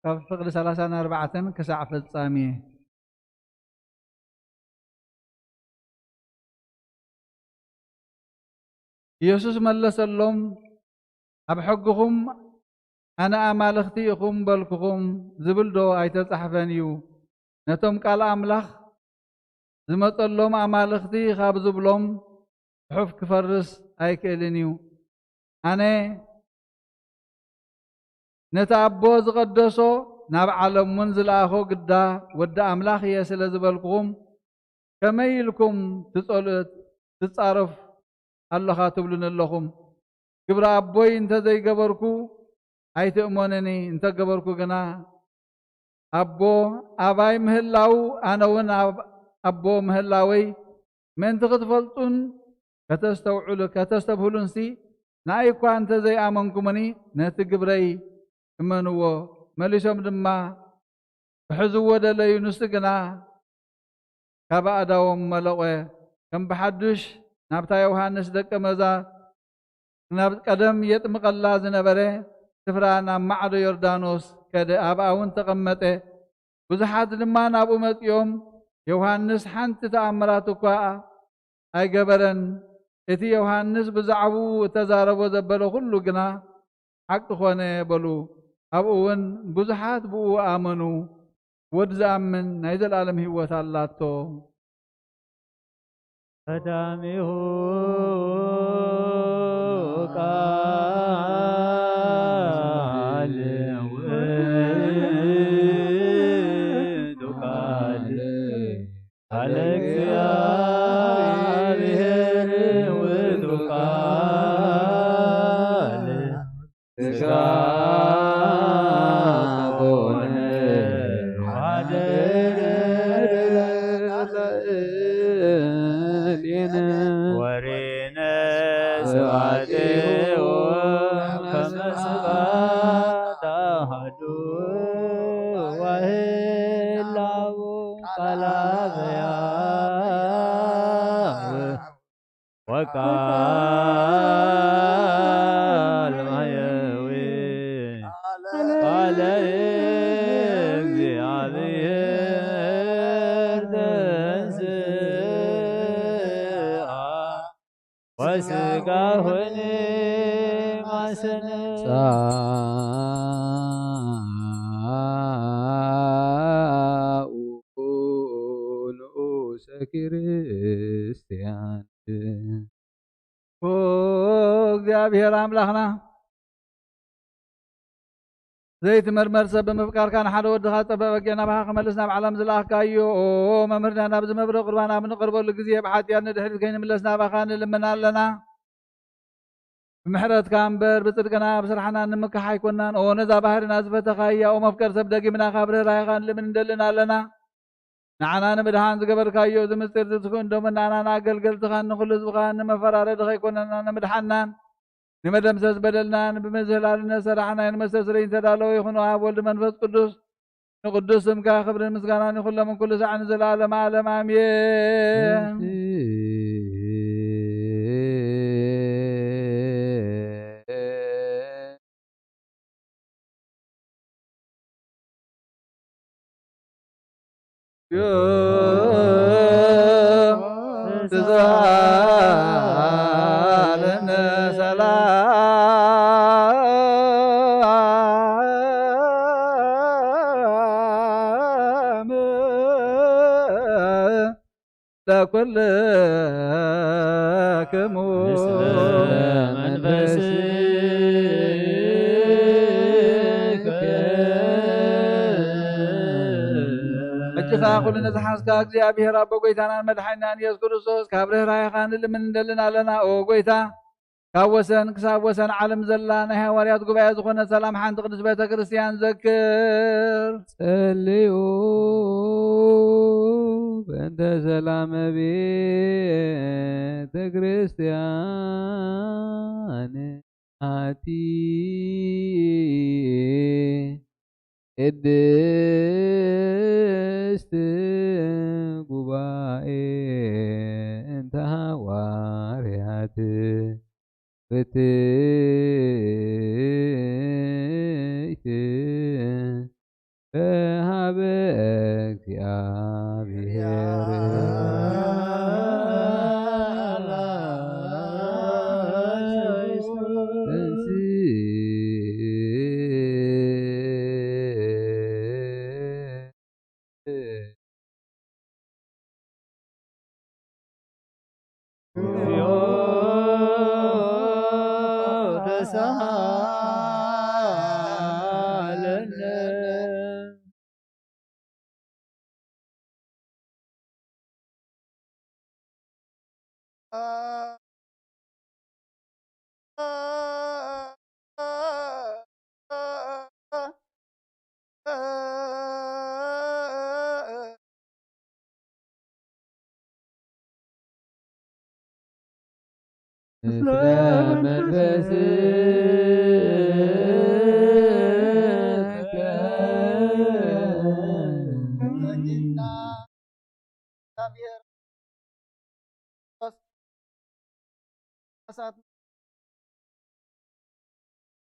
ካብ ፍቕዲ ሰላሳን ኣርባዕተን ክሳዕ ፍጻሜ። ኢየሱስ መለሰሎም፣ ኣብ ሕግኹም ኣነ ኣማልኽቲ ኢኹም በልኩኹም ዝብል ዶ ኣይተጻሕፈን እዩ? ነቶም ቃል ኣምላኽ ዝመጸሎም ኣማልኽቲ ካብ ዝብሎም ጽሑፍ ክፈርስ ኣይክእልን እዩ። ኣነ ነቲ ኣቦ ዝቐደሶ ናብ ዓለም እውን ዝለኣኾ ግዳ ወዲ ኣምላኽ እየ ስለ ዝበልኩኹም ከመይ ኢልኩም ትጸልኡ ትጻረፍ ኣለኻ ትብሉኒ ኣለኹም? ግብሪ ኣቦይ እንተ ዘይገበርኩ ኣይትእመኑኒ፣ እንተ ገበርኩ ግና ኣቦ ኣባይ ምህላዉ ኣነ እውን ኣብ ኣቦ ምህላወይ ምእንቲ ክትፈልጡን ከተስተውዕሉ ከተስተብህሉንሲ ንኣይ እኳ እንተ ዘይኣመንኩምኒ ነቲ ግብረይ እመንዎ። መሊሶም ድማ ክሕዝዎ ደለዩ። ንሱ ግና ካብ ኣእዳዎም መለቖ። ከም ብሓዱሽ ናብታ ዮሃንስ ደቀ መዛ ናብ ቀደም የጥምቐላ ዝነበረ ስፍራ ናብ ማዕዶ ዮርዳኖስ ከደ፣ ኣብኣ እውን ተቐመጠ። ብዙሓት ድማ ናብኡ መጺኦም፣ ዮሃንስ ሓንቲ ተኣምራት እኳ ኣይገበረን። እቲ ዮሃንስ ብዛዕባኡ እተዛረቦ ዘበለ ኩሉ ግና ሓቂ ኾነ በሉ። ኣብኡ እውን ብዙሓት ብኡ ኣመኑ። ወድ ዝኣምን ናይ ዘለኣለም ህይወት ኣላቶ። ቀዳሚሁ ቃል ውእቱ ቃል ቃለ እግዚአብሔር ውእቱ ቃል ሥጋ ኮነ ወሐደረ ላዕሌነ ወሬነ ስብሐቲሁ ከመ ስብሐት አሐዱ ወህላው ቃለ አብ ያው ወቃል ማየዊ ቃለ እግዚአብሔር ተንሥአ ወሥጋ ሆነ ማሰነ ጻኡ ንኡሰ ክርስቲያን። ኦ እግዚኣብሔር ኣምላኽና፣ ዘይትምርመር ሰብ ብምፍቃርካ ንሓደ ወድኻ ዝጠፍአ በጊዕ ናባኻ ክመልስ ናብ ዓለም ዝለኣኽካዮ። ኦ መምህርና፣ ናብዚ መብርሂ ቁርባን ኣብ ንቐርበሉ ግዜ ብሓጢኣት ንድሕሪት ከይንምለስ ናባኻ ንልምን ኣለና። ብምሕረትካ እምበር ብጽድቅና ብስራሕና ንምካሕ ኣይኮናን። ኦ ነዛ ባህርና ዝፈተኻያ፣ ኦ መፍቀር ሰብ ደጊምና ካብ ርህራሄኻ ንልምን ንደልን ኣለና። ንዓና ንምድሓን ዝገበርካዮ እዚ ምስጢር ዝትፍእን ደሙ ንኣና ንኣገልገልትኻን ንኹሉ ህዝብኻን ንመፈራረዲ ከይኮነና ንምድሓንናን ንመደምሰስ በደልናን ብምዝህላልነት ሰራሕናይ ንመስተስረይ ዝተዳለወ ይኹን ኣብ ወልድ መንፈስ ቅዱስ ንቅዱስ ስምካ ክብርን ምስጋናን ይኹሎም ኩሉ ሳዕ ንዘለዓለመ ዓለም ኣሜን። ሰላም ለኩልክሙ ምስለ መንፈስከ። ሕጂ ከኣ ኩሉ ነዝሓዝካ እግዚኣብሔር ኣቦ ጎይታናን መድሓኒናን ኢየሱስ ክርስቶስ ካብ ርህራሄኻ ንልምን ንደልን ኣለና። ኦ ጎይታ፣ ካብ ወሰን ክሳብ ወሰን ዓለም ዘላ ናይ ሃዋርያት ጉባኤ ዝኾነ ሰላም ሓንቲ ቅድስት ቤተ ክርስቲያን ዘክር። ጸልዩ በእንተ ሰላመ ቤተ ክርስቲያን ኣቲ ቅድስት ጉባኤ እንተ ሃዋርያት ፍትሕቲ በሃበ እግዚአብሔር።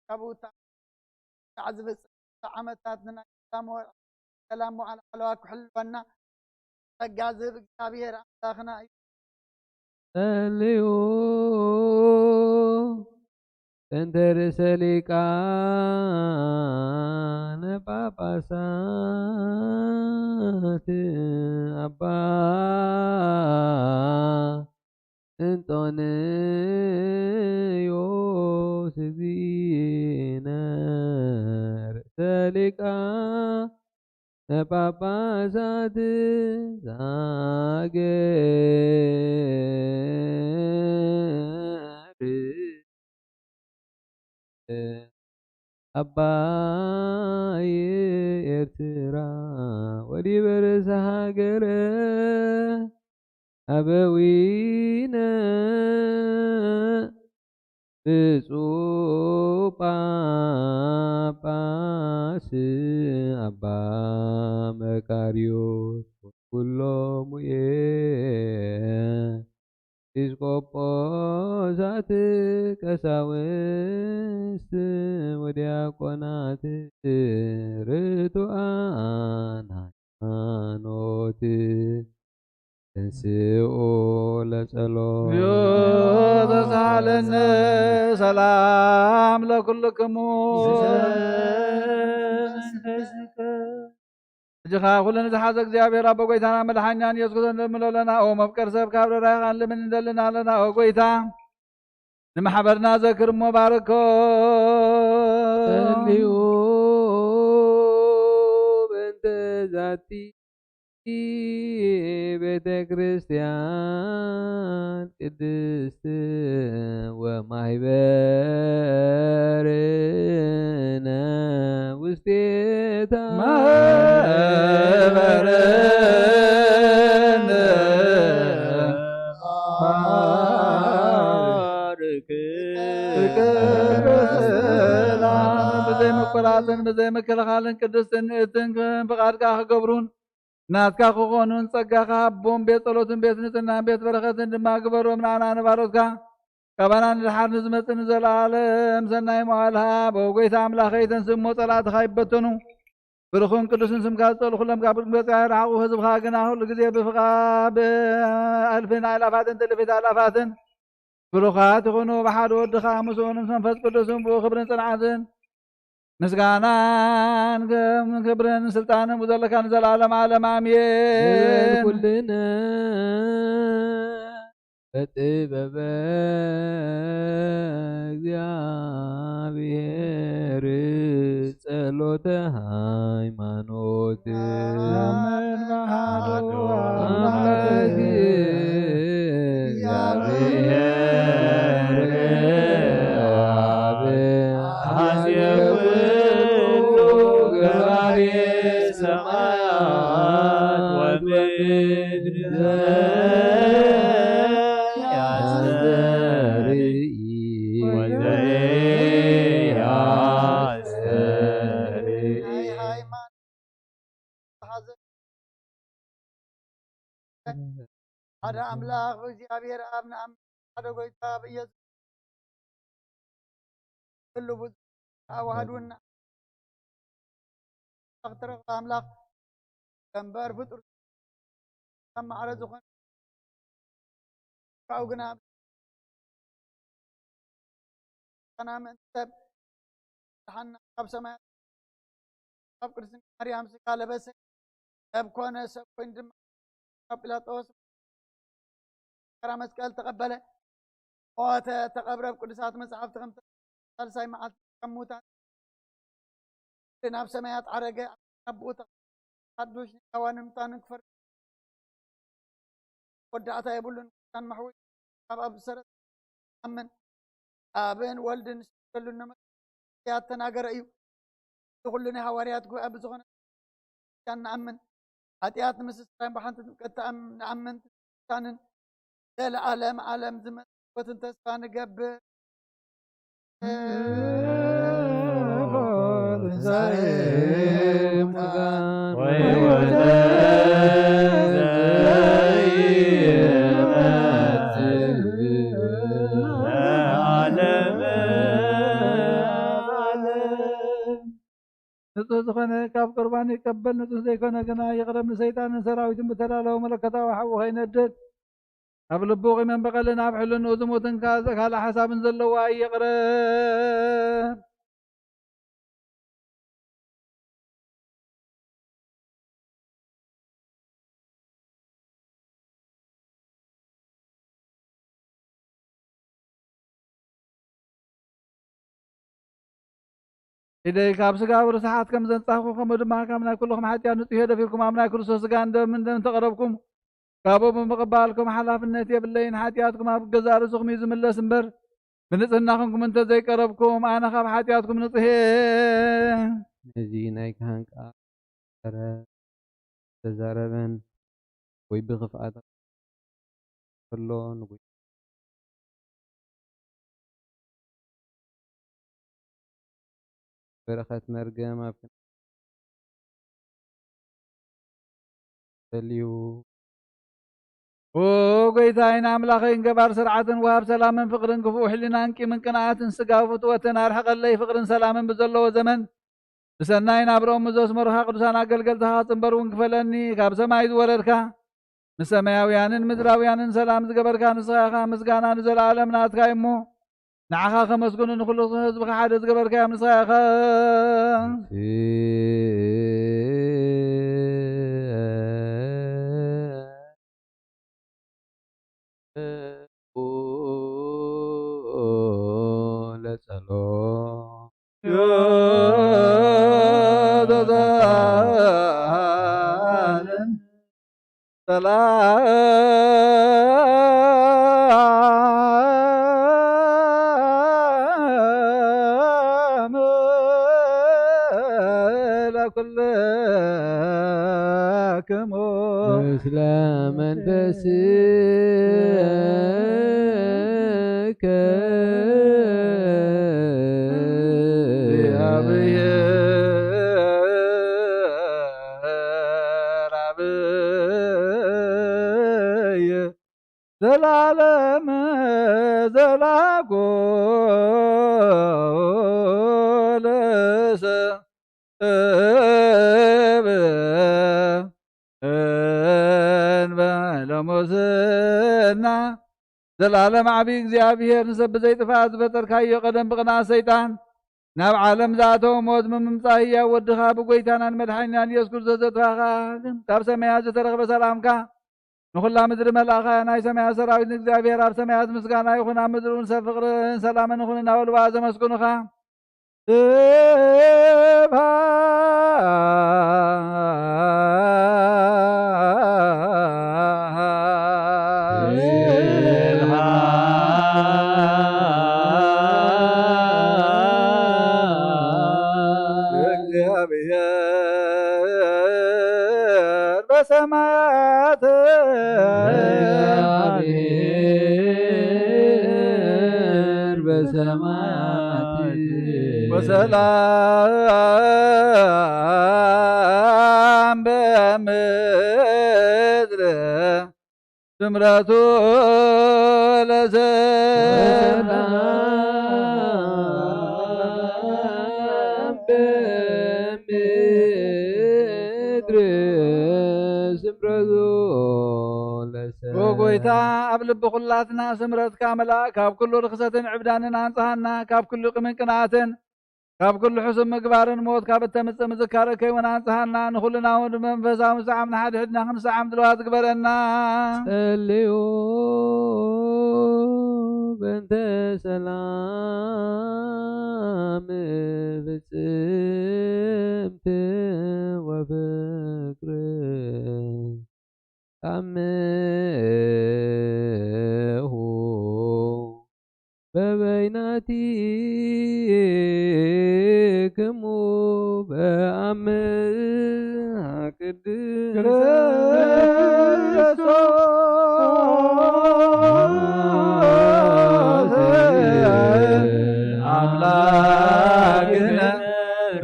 ካብ ውታ ዝብጽሕ ዓመታት ንናይ ሰላም ወ-፣ ሰላም መዓልቲ ሓለዋ ክሕልወና ጸጋ ዝህብ እግዚኣብሔር ኣምላኽና እዩ። ጸልዩ ጥንተ ርእሰ ሊቃነ ጳጳሳት ኣባ እንጦንዮስ እግዚእነ ርእሰ ሊቃነ ጳጳሳት ዘሀገር ኣባይ ኤርትራ ወዲበ ርእሰ ሃገረ ኣበዊነ ብፁዕ ጳጳስ ኣባ መቃርዮስ ኩሎሙ ኤጲስቆጶሳት ቀሳውስት ወዲያቆናት ርቱዓን ሃይማኖት ተንስኡ ለጸሎት። እግዚኦ ተሳሃለነ። ሰላም ለኩልክሙ። ሕጂ ኸዓ ኩሉ ንዝሓዘ እግዚኣብሔር ኣቦ ጎይታና መድሓኛን ኢየሱስ ክርስቶስ ንለምኖ ኣለና። ኦ መፍቀር ሰብ ካብ ርህራሄኻን ልምን እንደልና ኣለና። ኦ ጎይታ ንማሕበርና ዘክር እሞ ባርኮ። ጸልዩ በእንተ ዛቲ ቤተ ክርስቲያን ቅድስት ወማሕበርነ ውስቴታ ማሕበርነ ብዘይ መቆራጽን ብዘይ ምክልኻልን ቅድስትን ንእትን ፍቓድካ ክገብሩን ናትካ ክኾኑን ጸጋኻ ሃቦም። ቤት ጸሎትን ቤት ንጽህናን ቤት በረኸትን ድማ ግበሮም። ንኣና ንባሮትካ ካባና ንድሓር ንዝመጽእ ንዘለኣለም ሰናይ መዋል ሃብ። ኦ ጎይታ ኣምላኸይ፣ ተንስእ እሞ ጸላእትኻ ይበተኑ። ብሩኽን ቅዱስን ስምካ ዝጸልኹሎም ካብ ቅድሚ ገጽካ ይርሓቑ። ህዝብኻ ግና ኩሉ ግዜ ብፍቓ-፣ ብኣልፍን ኣእላፋትን ትእልፊት ኣእላፋትን ብሩኻት ይኹኑ። ብሓደ ወድኻ ምስኡን ምስ መንፈስ ቅዱስን ብኡ ክብርን ጽንዓትን ምስጋናን ክብርን ስልጣንን ዘለካ ንዘለኣለም ዓለም ኣሜን። ኩልነ በጥበበ እግዚኣብሔር ጸሎተ ሃይማኖት። ኣሜን። በሓደ ኣምላክ ኣምላክ እግዚኣብሔር ኣብ ሐዜ ኩሉ ገባሬ ሰማያት ወምድር ዘያስተርኢ ወዘያስተርኢ። ናይ ሃይማኖት ሓደ ኣምላኽ ብእግዚኣብሔር ኣብ ንኣምን፣ ሓደ ጐይታ ብኢየሱስ ኩሉ ብዙሕ ተዋህዱና። ኣምላኽ ተረኽበ ኣምላኽ እምበር ፍጡር ካብ ማዕረ ዝኾነ ካብኡ ግና ብዝኾነ ምእንቲ ሰብ ዝሓና ካብ ሰማያት ካብ ቅድስቲ ማርያም ስጋ ለበሰ፣ ሰብ ኮነ፣ ሰብ ኮይኑ ድማ ካብ ጲላጦስ መከራ መስቀል ተቐበለ፣ ሞተ፣ ተቐብረ፣ ኣብ ቅዱሳት መጻሕፍቲ ከም ሳልሳይ መዓልቲ ካብ ሙታን ናብ ሰማያት ዓረገ፣ ኣቦኡ ተቐ-፣ ሓዱሽ ናይ ኣዋንን ሙታንን ክፈርድ መወዳእታ የብሉን። ቅዱሳን መሕውይ ካብ ኣብ ሰረት ኣምን ኣብን ወልድን ዝስገደሉ ነመልክት ተናገረ እዩ። እዚ ኩሉ ናይ ሃዋርያት ጉባኤ ብዝኾነ ክርስቲያን ንኣምን። ሓጢኣት ንምስስራይን ብሓንቲ ጥምቀት ተኣም-፣ ንኣምን ክርስቲያንን ዘለዓለም ዓለም ዝመጽእ ህይወትን ተስፋ ንገብር። ንጹህ ዝኾነ ካብ ቁርባን ይቀበል፣ ንጹህ ዘይኮነ ግና ይቕረብ። ንሰይጣንን ሰራዊቱን ብተዳለወ መለኮታዊ ሓዊ ከይነድድ፣ ኣብ ልቡ ቂምን በቐልን ኣብ ሕልንኡ ዝሙትን ካ-፣ ካልእ ሓሳብን ዘለዎ ኣይቕረብ። ኢደይ ካብ ስጋዊ ርስሓት ከም ዘንጻህኩ፣ ከምኡ ድማ ካብ ናይ ኩልኹም ሓጢኣት ንጹህ እየ። ደፊርኩም ኣብ ናይ ክርስቶስ ስጋን ደምን ደም ተቐረብኩም፣ ካብኡ ብምቕባልኩም ሓላፍነት የብለይን። ሓጢኣትኩም ኣብ ገዛእ ርእስኹም እዩ ዝምለስ እምበር፣ ብንጽህና ኾንኩም እንተ ዘይቀረብኩም፣ ኣነ ካብ ሓጢኣትኩም ንጹህ እየ። ነዚ ናይ ካህን ቃል ተረ-፣ ተዛረበን ወይ ብኽፍኣት ከሎ ንጉ-፣ በረኸት መርገም ኣብ ክንዲ ተልዩ። ኦ ጎይታይን ኣምላኸይን፣ ገባር ስርዓትን ወሃብ ሰላምን ፍቕርን ክፉእ ሕሊናን ቂምን ቅንኣትን ስጋዊ ፍትወትን ኣርሕቐለይ። ፍቕርን ሰላምን ብዘለዎ ዘመን ብሰናይ ናብርኦም ምስ ዘስመሩኻ ቅዱሳን ኣገልገልትኻ ክጽንበር እውን ክፈለኒ። ካብ ሰማይ ዝወረድካ ንሰማያውያንን ምድራውያንን ሰላም ዝገበርካ ንስኻ ኢኻ። ምስጋና ንዘለኣለም ናትካ እዩ እሞ፣ ንዓኻ ከመስግኑ ንኹሉ ህዝብኻ ሓደ ዝገበርካዮም ንስኻ ኢኻ። ለጸሎት ሰላም ለኩልክሙ ምስለ መንፈስከ ዘላለም ዘላጎ ለሰብ እንበለ ሙስና። ዘላለም ዓቢ እግዚኣብሔር ንሰብ ብዘይጥፋእ ዝፈጠርካዮ ቀደም ብቕንኣት ሰይጣን ናብ ዓለም ዝኣተወ ሞት ብምምጻእ ህያው ወድኻ ብጎይታናን መድሓኒናን ኢየሱስ ክርስቶስ ዘጥፋኻ ካብ ሰማያት ዝተረኽበ ሰላምካ ንኹላ ምድሪ መልኣኻ ናይ ሰማያት ሰራዊት ንእግዚኣብሔር ኣብ ሰማያት ምስጋና ይኹን፣ ኣብ ምድሪ እውን ሰብ ፍቕርን ሰላምን ይኹን እናበሉ ብኣ ዘመስግኑኻ። ስብሐት ለእግዚኣብሔር በሰማያት እግዚአብሔር በሰማያት ወሰላም በምድር ስምረቱ ለሰላም በምድር ስምረቱ ለሰላም። ኦ ጎይታ፣ ኣብ ልቢ ኩላትና ስምረትካ ምልኣእ፣ ካብ ኩሉ ርኽሰትን ዕብዳንን ኣንጽሃና፣ ካብ ኩሉ ቂምን ቅንኣትን ካብ ኩሉ ሕሱም ምግባርን ሞት ካብ እተምጽእ ምዝካረ ከይውን ኣንጽሃና፣ ንኹልና እውን ብመንፈሳዊ ምስዓም ንሓድሕድና ክንሰዓም ድልዋት ግበረና። ጸልዩ በእንተ ሰላም ፍጽምቲ ወፍቅር ታምሁ በበይናቲክሙ በአምሃ ቅድስት ክርስቶስ አምላክነ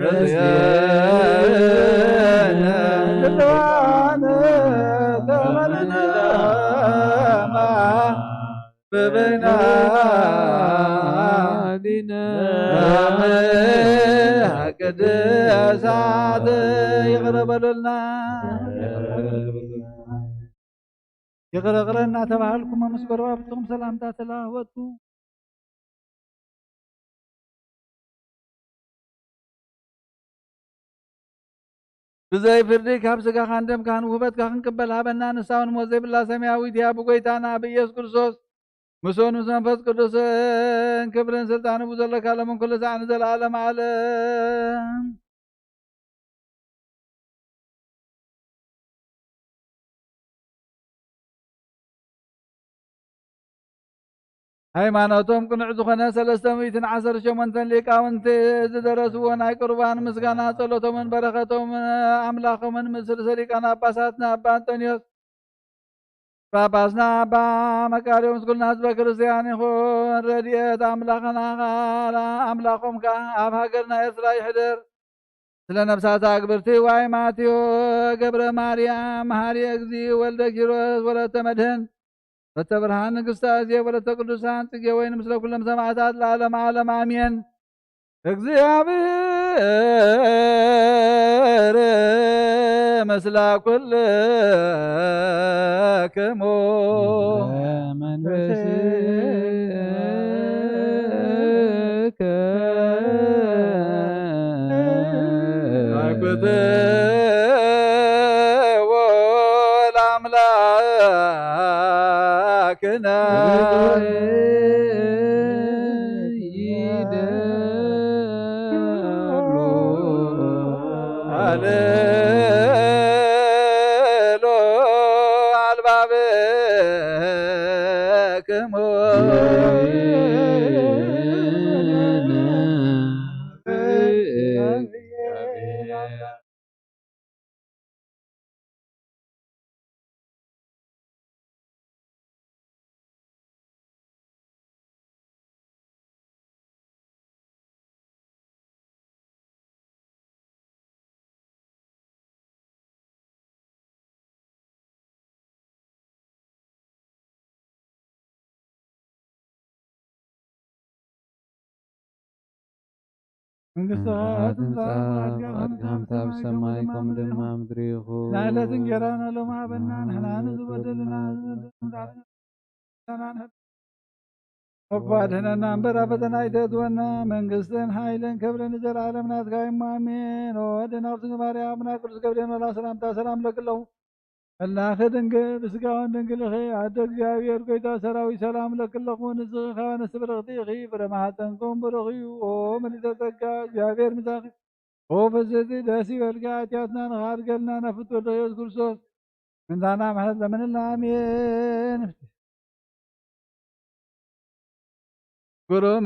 ርእስነ ድልዋነ ተመልነ በበይናቲነ ቅድሳት ይቕረ በሉልና። ይቕረ ይቕረ እናተባህልኩም ምስ ጎረባብትኹም ሰላምታ ተለዋወጡ። ብዘይ ፍርዲ ካብ ስጋኻን ደምካን ውህበትካ ክንቅበል ሃበና። ንሳ እውን ሞት ዘይብላ ሰማያዊት እያ። ብጎይታና ብኢየሱስ ክርስቶስ ምስኡን ምስ መንፈስ ቅዱስን ክብርን ስልጣን ብዘለካ ሎምን ኩሉ ሳዕ ንዘለዓለም ዓለም። ሃይማኖቶም ቅኑዕ ዝኾነ ሰለስተ ሚእትን ዓሰርተ ሸሞንተን ሊቃውንቲ ዝደረስዎ ናይ ቁርባን ምስጋና ጸሎቶምን በረኸቶምን ኣምላኾምን ምስ ርእሰ ሊቃነ ጳጳሳትና ኣባ ኣንጠንዮስ ጳጳስና ኣባ መቃርዮስ ምስ ኩልና ህዝበ ክርስቲያን ይኹን። ረድኤት ኣምላኽና ኸኣ ኣምላኾም ከኣ ኣብ ሃገርና ኤርትራ ይሕደር። ስለ ነፍሳት ኣግብርቲ ዋይ ማቴዎ ገብረ ማርያም መሃሪ እግዚ ወልደ ኪሮስ ወለተ መድህን ወለተ ብርሃን ንግስተ ኣዜ ወለተ ቅዱሳን ጽጌ ወይን ምስለ ኩሎም ሰማዕታት ለዓለመ ዓለም ኣሜን። እግዚኣብሔር ምስለ ኩልክሙ። መንፈስከ ለአምላክነ። ሃሌሉ አልባብክሙ። መንግስትኻ ትምጻእ፣ ፍቓድካ ከም ኣብ ሰማይ ከምኡ ድማ ኣብ ምድሪ ይኹን። ናይ ዕለት እንጀራና ሎም ሃበና፣ ንሕና ንዝበደሉና እኳ ኣድሕነና እምበር ኣብ ፈተና ኣይተእትወና። መንግስትን ሓይልን ክብርን ንዘለዓለም ናትካ እሞ ኣሜን። ወወልድ ናብቲ ግባሪ ኣቡና ቅዱስ ገብርኤል መላ ሰላምታ ሰላም ለክለኹ። እላኺ ድንግል ስጋውን ድንግል ኢኺ፣ ኣደ እግዚኣብሔር ጎይታ ሰራዊት ሰላም ለክለኹ። ንስኺ ካብ ኣንስቲ ብርኽቲ ኢኺ፣ ፍረ ማሕፀንኩም ብሩኽ እዩ። ኦ ምልዕተ ጸጋ፣ እግዚኣብሔር ምሳኺ። ኦ ፍስሕቲ ደስ ይበልኪ፣ ኣትያትና ንኻድገልና ነፍት ወልደ ኢየሱስ ክርስቶስ ምንታና ምሕረት ለምንልና። ኣሜን። ግሩም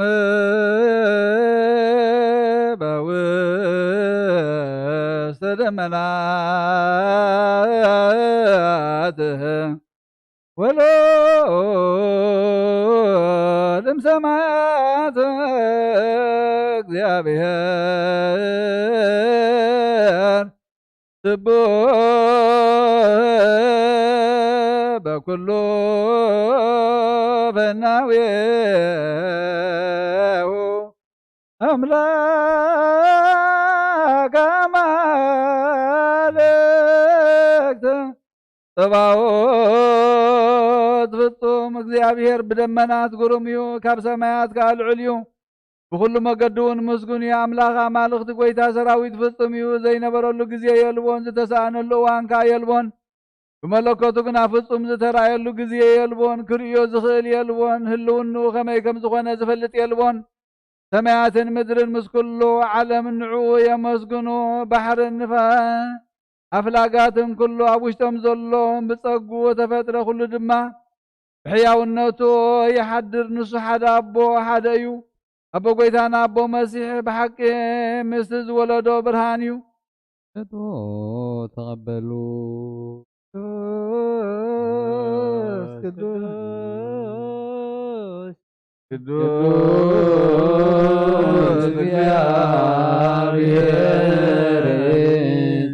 በውስተ ደመናት ወሎድም ሰማያት እግዚኣብሔር ስቡሕ በኩሉ ፍናዌሁ ኣምላክ ኣማልክት ጸባኦት ፍጹም እግዚኣብሔር ብደመናት ግሩም እዩ፣ ካብ ሰማያት ከኣ ልዑል እዩ። ብኹሉ መገዲ እውን ምስጉን እዩ። ኣምላኽ ኣማልኽቲ ጐይታ ሰራዊት ፍጹም እዩ። ዘይነበረሉ ግዜ የልቦን፣ ዝተሳእነሉ እዋን ከኣ የልቦን። ብመለኮቱ ግና ፍጹም ዝተራእየሉ ግዜ የልቦን። ክርእዮ ዝኽእል የልቦን። ህልውንኡ ከመይ ከም ዝኾነ ዝፈልጥ የልቦን። ሰማያትን ምድርን ምስ ኩሉ ዓለም ንዕኡ የመስግኑ። ባሕርን ንፋ-፣ ኣፍላጋትን ኩሉ ኣብ ውሽጦም ዘሎ ብጸጉ ተፈጥረ ኩሉ ድማ ብሕያውነቱ ይሓድር። ንሱ ሓደ ኣቦ ሓደ እዩ። ኣቦ ጐይታና ኣቦ መሲሕ ብሓቂ ምስቲ ዝወለዶ ብርሃን እዩ። እቶ ተቐበሉ። ቅዱስ ቅዱስ ቅዱስ ቅዱስ እግዚኣብሔር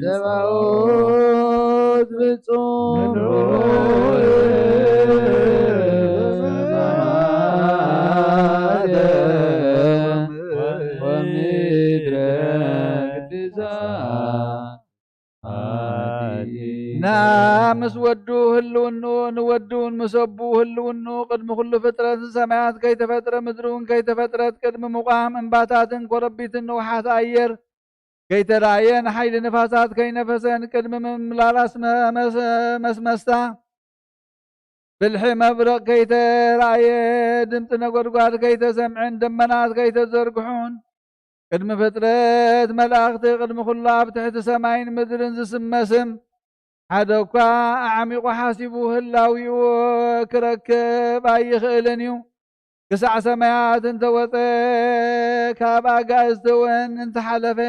ጸባኦት ፍጹም። ወምድረ ቅድሳት። ና ምስ ወዱ ህልውኑ ንወዱን ምስ ኣቡ ህልውኑ ቅድሚ ኩሉ ፍጥረት ሰማያት ከይተፈጥረ ምድሪ እውን ከይተፈጥረት ቅድሚ ምቋም እምባታትን ኮረቢትን ንውሓት ኣየር ከይተራእየን ሓይሊ ንፋሳት ከይነፈሰን ቅድሚ ምምላላስ መ-፣ መስ-፣ መስመስታ ብልሒ መብረቕ ከይተራእየ ድምፂ ነጎድጓድ ከይተሰምዐን ደመናት ከይተዘርግሑን ቅድሚ ፍጥረት መላእኽቲ ቅድሚ ኩሉ ኣብ ትሕቲ ሰማይን ምድርን ዝስመስም ሓደ እኳ ኣዕሚቑ ሓሲቡ ህላዊኡ ክረክብ ኣይኽእልን እዩ። ክሳዕ ሰማያት እንተወፀ ካብ ኣጋእዝቲ እውን እንተሓለፈ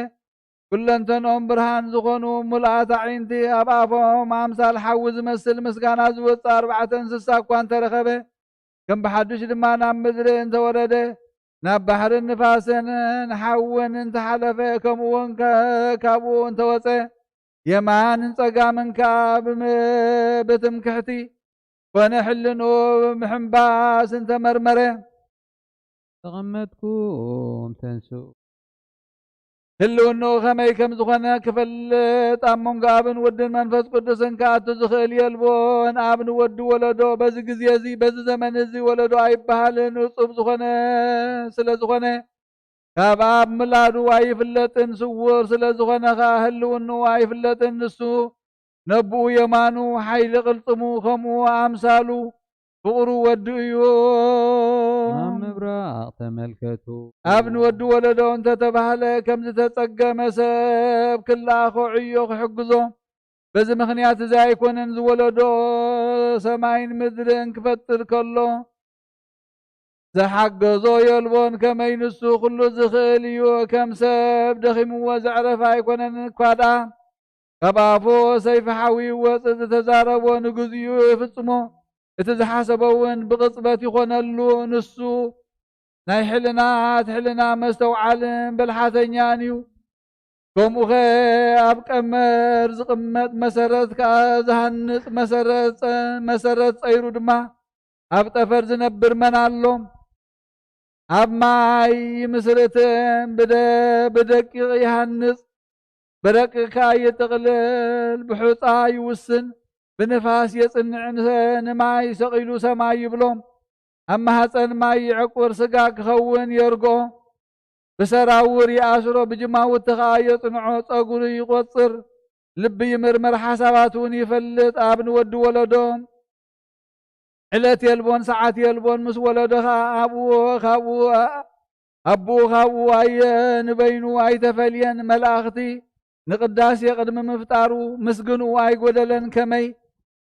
ኩለንተንኦም ብርሃን ዝኾኑ ምሉኣት ኣዒንቲ ኣብ ኣፎም ኣምሳል ሓዊ ዝመስል ምስጋና ዝወፅእ ኣርባዕተ እንስሳ እኳ እንተረኸበ ከም ብሓዱሽ ድማ ናብ ምድሪ እንተወረደ ናብ ባሕርን ንፋስን ንሓውን እንተሓለፈ ከምኡ እውን ከ-፣ ካብኡ እንተወፀ የማንን ጸጋምን ከኣ ብም-፣ ብትምክሕቲ ኮነ ሕልንኡ ብምሕንባስ እንተመርመረ። ተቐመጥኩም ተንስኡ። ህልውንኡ ከመይ ከም ዝኾነ ክፈልጥ ኣብ መንጎ ኣብን ወድን መንፈስ ቅዱስን ክኣቱ ዝኽእል የልቦን። ኣብ ንወዲ ወለዶ በዚ ግዜ እዚ በዚ ዘመን እዚ ወለዶ ኣይበሃልን። እጹብ ዝኾነ ስለ ዝኾነ ካብ ኣብ ምላዱ ኣይፍለጥን። ስውር ስለ ዝኾነ ኸኣ ህልውንኡ ኣይፍለጥን። ንሱ ነብኡ የማኑ ሓይሊ ቅልጽሙ ከምኡ ኣምሳሉ ፍቕሩ ወዲ እዩ። ኣብ ምብራቕ ተመልከቱ። ኣብ ንወዲ ወለዶ እንተተባህለ ከም ዝተጸገመ ሰብ ክለኣኾ ዕዮ ክሕግዞ በዚ ምኽንያት እዚ ኣይኮነን ዝወለዶ ሰማይን ምድርን ክፈጥር ከሎ ዝሓገዞ የልቦን። ከመይ ንሱ ኩሉ ዝኽእል እዩ። ከም ሰብ ደኺምዎ ዘዕረፈ ኣይኮነን እኳ ደኣ ካብ ኣፉ ሰይፊ ሓዊ ይወጽእ። ዝተዛረቦ ንግዚኡ ይፍጽሞ። እቲ ዝሓሰቦ እውን ብቕጽበት ይኾነሉ። ንሱ ናይ ሕልናት ሕልና መስተውዓልን ብልሓተኛን እዩ። ከምኡኸ ኣብ ቀመር ዝቕመጥ መሰረት ከኣ ዝሃንጽ መሰረት ጸ-፣ መሰረት ጸይሩ ድማ ኣብ ጠፈር ዝነብር መን ኣሎ? ኣብ ማይ ይምስርትን ብደ-፣ ብደቂቕ ይሃንጽ፣ ብረቂቕ ከኣ ይጥቕልል፣ ብሑጻ ይውስን፣ ብንፋስ የጽንዕ፣ ንሰ-፣ ንማይ ሰቒሉ ሰማይ ይብሎ፣ ኣብ ማህጸን ማይ ይዕቁር፣ ስጋ ክኸውን የርግኦ፣ ብሰራውር ይኣስሮ፣ ብጅማውቲ ኸኣ የጽንዖ፣ ጸጉሪ ይቖጽር፣ ልቢ ይምርምር፣ ሓሳባት እውን ይፈልጥ። ኣብ ንወዲ ወለዶ ዕለት የልቦን ሰዓት የልቦን፣ ምስ ወለዶ ኸኣ ኣብኡ ካብኡ፣ ኣቦኡ ካብኡ ኣየ ንበይኑ ኣይተፈልየን። መላእኽቲ ንቅዳሴ ቅድሚ ምፍጣሩ ምስግንኡ ኣይጎደለን። ከመይ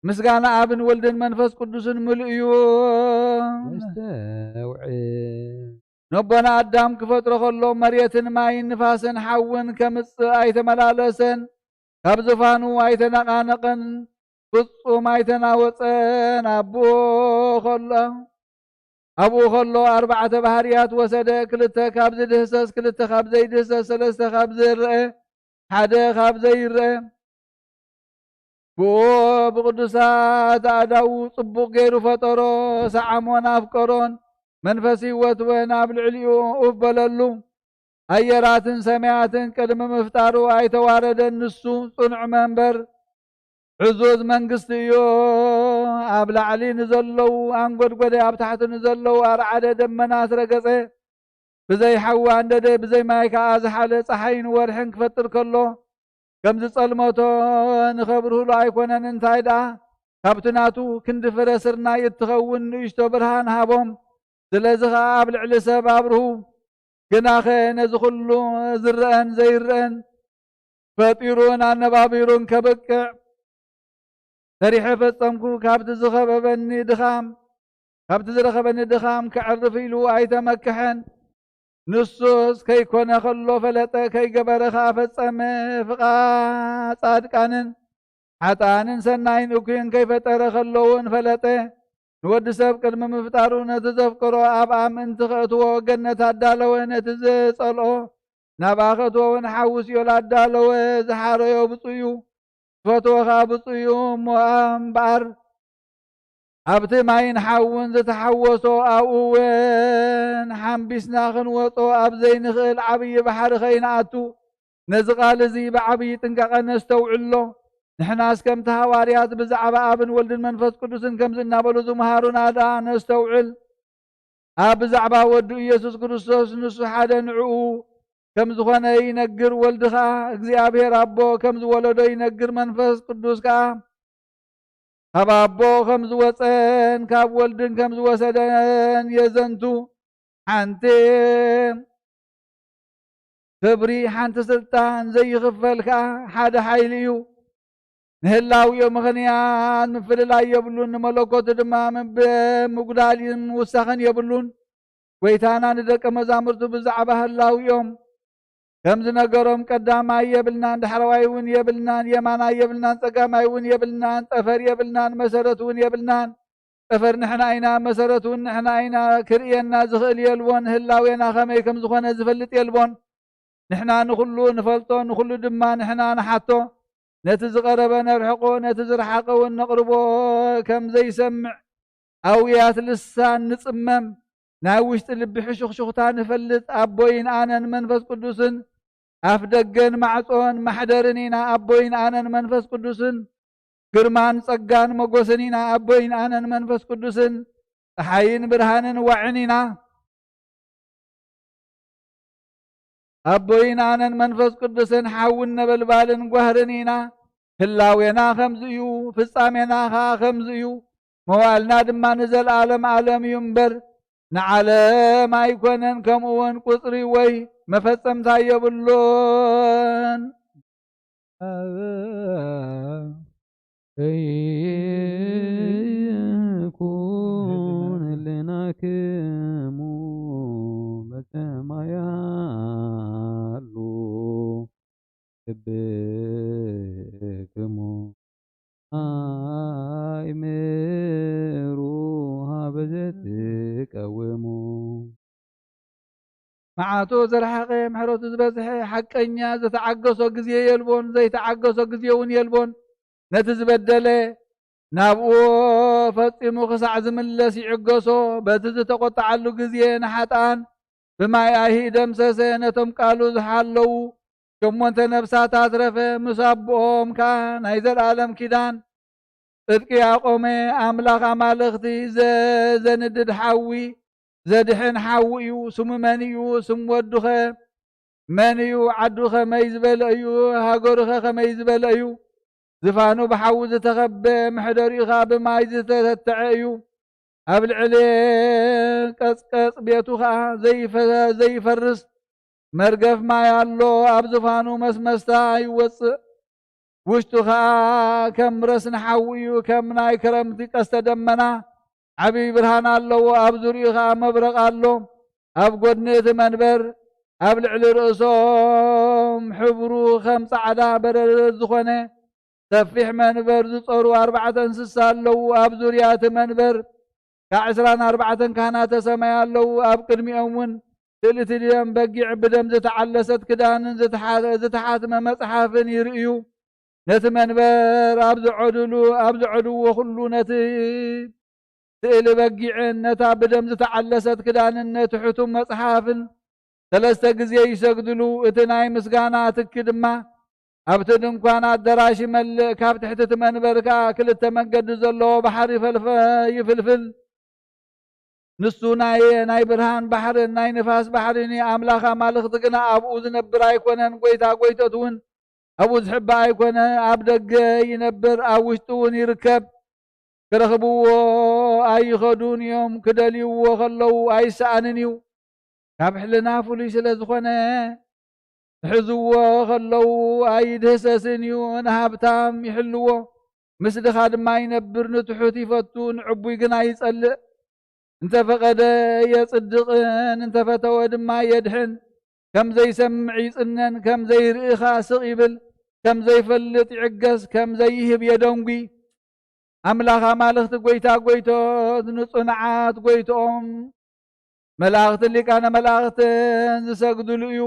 ምስጋና ኣብን ወልድን መንፈስ ቅዱስን ምሉእ እዩ። ነስተውዕል። ነቦና ኣዳም ክፈጥሮ ከሎ መሬትን ማይን ንፋስን ሓውን ከምጽእ ኣይተመላለሰን። ካብ ዝፋኑ ኣይተነቓነቐን፣ ፍጹም ኣይተናወጸን። ኣብኡ ከሎ፣ ኣብኡ ከሎ ኣርባዕተ ባህርያት ወሰደ፣ ክልተ ካብ ዝድህሰስ፣ ክልተ ካብ ዘይድህሰስ፣ ሰለስተ ካብ ዝረአ፣ ሓደ ካብ ዘይረአ። ብኡ ብቕዱሳት ኣእዳዉ ጽቡቕ ገይሩ ፈጠሮ፣ ሰዓሞን ኣፍቀሮን፣ መንፈስ ህይወት እውን ኣብ ልዕሊኡ ኡፍ በለሉ። ኣየራትን ሰማያትን ቅድሚ ምፍጣሩ ኣይተዋረደን። ንሱ ጽኑዕ መንበር፣ ዕዙዝ መንግስቲ እዩ። ኣብ ላዕሊ ንዘለዉ ኣንጎድጎደ፣ ኣብ ታሕቲ ንዘለዉ ኣርዓደ፣ ደመናት ረገጸ። ብዘይ ሓዊ ኣንደደ፣ ብዘይ ማይ ከኣ ዝሓለ። ጸሓይን ወርሕን ክፈጥር ከሎ፣ ከም ዝጸልመቶ ንኸብርህሉ ኣይኮነን። እንታይ ደኣ፣ ካብቲ ናቱ ክንዲ ፍረ ስርናይ እትኸውን ንእሽቶ ብርሃን ሃቦም። ስለዚ ኸኣ ኣብ ልዕሊ ሰብ ኣብርሁ። ግናኸ ነዚ ኹሉ ዝረአን ዘይረአን ፈጢሩን ኣነባቢሩን ከብቅዕ ሰሪሐ ፈጸምኩ። ካብቲ ዝኸበበኒ ድኻም፣ ካብቲ ዝረኸበኒ ድኻም ከዕርፍ ኢሉ ኣይተመክሐን። ንሱስ ከይኮነ ከሎ ፈለጠ፣ ከይገበረ ኸኣ ፈጸመ። ፍቓድ ጻድቃንን ሓጥኣንን ሰናይን እኩይን ከይፈጠረ ከሎ እውን ፈለጠ። ንወዲ ሰብ ቅድሚ ምፍጣሩ ነቲ ዘፍቀሮ ኣብኣ ምእንቲ ከእትዎ ገነት ኣዳለወ። ነቲ ዝጸልኦ ናብኣ ከእትዎ እውን ሓዊ ሲኦል ኣዳለወ። ዝሓረዮ ብጹእ እዩ፣ ዝፈትዎ ኸኣ ብጹእ እዩ። እሞ እምበኣር ኣብቲ ማይን ሓውን ዝተሓወሶ ኣብኡ እውን ሓምቢስና ክንወጾ ኣብ ዘይንኽእል ዓብዪ ባሕሪ ኸይንኣቱ ነዚ ቃል እዚ ብዓብዪ ጥንቃቐ ነስተውዕሎ። ንሕናስ ከምቲ ሃዋርያት ብዛዕባ ኣብን ወልድን መንፈስ ቅዱስን ከምዚ እናበሉ ዝመሃሩና ደኣ ነስተውዕል። ኣብ ብዛዕባ ወዱ ኢየሱስ ክርስቶስ ንሱ ሓደ ንዕኡ ከም ዝኾነ ይነግር፣ ወልድ ኸኣ እግዚኣብሔር ኣቦ ከም ዝወለዶ ይነግር፣ መንፈስ ቅዱስ ከኣ ካብ ኣቦ ከም ዝወጸን ካብ ወልድን ከም ዝወሰደን የዘንቱ። ሓንቲ ክብሪ፣ ሓንቲ ስልጣን ዘይኽፈል ከኣ ሓደ ሓይሊ እዩ። ንህላዊኦም ምኽንያት ምፍልላይ የብሉን፣ ንመለኮቱ ድማ ምብ-፣ ምጉዳልን ምውሳኽን የብሉን። ጐይታና ንደቀ መዛሙርቱ ብዛዕባ ህላዊኦም ከም ዝነገሮም፣ ቀዳማይ የብልናን፣ ዳሕረዋይ እውን የብልናን፣ የማናይ የብልናን፣ ጸጋማይ እውን የብልናን፣ ጠፈር የብልናን፣ መሰረት እውን የብልናን። ጠፈር ንሕና ኢና፣ መሰረት እውን ንሕና ኢና፣ ክርእየና ዝኽእል የልቦን፣ ህላዌና ከመይ ከም ዝኾነ ዝፈልጥ የልቦን። ንሕና ንኹሉ ንፈልጦ፣ ንኹሉ ድማ ንሕና ንሓቶ። ነቲ ዝቐረበ ነርሕቆ፣ ነቲ ዝረሓቐ እውን ነቕርቦ። ከም ዘይሰምዕ ኣውያት ልሳን ንጽመም፣ ናይ ውሽጢ ልቢ ሕሹኽሹኽታ ንፈልጥ። ኣቦይን ኣነን መንፈስ ቅዱስን ኣፍ ደገን ማዕጾን ማሕደርን ኢና ኣቦይን ኣነን መንፈስ ቅዱስን። ግርማን ጸጋን መጎስን ኢና ኣቦይን ኣነን መንፈስ ቅዱስን። ጸሓይን ብርሃንን ዋዕን ኢና ኣቦይን ኣነን መንፈስ ቅዱስን ሓውን ነበልባልን ጓህርን ኢና። ህላዌና ከምዚ እዩ፣ ፍጻሜና ኸኣ ከምዚ እዩ። መዋእልና ድማ ንዘለኣለም ኣለም እዩ እምበር ንዓለም ኣይኮነን፣ ከምኡ እውን ቁጽሪ ወይ መፈጸምታ የብሉን። ይኩን ህሊናክሙ በሰማይ ያሉ ልብክሙ ኣይምሩ ሀበ ዘትቀውሙ። መዓቱ ዝረሓቐ ምሕረቱ ዝበዝሐ ሓቀኛ፣ ዝተዓገሶ ግዜ የልቦን፣ ዘይተዓገሶ ግዜ እውን የልቦን። ነቲ ዝበደለ ናብኡ ፈጺሙ ክሳዕ ዝምለስ ይዕገሶ። በቲ ዝተቖጥዓሉ ግዜ ንሓጥኣን ብማይ ኣይሂ ደምሰሰ፣ ነቶም ቃሉ ዝሓለዉ ሸሞንተ ነፍሳት ኣትረፈ፣ ምስ ኣቦኦም ከኣ ናይ ዘለኣለም ኪዳን ጽድቂ ኣቖመ። ኣምላኽ ኣማልኽቲ ዘ-፣ ዘንድድ ሓዊ፣ ዘድሕን ሓዊ እዩ። ስሙ መን እዩ? ስም ወዱኸ መን እዩ? ዓዱ ኸመይ ዝበለ እዩ? ሃገሩኸ ኸመይ ዝበለ እዩ? ዝፋኑ ብሓዊ ዝተኸበ፣ መሕደሪኡ ኸኣ ብማይ ዝተተትዐ እዩ። ኣብ ልዕሊ ቀጽቀጽ ቤቱ ኸኣ ዘይፈ-፣ ዘይፈርስ መርገፍ ማይ ኣሎ። ኣብ ዝፋኑ መስመስታ ይወጽእ። ውሽጡ ኸኣ ከም ረስኒ ሓዊ እዩ። ከም ናይ ክረምቲ ቀስተ ደመና ዓብዪ ብርሃን ኣለዎ። ኣብ ዙርያኡ ኸኣ መብረቕ ኣሎ። ኣብ ጐድኒ እቲ መንበር ኣብ ልዕሊ ርእሶም ሕብሩ ከም ጻዕዳ በረድ ዝኾነ ሰፊሕ መንበር ዝጸሩ ኣርባዕተ እንስሳ ኣለዉ። ኣብ ዙርያ እቲ መንበር ከኣ ዕስራን ኣርባዕተን ካህናተ ሰማይ ኣለዉ። ኣብ ቅድሚኦም እውን ስእሊ እቲ ደም በጊዕ ብደም ዝተዓለሰት ክዳንን ዝተሓ-፣ ዝተሓትመ መጽሓፍን ይርእዩ። ነቲ መንበር ኣብ ዘዐዱሉ፣ ኣብ ዘዐድዎ ኩሉ ነቲ ስእሊ በጊዕን ነታ ብደም ዝተዓለሰት ክዳንን ነቲ ሕቱም መጽሓፍን ሰለስተ ግዜ ይሰግድሉ። እቲ ናይ ምስጋና ትኪ ድማ ኣብቲ ድንኳን ኣደራሽ ይመልእ። ካብ ትሕቲ እቲ መንበር ከኣ ክልተ መንገዲ ዘለዎ ባሕሪ ይፈልፈ-፣ ይፍልፍል። ንሱ ናይ፣ ናይ ብርሃን ባሕርን ናይ ንፋስ ባሕርን እዩ። ኣምላኽ ኣማልኽቲ ግና ኣብኡ ዝነብር ኣይኮነን። ጐይታ ጐይቶት እውን ኣብኡ ዝሕባእ ኣይኮነ። ኣብ ደገ ይነብር፣ ኣብ ውሽጢ እውን ይርከብ። ክረኽብዎ ኣይኸዱን እዮም። ክደልይዎ ከለዉ ኣይሰኣንን እዩ። ካብ ሕልና ፍሉይ ስለ ዝኾነ፣ ክሕዝዎ ከለዉ ኣይድህሰስን እዩ። ንሃብታም ይሕልዎ፣ ምስ ድኻ ድማ ይነብር። ንትሑት ይፈቱ፣ ንዕቡይ ግና ይጸልእ። እንተ ፈቐደ የጽድቕን፣ እንተ ፈተወ ድማ የድሕን። ከም ዘይሰምዕ ይጽነን፣ ከም ዘይርኢ ኸኣ ስቕ ይብል። ከም ዘይፈልጥ ይዕገስ፣ ከም ዘይህብ የደንጒ። ኣምላኽ ኣማልኽቲ፣ ጐይታ ጐይቶት፣ ንጽኑዓት ጐይትኦም መላእኽትን ሊቃነ መላእኽትን ዝሰግድሉ እዩ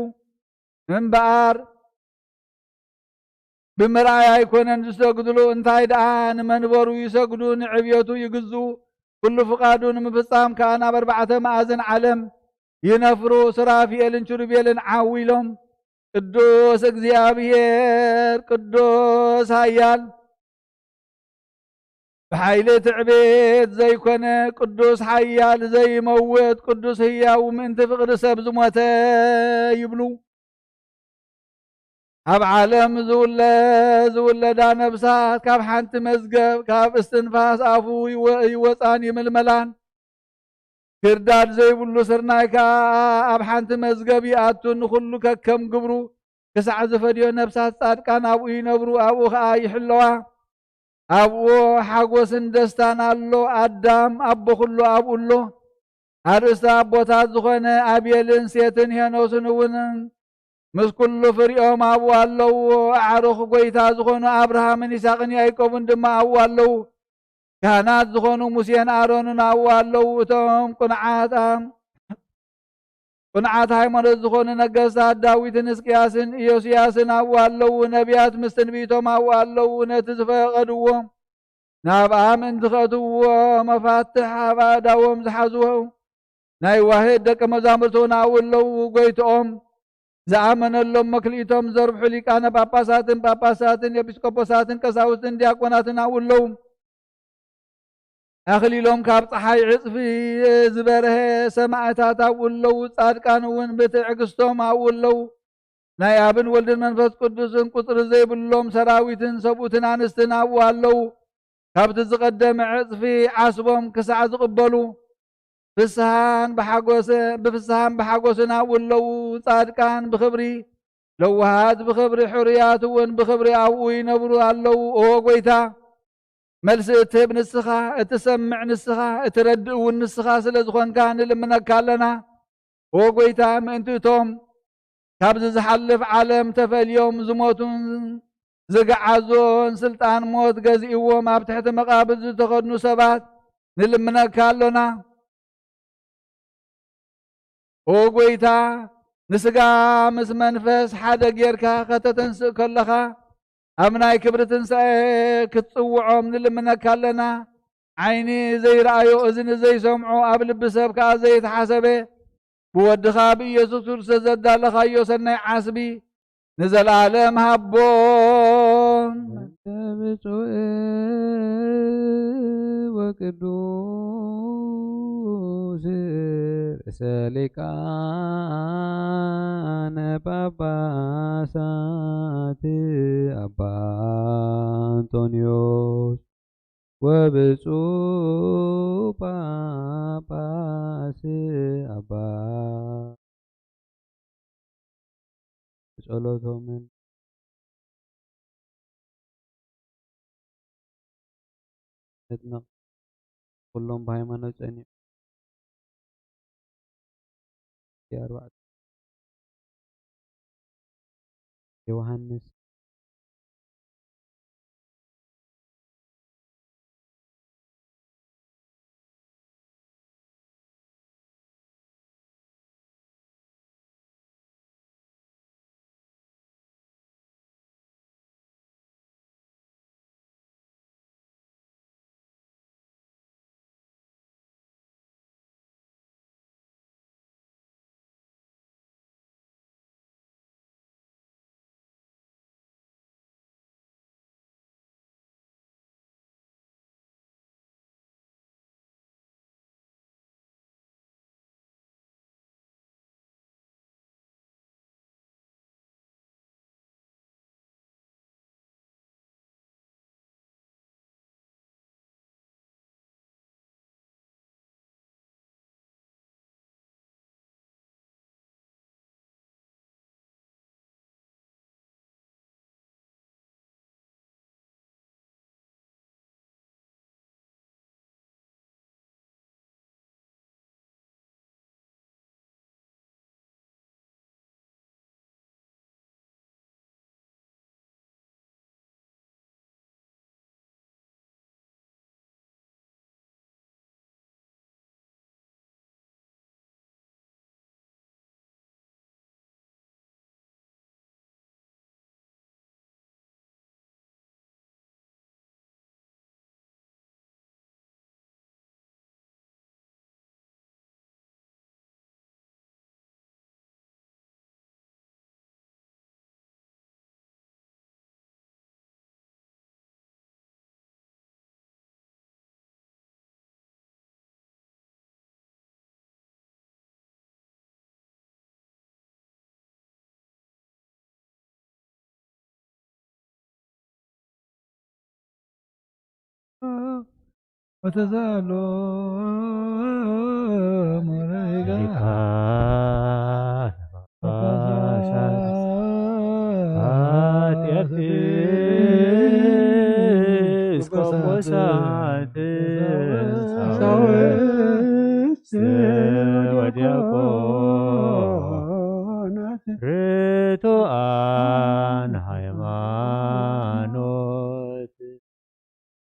እምበኣር፣ ብምርኣይ ኣይኮነን ዝሰግድሉ፣ እንታይ ደኣ ንመንበሩ ይሰግዱ፣ ንዕብየቱ ይግዝኡ፣ ኩሉ ፍቓዱ ንምፍጻም ከኣ ናብ ኣርባዕተ መኣዝን ዓለም ይነፍሩ። ሱራፊኤልን ኪሩቤልን ዓው ኢሎም፣ ቅዱስ እግዚኣብሔር፣ ቅዱስ ኃያል፣ ብሓይሊ ትዕቢት ዘይኮነ፣ ቅዱስ ኃያል ዘይመውት፣ ቅዱስ ህያው፣ ምእንቲ ፍቕሪ ሰብ ዝሞተ ይብሉ። ኣብ ዓለም ዝውለ-፣ ዝውለዳ ነፍሳት ካብ ሓንቲ መዝገብ፣ ካብ እስትንፋስ ኣፉ ይወ-፣ ይወጻን ይምልመላን። ክርዳድ ዘይብሉ ስርናይ ከኣ ኣብ ሓንቲ መዝገብ ይኣቱ። ንኹሉ ከከም ግብሩ ክሳዕ ዝፈድዮ ነፍሳት ጻድቃን ኣብኡ ይነብሩ፣ ኣብኡ ኸኣ ይሕለዋ። ኣብኡ ሓጎስን ደስታን ኣሎ። ኣዳም ኣቦ ኹሉ ኣብኡ ኣሎ። ኣርእስቲ ኣቦታት ዝኾነ ኣቤልን ሴትን ሄኖስን እውን ምስ ኩሉ ፍሪኦም ኣብኡ ኣለዉ። ኣዕሩኽ ጐይታ ዝኾኑ ኣብርሃምን ይስሐቅን ያዕቆብን ድማ ኣብኡ ኣለዉ። ካህናት ዝኾኑ ሙሴን ኣሮንን ኣብኡ ኣለዉ። እቶም ቅኑዓት ኣም-፣ ቅኑዓት ሃይማኖት ዝኾኑ ነገስታት ዳዊትን ሕዝቅያስን ኢዮስያስን ኣብኡ ኣለዉ። ነቢያት ምስ ትንቢቶም ኣብኡ ኣለዉ። ነቲ ዝፈቐድዎ ናብኣ ምእንቲ ከእትውዎ መፋትሕ ኣብ ኣእዳዎም ዝሓዝዎ ናይ ዋህድ ደቀ መዛሙርቱ እውን ኣብኡ ኣለዉ። ጐይትኦም ዝኣመነሎም መክልኢቶም ዘርብሑ ሊቃነ ጳጳሳትን ጳጳሳትን ኤጲስቆጶሳትን ቀሳውስትን ዲያቆናትን ኣብኡ ኣለዉ። ኣኽሊሎም ካብ ጸሓይ ዕጽፊ ዝበርሀ ሰማዕታት ኣብኡ ኣለዉ። ጻድቃን እውን ብትዕግስቶም ኣብኡ ኣለዉ። ናይ ኣብን ወልድን መንፈስ ቅዱስን ቁጽሪ ዘይብሎም ሰራዊትን ሰብኡትን ኣንስትን ኣብኡ ኣለዉ። ካብቲ ዝቐደመ ዕጽፊ ዓስቦም ክሳዕ ዝቕበሉ ፍስሃን ብሓጎስ-፣ ብፍስሃን ብሓጎስን ኣብኡ ኣለዉ። ጻድቃን ብኽብሪ፣ ለዋሃት ብኽብሪ፣ ሕሩያት እውን ብኽብሪ ኣብኡ ይነብሩ ኣለዉ። ኦ ጐይታ፣ መልሲ እትህብ ንስኻ፣ እትሰምዕ ንስኻ፣ እትረድእ እውን ንስኻ ስለ ዝኾንካ ንልምነካ ኣለና። ኦ ጐይታ፣ ምእንቲ እቶም ካብዚ ዝሓልፍ ዓለም ተፈልዮም ዝሞቱን ዝገዓዞን ስልጣን ሞት ገዚእዎም ኣብ ትሕቲ መቓብር ዝተኸድኑ ሰባት ንልምነካ ኣሎና። ኦ ጐይታ፣ ንስጋ ምስ መንፈስ ሓደ ጌርካ ከተተንስእ ከለኻ፣ ኣብ ናይ ክብሪ ትንሳኤ ክትጽውዖም ንልምነካ ኣለና። ዓይኒ ዘይረኣዮ፣ እዝኒ ዘይሰምዖ፣ ኣብ ልቢ ሰብ ከኣ ዘይተሓሰበ፣ ብወድኻ ብኢየሱስ ክርስቶስ ዘዳለኻዮ ሰናይ ዓስቢ ንዘለኣለም ሃቦም። ብፁዕ ወቅዱስ ርእሰ ሊቃነ ጳጳሳት ኣባ እንጦንዮስ ወብፁዕ ጳጳስ ኣባ ጸሎቶምን ነጥምቕ። ኩሎም ብሃይማኖት ጸኒዑ። ኣርባዕተ ዮሃንስ ወተዛሎ ሞራይጋ ሊቃነ ጳጳሳት ፓትርያርክ ኤጲስቆጶሳት ቀሳውስት ወዲያቆናት ርቱዓን ሃይማኖት።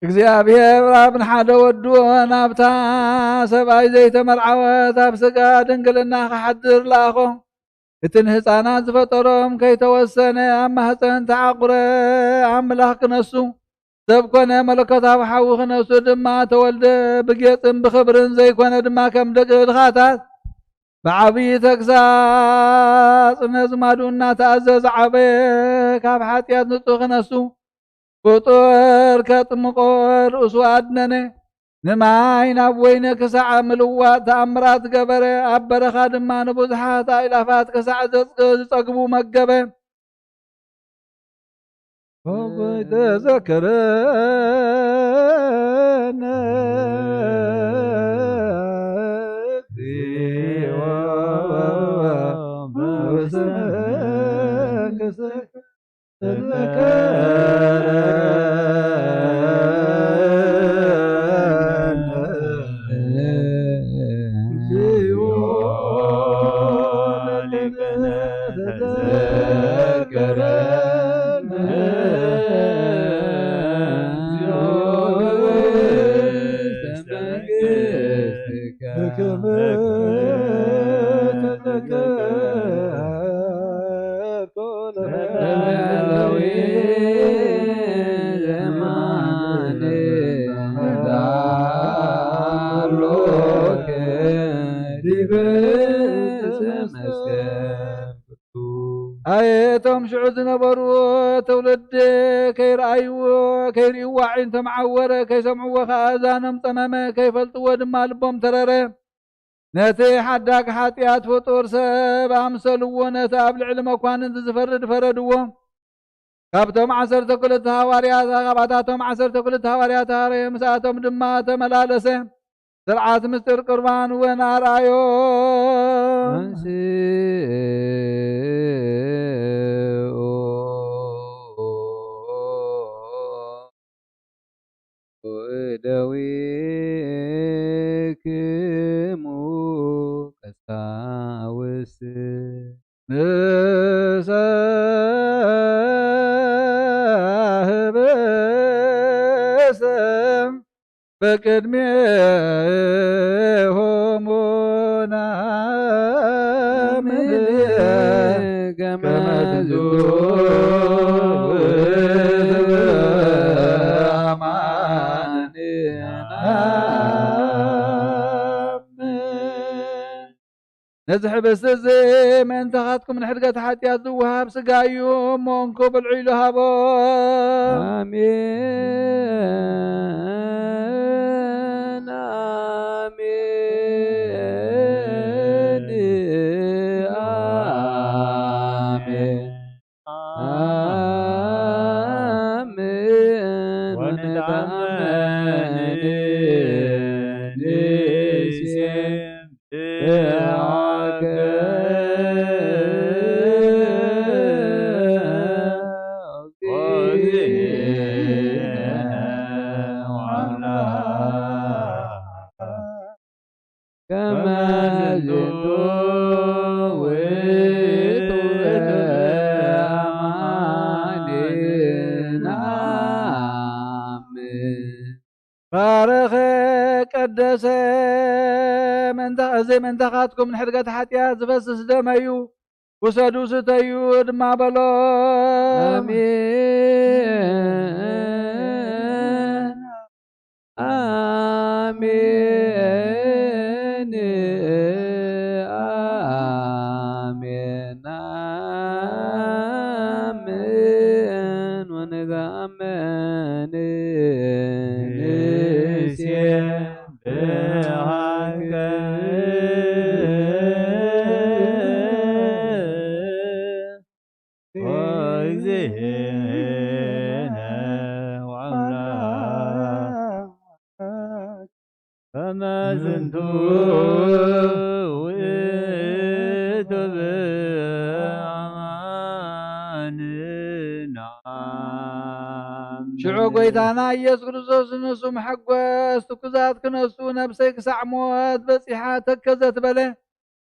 እግዚኣብሔር ኣብ ንሓደ ወዱ ናብታ ሰብኣይ ዘይተመርዓወት ኣብ ስጋ ድንግልና ክሓድር ለኣኾ። እቲ ንህፃናት ዝፈጠሮም ከይተወሰነ ኣብ ማህፀን ተዓቑረ። ኣምላኽ ክነሱ ሰብ ኮነ፣ መለኮታዊ ሓዊ ክነሱ ድማ ተወልደ። ብጌፅን ብኽብርን ዘይኮነ ድማ ከም ደቂ ድኻታት ብዓብዪ ተግሳጽ ነዝማዱ እናተኣዘዘ ዓበየ። ካብ ሓጢኣት ንጹህ ክነሱ ፍጡር ከጥምቆ ርእሱ ኣድነነ። ንማይ ናብ ወይኒ ክሳዕ ምልዋጥ ተኣምራት ገበረ። ኣብ በረኻ ድማ ንብዙሓት ኣእላፋት ክሳዕ ዘጽ-፣ ዝጸግቡ መገበ። ኣየ እቶም ሽዑ ዝነበሩ ትውልዲ ከይረኣይዎ፣ ከይርእይዎ ኣዒንቶም ዓወረ፣ ከይሰምዕዎ ኸዓ እዛኖም ጸመመ፣ ከይፈልጥዎ ድማ ልቦም ተረረ። ነቲ ሓዳግ ሓጢኣት ፍጡር ሰብ ኣምሰልዎ፣ ነቲ ኣብ ልዕሊ መኳንንቲ ዝፈርድ ፈረድዎ። ካብቶም ዓሰርተ ክልተ ሃዋርያት፣ ካብኣታቶም ዓሰርተ ክልተ ሃዋርያት ሃረየ፣ ምስኣቶም ድማ ተመላለሰ። ስርዓት ምስጢር ቁርባን እውን ኣርኣዮ። በቅድሜሆሙ ናምን ከመ ዝንቱ አማን ናምን። ነዚ ሕብስቲ እዚ ምእንታኻትኩም ንሕድገት ሓጢኣት ዝወሃብ ስጋ እዩ እሞ እንኩ ብልዑ ኢሉ ሃቦ። ኣሜን፣ ኣሜን፣ ኣሜን፣ ኣሜን። ወንትኣመን ንሴም ባረኸ ቀደሰ። ምእንታ-፣ እዚ ምእንታኻትኩም ንሕድገት ሓጢኣት ዝፈስስ ደመዩ። ውሰዱ ስተዩ ድማ በሎ። ኣሜን፣ ኣሜን፣ ኣሜን፣ ኣሜን። ወንትኣመን ንሴም ብሃከ ወእግዚእነ ወአምላክ ከመ ዝንቱ ውእቱ ብአማን ነአምን። ሽዑ ጐይታና ኢየሱስ ክርስቶስ ንሱ መሐጎስ ትኩዛት ክነሱ ነብሰይ ክሳዕ ሞት በጺሓ ተከዘት በለ።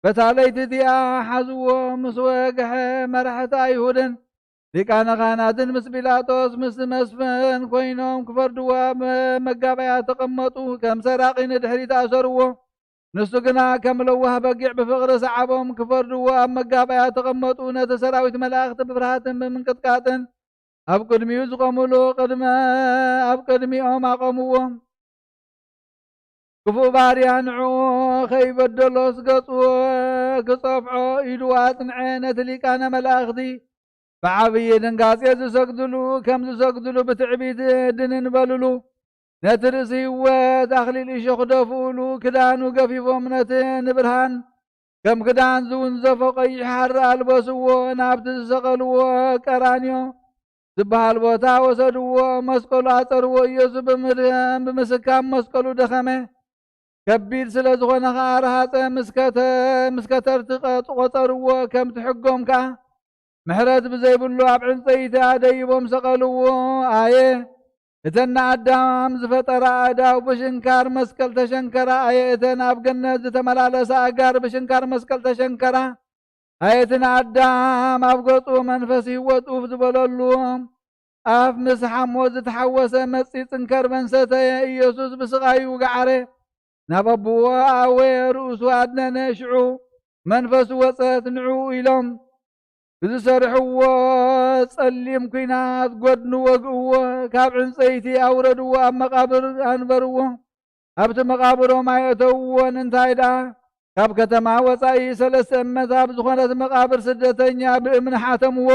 በታ ለይቲ እቲኣ ሓዝዎ ምስ ወግሐ፣ መራሕቲ ኣይሁድን ሊቃነ ካህናትን ምስ ጲላጦስ ምስ መስፍን ኮይኖም ክፈርድዎ ኣብ መጋበያ ተቐመጡ። ከም ሰራቒ ንድሕሪት ኣሰርዎ። ንሱ ግና ከም ለዋህ በጊዕ ብፍቕሪ ሰዓቦም። ክፈርድዎ ኣብ መጋበያ ተቐመጡ። ነቲ ሰራዊት መላእኽቲ ብፍርሃትን ብምንቅጥቃጥን ኣብ ቅድሚኡ ዝቖሙሉ ቅድመ፣ ኣብ ቅድሚኦም ኣቐምዎ። ክፉእ ባርያ ንዕኡ ከይበደሎስ ገጹ ክጸፍዖ ኢዱ ኣጽንዐ። ነቲ ሊቃነ መላእኽቲ ብዓብዪ ድንጋጼ ዝሰግድሉ ከም ዝሰግድሉ ብትዕቢት ድንን በልሉ። ነቲ ርእሲ ህይወት ኣኽሊል እሾኽ ደፍኡሉ። ክዳኑ ገፊፎም ነቲ ንብርሃን ከም ክዳን ዝውንዘፎ ቀይሕ ሃሪ ኣልበስዎ። ናብቲ ዝሰቐልዎ ቀራንዮ ዝበሃል ቦታ ወሰድዎ። መስቀሉ ኣጸርዎ። ኢየሱስ ብምድ-፣ ብምስካም መስቀሉ ደኸመ። ከቢድ ስለ ዝኾነ ኸኣ ረሃጸ። ምስ ከተ-፣ ምስ ከተርቲ ቀ-፣ ቆጸርዎ። ከምቲ ሕጎም ከኣ ምሕረት ብዘይብሉ ኣብ ዕንጸይቲ ኣደይቦም ሰቐልዎ። ኣየ እተን ንኣዳም ዝፈጠራ ኣእዳው ብሽንካር መስቀል ተሸንከራ። ኣየ እተን ኣብ ገነት ዝተመላለሳ ኣጋር ብሽንካር መስቀል ተሸንከራ። ኣየ እቲ ንኣዳም ኣብ ገጹ መንፈስ ህይወት ኡፍ ዝበለሉ ኣፍ ምስ ሓሞት ዝተሓወሰ መጺጽን ከርበን ሰተየ። ኢየሱስ ብስቓዩ ገዓረ። ናብ ኣቦኡ ኣወየ፣ ርእሱ ኣድነነ። ሽዑ መንፈሱ ወጸት። ንዕኡ ኢሎም ብዝሰርሕዎ ጸሊም ኲናት ጎድኑ ወግእዎ። ካብ ዕንጸይቲ ኣውረድዎ፣ ኣብ መቓብር ኣንበርዎ። ኣብቲ መቓብሮም ኣየእተውዎን። እንታይ ደኣ፣ ካብ ከተማ ወጻኢ ሰለስተ እመት ኣብ ዝኾነት መቓብር ስደተኛ ብእምኒ ሓተምዎ።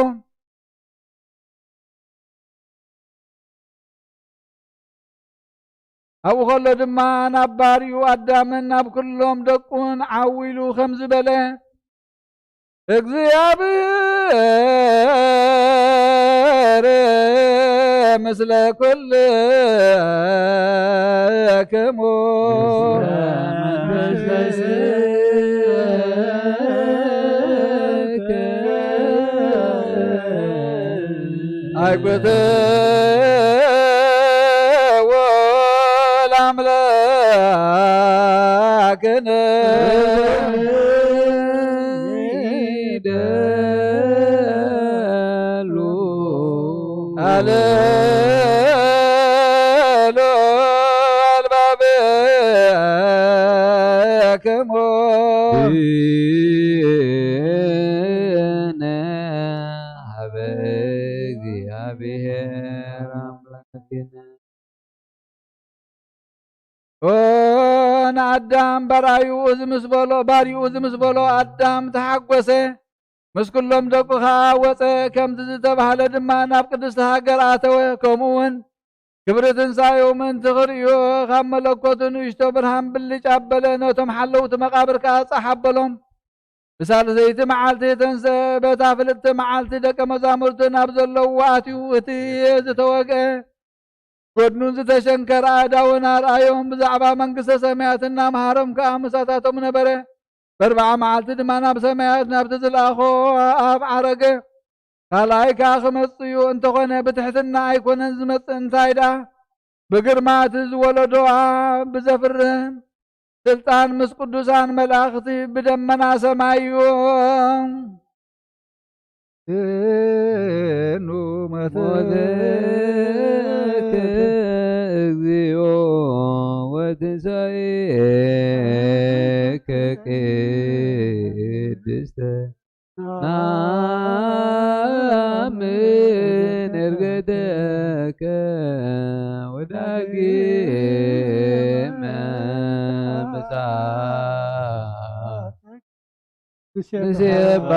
ኣብኡ ከሎ ድማ ናብ ባርዩ ኣዳምን ናብ ኩሎም ደቁን ዓው ኢሉ ከምዚ በለ፣ እግዚኣብሔር ምስለ ኩልክሙ። ኣይጎተዎ ለኣምላክነ። ደሉ ኣለሎ ኣልባብክሙ። ነ ሀበ እግዚኣብሔር ኣምላክነ። ኦ ንኣዳም ባርኣዩ እዚ ምስ በሎ፣ ባርዩ እዚ ምስ በሎ ኣዳም ተሓጎሰ፣ ምስ ኩሎም ደቁ ኸኣ ወጸ። ከምቲ ዝተባህለ ድማ ናብ ቅድስቲ ሃገር ኣተወ። ከምኡ እውን ክብሪ ትንሳኤኡ ምእንቲ ክርእዩ ካብ መለኮቱ ንእሽቶ ብርሃን ብልጭ ኣበለ። ነቶም ሓለውቲ መቓብር ከኣ ጻሕ ኣበሎም። ብሳልሰይቲ መዓልቲ ተንስአ። በታ ፍልጥቲ መዓልቲ ደቀ መዛሙርቱ ናብ ዘለውዎ ኣትዩ፣ እቲ ዝተወግአ ጎድኑን ዝተሸንከረ ኣእዳውን ኣርኣዮም። ብዛዕባ መንግስተ ሰማያት እናምሃሮም ከኣ ምሳታቶም ነበረ። በርብዓ መዓልቲ ድማ ናብ ሰማያት ናብቲ ዝለኣኾ ኣብ ዓረገ። ካልኣይ ከኣ ክመጽእ እዩ፣ እንተኾነ ብትሕትና ኣይኮነን ዝመጽእ። እንታይ ደኣ፣ ብግርማ እቲ ዝወለዶ ኣብ ብዘፍርህ ስልጣን ምስ ቅዱሳን መላእኽቲ ብደመና ሰማይ እዩ። ኑ ሞተከ ሞተከ እግዚኦ ወትንሳኤከ ቅድስተ ናምን እርገተከ ወዳግመ ምጽኣት ንሴባከ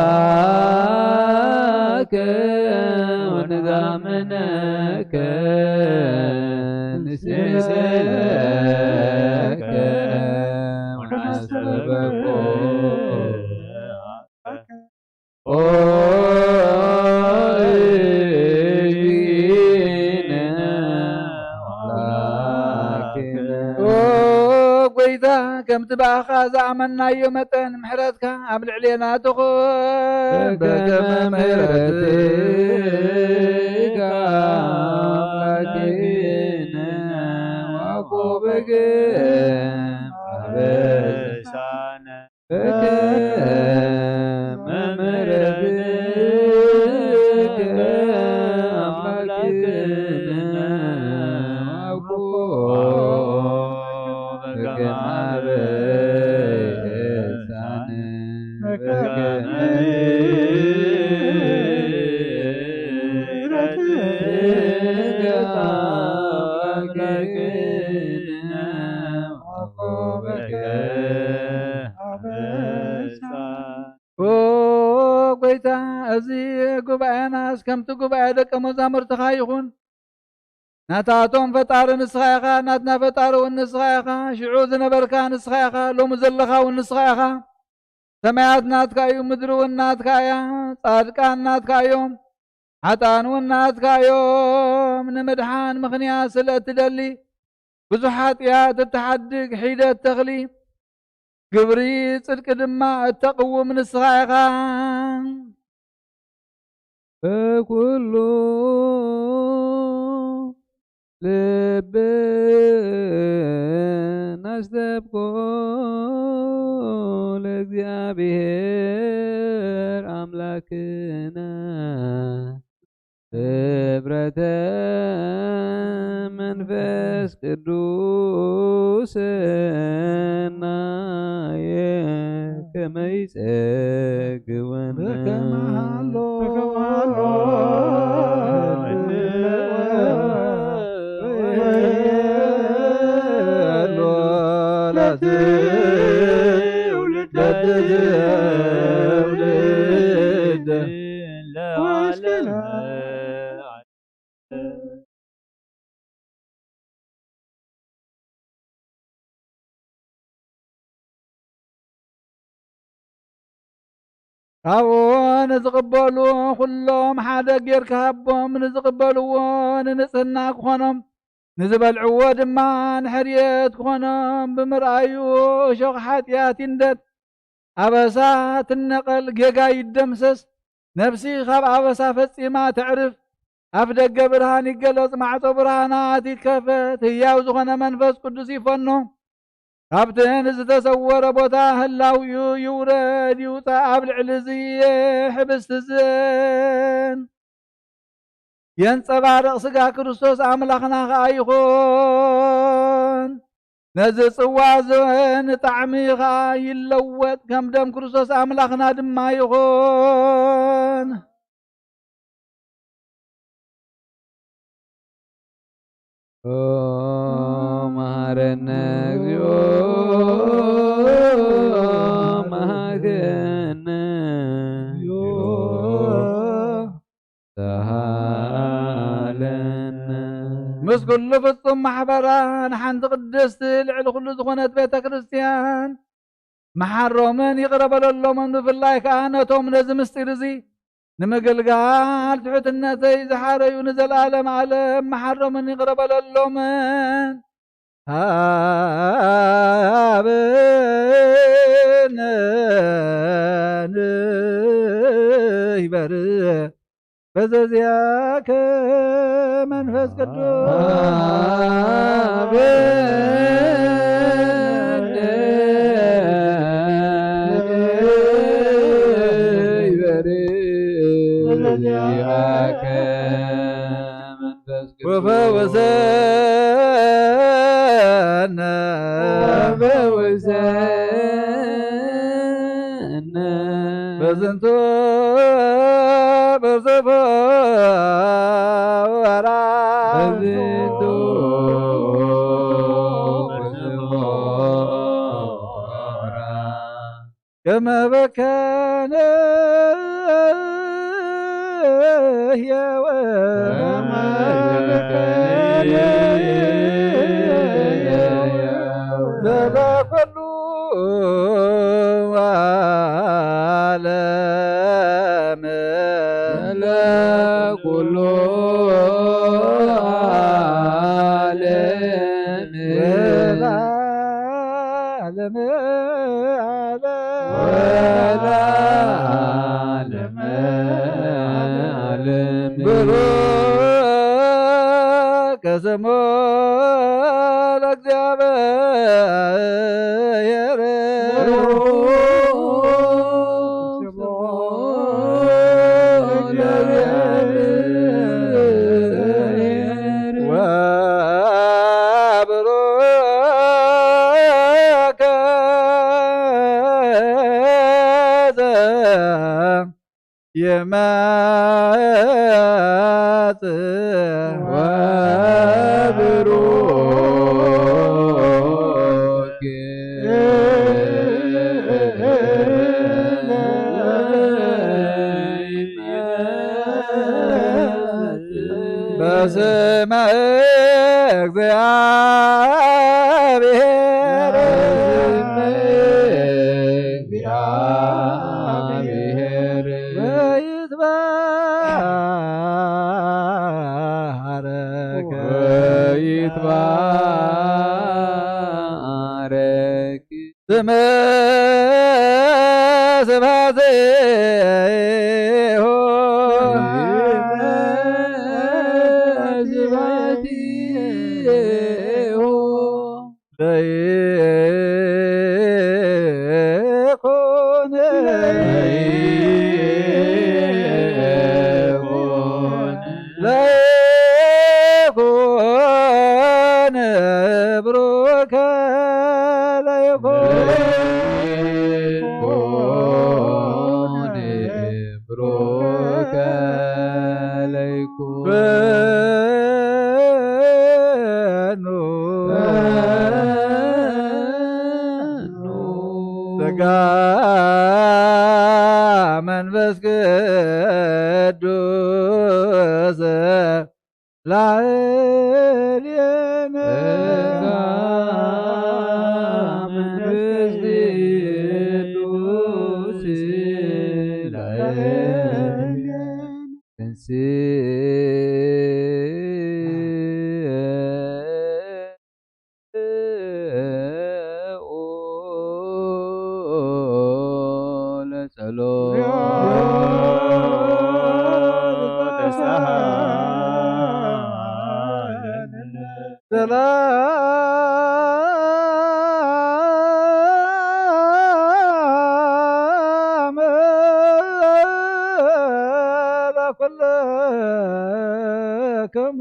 ወንዛምነከ ንስእለከ ወናስተበቆ። ኦ እግዚእነ አምላክነ። ኦ ጎይታ፣ ከምቲ ብኣኻ ዝኣመናዮ መጠን ምሕረትካ ኣብ ልዕሌና ትኹን። በከመ ምሕረትከ አምላክነ ወአኮበከ አበሳነ። በከመ ምሕረትከ አምላክነ አኮ በከመ አበሳነ። በከመ ምሕረትከ አምላክነ አኮ ከምቲ ጉባኤ ደቀ መዛሙርትኻ ይኹን። ናታቶም ፈጣሪ ንስኻ ኢኻ፣ ናትና ፈጣሪ እውን ንስኻ ኢኻ፣ ሽዑ ዝነበርካ ንስኻ ኢኻ፣ ሎሚ ዘለኻ እውን ንስኻ ኢኻ። ሰማያት ናትካ እዩ፣ ምድሪ እውን ናትካ እያ። ጻድቃን ናትካ እዮም፣ ሓጥኣን እውን ናትካ እዮም። ንምድሓን ምኽንያት ስለ እትደሊ፣ ብዙሕ ሓጢኣት እትሓድግ ሒደት ተኽሊ፣ ግብሪ ጽድቂ ድማ እተቕውም ንስኻ ኢኻ። በኩሉ ልብና ኣስተብቆ ለእግዚኣብሔር ኣምላክና። ህብረተ መንፈስ ቅዱስ ሰናየ ከመይ ጸግወነ። በከመ ሃሎ። በከመ ሃሎ። ካብኡ ንዝቕበሉ ኩሎም ሓደ ጌርካ ሃቦም፣ ንዝቕበልዎ ንንጽህና ክኾኖም፣ ንዝበልዕዎ ድማ ንሕርየት ክኾኖም። ብምርኣዩ እሾኽ ሓጢኣት ይንደድ፣ ኣበሳ ትነቐል፣ ጌጋ ይደምሰስ፣ ነፍሲ ካብ ኣበሳ ፈጺማ ተዕርፍ። ኣፍ ደገ ብርሃን ይገለጽ፣ ማዕጾ ብርሃናት ይከፈት፣ ህያው ዝኾነ መንፈስ ቅዱስ ይፈኖ። ካብቲ ንዝተሰወረ ቦታ ህላውኡ ይውረድ ይውጻእ፣ ኣብ ልዕሊ እዚ ሕብስቲ ዝን የንጸባርቕ፣ ስጋ ክርስቶስ ኣምላኽና ኸኣ ይኹን። ነዚ ጽዋ እዚ ንጣዕሚ ኸኣ ይለወጥ፣ ከም ደም ክርስቶስ ኣምላኽና ድማ ይኹን። ኦ መሃረነ እግዚኦ፣ መሃረነ እግዚኦ፣ ተሃለነ። ምስ ኩሉ ፍጹም ማሕበራ ንሓንቲ ቅድስቲ ልዕሊ ኩሉ ዝኾነት ቤተ ክርስቲያን መሓሮምን ይቕረ በለሎምን፣ ብፍላይ ከኣ ነቶም ነዚ ምስጢር እዚ ንምግልጋል ትሑትነተይ ዝሓረዩ ንዘለኣለም ዓለም መሓሮምን ይቕረ በለሎምን። ሃበነ ንይበር በዘዚያከ መንፈስ ቅዱስ። ወፈውሰነ። ወፈውሰነ። በዝንቱ ብርቱዕ ወራ። በዝንቱ ብርቱዕ ወራ። ከመ በከነ ህያወ። ከመ በከነ ህያወ። ዘለኩሉ ዓለም። ዘለኩሉ ዓለም። ወለዓለመ ዓለም። ወለዓለመ ዓለም። ብሩክ ስሙ ለእግዚኣብሔር። ብሩክ ስሙ ለእግዚኣብሔር። ወብሩክ ዘ ይመጽእ። ወብሩክ በስመ እግዚአብሔር እግዚአብሔር ወይትባረክ ስመ ስብሐቲሁ ለይኩን ለይኩን ብሩከ ለይኩን ብሩከ ለይኩን በኑ ጸጋ መንፈስ ቅዱስ ላዕሌነ መንፈስ ቅዱስ ላዕሌነ ተንሥኡ ለጸሎት ሰላም ለኩልክሙ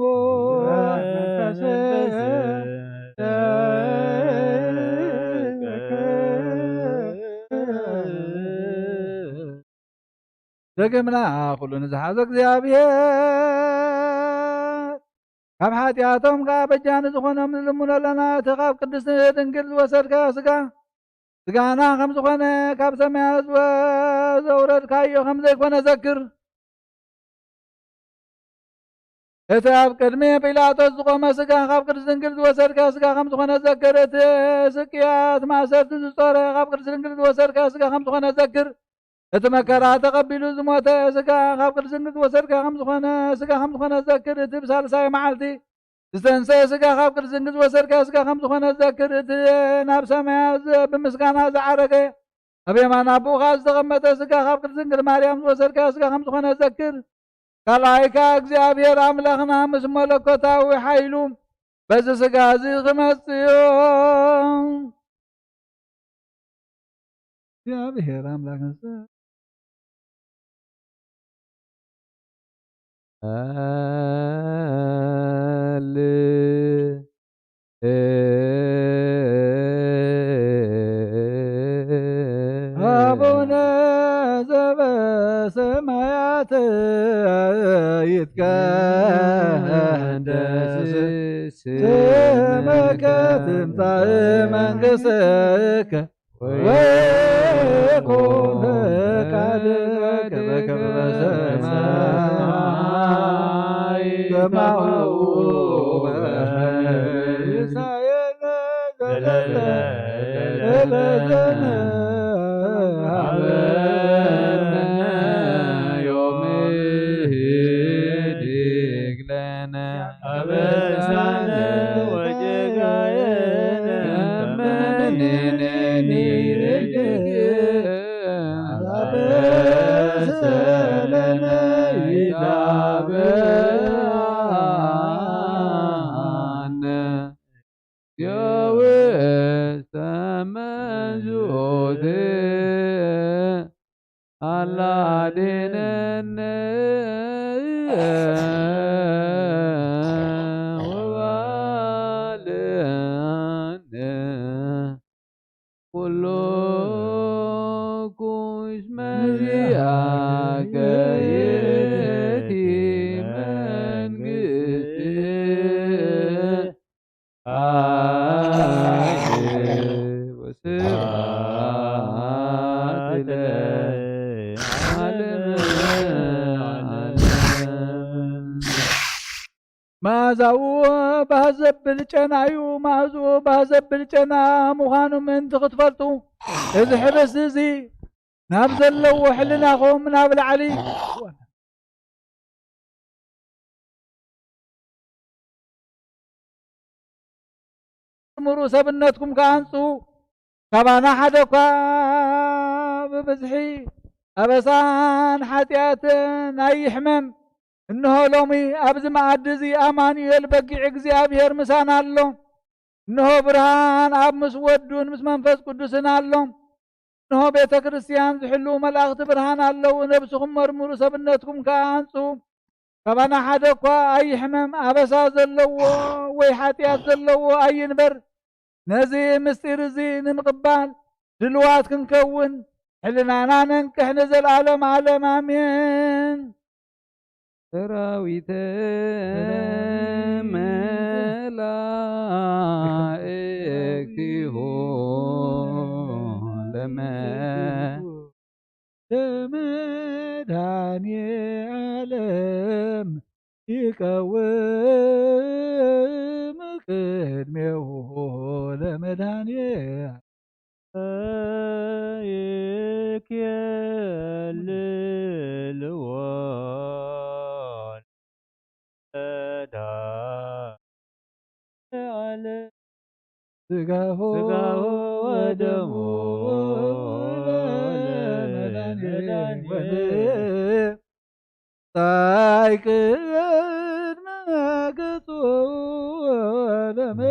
ደገምና ኩሉ ንዝሓዘ እግዚኣብሔር ካብ ሓጢኣቶም ከኣ በጃ ንዝኾኖም ንልምኖ ኣለና። እቲ ካብ ቅድስቲ ድንግል ዝወሰድካዮ ስጋ ስጋና ከም ዝኾነ ካብ ሰማያት ዘውረድካዮ ከም ዘይኮነ ዘክር። እቲ ኣብ ቅድሚ ጲላጦስ ዝቖመ ስጋ ካብ ቅድስቲ ድንግል ዝወሰድካዮ ስጋ ከም ዝኾነ ዘክር። እቲ ስቅያት ማእሰርቲ ዝጾረ ካብ ቅድስቲ ድንግል ዝወሰድካዮ ስጋ ከም ዝኾነ ዘክር። እቲ መከራ ተቐቢሉ ዝሞተ ስጋ ካብ ቅድስቲ ድንግል ዝወሰድካዮ ከም ዝኾነ ስጋ ከም ዝኾነ ዘክር። እቲ ብሳልሳይ መዓልቲ ዝተንሰ ስጋ ካብ ቅድስቲ ድንግል ዝወሰድካዮ ስጋ ከም ዝኾነ ዘክር። እቲ ናብ ሰማያት ዝ-፣ ብምስጋና ዝዓረገ ኣብ የማን ኣቦኻ ዝተቐመጠ ስጋ ካብ ቅድስቲ ድንግል ማርያም ዝወሰድካዮ ስጋ ከም ዝኾነ ዘክር። ካልኣይካ እግዚኣብሔር ኣምላኽና ምስ መለኮታዊ ሓይሉ በዚ ስጋ እዚ ክመጽእ እዩ። እግዚኣብሔር ኣምላኽ አቡነ ዘበሰማያት ይትቀደስ ስምከ ትምጻእ መንግሥትከ ወይኩን ፈቃድከ በከመ በሰማይ ከማሁ በምድር። ዘለለነ ሀበነ ዮም ህድግ ለነ አበሳነ ወጌጋየነ እምኔነ ንርግግ አበሰለነ ኢታብአነ የውስተ መንዙት አላድነነ ወባልነ ኩሉ ኩሽ መዚአከ ይእቲ መንግስት መኣዛኡ ባህ ዘብል ጨና እዩ። መኣዝኡ ባህ ዘብል ጨና ምዃኑ ምእንቲ ክትፈልጡ፣ እዚ ሕብስቲ እዚ ናብ ዘለዎ ሕልናኹም ናብ ላዕሊ ምርምሩ፣ ሰብነትኩም ከኣንጹ። ካባና ሓደ እኳ ብብዝሒ ኣበሳን ሓጢኣትን ኣይሕመም። እንሆ ሎሚ ኣብዚ መኣዲ እዚ ኣማኑኤል በጊዕ እግዚኣብሔር ምሳና ኣሎ። እንሆ ብርሃን ኣብ ምስ ወዱን ምስ መንፈስ ቅዱስን ኣሎ። እንሆ ቤተ ክርስቲያን ዝሕልዉ መላእኽቲ ብርሃን ኣለዉ። ነብስኹም መርምሩ፣ ሰብነትኩም ከኣ ኣንጹ። ካባና ሓደ እኳ ኣይሕመም፣ ኣበሳ ዘለዎ ወይ ሓጢኣት ዘለዎ ኣይንበር። ነዚ ምስጢር እዚ ንምቕባል ድልዋት ክንከውን፣ ሕልናና ነንቅሕ ንዘለዓለም ዓለም። ኣሜን። ሰራዊተ መላእክቲሁ ለመ ለመድኃኔ ዓለም ይቀውም ቅድሜሁ ለመድኃኔ ይኬልልዎ ለመድኃኔ ዓለም ሥጋሁ ሥጋሁ ወደሙ ወደሙ ለመድኃኔ ለመድኃኔ ወደ ታይ ቅድመ ገጹ ለመድኃኔ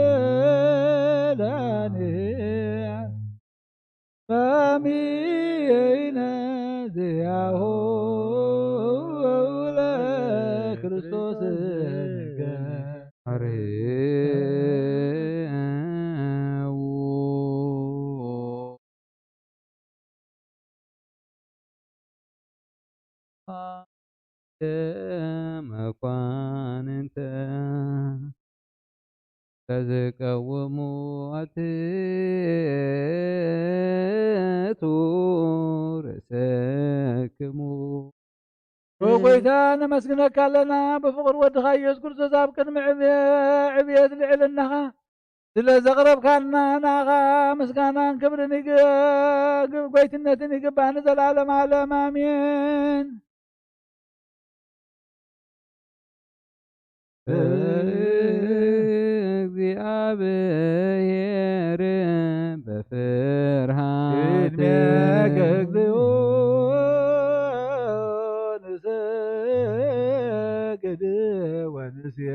ሳሚየይነ ዚያሁ ለክርስቶስ ገ- አርው መኳንንተ ተዝቀውሙ ኣትቱ ርእሰክሙ። ኦ ጎይታ፣ ነመስግነካ ኣለና። ብፍቕሪ ወድኻ ኢየሱስ ክርስቶስ ኣብ ቅድሚ ዕብየ-፣ ዕብየት ልዕልናኻ ስለ ዘቕረብካና፣ ንኣኻ ምስጋናን ክብርን ይግ-፣ ግ-፣ ጎይትነትን ይግባእ ንዘለዓለም ዓለም። ኣሜን። እግዚአብሔር በፍርሃት ቅድሜከ እግዚኦ ንሰግድ ወንሴብሐከ።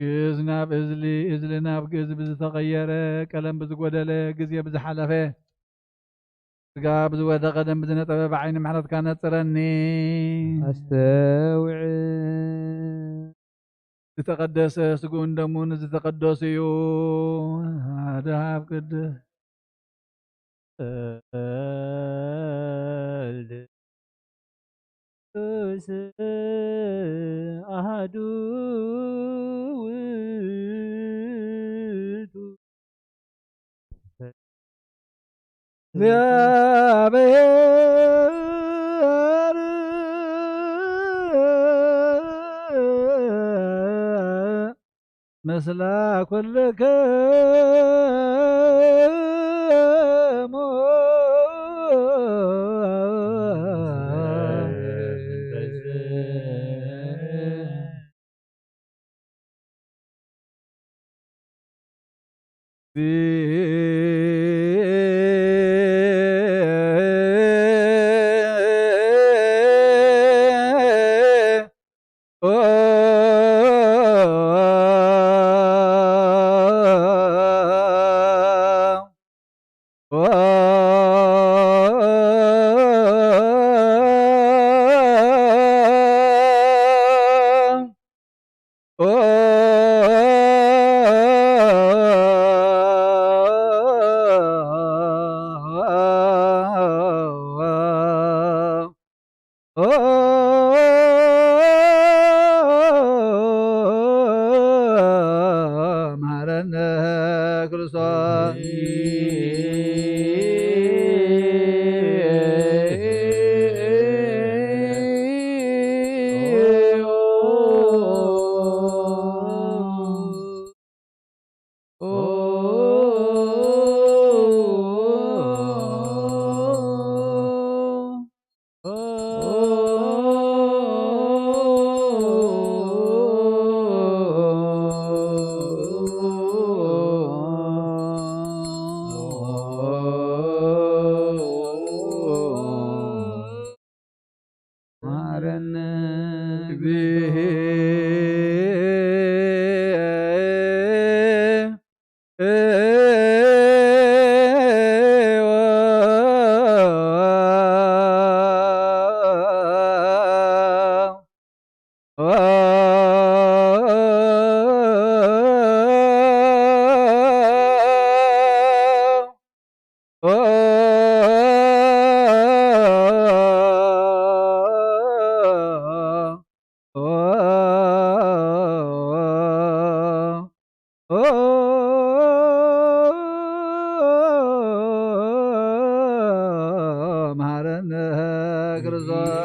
ግእዝ ናብ እዝሊ፣ እዝሊ ናብ ግእዝ ብዝተቐየረ፣ ቀለም ብዝጎደለ፣ ግዜ ብዝሓለፈ፣ ስጋ ብዝወደቐ፣ ደም ብዝነጠበ፣ ብዓይኒ ምሕረትካ ነጽረኒ። ኣስተውዕል። ዝተቐደሰ ስግኡን ደሙን ዝተቐደሱ እዩ። ሓደ ኣብ ቅድስ ወልድ ቅዱስ ኣሃዱ ውእቱ። እግዚአብሔር ምስለ ኩልክሙ። መሐረነ ክርስቶስ። መሐረነ እግዚእ። መሐረነ ክርስቶስ።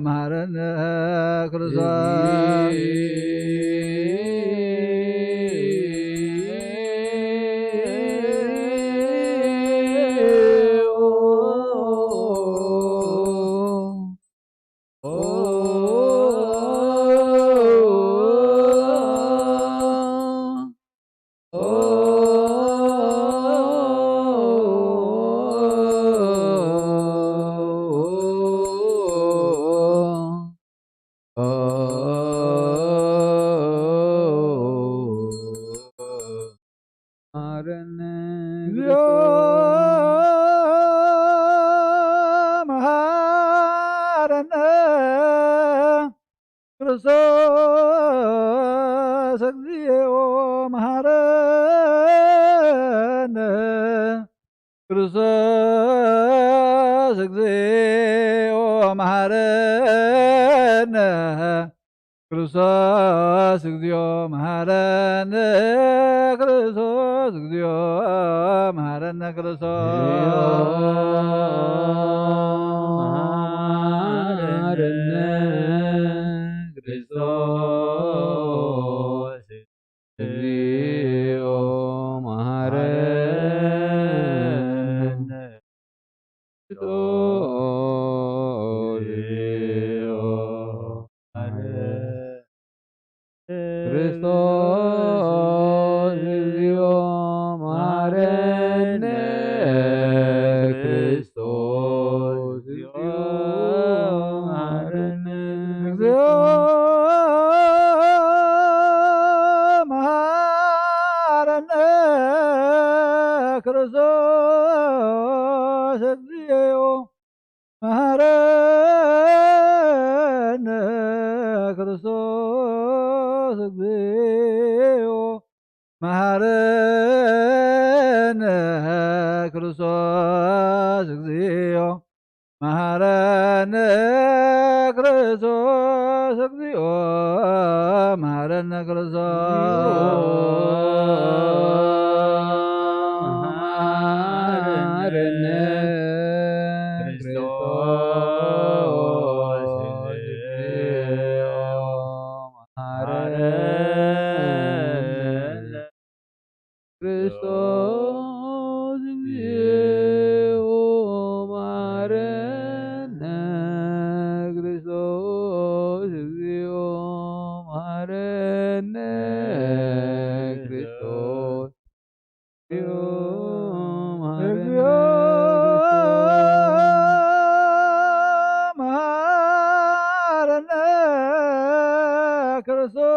መሐረነ ክርስቶስ። ክርስቶስ እግዚኦ መሐረነ። ክርስቶስ እግዚኦ መሐረነ። ክርስቶስ እግዚኦ መሐረነ። ክርስቶስ እግዚኦ መሐረነ። ክርስቶስ መሐረነ። ክርስቶስ እግዚኦ መሐረነ። ክርስቶስ እግዚኦ መሐረነ። ክርስቶስ እግዚኦ መሐረነ። እግዚኦ መሐረነ። ክርስቶስ እግዚኦ መሐረነ። ክርስቶስ እግዚኦ መሐረነ። ክርስቶስ እግዚኦ መሐረነ። ክርስቶስ እግዚኦ መሐረነ። ክርስቶስ መሐረነ። ክርስቶስ እግዚኦ መሐረነ። ክርስቶስ እግዚኦ መሐረነ። ክርስቶስ እግዚኦ መሐረነ። ክርስቶስ እግዚኦ መሐረነ። መሐረነ። ክርስቶስ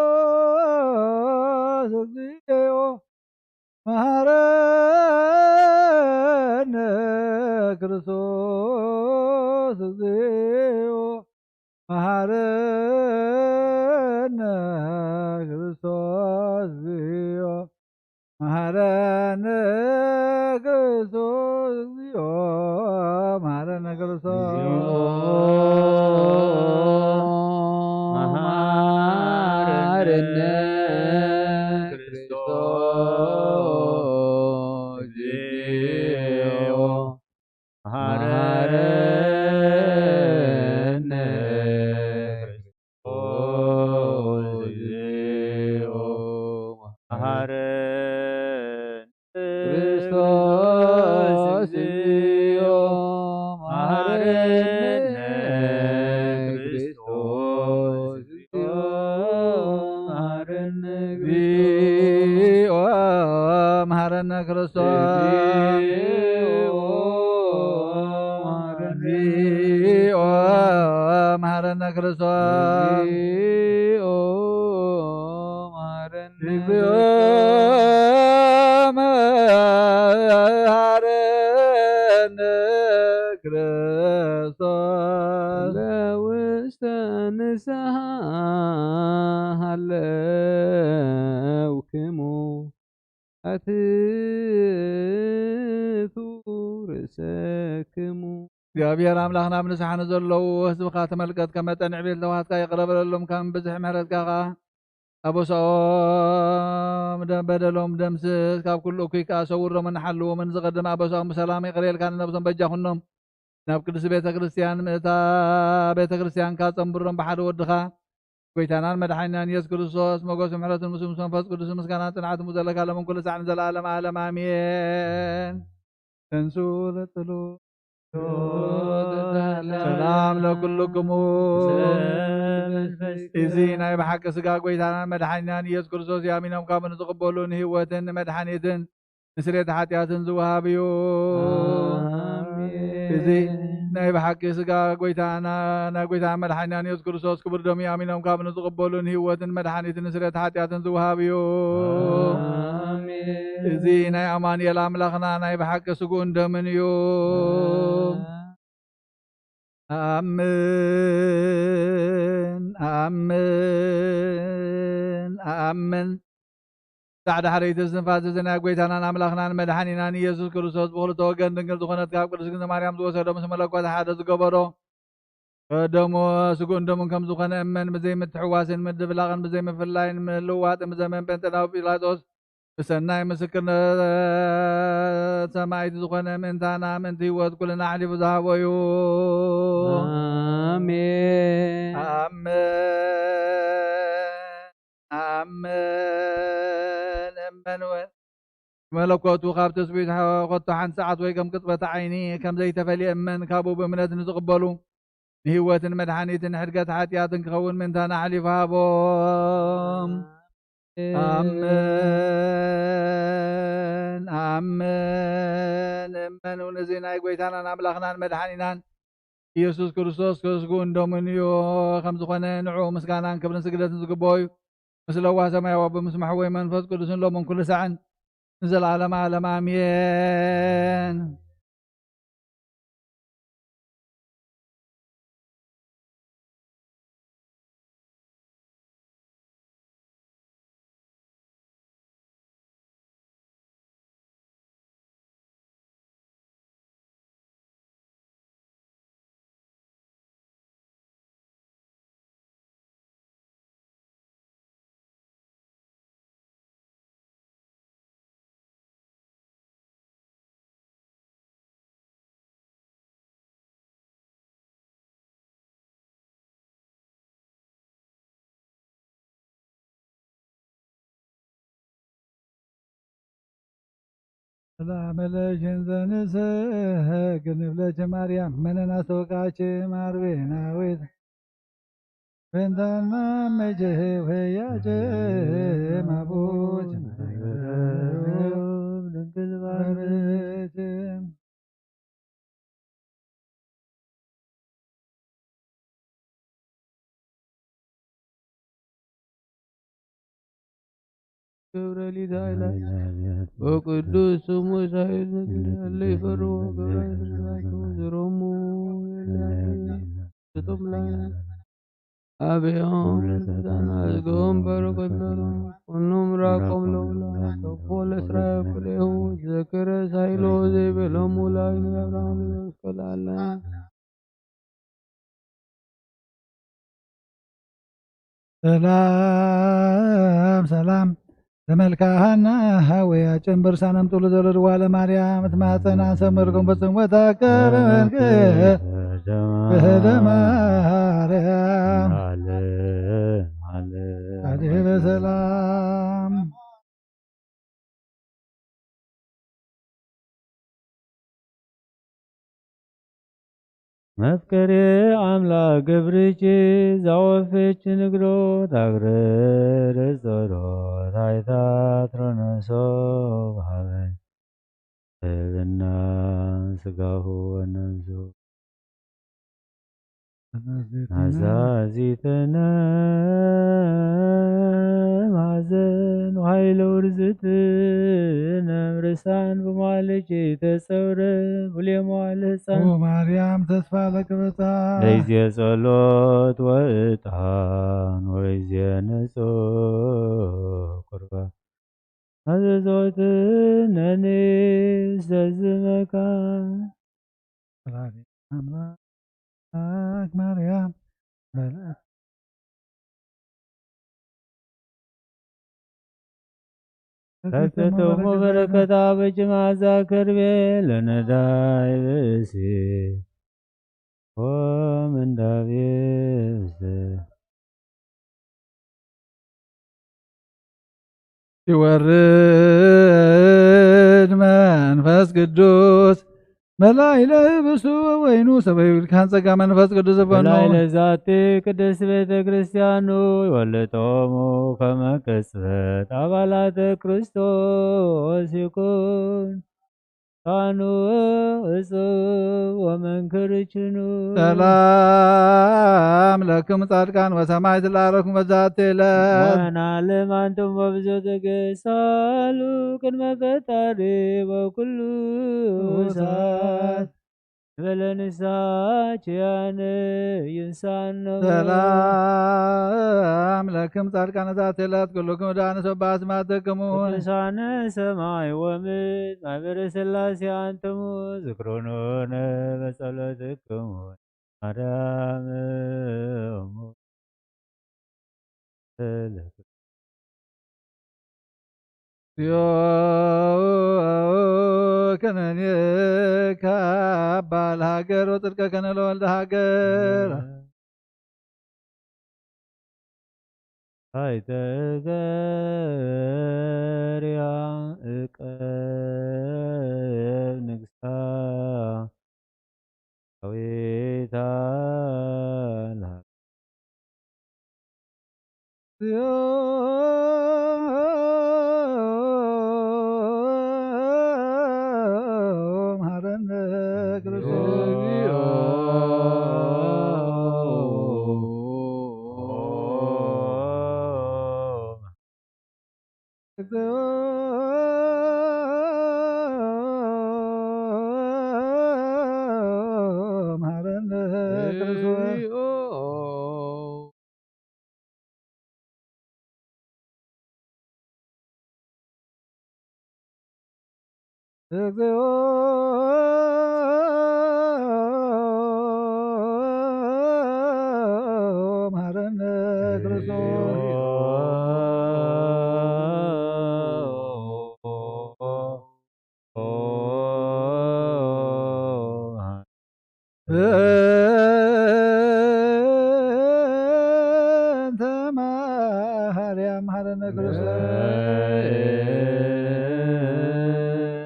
እግዚኦ መሐረነ። ክርስቶስ እግዚኦ መሐረነ። ክርስቶስ እግዚኦ መሐረነ። ክርስቶስ እግዚኦ መሐረነ። ክርስቶስ መሐረነ። ክርስቶስ እግዚኦ መሐረነ። ክርስቶስ እግዚኦ መሐረነ። ክርስቶስ እግዚኦ መሐረነ። ክርስቶስ እግዚኦ መሐረነ። እግዚኦ መሐረነ። ክርስቶስ እግዚኦ መሐረነ። እግዚኦ መሐረነ። ክርስቶስ እግዚኦ መሐረነ። እግዚኦ መሐረነ። ክርስቶስ ለውስተ ንስሐ ሃለውክሙ ኣትቱ ርእሰክሙ። እግዚኣብሔር ኣምላኽና፣ ኣብ ንስሓ ንዘለዉ ህዝብኻ ተመልከት፣ ከም መጠን ዕቤት ለውሃትካ ይቕረ በለሎም፣ ከም ብዝሒ ምሕረትካ ኸዓ ኣበሳኦም ደ-፣ በደሎም ደምስስ፣ ካብ ኩሉ እኩይ ከኣ ሰውሮምን ሓልዎምን። ዝቐደመ ኣበሳኦም ብሰላም ይቕረ ኢልካ ንነብሶም በጃ ኩኖም። ናብ ቅድስቲ ቤተ ክርስቲያን ምእታ፣ ቤተ ክርስቲያንካ ጸንብሮም ብሓደ ወድኻ ጎይታናን መድሓኒናን ኢየሱስ ክርስቶስ። ሞገስ ምሕረትን ምስ ምስ መንፈስ ቅዱስ ምስጋና ጽንዓት ምስ ዘለካ ለምን ኩሉ ሳዕ ንዘለዓለም ዓለም ኣሜን። ተንሱ ለጥሉ ሰላም ለኩልክሙ። እዚ ናይ ብሓቂ ስጋ ጎይታናን መድሓኒናን ኢየሱስ ክርስቶስ እዩ። ኣሚኖም ካብ ንዝቕበሉ ንህይወትን ንመድሓኒትን ንስርየት ሓጢኣትን ዝወሃብ እዩ። ኣሜን። እዚ ናይ ብሓቂ ስጋ ጎይታና፣ ናይ ጎይታና መድሓኒናን ኢየሱስ ክርስቶስ ክቡር ደሙ ኣሚኖም ካብ ንዝቕበሉ ንህይወትን መድሓኒትን ንስርየት ሓጢኣትን ዝወሃብ እዩ። ኣሜን። እዚ ናይ ኣማኑኤል ኣምላኽና ናይ ብሓቂ ስግኡን ደምን እዩ። ኣምን፣ ኣምን። ዳሕዳሕረይቲ እስትንፋስ እዚ ናይ ጐይታናን ኣምላኽናን መድሓኒናን ኢየሱስ ክርስቶስ ብኽልተ ወገን ድንግል ዝኾነት ካብ ቅድስት ድንግል ማርያም ዝወሰዶ ምስ መለኮት ሓደ ዝገበሮ ደሙ ስግኡን ደሙን ከም ዝኾነ እመን። ብዘይ ምትሕዋስን ምድብላቕን ብዘይ ምፍላይን ምልውዋጥን ብዘመን ጴንጤናዊ ጲላጦስ ብሰናይ ምስክርነት ሰማዕቲ ዝኾነ ምእንታና ምእንቲ ህይወት ኩልና ኣሕሊፉ ዝሃቦ እዩ። ኣሜን። ኣሜን። ኣሜን። እመን እውን መለኮቱ ካብ ትስብእቲ ከቶ ሓንቲ ሰዓት ወይ ከም ቅጽበተ ዓይኒ ከም ዘይተፈልየ እመን። ካብኡ ብእምነት ንዝቕበሉ ንህይወትን መድሓኒትን ሕድገት ሓጢኣትን ክኸውን ምእንታና ኣሕሊፉ ሃቦም። ኣሜን። ኣሜን። እመን እውን እዚ ናይ ጐይታናን ኣምላኽናን መድሓኒናን ኢየሱስ ክርስቶስ ስግኡን ደሙን እዩ። ከም ዝኾነ ንዕኡ ምስጋናን ክብርን ስግደትን ዝግብኦ እዩ። ምስ ለዋህ ሰማያዊ ኣቦ ምስ መሕወይ መንፈስ ቅዱስን ሎምን ኩሉ ሳዕን ንዘለዓለመ ዓለም ኣሜን። ሰላም ለኪን ዘንሰግድ ንብለኪ ማርያም መነን ኣስተውቃኪ ማርቤናዊት በንታና መጀ ወያጀ ማቦች ድንግል ባርች ገብረ ሊዳ ኢላ ወቅዱስ ስሙ ሳይል ለይፈርዎ ገብረ ዝሮሙ ስጡም ላይ አብዮም ለሰይጣን አዝገዎም በሩ ቅድመሩ ኩኖም ራቆም ለውላ ተቦ ለእስራኤል ኩሌሁ ዘክረ ሳይሎ ዘይበሎሙ ላይ አብርሃም ለመስቀል አለ። ሰላም ሰላም ለመልክዓ ሃና ሃወያ ጨንበር ሳነም ጥሉ ዘለድ ዋለ ማርያም እትማፀና ሰመርኩም በጽም ወታከበ መንክ ብህደ ማርያም አለ አለ አለ በሰላም መፍቀሬ ኣምላክ ገብርኪ ዛወፈች ንግሮ ታግረር ጸሮት ኣይታት ሮነሶ ባበይ እብና ስጋሁ ወነብሱ ናዛዚተነ ማዘን ውሃይለ ውርዝትነ ምርሳን ብማልኪ ተጸውረ ብሌ መዋል ህፃን ማርያም ተስፋ ለቅበታ ለይዜ ጸሎት ወእጣን ወይዜ ንጹ ቁርባን ኣዘዞትነኒ ዘዝመካ ወላዲተ ኣምላክ ማርያም መልእክ ተክተተሙ በረከታ በጅ መዓዛ ከርቤ ለነዳይ ብእሲ ሆም እንዳቤስ ይወርድ መንፈስ ቅዱስ መላይለ ህብሱ ወይኑ ሰበዩ ካን ጸጋ መንፈስ ቅዱስ በኖ መላይለ ዛቲ ቅድስት ቤተ ክርስቲያኑ ይወልጦሙ ከመ ቅጽበት አባላተ ክርስቶስ ይኩን። ካኑ እጹብ ወመንክር ችኑ ሰላም ለክሙ ጻድቃን ወሰማዕት ለአረኩም በዛቲ ዕለት። ወናለም አንቱም በብዙ ትዕግስት ሳሉ ቅድመ ፈጣሪ በኩሉ ሰዓት። በለ ንስሓ ኪያነ ይንሳኖ። ሰላም ለክም ጻድቃነ ዛቲ ዕለት ኩልክሙ ዳነ ሰባ ስማትክሙ። ቅዱሳነ ሰማይ ወምድር ማህበረ ሥላሴ አንትሙ ዝክሩኑነ በጸሎትክሙ። ማርያም እሙ ተለክ። ዮ ከነኔ ካባ ለሃገር ወጽድቀ ከነ ለወልደ ሃገር። ኣይተገርያ እቀብ ንግስታ ዳዊት ኣላ። መሃረነ ክርስቶስ። መሃረነ ክርስቶስ። እግዚኦ መሐረነ ክርስቶስ። በእንተ ማርያም መሐረነ ክርስቶስ።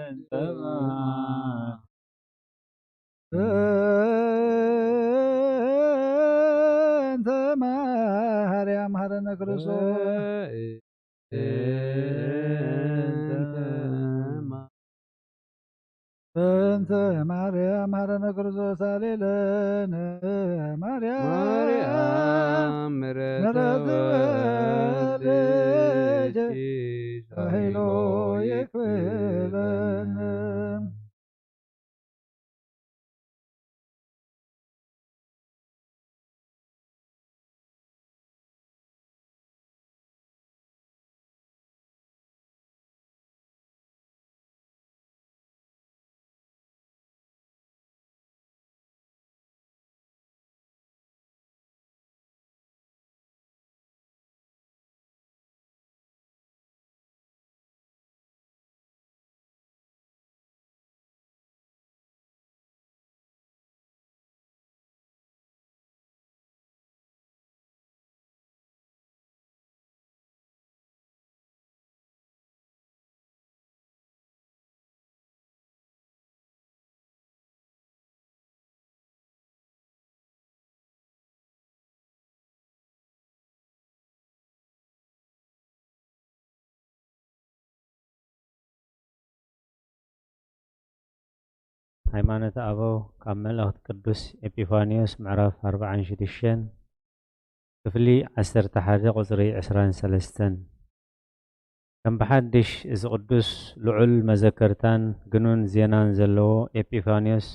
በእንተ ማርያም በእንተ ማርያም መሐረነ ክርስቶስ። በእንተ ማርያም መሐረነ ክርስቶስ። ሃሌሉያ። ማርያም ማርያም ምሕረት ምሕረት ተወልድኪ ተወልድኪ ኃይሎ ይክፍለነ። ሃይማኖተ ኣበው ካብ መልእኽቲ ቅዱስ ኤጲፋንዮስ ምዕራፍ ኣርብዓን ሽዱሽተን ክፍሊ ዓሰርተ ሓደ ቁጽሪ ዕስራን ሰለስተን። ከም ብሓድሽ እዚ ቅዱስ ልዑል መዘከርታን ግኑን ዜናን ዘለዎ ኤጲፋንዮስ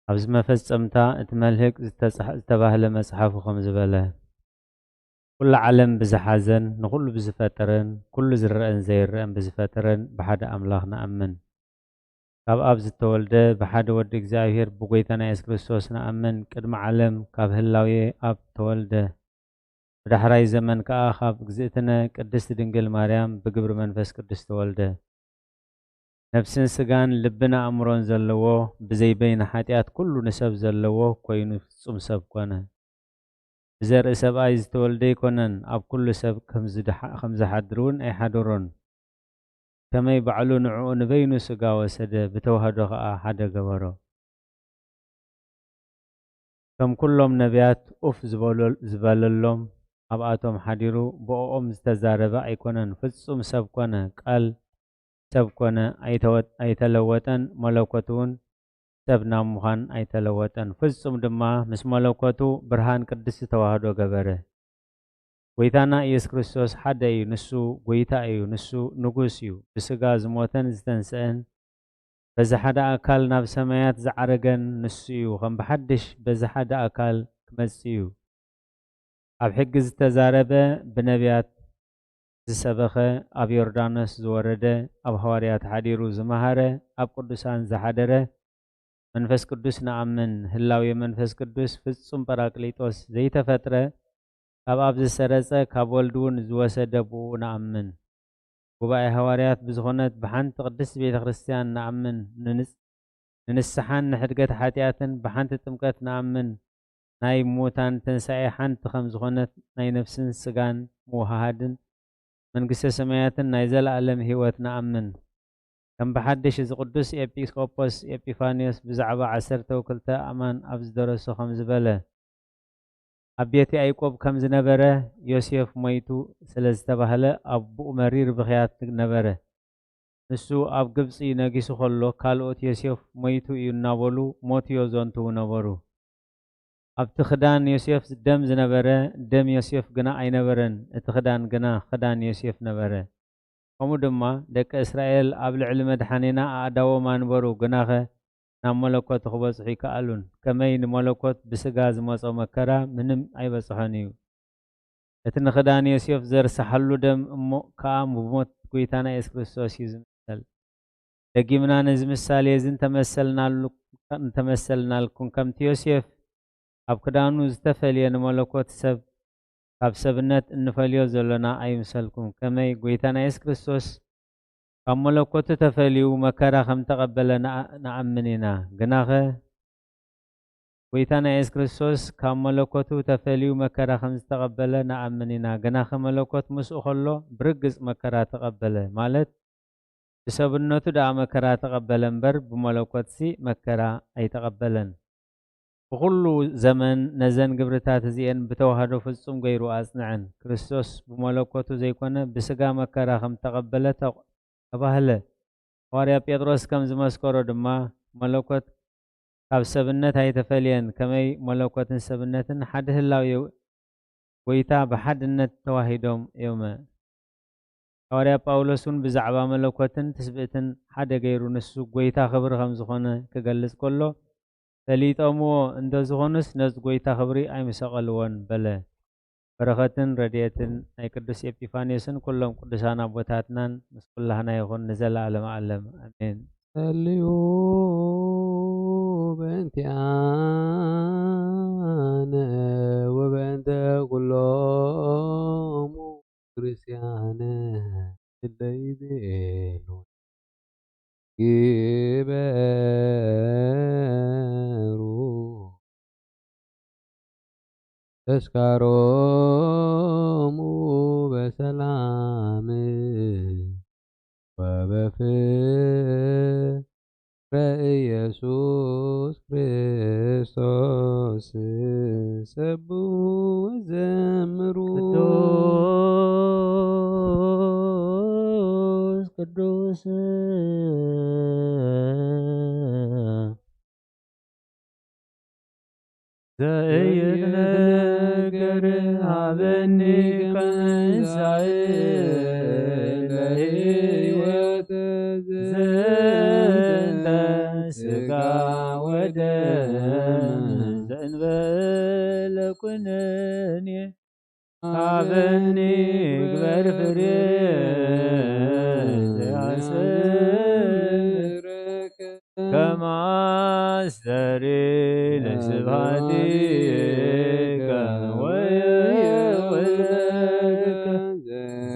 ኣብዚ መፈጸምታ እቲ መልህቅ ዝተጻሕ-፣ ዝተባህለ መጽሓፉ ከም ዝበለ፣ ኩሉ ዓለም ብዝሓዘን ንኹሉ ብዝፈጠረን ኩሉ ዝረአን ዘይረአን ብዝፈጠረን ብሓደ ኣምላኽ ንኣምን። ካብ ኣብ ዝተወልደ ብሓደ ወዲ እግዚኣብሔር ብጎይታና የሱስ ክርስቶስ ንኣምን። ቅድሚ ዓለም ካብ ህላዌ ኣብ ተወልደ። ብዳሕራይ ዘመን ከኣ ካብ እግዝእትነ ቅድስት ድንግል ማርያም ብግብሪ መንፈስ ቅዱስ ተወልደ። ነፍስን ስጋን ልብን ኣእምሮን ዘለዎ፣ ብዘይ በይነ ሓጢኣት ኩሉ ንሰብ ዘለዎ ኮይኑ ፍጹም ሰብ ኮነ። ብዘርኢ ሰብኣይ ዝተወልደ ኣይኮነን፣ ኣብ ኩሉ ሰብ ከም ዝድሓ-፣ ከም ዝሓድር እውን ኣይሓደሮን። ከመይ ባዕሉ ንዕኡ ንበይኑ ስጋ ወሰደ፣ ብተዋህዶ ኸኣ ሓደ ገበሮ። ከም ኩሎም ነቢያት ኡፍ ዝበሎ-፣ ዝበለሎም፣ ኣብኣቶም ሓዲሩ ብኦኦም ዝተዛረበ ኣይኮነን፣ ፍጹም ሰብ ኮነ፣ ቃል ሰብ ኮነ፣ ኣይተወ-፣ ኣይተለወጠን፣ መለኮት እውን ሰብ ናብ ምዃን ኣይተለወጠን። ፍጹም ድማ ምስ መለኮቱ ብርሃን ቅድስቲ ተዋህዶ ገበረ። ጎይታና ኢየሱስ ክርስቶስ ሓደ እዩ። ንሱ ጎይታ እዩ። ንሱ ንጉስ እዩ። ብስጋ ዝሞተን ዝተንስአን፣ በዚ ሓደ ኣካል ናብ ሰማያት ዝዓረገን ንሱ እዩ። ከም ብሓድሽ በዚ ሓደ ኣካል ክመጽእ እዩ። ኣብ ሕጊ ዝተዛረበ፣ ብነቢያት ዝሰበኸ፣ ኣብ ዮርዳኖስ ዝወረደ፣ ኣብ ሃዋርያት ሓዲሩ ዝመሃረ፣ ኣብ ቅዱሳን ዝሓደረ መንፈስ ቅዱስ ንኣምን። ህላዌ መንፈስ ቅዱስ ፍጹም ጳራቅሊጦስ ዘይተፈጥረ፣ ካብ ኣብ ዝሰረጸ፣ ካብ ወልድ እውን ዝወሰደ ብኡ ንኣምን። ጉባኤ ሃዋርያት ብዝኾነት ብሓንቲ ቅድስት ቤተ ክርስቲያን ንኣምን። ንንጽ-፣ ንንስሓን ንሕድገት ሓጢኣትን ብሓንቲ ጥምቀት ንኣምን። ናይ ሙታን ትንሳኤ ሓንቲ ከም ዝኾነት፣ ናይ ነፍስን ስጋን ምውሃሃድን መንግስተ ሰማያትን ናይ ዘለኣለም ህይወት ንኣምን። ከም ብሓድሽ እዚ ቅዱስ ኤጲስቆጶስ ኤጲፋንዮስ ብዛዕባ ዓሰርተው ክልተ ኣእማን ኣብ ዝደረሶ ከም ዝበለ፣ ኣብ ቤት ያዕቆብ ከም ዝነበረ፣ ዮሴፍ ሞይቱ ስለ ዝተባህለ፣ ኣቦኡ መሪር ብኽያት ነበረ። ንሱ ኣብ ግብጺ ነጊሱ ከሎ፣ ካልኦት፣ "ዮሴፍ ሞይቱ እዩ" እናበሉ ሞትዮ ዘንትዉ ነበሩ። ኣብቲ ክዳን ዮሴፍ ደም ዝነበረ፣ ደም ዮሴፍ ግና ኣይነበረን፣ እቲ ክዳን ግና ክዳን ዮሴፍ ነበረ። ከምኡ ድማ፣ ደቂ እስራኤል ኣብ ልዕሊ መድሓኒና ኣእዳዎም ኣንበሩ፣ ግናኸ ናብ መለኮት ክበጽሑ ኣይከኣሉን። ከመይ ንመለኮት ብስጋ ዝመጾ መከራ ምንም ኣይበጽሖን እዩ። እቲ ንኽዳን ዮሴፍ ዘርሰሓሉ ደም እሞ ከኣ ብሞት ጐይታና የሱስ ክርስቶስ እዩ ዝምሰል። ደጊምና ነዚ ምሳሌ እዚ እንተመሰልናሉ-፣ እንተመሰልናልኩም፣ ከምቲ ዮሴፍ ኣብ ክዳኑ ዝተፈልየ፣ ንመለኮት ሰብ ካብ ሰብነት እንፈልዮ ዘሎና ኣይምሰልኩም። ከመይ ጐይታና የሱስ ክርስቶስ ካብ መለኮቱ ተፈልዩ መከራ ከም ተቐበለ ንኣ-፣ ንኣምን ኢና። ግናኸ፣ ጐይታና የሱስ ክርስቶስ ካብ መለኮቱ ተፈልዩ መከራ ከም ዝተቐበለ ንኣምን ኢና። ግናኸ፣ መለኮት ምስኡ ከሎ ብርግጽ መከራ ተቐበለ፣ ማለት ብሰብነቱ ደኣ መከራ ተቐበለ እምበር፣ ብመለኮትሲ መከራ ኣይተቐበለን። ብኹሉ ዘመን ነዘን ግብርታት እዚኤን ብተዋህዶ ፍጹም ገይሩ ኣጽንዐን። ክርስቶስ ብመለኮቱ ዘይኮነ፣ ብስጋ መከራ ከም ተቐበለ ተቕ-፣ ተባህለ። ሃዋርያ ጴጥሮስ ከም ዝመስከሮ ድማ፣ መለኮት ካብ ሰብነት ኣይተፈልየን፣ ከመይ መለኮትን ሰብነትን ሓደ ህላዌ ጐይታ ብሓድነት ተዋሂዶም እዮም። ሃዋርያ ጳውሎስ እውን ብዛዕባ መለኮትን ትስብእትን ሓደ ገይሩ፣ ንሱ ጐይታ ክብሪ ከም ዝኾነ ክገልጽ ከሎ፣ ፈሊጦምዎ እንተ ዝኾኑስ፣ ነዚ ጐይታ ክብሪ ኣይምሰቐልዎን በለ። በረኸትን ረድኤትን ናይ ቅዱስ ኤጲፋንዮስን ኩሎም ቅዱሳን ኣቦታትናን ምስ ኩላህና ይኹን ንዘለዓለመ ዓለም። ኣሜን። ጸልዩ በእንቲኣነ ወበእንተ ኩሎሙ ክርስቲያን እለይ ቤሉ ግበሩ ተስካሮሙ በሰላም ወበፍቅረ ኢየሱስ ክርስቶስ ሰብሑ ወዘምሩ። ቅዱስ ቅዱስ ዘኢይትነገር ሀበኒ ከመ እንሳኤል ለሕይወት ዘንተ ስጋ ወደም ዘእንበለ ኩነኔ ሀበኒ ግበር ፍሬ ዘያስረከ ከመ አስተሪ ለስብሐቲከ ወወልድከ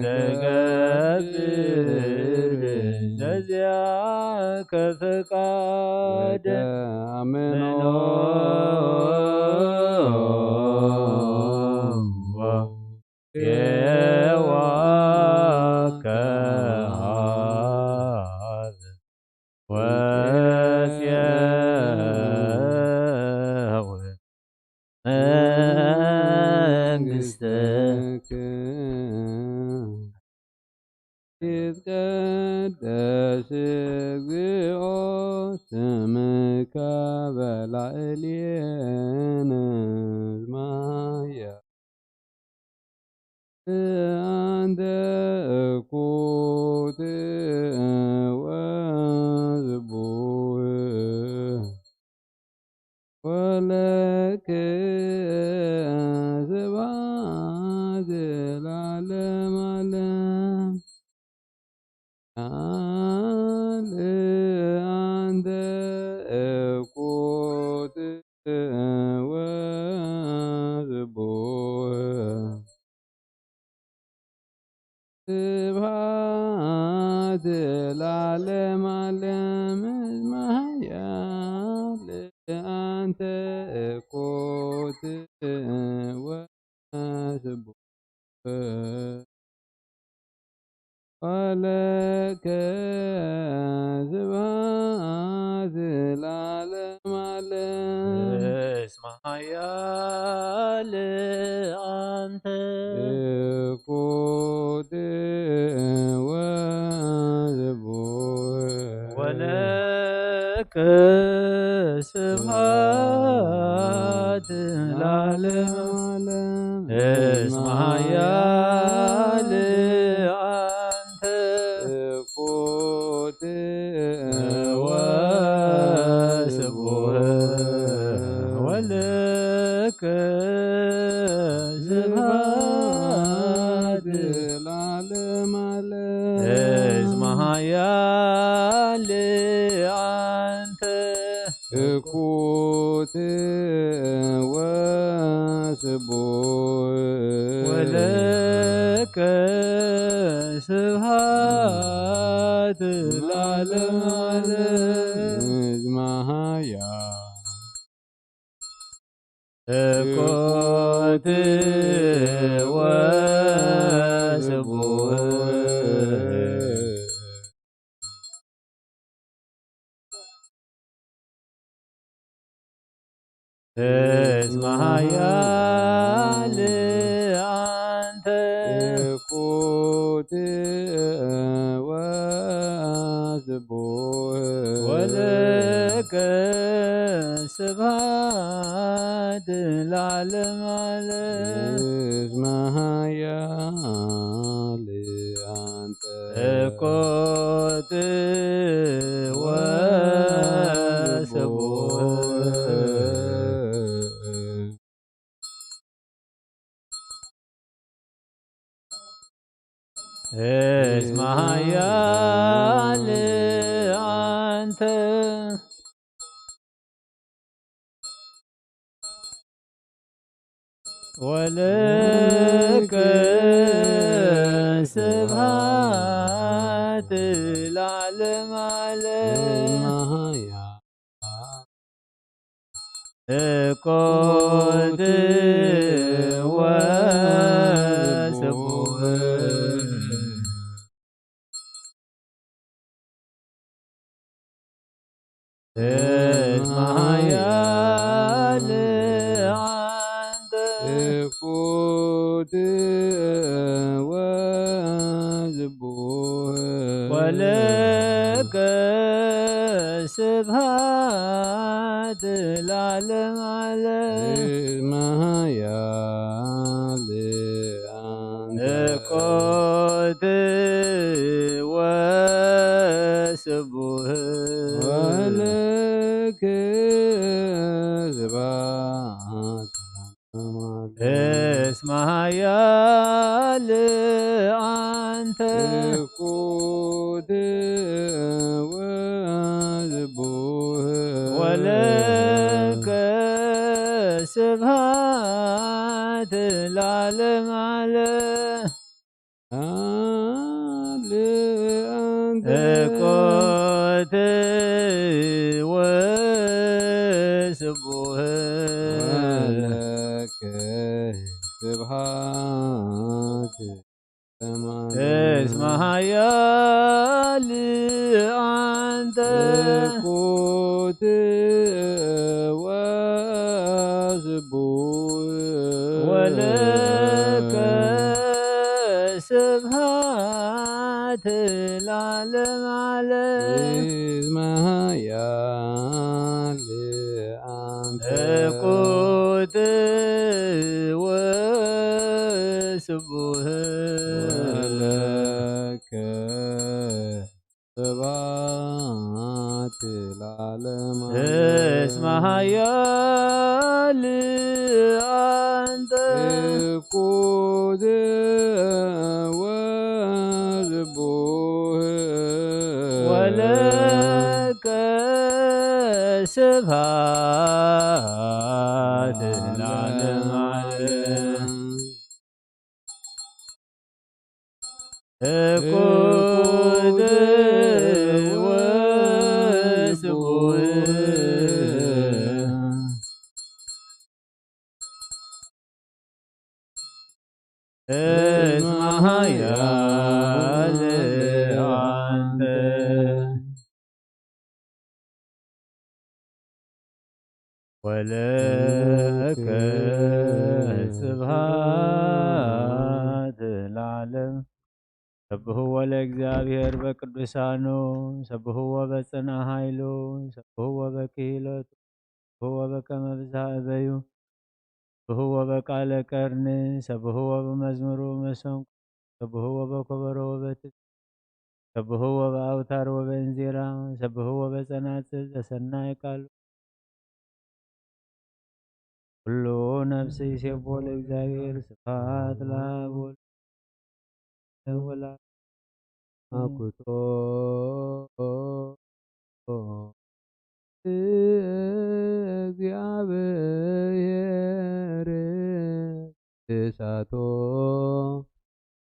ዘገብር ዘዚአከ ፈቃደ አሜን። ኄዋከ ሀበ ወጽየው መንግሥትከ። ይትቀደስ እግዚኦ ስምከ በላዕሌነ ማየ አንተ እኩት ወዝቡ ለከ ስብሐት ለዓለመ ዓለም። ቃል አንተ እኩት ወስቡሕ። ስብሐት ለዓለመ ዓለም። እስመ ኃያል አንተ እኩት ወስቡሕ። ወለከ ስብሐት ለዓለመ ዓለም። እስመ ኃያል አንተ እኩት ወስቡሕ። ወለከ ስብሐት ለዓለመ ዓለም። እስመ ኃያል አንተ እኩት ወስቡሕ። ወለከ ስብሐት ለዓለመ ዓለም። እስመ ኃያል አንተ እኩት ወስቡሕ። ወለከ ስብሐት ለዓለመ ዓለም። እስመ ኃያል እኩት ወስቡሕ። እስመ ኃያል አንተ እኩት ወስቡሕ። ወለከ ስብሐት ለዓለመ ዓለም። እስመ ኃያል አንተ እኩት ወስቡሕ። እስመ ኃያል አንተ ወለከ ስብሐት ለዓለመ ዓለም። እኩት ወስቡሕ። እስመ ኃያል አንተ እኩት ወስቡሕ። ወለከ ስብሐት ለዓለመ ዓለም። እስመ ኃያል አንተ እኩት ወስቡሕ። ወለከ ስብሐት እስመ ኃያል አንተ እኩት ወስቡሕ። ወለከ ስብሐት ለዓለመ ዓለም። ኃያል አንተ እኩት ወስቡሕ። ወለከ ስብሐት ለዓለመ ዓለም። እስመ ኃያል አንተ እኩት ወስቡሕ። ወለከ ስብሐት ለዓለመ ዓለም። እስመ ኃያል አንተ እኩት ወስቡሕ። ወለከ ስብሐት ለዓለመ ዓለም። እስመ ኃያል እኩት ወዝቡህ ወለከ ስብሐት ለዓለመ ዓለም። እኩት ወስቡህ እስመ ኃያል አንተ። ወለከ ስብሐት ለዓለም። ሰብሕዎ ለእግዚኣብሔር በቅዱሳኑ፣ ሰብሕዎ በጽና ኃይሉ፣ ሰብሕዎ በክሂለቱ፣ ሰብሕዎ በከመ ብዝሃ እበዩ፣ ሰብሕዎ በቃለ ቀርኒ፣ ሰብሕዎ በመዝሙሩ መሰንቆ፣ ሰብሕዎ በኮበሮ ወበትቲ፣ ሰብሕዎ በአውታር ወበእንዚራ፣ ሰብሕዎ በጸናጽል ዘሰናይ ቃሉ። ኩሉ ነፍስ ይሴቦ ለእግዚኣብሔር። ስብሐት ለአብ ወወልድ ወመንፈስ ቅዱስ። አኩቶ እግዚአብሔር እሳቶ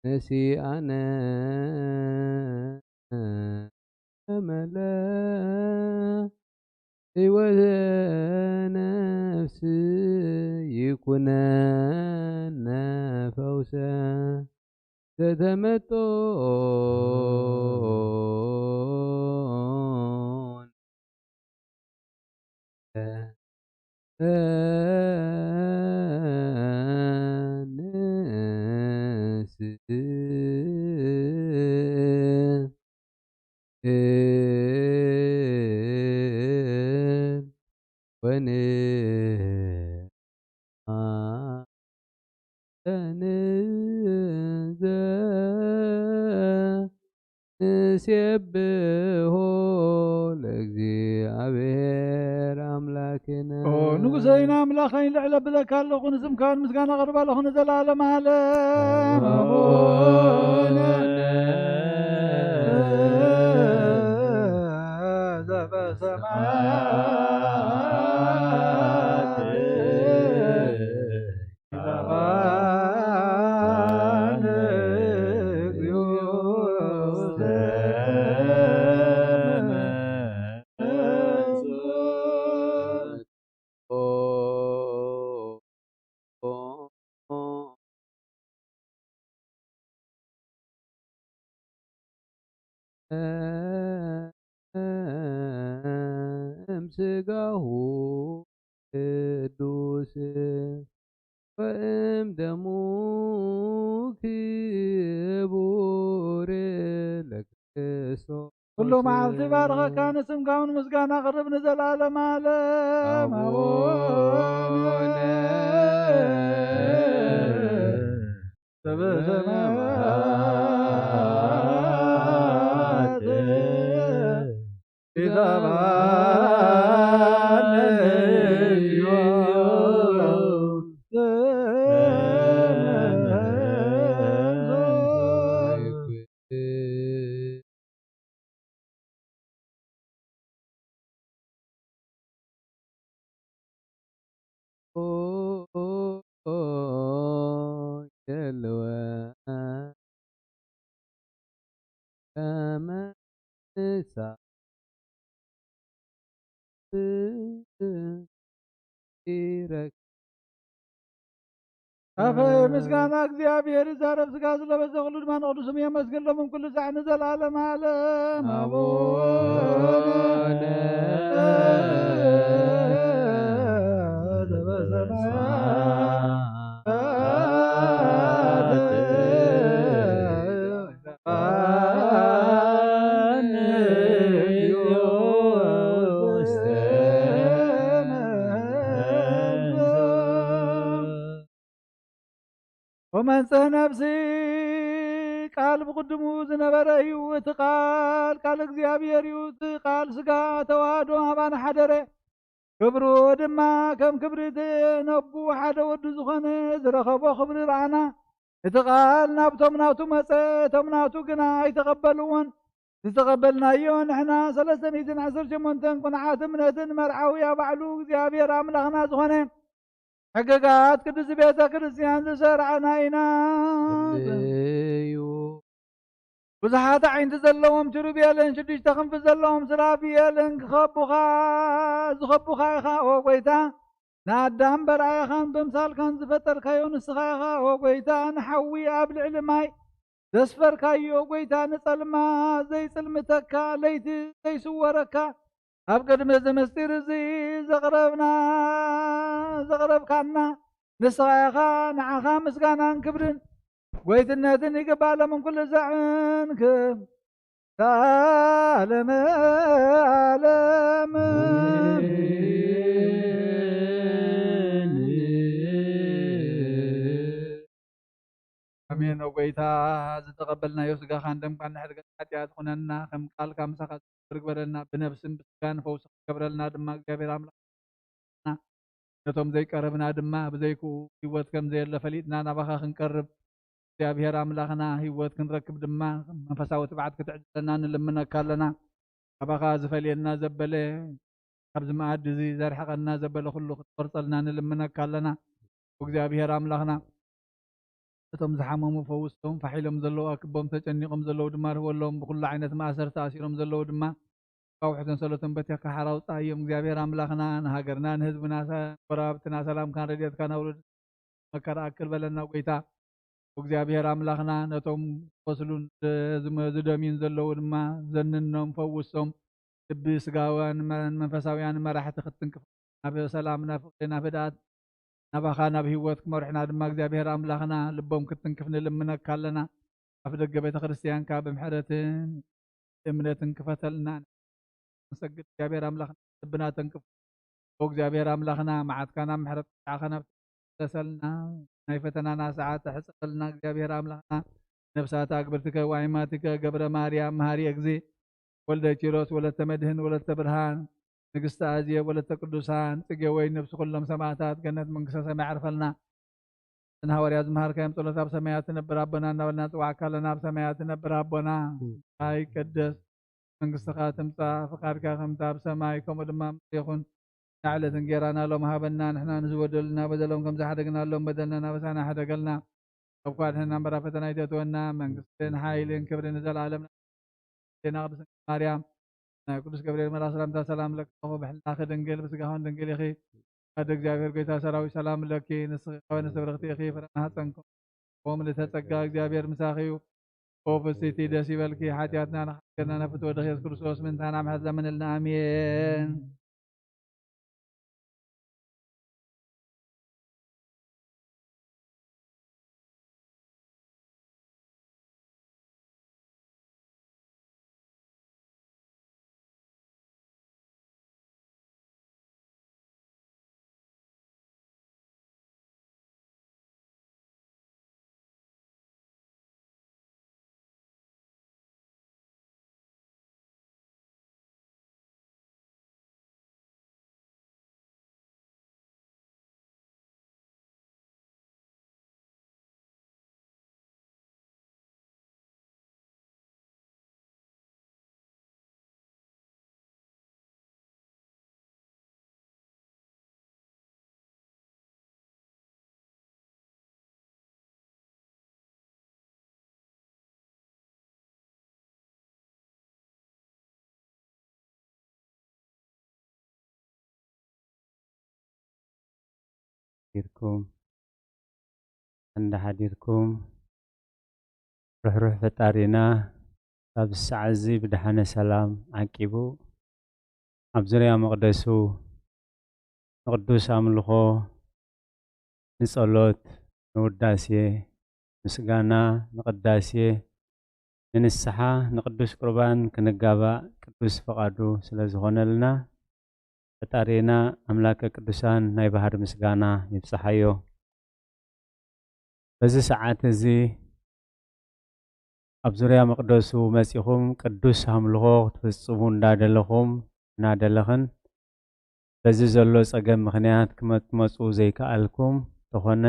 ነሲአነ መለ ሕይወተ ነፍስ ይኩነነ ፈውሰ ዘተመጦ ንሴብሖ ለእግዚኣብሔር ኣምላክነ። ኦ ንጉሰይን ኣምላኸይን፣ ልዕል ኣብለካ ኣለኹ፣ ንስምካ ምስጋና ኣቕርብ ኣለኹ ንዘለዓለም ዓለም። ኣቡነ ዘበሰማያት እምስጋሁ ቅዱስ ወእም ደሙ ክቡር ለክርስቶስ። ኩሉ መዓልቲ ባርኸካ፣ ንስምካ እውን ምስጋና ኣቕርብ ንዘለዓለም ዓለም። ኣቡነ ዘበሰማያት ኣፈ ምስጋና እግዚኣብሔር ይዛረብ፣ ስጋ ዝለበሰ ኩሉ ድማ ንቅዱስ ስሙ የመስግን፣ ሎምን ኩሉ ሳዕ ንዘለዓለም ዓለም። ኣቡነ ወመንጽህ ነፍሲ ቃል ብቕድሙ ዝነበረ እዩ። እቲ ቃል ቃል እግዚኣብሔር እዩ። እቲ ቃል ስጋ ተዋህዶ ኣባና ሓደረ። ክብሩ ድማ ከም ክብሪ እቲ ነቡ ሓደ ወዱ ዝኾነ ዝረኸቦ ክብሪ ረኣና። እቲ ቃል ናብቶም ናቱ መጸ፣ እቶም ናቱ ግና ኣይተቐበልዎን። ዝተቐበልናዮ ንሕና ሰለስተ ሚእትን ዓሰርተ ሸሞንተን ቅኑዓት እምነትን መርዓውያ ባዕሉ እግዚኣብሔር ኣምላኽና ዝኾነ ሕግጋት ቅድስቲ ቤተ ክርስቲያን ዝሰርዓና ኢና። እዩ። ብዙሓት ኣዒንቲ ዘለዎም ኪሩቤልን ሽዱሽተ ክንፊ ዘለዎም ሱራፊኤልን ክኸቡኻ፣ ዝኸቡኻ ኢኻ፣ ኦ ጐይታ። ንኣዳም በርኣያኻን በምሳልካን ዝፈጠርካዮ ንስኻ ኢኻ፣ ኦ ጐይታ። ንሓዊ ኣብ ልዕሊ ማይ ዘስፈርካዮ ጐይታ፣ ንጸልማ ዘይጽልምተካ፣ ለይቲ ዘይስወረካ፣ ኣብ ቅድሚ እዚ ምስጢር እዚ ዘቕረብና፣ ዘቕረብካና ንስኻ ኢኻ። ንዓኻ ምስጋናን ክብርን ጐይትነትን ይግባእ፣ ሎምን ኩሉ ዛዕን ክም ሳለመ ዓለም። ኣሜን። ኦ ጐይታ፣ ዝተቐበልናዮ ስጋኻን ደምካን ንሕድገት ሓጢኣት ኩነና፣ ከም ቃልካ ምሳኻ ዝነብር ግበረልና፣ ብነብስን ብስጋን ፈውሲ ክትገብረልና ድማ እግዚኣብሔር ኣምላኽና፣ ነቶም ዘይቀረብና ድማ ብዘይክኡ ህይወት ከም ዘየለ ፈሊጥና ናባኻ ክንቀርብ፣ እግዚኣብሔር ኣምላኽና፣ ህይወት ክንረክብ ድማ መንፈሳዊ ትብዓት ክትዕድለና ንልምነካ ኣለና። ካባኻ ዝፈልየና ዘበለ፣ ካብዚ መኣዲ እዚ ዘርሕቐና ዘበለ ኩሉ ክትቆርጸልና ንልምነካ ኣለና። እግዚኣብሔር ኣምላኽና፣ እቶም ዝሓመሙ ፈውሶም፣ ፋሕ ኢሎም ዘለዉ ኣክቦም፣ ተጨኒቖም ዘለዉ ድማ ርህወሎም፣ ብኹሉ ዓይነት ማእሰርቲ ተኣሲሮም ዘለዉ ድማ ካብ ውሕተን ሰለቶም በቲኽካ ሓራ ኣውጽኣዮም። እግዚኣብሔር ኣምላኽና፣ ንሃገርና ንህዝብና ሰ-፣ ጎረባብትና ሰላምካን ረድኤትካን ኣብ ውሉድ መከራ ኣክል በለና ጐይታ። እግዚኣብሔር ኣምላኽና፣ ነቶም ቆስሉን ዝመ-፣ ዝደምዩን ዘለዉ ድማ ዘንኖም፣ ፈውሶም። ልቢ ስጋውያን መ-፣ መንፈሳውያን መራሕቲ ክትትንክፍ፣ ናብ ሰላም፣ ናብ ፍቕሪ፣ ናብ ህድኣት፣ ናባኻ ናብ ህይወት ክመርሑና ድማ እግዚኣብሔር ኣምላኽና ልቦም ክትትንክፍ ንልምነካ ኣለና። ኣፍ ደገ ቤተ ክርስቲያንካ ብምሕረትን እምነትን ክፈተልና። ንሰግድ እግዚኣብሔር ኣምላኽና ልብና ተንክፍ። ኦ እግዚኣብሔር ኣምላኽና፣ መዓትካ ናብ ምሕረት ቁጣዓኻ ናብ ተመለሰልና። ናይ ፈተናና ሰዓት ኣሕጽረልና እግዚኣብሔር ኣምላኽና። ነፍሳት ኣግብርትከ ወኣይማትከ ገብረ ማርያም መሃሪ እግዚ፣ ወልደ ኪሮስ፣ ወለተ መድህን፣ ወለተ ብርሃን፣ ንግስተ ኣዜብ፣ ወለተ ቅዱሳን፣ ጽጌ ወይን፣ ነፍሲ ኩሎም ሰማዕታት ገነት መንግስተ ሰማይ ዓርፈልና። ንሃዋርያት ዝመሃርካዮም ጸሎት ኣብ ሰማያት ትነብር ኣቦና እናበልና ንጽዋዕካ ኣለና። ኣብ ሰማያት ትነብር ኣቦና፣ ኣይቀደስ መንግስትኻ ትምጻእ፣ ፍቓድካ ከምቲ ኣብ ሰማይ ከምኡ ድማ ኣብ ምድሪ ይኹን። ንዕለት እንጌራና ሎም ሃበና፣ ንሕና ንዝበደሉና በደሎም ከም ዝሓደግናሎም በደልና ናበሳና ሓደገልና። ካብ ክፉእ ኣድሕነና እምበር ኣብ ፈተና ኣይተእትወና። መንግስትን ሓይልን ክብርን ንዘለኣለም ዜና ቅድስት ድንግል ማርያም። ናይ ቅዱስ ገብርኤል መልኣክ ሰላምታ ሰላም ለኪ እኮ ብሕልናኺ ድንግል ብስጋኽን ድንግል ኢኺ። ኣደ እግዚኣብሔር ጎይታ ሰራዊት ሰላም ለኪ። ንስኺ ከበነ ሰብርኽቲ ኢኺ ፍረ ማህፀንኩም። ኦም ልተጸጋ እግዚኣብሔር ምሳኺ እዩ። ኦ ፍስቲ ደስ ይበልኪ። ሓጢኣትና ንሓገርና ነፍት ወደኺ የሱስ ክርስቶስ ምንታና ምሕረት ለምንልና። ኣሜን። ዲርኩም እንዳ ሓዲርኩም ርሕሩሕ ፈጣሪና ካብ ሰዓት እዚ ብደሓነ ሰላም ዓቂቡ ኣብ ዙርያ መቕደሱ ንቕዱስ ኣምልኾ፣ ንጸሎት፣ ንውዳሴ፣ ምስጋና፣ ንቕዳሴ፣ ንንስሓ፣ ንቅዱስ ቁርባን ክንጋባእ ቅዱስ ፍቓዱ ስለ ዝኾነልና፣ ፈጣሪና ኣምላከ ቅዱሳን ናይ ባህር ምስጋና ይብጽሓዮ። በዚ ሰዓት እዚ ኣብ ዙርያ መቕደሱ መጺኹም ቅዱስ ኣምልኾ ክትፍጽሙ እንዳደለኹም፣ እናደለኽን፣ በዚ ዘሎ ጸገም ምኽንያት ክመ-፣ ክትመጹ ዘይከኣልኩም ተኾነ፣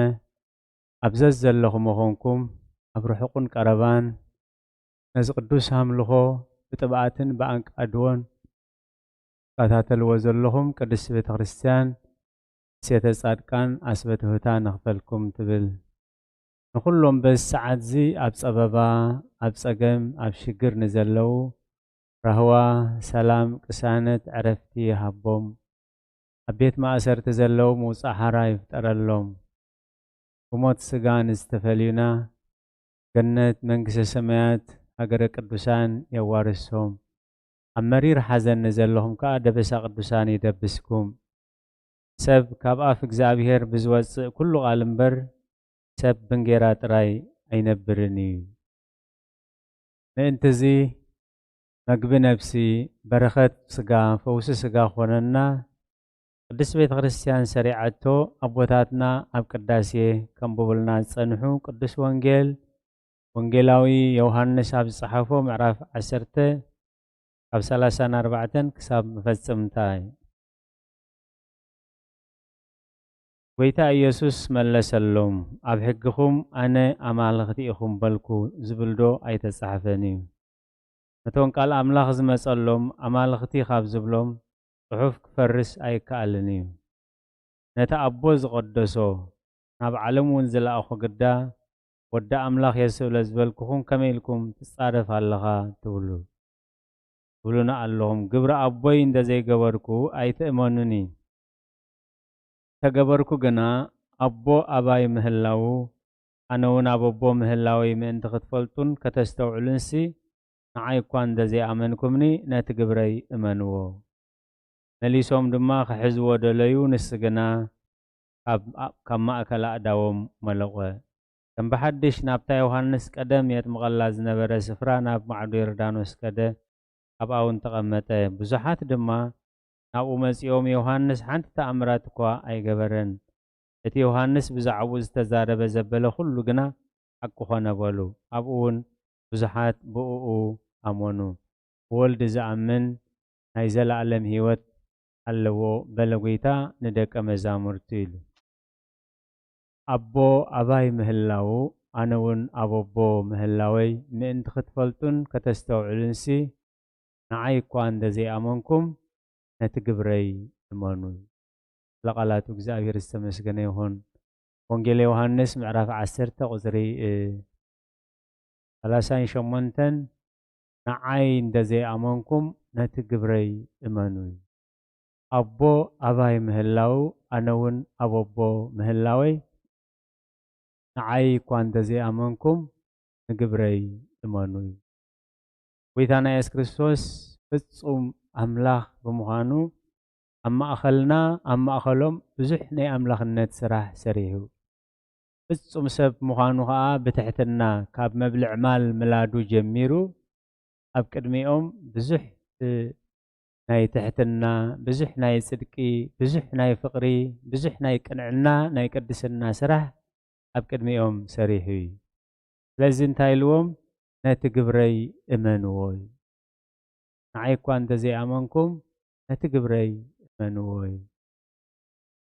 ኣብ ዘዘለኹም መኾንኩም፣ ኣብ ርሑቕን ቀረባን፣ ነዚ ቅዱስ ኣምልኾ ብጥብኣትን ብኣንቃድዎን ትከታተልዎ ዘለኹም ቅድስቲ ቤተ ክርስቲያን፣ ሴተ ጻድቃን ኣስበ ትሑታ ነኽፈልኩም ትብል። ንኹሎም በዚ ሰዓት እዚ ኣብ ጸበባ፣ ኣብ ጸገም፣ ኣብ ሽግር ንዘለዉ ራህዋ፣ ሰላም፣ ቅሳነት፣ ዕረፍቲ ይሃቦም። ኣብ ቤት ማእሰርቲ ዘለዉ ምውጻእ ሓራ ይፍጠረሎም። ብሞት ስጋ ንዝተፈልዩና ገነት መንግስተ ሰማያት ሃገረ ቅዱሳን የዋርሶም። ኣብ መሪር ሓዘን ንዘለኹም ከኣ ደበሳ ቅዱሳን ይደብስኩም። ሰብ ካብ ኣፍ እግዚኣብሔር ብዝወጽእ ኩሉ ቃል እምበር፣ ሰብ ብንጌራ ጥራይ ኣይነብርን እዩ። ምእንትዚ መግቢ ነፍሲ፣ በረኸት ስጋ፣ ፈውሲ ስጋ ኾነና፣ ቅድስት ቤተ ክርስቲያን ሰሪዓቶ ኣቦታትና ኣብ ቅዳሴ ከንብቡልና ዝጸንሑ ቅዱስ ወንጌል፣ ወንጌላዊ ዮሃንስ ኣብ ዝጸሓፎ ምዕራፍ ዓሰርተ ካብ ሰላሳን ኣርባዕተን ክሳብ መፈጸምታ እዩ። ጐይታ ኢየሱስ መለሰሎም፣ ኣብ ሕግኹም ኣነ ኣማልኽቲ ኢኹም በልኩ ዝብል ዶ ኣይተጻሕፈን እዩ? ነቶም ቃል ኣምላኽ ዝመጸሎም ኣማልኽቲ ካብ ዝብሎም ጽሑፍ ክፈርስ ኣይከኣልን እዩ። ነቲ ኣቦ ዝቐደሶ፣ ናብ ዓለም እውን ዝለኣኾ ግዳ፣ ወዲ ኣምላኽ እየ ስለ ዝበልኩኹም ከመይ ኢልኩም ትጻረፍ ኣለኻ ትብሉ? ትብሉኒ ኣለኹም። ግብሪ ኣቦይ እንተ ዘይገበርኩ ኣይትእመኑኒ። ተገበርኩ ግና፣ ኣቦ ኣባይ ምህላዉ፣ ኣነ እውን ኣብ ኣቦ ምህላወይ ምእንቲ ክትፈልጡን ከተስተውዕሉንሲ፣ ንዓይ እኳ እንተ ዘይኣመንኩምኒ፣ ነቲ ግብረይ እመንዎ። መሊሶም ድማ ክሕዝዎ ደለዩ፣ ንሱ ግና ካብ፣ ካብ ማእከል ኣእዳዎም መለቖ። ከም ብሓድሽ ናብታ ዮሃንስ ቀደም የጥምቐላ ዝነበረ ስፍራ፣ ናብ ማዕዶ ዮርዳኖስ ከደ፣ ኣብኣ እውን ተቐመጠ። ብዙሓት ድማ ናብኡ መጺኦም፣ ዮሃንስ ሓንቲ ተኣምራት እኳ ኣይገበረን። እቲ ዮሃንስ ብዛዕባኡ ዝተዛረበ ዘበለ ኩሉ ግና ሓቂ ኾነ በሉ። ኣብኡ እውን ብዙሓት ብእኡ ኣመኑ። ብወልድ ዝኣምን ናይ ዘለኣለም ህይወት ኣለዎ በለ ጐይታ ንደቀ መዛሙርቱ ኢሉ። ኣቦ ኣባይ ምህላዉ፣ ኣነ እውን ኣብ ኣቦ ምህላወይ ምእንቲ ክትፈልጡን ከተስተውዕሉንሲ፣ ንዓይ እኳ እንተ ዘይኣመንኩም፣ ነቲ ግብረይ እመኑ። ለቃላቱ እግዚኣብሔር ዝተመስገነ ይኹን። ወንጌል ዮሃንስ ምዕራፍ ዓሰርተ ቁጽሪ፣ እ፣ ሰላሳን ሸሞንተን፣ ንዓይ እንተ ዘይኣመንኩም፣ ነቲ ግብረይ እመኑ። ኣቦ ኣባይ ምህላዉ፣ ኣነ እውን ኣብ ኣቦ ምህላወይ፣ ንዓይ እኳ እንተ ዘይኣመንኩም፣ ንግብረይ እመኑ እዩ። ጐይታና የሱስ ክርስቶስ ፍጹም ኣምላኽ ብምዃኑ፣ ኣብ ማእከልና፣ ኣብ ማእከሎም ብዙሕ ናይ ኣምላኽነት ስራሕ ሰሪሑ። ፍጹም ሰብ ምዃኑ ኸኣ ብትሕትና፣ ካብ መብልዕ ማል ምላዱ ጀሚሩ፣ ኣብ ቅድሚኦም ብዙሕ፣ እ፣ ናይ ትሕትና፣ ብዙሕ ናይ ጽድቂ፣ ብዙሕ ናይ ፍቕሪ፣ ብዙሕ ናይ ቅንዕና፣ ናይ ቅድስና ስራሕ ኣብ ቅድሚኦም ሰሪሑ እዩ። ስለዚ እንታይ ኢልዎም? ነቲ ግብረይ እመንዎ እዩ። ንዓይ እኳ እንተ ዘይኣመንኩም፣ ነቲ ግብረይ እመንዎ እዩ።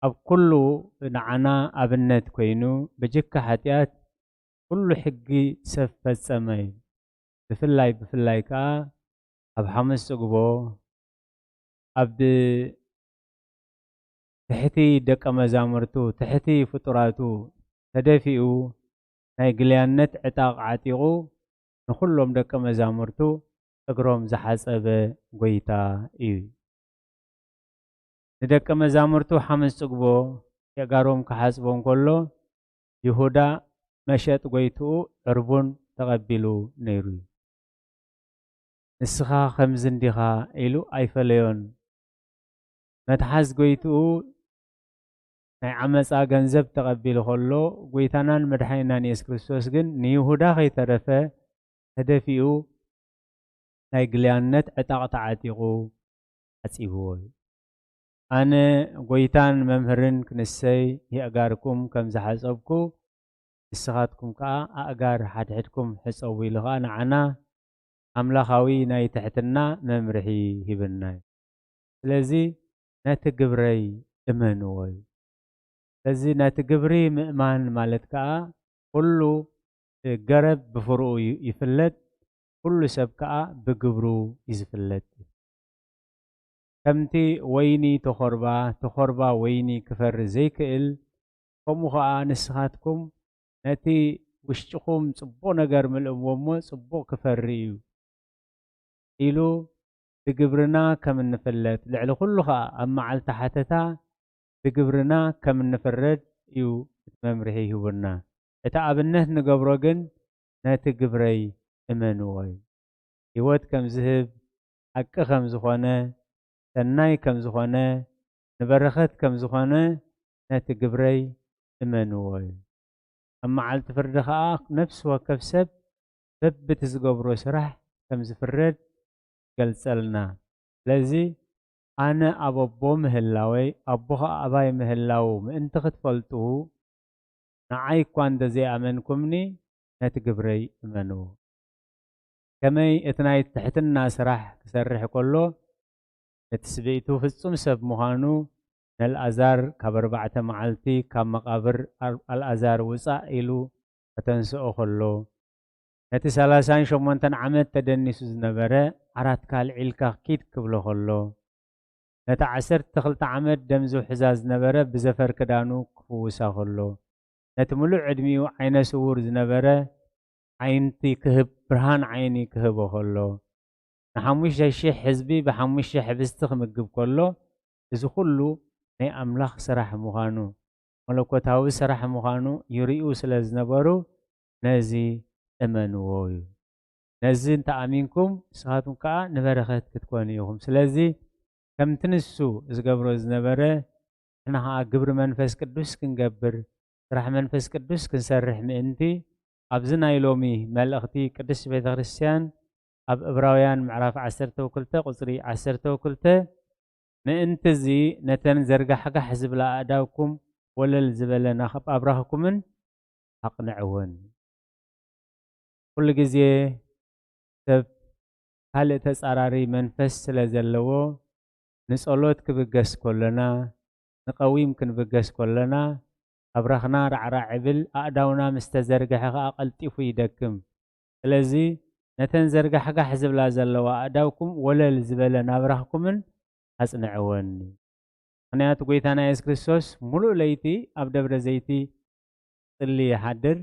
ኣብ ኩሉ ንዓና ኣብነት ኮይኑ፣ ብጅካ ሓጢኣት ኩሉ ሕጊ ሰብ ፈጸመ እዩ። ብፍላይ፣ ብፍላይ ከኣ ኣብ ሓሙስ ጽግቦ፣ ኣብ ትሕቲ ደቀ መዛሙርቱ፣ ትሕቲ ፍጡራቱ ተደፊኡ፣ ናይ ግልያነት ዕጣቕ ዓጢቑ፣ ንኹሎም ደቀ መዛሙርቱ እግሮም ዝሓጸበ ጐይታ እዩ። ንደቀ መዛሙርቱ ሓሙስ ጽግቦ የእጋሮም ክሓጽቦም ከሎ፣ ይሁዳ መሸጥ ጐይትኡ ዕርቡን ተቐቢሉ ነይሩ እዩ። ንስኻ ከምዚ እንዲኻ ኢሉ ኣይፈለዮን። መትሓዝ ጐይትኡ ናይ ዓመጻ ገንዘብ ተቐቢሉ ከሎ፣ ጐይታናን መድሓኒናን የሱስ ክርስቶስ ግን ንይሁዳ ከይተረፈ ተደፊኡ ናይ ግልያነት ዕጣቕ ተዓጢቑ ዓጺብዎ እዩ። ኣነ ጐይታን መምህርን ክንሰይ የእጋርኩም ከም ዝሓጸብኩ፣ ንስኻትኩም ከኣ ኣእጋር ሓድሕድኩም ሕጸቡ ኢሉ ኸኣ ንዓና ኣምላኻዊ ናይ ትሕትና መምርሒ ሂብና እዩ። ስለዚ ነቲ ግብረይ እመንዎ እዩ። ስለዚ ነቲ ግብሪ ምእማን ማለት ከኣ ኩሉ ገረብ ብፍርኡ ዩ-፣ ይፍለጥ፣ ኩሉ ሰብ ከኣ ብግብሩ እዩ ዝፍለጥ። ከምቲ ወይኒ ተኾርባ፣ ተኾርባ ወይኒ ክፈሪ ዘይክእል፣ ከምኡ ኸኣ ንስኻትኩም ነቲ ውሽጥኹም ጽቡቕ ነገር ምልእዎ እሞ ጽቡቕ ክፈሪ እዩ ኢሉ ብግብርና ከም እንፍለጥ፣ ልዕሊ ኩሉ ኸኣ ኣብ መዓልቲ ሓተታ ብግብርና ከም እንፍረድ እዩ እቲ መምርሒ ይህቡና። እቲ ኣብነት ንገብሮ ግን ነቲ ግብረይ እመንዎ እዩ። ህይወት ከም ዝህብ፣ ሓቂ ከም ዝኾነ፣ ሰናይ ከም ዝኾነ፣ ንበረኸት ከም ዝኾነ ነቲ ግብረይ እመንዎ እዩ። ኣብ መዓልቲ ፍርዲ ኸኣ ነፍሲ ወከፍ ሰብ በብቲ ዝገብሮ ስራሕ ከም ዝፍረድ ይገልጸልና። ስለዚ ኣነ ኣብ ኣቦ ምህላወይ፣ ኣቦ ኸኣ ኣባይ ምህላዉ ምእንቲ ክትፈልጡ፣ ንዓይ እኳ እንተ ዘይኣመንኩምኒ፣ ነቲ ግብረይ እመኑ። ከመይ እቲ ናይ ትሕትና ስራሕ ክሰርሕ ከሎ፣ ንትስብእቱ ፍጹም ሰብ ምዃኑ፣ ነልኣዛር ካብ ኣርባዕተ መዓልቲ ካብ መቓብር ኣር-፣ ኣልኣዛር ውጻእ ኢሉ ከተንስኦ ከሎ፣ ነቲ ሰላሳን ሸሞንተን ዓመት ተደኒሱ ዝነበረ ዓራትካ ኣልዒልካ ኪድ ክብሎ ከሎ፣ ነቲ ዓሰርተ ክልተ ዓመት ደም ዝውሕዛ ዝነበረ ብዘፈር ክዳኑ ክፍውሳ ከሎ፣ ነቲ ምሉእ ዕድሚኡ ዓይነ ስዉር ዝነበረ ዓይንቲ ክህብ፣ ብርሃን ዓይኒ ክህቦ ከሎ፣ ንሓሙሽተ ሽሕ ህዝቢ ብሓሙሽተ ሕብስቲ ክምግብ ከሎ፣ እዚ ኩሉ ናይ ኣምላኽ ስራሕ ምዃኑ፣ መለኮታዊ ስራሕ ምዃኑ ይርእዩ ስለ ዝነበሩ፣ ነዚ እመንዎ እዩ። ነዚ እንተ ኣሚንኩም፣ ንስኻትኩም ከኣ ንበረኸት ክትኮኑ ኢኹም። ስለዚ፣ ከምቲ ንሱ ዝገብሮ ዝነበረ፣ ንሕና ኸኣ ግብሪ መንፈስ ቅዱስ ክንገብር፣ ስራሕ መንፈስ ቅዱስ ክንሰርሕ ምእንቲ፣ ኣብዚ ናይ ሎሚ መልእኽቲ ቅድስት ቤተ ክርስቲያን ኣብ ዕብራውያን ምዕራፍ ዓሰርተ ክልተ ቁጽሪ ዓሰርተ ክልተ፣ ምእንቲ እዚ ነተን ዘርጋሕጋሕ ዝብላ ኣእዳውኩም ወለል ዝበለ ናኽብ ኣብራኽኩምን ኣቕንዕወን። ኩሉ ግዜ ሰብ ካልእ ተጻራሪ መንፈስ ስለ ዘለዎ፣ ንጸሎት ክብገስ ከሎና፣ ንቀዊም ክንብገስ ከሎና፣ ኣብራኽና ራዕራዕ ይብል፣ ኣእዳውና ምስ ተዘርግሐ ኸኣ ቀልጢፉ ይደክም። ስለዚ፣ ነተን ዘርጋሕጋሕ ዝብላ ዘለዋ ኣእዳውኩም ወለል ዝበለ ናብራኽኩምን ኣጽንዕወኒ። ምኽንያቱ፣ ጐይታና የሱስ ክርስቶስ ምሉእ ለይቲ ኣብ ደብረ ዘይቲ ጽሊ ይሓድር።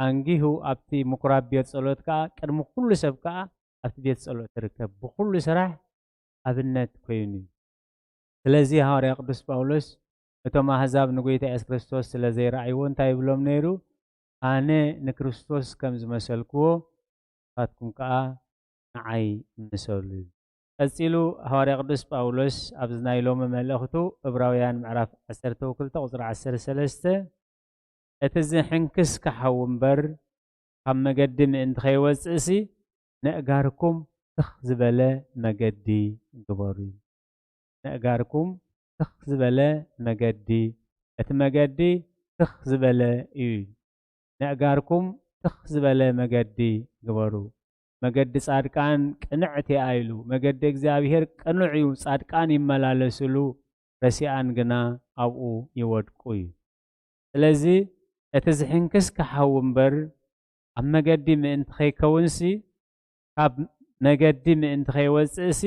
ኣንጊሁ ኣብቲ ምኩራብ ቤት ጸሎት ከኣ፣ ቅድሚ ኩሉ ሰብ ከኣ ኣብቲ ቤት ጸሎት ይርከብ። ብኹሉ ስራሕ ኣብነት ኮይኑ እዩ። ስለዚ ሃዋርያ ቅዱስ ጳውሎስ እቶም ኣህዛብ ንጐይታ የሱስ ክርስቶስ ስለ ዘይረኣይዎ እንታይ ይብሎም ነይሩ? ኣነ ንክርስቶስ ከም ዝመሰልክዎ፣ ንስኻትኩም ከኣ ንዓይ ምሰሉ። ቀጺሉ ሃዋርያ ቅዱስ ጳውሎስ ኣብዚ ናይ ሎሚ መልእኽቱ፣ ዕብራውያን ምዕራፍ ዓሰርተ ክልተ ቁጽሪ ዓሰርተ ሰለስተ፣ እቲ ዝሕንክስ ክሓዊ እምበር፣ ካብ መገዲ ምእንቲ ከይወጽእሲ፣ ነእጋርኩም ትኽ ዝበለ መገዲ ግበሩ። ነእጋርኩም ትኽ ዝበለ መገዲ፣ እቲ መገዲ ትኽ ዝበለ እዩ። ነእጋርኩም ትኽ ዝበለ መገዲ ግበሩ። መገዲ ጻድቃን ቅንዕቲ እያ ኢሉ። መገዲ እግዚኣብሔር ቅኑዕ እዩ፣ ጻድቃን ይመላለስሉ፣ ረሲኣን ግና ኣብኡ ይወድቁ እዩ። ስለዚ እቲ ዝሕንክስ ክሓዊ እምበር፣ ኣብ መገዲ ምእንቲ ከይከውንሲ፣ ካብ መገዲ ምእንቲ ከይወጽእሲ፣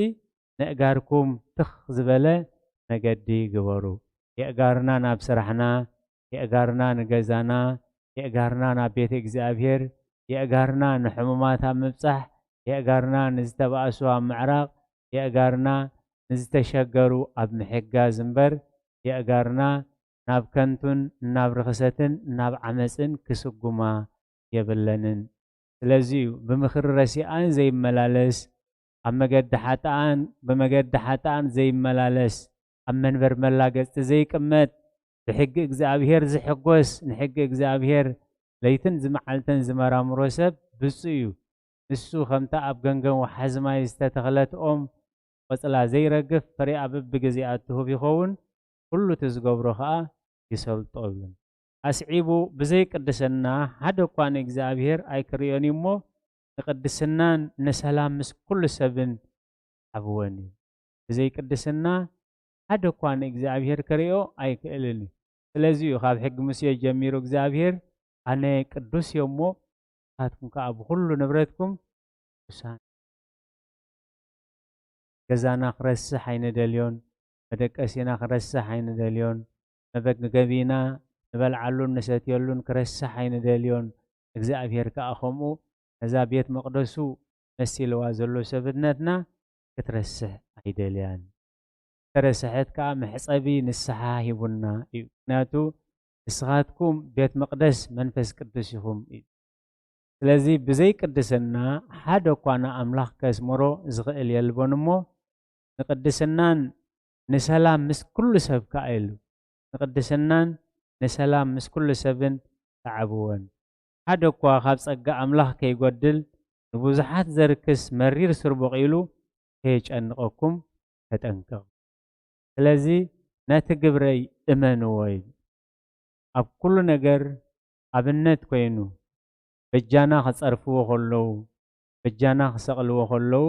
ነእጋርኩም ትኽ ዝበለ መገዲ ግበሩ። የእጋርና ናብ ስራሕና፣ የእጋርና ንገዛና፣ የእጋርና ናብ ቤተ እግዚኣብሔር፣ የእጋርና ንሕሙማት ኣብ ምብጻሕ፣ የእጋርና ንዝተባእሱ ኣብ ምዕራቕ፣ የእጋርና ንዝተሸገሩ ኣብ ምሕጋዝ እምበር፣ የእጋርና ናብ ከንቱን ናብ ርኽሰትን ናብ ዓመጽን ክስጉማ የብለንን። ስለዚ እዩ ብምኽሪ ረሲኣን ዘይመላለስ፣ ኣብ መገዲ ሓጥኣን፣ ብመገዲ ሓጥኣን ዘይመላለስ፣ ኣብ መንበር መላገጽቲ ዘይቅመጥ፣ ብሕጊ እግዚኣብሔር ዝሕጎስ፣ ንሕጊ እግዚኣብሔር ለይትን ዝመዓልትን ዝመራምሮ ሰብ ብፁዕ እዩ። ንሱ ከምታ ኣብ ገንገን ወሓዚ ማይ ዝተተኽለት ኦም ቆጽላ ዘይረግፍ፣ ፍሬኣ በብግዜኣ ትህብ ይኸውን፣ ኩሉ እቲ ዝገብሮ ኸኣ ይሰልጦ ይብል። ኣስዒቡ፣ ብዘይ ቅድስና ሓደ እኳ ንእግዚኣብሔር ኣይክርእዮን እዩ እሞ፣ ንቅድስናን ንሰላም ምስ ኩሉ ሰብን ሓብወን እዩ። ብዘይ ቅድስና ሓደ እኳ ንእግዚኣብሔር ክርእዮ ኣይክእልን እዩ። ስለዚ እዩ ካብ ሕጊ ሙሴ ጀሚሩ እግዚኣብሔር ኣነ ቅዱስ እየ እሞ ንስኻትኩም ከኣ ብኹሉ ንብረትኩም ቅዱሳን። ገዛና ክረስሕ ኣይንደልዮን፣ መደቀሲና ክረስሕ ኣይንደልዮን፣ መመገቢና ንበልዓሉን ንሰትየሉን ክረስሕ ኣይንደልዮን። እግዚኣብሔር ከኣ ከምኡ ነዛ ቤት መቕደሱ መሲልዋ ዘሎ ሰብነትና ክትረስሕ ኣይደልያን። ተረስሐት ከኣ መሕጸቢ ንስሓ ሂቡና እዩ። ምኽንያቱ ንስኻትኩም ቤት መቕደስ መንፈስ ቅዱስ ኢኹም እዩ። ስለዚ ብዘይ ቅድስና ሓደ እኳ ንኣምላኽ ከስምሮ ዝኽእል የልቦን እሞ ንቅድስናን ንሰላም ምስ ኩሉ ሰብ ከኣ ኢሉ ንቅድስናን ንሰላም ምስ ኩሉ ሰብን ተዓብወን። ሓደ እኳ ካብ ጸጋ ኣምላኽ ከይጎድል ንብዙሓት ዘርክስ መሪር ስርቦቕ ኢሉ ከየጨንቐኩም ተጠንቀቑ። ስለዚ ነቲ ግብረይ እመንዎ ኢሉ ኣብ ኩሉ ነገር ኣብነት ኮይኑ በጃና ክጸርፍዎ ከለዉ በጃና ክሰቕልዎ ከለዉ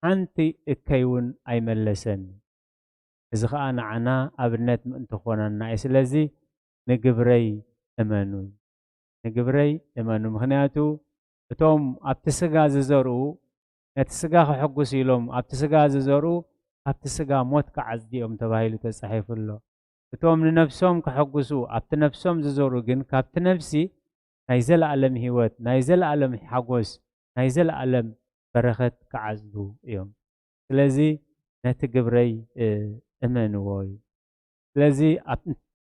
ሓንቲ እከይ እውን ኣይመለሰን። እዚ ኸኣ ንዓና ኣብነት ምእንቲ ክኾነና እዩ። ስለዚ ንግብረይ እመኑ፣ ንግብረይ እመኑ። ምኽንያቱ እቶም ኣብቲ ስጋ ዝዘርኡ ነቲ ስጋ ከሐጉስ ኢሎም ኣብቲ ስጋ ዝዘርኡ ካብቲ ስጋ ሞት ክዓጽዱ እዮም ተባሂሉ ተጻሒፉ ኣሎ። እቶም ንነፍሶም ከሐጉሱ ኣብቲ ነፍሶም ዝዘርኡ ግን ካብቲ ነፍሲ ናይ ዘለኣለም ህይወት፣ ናይ ዘለኣለም ሓጎስ፣ ናይ ዘለኣለም በረኸት ክዓጽዱ እዮም። ስለዚ ነቲ ግብረይ እመንዎ እዩ። ስለዚ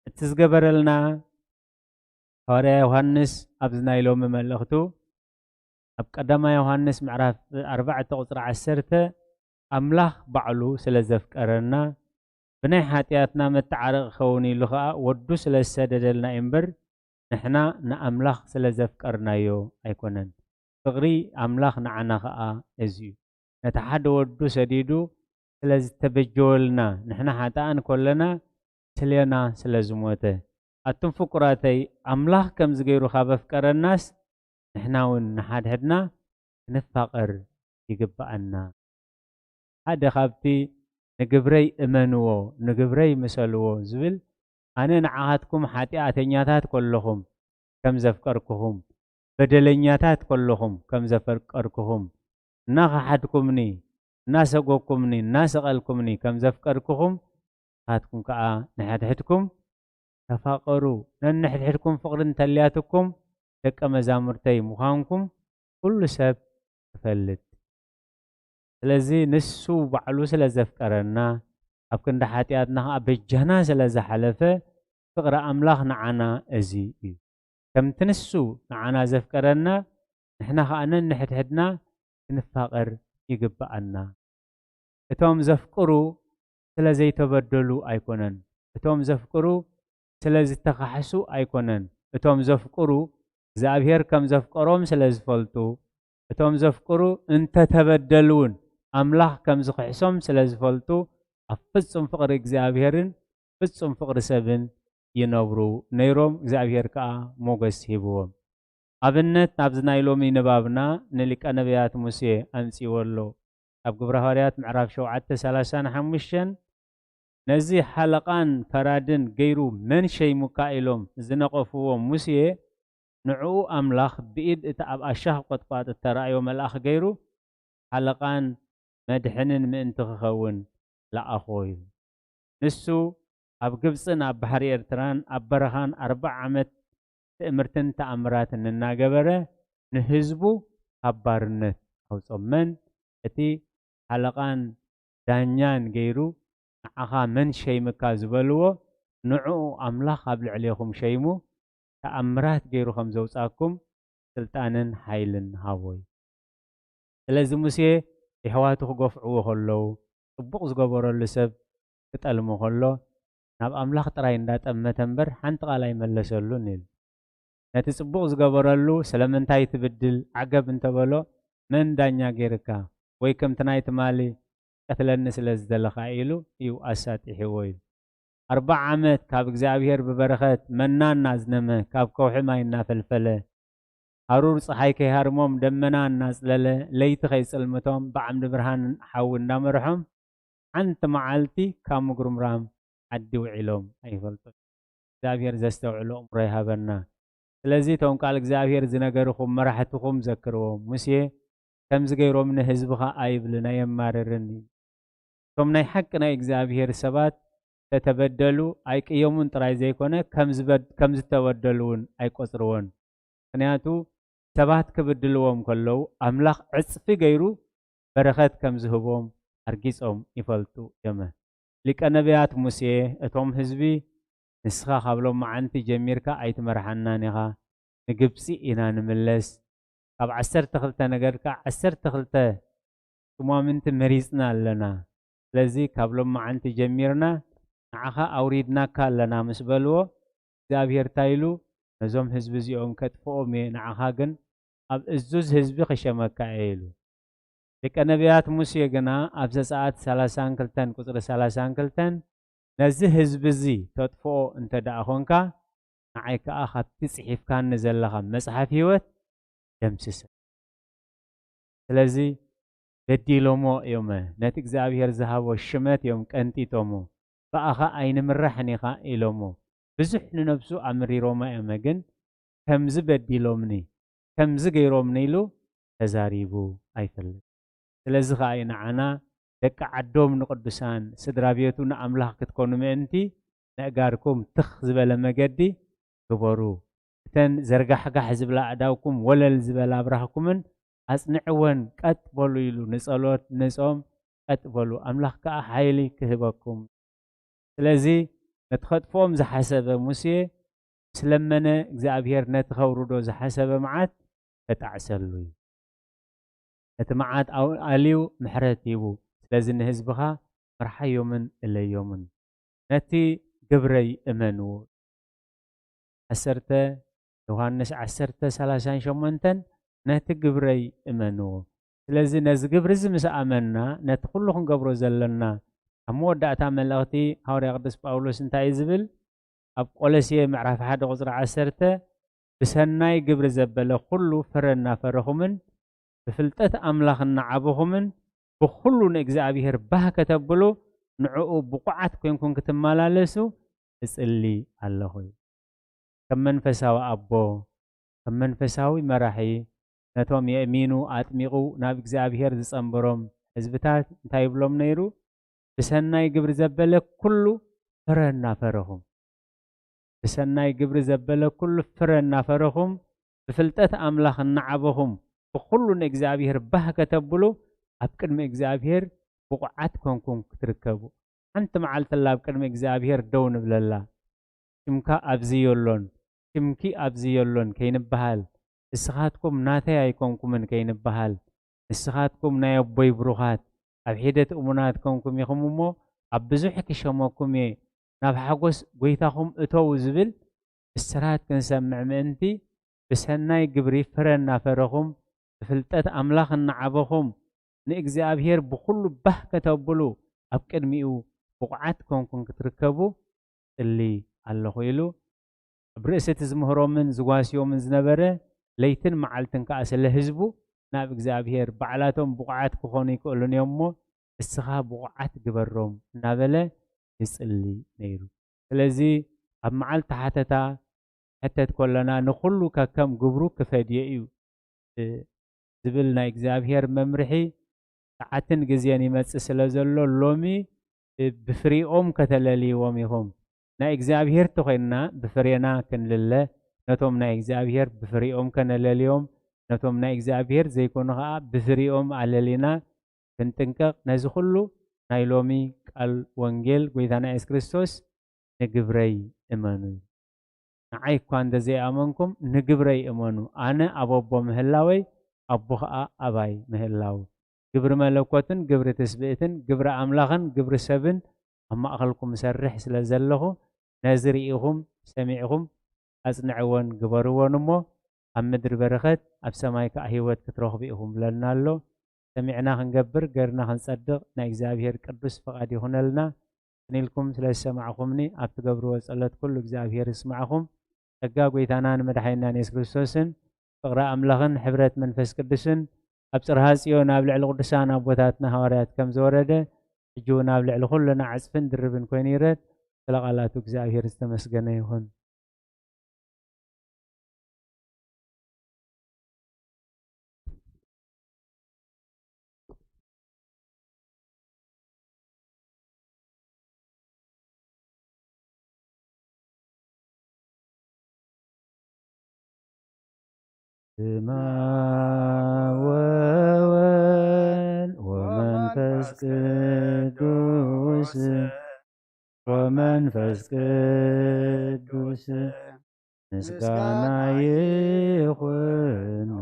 እቲ ዝገበረልና ሃዋርያ ዮሃንስ ኣብዚ ናይ ሎሚ መልእኽቱ ኣብ ቀዳማይ ዮሃንስ ምዕራፍ ኣርባዕተ ቁጽሪ ዓሰርተ ኣምላኽ ባዕሉ ስለ ዘፍቀረና ብናይ ሓጢኣትና መተዓረቒ ክኸውን ኢሉ ኸኣ ወዱ ስለ ዝሰደደልና እዩ እምበር ንሕና ንኣምላኽ ስለ ዘፍቀርናዮ ኣይኮነን። ፍቕሪ ኣምላኽ ንዓና ኸኣ እዚ እዩ። ነቲ ሓደ ወዱ ሰዲዱ ስለ ዝተበጀወልና ንሕና ሓጥኣን ከለና ስሌና ስለ ዝሞተ ኣቱም ፍቁራተይ ኣምላኽ ከምዚ ገይሩ ካብ ኣፍቀረናስ ንሕና እውን ንሓድሕድና ክንፋቐር ይግብኣና። ሓደ ካብቲ ንግብረይ እመንዎ ንግብረይ ምሰልዎ ዝብል ኣነ ንዓኻትኩም ሓጢኣተኛታት ከለኹም ከም ዘፍቀርኩኹም በደለኛታት ከለኹም ከም ዘፈቀርኩኹም እናኸሓድኩምኒ እናሰጎኩምኒ እናሰቐልኩምኒ ከም ዘፍቀርኩኹም ንስኻትኩም ከኣ ንሕድሕድኩም ተፋቐሩ። ነንሕድሕድኩም ፍቕሪ እንተልያትኩም ደቀ መዛሙርተይ ምዃንኩም ኩሉ ሰብ ክፈልጥ። ስለዚ ንሱ ባዕሉ ስለ ዘፍቀረና ኣብ ክንዲ ሓጢኣትና ኸዓ በጃና ስለ ዝሓለፈ ፍቕሪ ኣምላኽ ንዓና እዚ እዩ። ከምቲ ንሱ ንዓና ዘፍቀረና ንሕና ኸዓ ነንሕድሕድና ክንፋቐር ይግብኣና። እቶም ዘፍቅሩ ስለ ዘይተበደሉ ኣይኮነን። እቶም ዘፍቅሩ ስለ ዝተኻሕሱ ኣይኮነን። እቶም ዘፍቅሩ እግዚኣብሔር ከም ዘፍቀሮም ስለ ዝፈልጡ፣ እቶም ዘፍቅሩ እንተተበደሉ እውን ኣምላኽ ከም ዝኽሕሶም ስለ ዝፈልጡ፣ ኣብ ፍጹም ፍቕሪ እግዚኣብሔርን ፍጹም ፍቕሪ ሰብን ይነብሩ ነይሮም፣ እግዚኣብሔር ከኣ ሞገስ ሂብዎም። ኣብነት ናብዚ ናይ ሎሚ ንባብና ንሊቀ ነቢያት ሙሴ ኣምጺእዎ ኣሎ። ኣብ ግብረ ሃዋርያት ምዕራፍ ሸውዓተ ሰላሳን ሓሙሽተን ነዚ ሓለቓን ፈራድን ገይሩ መን ሸይሙካ ኢሎም ዝነቐፍዎ ሙሴ ንዕኡ ኣምላኽ ብኢድ እቲ ኣብ ኣሻኽ ቈጥቋጥ እተራእዮ መልኣኽ ገይሩ ሓለቓን መድሕንን ምእንቲ ክኸውን ለኣኾ ኢሉ። ንሱ ኣብ ግብጽን ኣብ ባሕሪ ኤርትራን ኣብ በረኻን ኣርብዓ ዓመት ትእምርትን ተኣምራትን እናገበረ ንህዝቡ ካብ ባርነት ኣውጾም። መን እቲ ሓለቓን ዳኛን ገይሩ ንዓኻ መን ሸይምካ ዝበልዎ ንዕኡ ኣምላኽ ኣብ ልዕሌኹም ሸይሙ ተኣምራት ገይሩ ከም ዘውጻኩም ስልጣንን ሓይልን ሃቦ እዩ። ስለዚ ሙሴ የሕዋቱ ክገፍዕዎ ከለዉ ጽቡቕ ዝገበረሉ ሰብ ክጠልሞ ከሎ ናብ ኣምላኽ ጥራይ እንዳጠመተ እምበር ሓንቲ ቃል ኣይመለሰሉን ኢሉ። ነቲ ጽቡቕ ዝገበረሉ ስለምንታይ ትብድል ዓገብ እንተበሎ መን ዳኛ ገይርካ ወይ ከምቲ ናይ ትማሊ ቀትለኒ ስለ ዝደለኻ ኢሉ እዩ ኣሳጢሕዎ ኢሉ። ኣርብዓ ዓመት ካብ እግዚኣብሔር ብበረኸት መና እናዝነመ ካብ ከውሒ ማይ እናፈልፈለ ሃሩር ፀሓይ ከይሃርሞም ደመና እናፅለለ ለይቲ ከይፅልምቶም ብዓምዲ ብርሃን ሓዊ እንዳመርሖም ሓንቲ መዓልቲ ካብ ምጉርምራም ዓዲ ውዒሎም ኣይፈልጡን። እግዚኣብሔር ዘስተውዕሎ እምሮ ይሃበና። ስለዚ እቶም ቃል እግዚኣብሔር ዝነገርኹም መራሕትኹም ዘክርዎም። ሙሴ ከምዚ ገይሮም ንህዝብኻ ኣይብልን ኣየማርርን እዩ። እቶም ናይ ሓቂ ናይ እግዚኣብሔር ሰባት ተተበደሉ ኣይቅየሙን ጥራይ ዘይኮነ ከም ዝበድ- ከም ዝተበደሉ እውን ኣይቆጽርዎን። ምኽንያቱ ሰባት ክብድልዎም ከለዉ ኣምላኽ ዕጽፊ ገይሩ በረኸት ከም ዝህቦም ኣርጊጾም ይፈልጡ እዮመ። ሊቀ ነቢያት ሙሴ እቶም ህዝቢ ንስኻ ካብ ሎመዓንቲ ጀሚርካ ኣይትመርሓናን ኢኻ፣ ንግብጺ ኢና ንምለስ፣ ካብ ዓሰርተ ክልተ ነገድ ከዓ ዓሰርተ ክልተ ሹማምንቲ መሪጽና ኣለና። ስለዚ ካብ ሎመዓንቲ ጀሚርና ንዓኻ ኣውሪድናካ ኣለና ምስ በልዎ፣ እግዚኣብሔር እንታይ ኢሉ? ነዞም ህዝቢ እዚኦም ከጥፍኦም እየ፣ ንዓኻ ግን ኣብ እዙዝ ህዝቢ ክሸመካ እየ ኢሉ። ደቀ ነቢያት ሙሴ ግና ኣብ ዘጸኣት ሰላሳን ክልተን ቁጽሪ ሰላሳን ክልተን ነዚ ህዝቢ እዚ ተጥፍኦ እንተ ደኣ ኾንካ ንዓይ ከኣ ካብቲ ጽሒፍካኒ ዘለኻ መጽሓፍ ህይወት ደምስሰ። ስለዚ በዲሎሞ እዮም፣ ነቲ እግዚኣብሔር ዝሃቦ ሽመት እዮም ቀንጢጦሞ። ብኣኻ ኣይንምራሕን ኢኻ ኢሎሞ። ብዙሕ ንነብሱ ኣምሪሮማ እዮም፣ ግን ከምዚ በዲሎምኒ ከምዚ ገይሮምኒ ኢሉ ተዛሪቡ ኣይፈልጥ። ስለዚ ኸኣ እዩ ንዓና ደቂ ዓዶም ንቅዱሳን ስድራ ቤቱ ንኣምላኽ ክትኮኑ ምእንቲ ነእጋርኩም ትኽ ዝበለ መገዲ ግበሩ። እተን ዘርጋሕጋሕ ዝብላ ኣእዳውኩም ወለል ዝበላ ኣብራኽኩምን ኣጽንዕወን፣ ቀጥ በሉ ኢሉ ንጸሎት ንጾም ቀጥ በሉ፣ ኣምላኽ ከኣ ሓይሊ ክህበኩም። ስለዚ ነቲ ከጥፍኦም ዝሓሰበ ሙሴ ምስ ለመነ እግዚኣብሔር ነቲ ከውርዶ ዝሓሰበ መዓት ተጣዕሰሉ እዩ። ነቲ መዓት ኣው- ኣልዩ ምሕረት ሂቡ። ስለዚ ንህዝብኻ መርሓዮምን እለዮምን። ነቲ ግብረይ እመንዎ። ዓሰርተ ዮሃንስ ዓሰርተ ሰላሳን ሸሞንተን ነቲ ግብረይ እመንዎ። ስለዚ ነዚ ግብሪ እዚ ምስ ኣመንና ነቲ ኩሉ ክንገብሮ ዘለና ኣብ መወዳእታ መልእኽቲ ሃዋርያ ቅዱስ ጳውሎስ እንታይ እዩ ዝብል? ኣብ ቆሎሴ ምዕራፍ ሓደ ቁጽሪ ዓሰርተ ብሰናይ ግብሪ ዘበለ ኩሉ ፍረ እናፈረኹምን ብፍልጠት ኣምላኽ እናዓበኹምን ብኹሉ ንእግዚኣብሔር ባህ ከተብሉ ንዕኡ ብቑዓት ኮንኩም ክትመላለሱ እጽሊ ኣለኹ። ከም መንፈሳዊ ኣቦ፣ ከም መንፈሳዊ መራሒ ነቶም የእሚኑ ኣጥሚቑ ናብ እግዚኣብሔር ዝጸንበሮም ህዝብታት እንታይ ይብሎም ነይሩ? ብሰናይ ግብሪ ዘበለ ኩሉ ፍረ እናፈረኹም። ብሰናይ ግብሪ ዘበለ ኩሉ ፍረ እናፈረኹም፣ ብፍልጠት ኣምላኽ እናዓበኹም፣ ብኹሉ ንእግዚኣብሔር ባህ ከተብሉ፣ ኣብ ቅድሚ እግዚኣብሔር ብቑዓት ኮንኩም ክትርከቡ። ሓንቲ መዓልትላ ኣብ ቅድሚ እግዚኣብሔር ደው ንብለላ። ሽምካ ኣብዚ የሎን፣ ሽምኪ ኣብዚ የሎን ከይንበሃል፣ ንስኻትኩም ናተይ ኣይኮንኩምን ከይንበሃል፣ ንስኻትኩም ናይ ኣቦይ ብሩኻት፣ ኣብ ሒደት እሙናት ኮንኩም ኢኹም እሞ፣ ኣብ ብዙሕ ክሸመኩም እየ፣ ናብ ሓጎስ ጐይታኹም እተዉ ዝብል ብስራት ክንሰምዕ ምእንቲ፣ ብሰናይ ግብሪ ፍረ እናፈረኹም፣ ብፍልጠት ኣምላኽ እናዓበኹም፣ ንእግዚኣብሔር ብኹሉ ባህ ከተብሉ፣ ኣብ ቅድሚኡ ብቑዓት ኮንኩም ክትርከቡ እጽሊ ኣለኹ ኢሉ፣ ኣብ ርእሲ እቲ ዝምህሮምን ዝጓስዮምን ዝነበረ፣ ለይትን መዓልትን ከኣ ስለ ህዝቡ ናብ እግዚኣብሔር፣ ባዕላቶም ብቑዓት ክኾኑ ይክእሉን እዮም እሞ፣ ንስኻ ብቑዓት ግበሮም እናበለ ይጽሊ ነይሩ። ስለዚ ኣብ መዓልቲ ሓተታ ሕተት ከለና፣ ንኹሉ ከከም ግብሩ ክፈድዮ እዩ ዝብል ናይ እግዚኣብሔር መምርሒ ሰዓትን ግዜን ይመጽእ ስለ ዘሎ፣ ሎሚ ብፍሪኦም ከተለልይዎም ኢኹም። ናይ እግዚኣብሔር ተኾይንና ብፍሬና ክንልለ፣ ነቶም ናይ እግዚኣብሔር ብፍሬኦም ከነለልዮም፣ ነቶም ናይ እግዚኣብሔር ዘይኮኑ ኸኣ ብፍሬኦም ኣለሊና ክንጥንቀቕ፣ ነዚ ኹሉ ናይ ሎሚ ቃል ወንጌል ጐይታና የሱስ ክርስቶስ ንግብረይ እመኑ። ንዓይ እኳ እንተ ዘይኣመንኩም ንግብረይ እመኑ። ኣነ ኣብ ኣቦ ምህላወይ ኣቦ ኸኣ ኣባይ ምህላው። ግብሪ መለኮትን ግብሪ ትስብእትን ግብሪ ኣምላኽን ግብሪ ሰብን ኣብ ማእኸልኩም እሰርሕ ስለ ዘለኹ ነዚ ርኢኹም ሰሚዕኹም ኣጽንዕዎን ግበርዎን እሞ ኣብ ምድሪ በረኸት ኣብ ሰማይ ከኣ ህይወት ክትረኽቡ ኢኹም ብለና ኣሎ። ሰሚዕና ክንገብር ገርና ክንጸድቕ ናይ እግዚኣብሔር ቅዱስ ፍቓድ ይኹነልና። ስኒልኩም ስለ ዝሰማዕኹምኒ ኣብ ትገብርዎ ጸሎት ኩሉ እግዚኣብሔር ይስማዕኹም። ጸጋ ጐይታናን መድሓኒናን የሱስ ክርስቶስን ፍቕሪ ኣምላኽን ሕብረት መንፈስ ቅዱስን ኣብ ጽርሃ ጽዮን ኣብ ልዕሊ ቅዱሳን ኣቦታትና ሃዋርያት ከም ዝወረደ ሕጂ እውን ኣብ ልዕሊ ኩልና ዕጽፍን ድርብን ኮይኑ ይረድ። ስለ ቃላቱ እግዚኣብሔር ዝተመስገነ ይኹን። ስማ ወወልድ ወመንፈስ ቅዱስ፣ ወመንፈስ ቅዱስ ምስጋና ይኹኖ።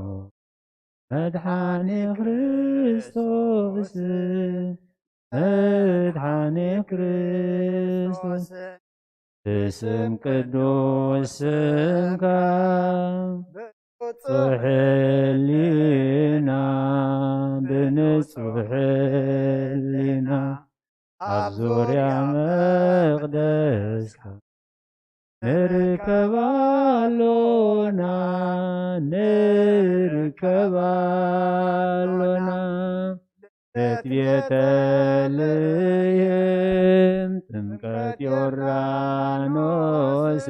መድሓኒ ክርስቶስ፣ መድሓኒ ክርስቶስ፣ ብስም ቅዱስ ስምካ ብንጹሕ ሕሊና፣ ብንጹሕ ሕሊና ኣብ ዙርያ መቕደስካ ንርከብ ኣሎና፣ ንርከብ ኣሎና። ልደት ቤተልሔም፣ ጥምቀት ዮርዳኖስ፣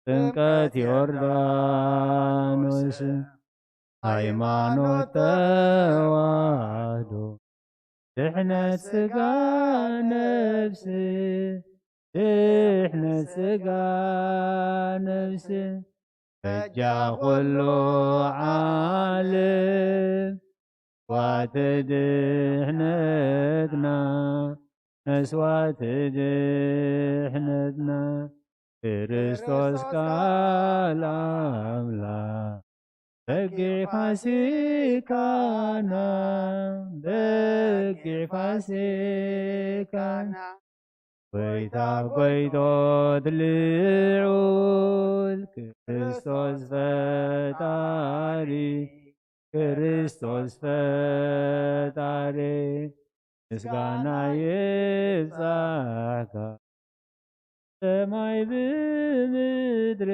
ጥምቀት ዮርዳኖስ፣ ሃይማኖት ተዋህዶ፣ ድሕነት ስጋ ነፍስ፣ ድሕነት ስጋ ነፍስ፣ በጃ ኩሉ ዓለም፣ መስዋዕቲ ድሕነትና፣ መስዋዕቲ ድሕነትና፣ ክርስቶስ ቃል ኣምላኽ፣ በጊዕ ፋሲካና፣ በጊዕ ፋሲካና፣ ጎይታ ጎይቶት ልዑል ክርስቶስ ፈጣሪ፣ ክርስቶስ ፈጣሪ፣ ምስጋና ይብጻሕካ። ሰማይ ብምድርን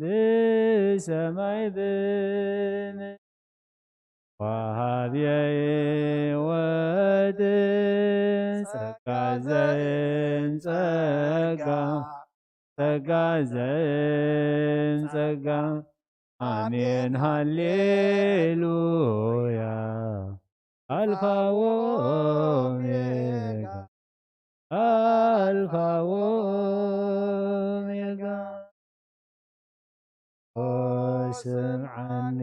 ብሰማይ ብምድርን ወሃብየ ህይወት ጸጋ ዘይን ጸጋ፣ ጸጋ ዘይን ጸጋ። ኣሜን ሃሌሉያ። ኣልፋ ወኦሜጋ፣ ኣልፋ ወኦሜጋ። ኦ ስምዓኒ፣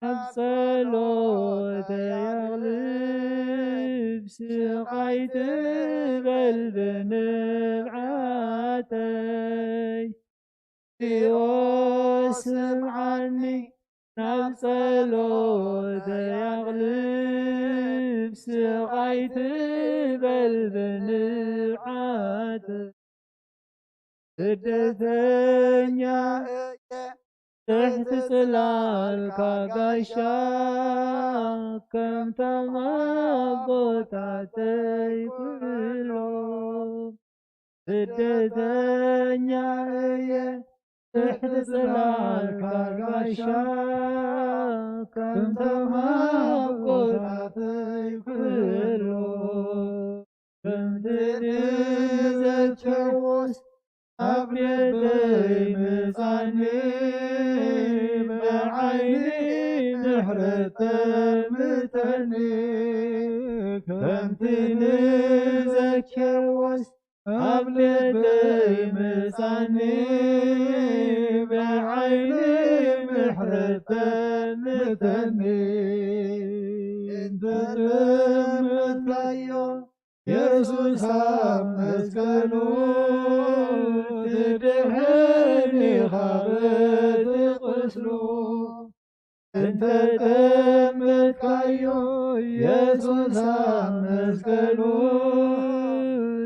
ኣብ ጸሎተይ ኣቕልብ፣ ስቓይ ትበል ብንብዓተይ። ኦ ስምዓኒ፣ ናብ ጸሎተይ ኣቕልብ፣ ስቓይ ትበል ብንብዓተይ። ስደተኛ እየ ትሕቲ ጽላልካ ጋሻ፣ ከምቶም ኣቦታተይ ኩሎም። ስደተኛ እየ ትሕቲ ጽላልካ ጋሻ፣ ከምቶም ኣቦታተይ ኩሎም። ከምቲ ንዘኬዎስ ኣብ ልበይ ምጻኒ፣ ብዓይኒ ምሕረት ጠምተኒ። ከምቲ ንዘኬዎስ ኣብ ልበይ ምጻኒ፣ ብዓይኒ ምሕረት ጠምተኒ። እንተ ጠመትካዮ የሱስ ኣብ መስቀሉ፣ ትድሕን ኢኻ በቲ ቁስሉ። እንተ ጠመትካዮ የሱስ ኣብ መስቀሉ፣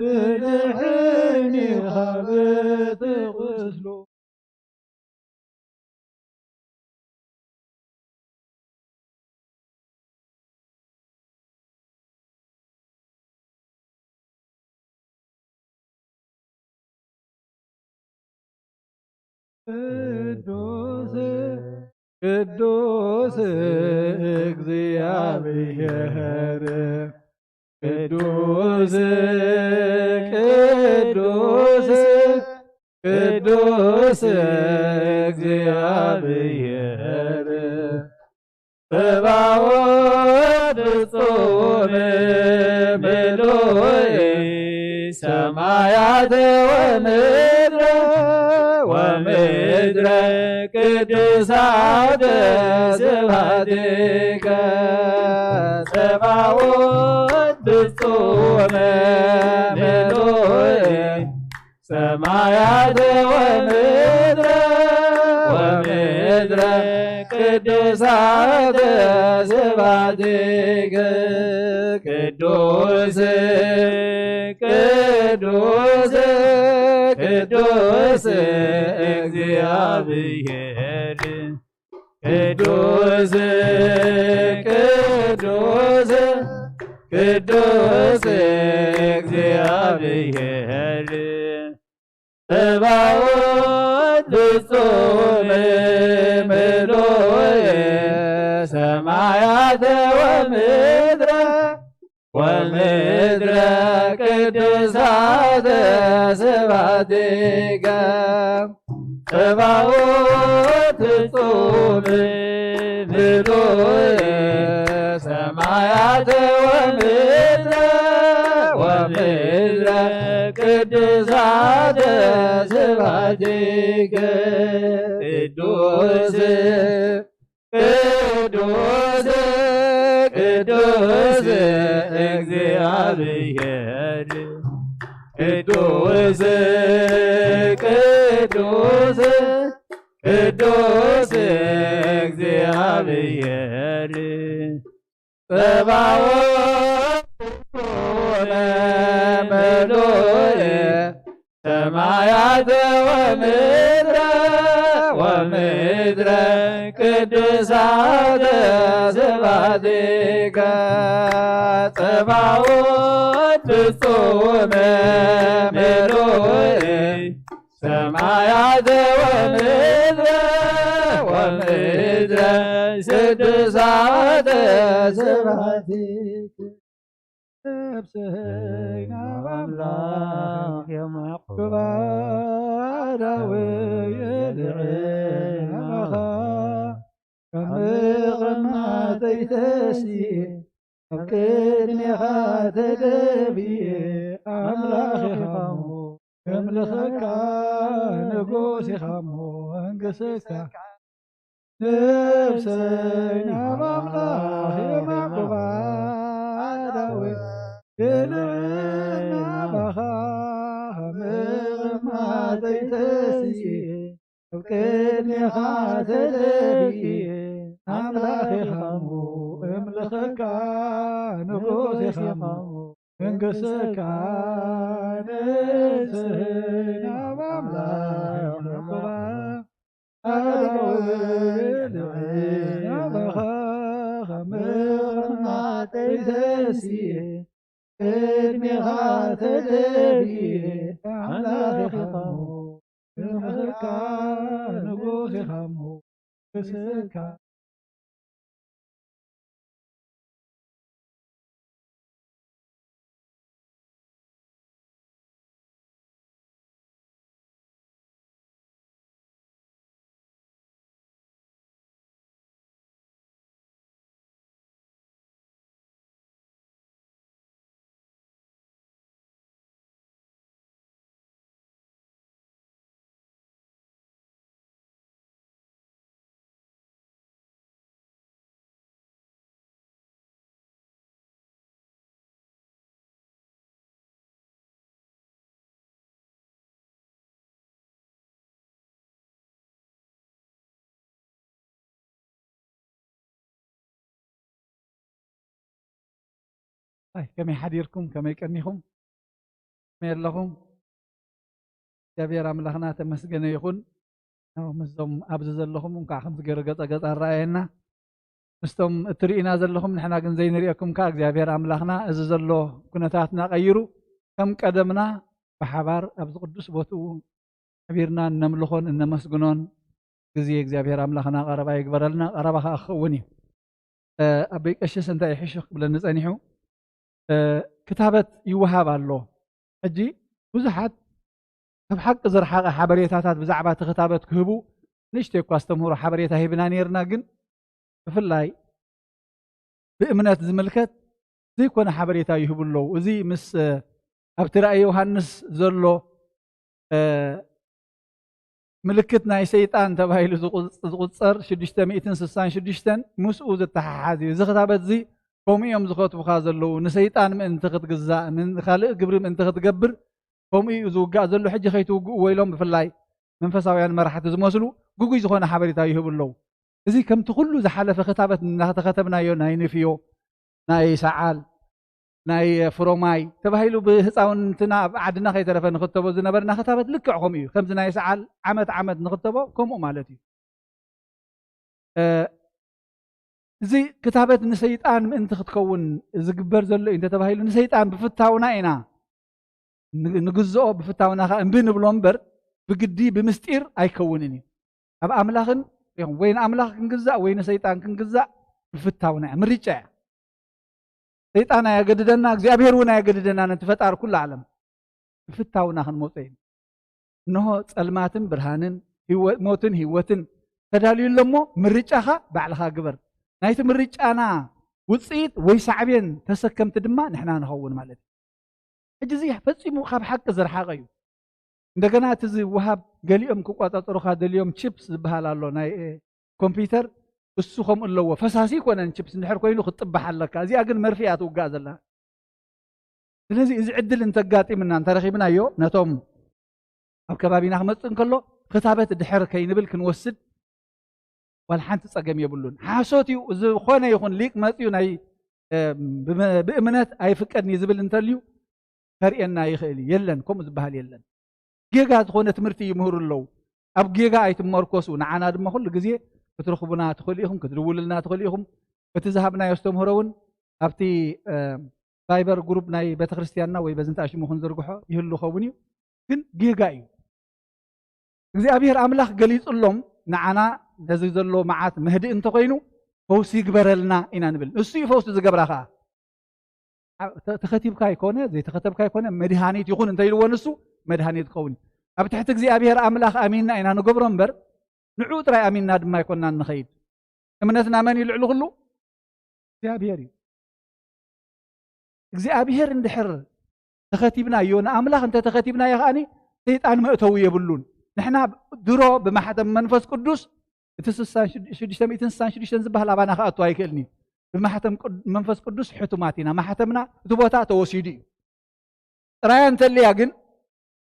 ትድሕን ኢኻ በቲ ቁስሉ። ቅዱስ ቅዱስ እግዚኣብሔር ቅዱስ ቅዱስ ቅዱስ እግዚኣብሔር ጸባኦት ፍጹም ምሉእ ሰማያት ወምድረ ወምድረ ቅዱሳት ስብሐቲከ። ጸባኦት ፍጹም ምሉእ ሰማያት ወምድረ ወምድረ ቅዱሳት ስብሐቲከ። ቅዱስ ቅዱስ ቅዱስ እግዚአብሔር ቅዱስ ቅዱስ ቅዱስ እግዚአብሔር ጸባኦት ፍጹም ምሉእ ሰማያት ወምድረ ወምድረ ቅዱሳት ስብሐቲከ። ጸባኦት ፍጹም ምሉእ ሰማያት ወምድረ ወምድረ ቅዱሳት ስብሐቲከ። ቅዱስ ቅዱስ ቅዱስ እግዚአብሔር ቅዱስ ቅዱስ ቅዱስ እግዚአብሔር ጸባኦት ምሉእ ሰማያት ወምድረ ወምድረ ቅዱሳት ስብሐቲከ። ጸባኦት ፍጹም ምሉእ ሰማያት ወምድረ ወምድረ ቅዱሳት ስብሐቲከ። ነፍሰይ ናብ ኣምላኽ የማዕቁባ፣ ኣእዳወይ የልዕል ናባኻ። ካብ ምቕማጠይ ተሲኤ፣ ኣብ ቅድሜኻ ተደብየ፣ ኣምላኽ ኢኻ እሞ፣ ከምልኸካ ንጉስ ኢኻ እሞ፣ መንግስትካ ነፍሰይ ናብ ኣምላኽ የማዕቁባ፣ ኣእዳወይ የልዕል ናባኻ። ካብ ምቕማጠይ ተሲኤ፣ ኣብ ቅድሜኻ ተደብየ፣ ኣምላኽ ኢኻ እሞ፣ እምልኸካ ንጉስ ኢኻ እሞ፣ መንግስትካ ነፍሰይ ናብ ኣምላኽ የማዕቁባ። ኣእዳወይ የልዕል ናባኻ፣ ካብ ምቕማጠይ ተሲኤ፣ ቅድሜኻ ተደብየ፣ ኣምላኽ ኢኻ እሞ፣ ክብርኻ ንጉስ ኢኻ እሞ፣ ክስካ። ኣይ፣ ከመይ ሓዲርኩም? ከመይ ቀኒኹም? ከመይ ኣለኹም? እግዚኣብሔር ኣምላኽና ተመስገነ ይኹን። ምስዞም ኣብዚ ዘለኹም እንኳዕ ከምዚ ገይሩ ገጸ ገጸ ኣረኣየና። ምስቶም እትርእዩና ዘለኹም ንሕና ግን ዘይንርእየኩም ከኣ እግዚኣብሔር ኣምላኽና እዚ ዘሎ ኩነታትና ቀይሩ ከም ቀደምና ብሓባር ኣብዚ ቅዱስ ቦትኡ ሓቢርና እነምልኾን እነመስግኖን ግዜ እግዚኣብሔር ኣምላኽና ቀረባ ይግበረልና፣ ቀረባ ከኣ ክኸውን እዩ። እ፣ ኣቦይ ቀሽስ እንታይ እዩ ሕሹኽ ክብለኒ ጸኒሑ? ክታበት ይወሃብ ኣሎ። ሕጂ ብዙሓት ካብ ሓቂ ዝረሓቐ ሓበሬታታት ብዛዕባ እቲ ክታበት ክህቡ ንእሽተይ እኳ ኣስተምህሮ ሓበሬታ ሂብና ነይርና፣ ግን ብፍላይ ብእምነት ዝምልከት ዘይኮነ ሓበሬታ ይህቡ ኣለዉ። እዚ ምስ ኣብቲ ራእይ ዮሃንስ ዘሎ ምልክት ናይ ሰይጣን ተባሂሉ ዝቑጸር ሽዱሽተ ሚእትን ስሳን ሽዱሽተን ምስኡ ዝተሓሓዝ እዩ። እዚ ክታበት እዚ ከምኡ እዮም ዝኸትቡኻ ዘለዉ። ንሰይጣን ምእንቲ ክትግዛእ፣ ንኻልእ ግብሪ ምእንቲ ክትገብር ከምኡ እዩ ዝውጋእ ዘሎ። ሕጂ ከይትውግእዎ ኢሎም ብፍላይ መንፈሳውያን መራሕቲ ዝመስሉ ግጉይ ዝኾነ ሓበሬታ ይህቡ ኣለዉ። እዚ ከምቲ ኩሉ ዝሓለፈ ክታበት እናተኸተብናዮ ናይ ንፍዮ፣ ናይ ሰዓል፣ ናይ ፍሮማይ ተባሂሉ ብህፃውንትና ኣብ ዓድና ከይተረፈ ንክተቦ ዝነበርና ክታበት ልክዕ ከምኡ እዩ። ከምዚ ናይ ሰዓል ዓመት ዓመት ንክተቦ ከምኡ ማለት እዩ። እዚ ክታበት ንሰይጣን ምእንቲ ክትከውን ዝግበር ዘሎ እዩ እንተተባሂሉ ንሰይጣን ብፍታውና ኢና ንግዝኦ፣ ብፍታውና ከዓ እምቢ ንብሎ እምበር ብግዲ ብምስጢር ኣይከውንን እዩ። ኣብ ኣምላኽን ወይ ንኣምላኽ ክንግዛእ ወይ ንሰይጣን ክንግዛእ ብፍታውና እያ፣ ምርጫ እያ። ሰይጣን ኣየገድደና፣ እግዚኣብሔር እውን ኣየገድደና። ነቲ ፈጣሪ ኩሉ ዓለም ብፍታውና ክንመጾ እዩ። እንሆ ጸልማትን ብርሃንን፣ ሞትን ህይወትን ተዳልዩ ኣሎ እሞ ምርጫኻ ባዕልኻ ግበር። ናይቲ ምርጫና ውጽኢት ወይ ሳዕቤን ተሰከምቲ ድማ ንሕና ንኸውን ማለት እዩ። ሕጂ እዚ ፈጺሙ ካብ ሓቂ ዝረሓቐ እዩ። እንደገና እቲ ዝወሃብ ገሊኦም ክቆጻጸሩኻ ደልዮም ቺፕስ ዝበሃል ኣሎ ናይ ኮምፒውተር፣ እሱ ከምኡ ኣለዎ። ፈሳሲ ይኮነን ቺፕስ እንድሕር ኮይኑ ክትጥባሕ ኣለካ። እዚኣ ግን መርፍእ እያ ትውጋእ ዘላ። ስለዚ እዚ ዕድል እንተጋጢምና እንተረኺብናዮ ነቶም ኣብ ከባቢና ክመጽእ እንከሎ ክታበት ድሕር ከይንብል ክንወስድ ዋላ ሓንቲ ጸገም የብሉን። ሓሶት እዩ። ዝኾነ ይኹን ሊቅ መጽዩ ናይ ብእምነት ኣይፍቀድን እዩ ዝብል እንተልዩ ከርእየና ይኽእል እዩ። የለን፣ ከምኡ ዝበሃል የለን። ጌጋ ዝኾነ ትምህርቲ ይምህሩ ኣለዉ። ኣብ ጌጋ ኣይትመርኮሱ። ንዓና ድማ ኩሉ ግዜ ክትረኽቡና ትኽእሉ ኢኹም፣ ክትድውሉልና ትኽእሉ ኢኹም። እቲ ዝሃብናዮ ኣስተምህሮ እውን ኣብቲ ቫይበር ግሩፕ ናይ ቤተክርስትያንና ወይ በዚ እንታይ ሽሙ ክንዝርግሖ ይህሉ ኸውን እዩ። ግን ጌጋ እዩ። እግዚኣብሔር ኣምላኽ ገሊጹሎም ንዓና ነዚ ዘሎ መዓት መህድእ እንተኾይኑ ፈውሲ ይግበረልና ኢና ንብል። ንሱ እዩ ፈውሲ ዝገብራ ኸዓ። ተኸቲብካ ይኮነ ዘይተኸተብካ ይኮነ መድሃኒት ይኹን እንተኢልዎ ንሱ መድሃኒት ክኸውን እዩ። ኣብ ትሕቲ እግዚኣብሔር ኣምላኽ ኣሚንና ኢና ንገብሮ እምበር ንዕኡ ጥራይ ኣሚንና ድማ ኣይኮንና ንኸይድ። እምነትና መን እዩ ልዕሊ ኩሉ? እግዚኣብሔር እዩ። እግዚኣብሔር እንድሕር ተኸቲብናዮ፣ ንኣምላኽ እንተ ተኸቲብናዮ ከኣኒ ሰይጣን መእተዊ የብሉን። ንሕና ድሮ ብማሕተም መንፈስ ቅዱስ እቲ ሽዱሽተ ሚእትን ስሳን ሽዱሽተን ዝበሃል ኣባና ክኣቱ ኣይክእልን እዩ። ብማሕተም መንፈስ ቅዱስ ሕቱማት ኢና። ማሕተምና እቲ ቦታ ተወሲዱ እዩ። ጥራያ እንተልያ ግን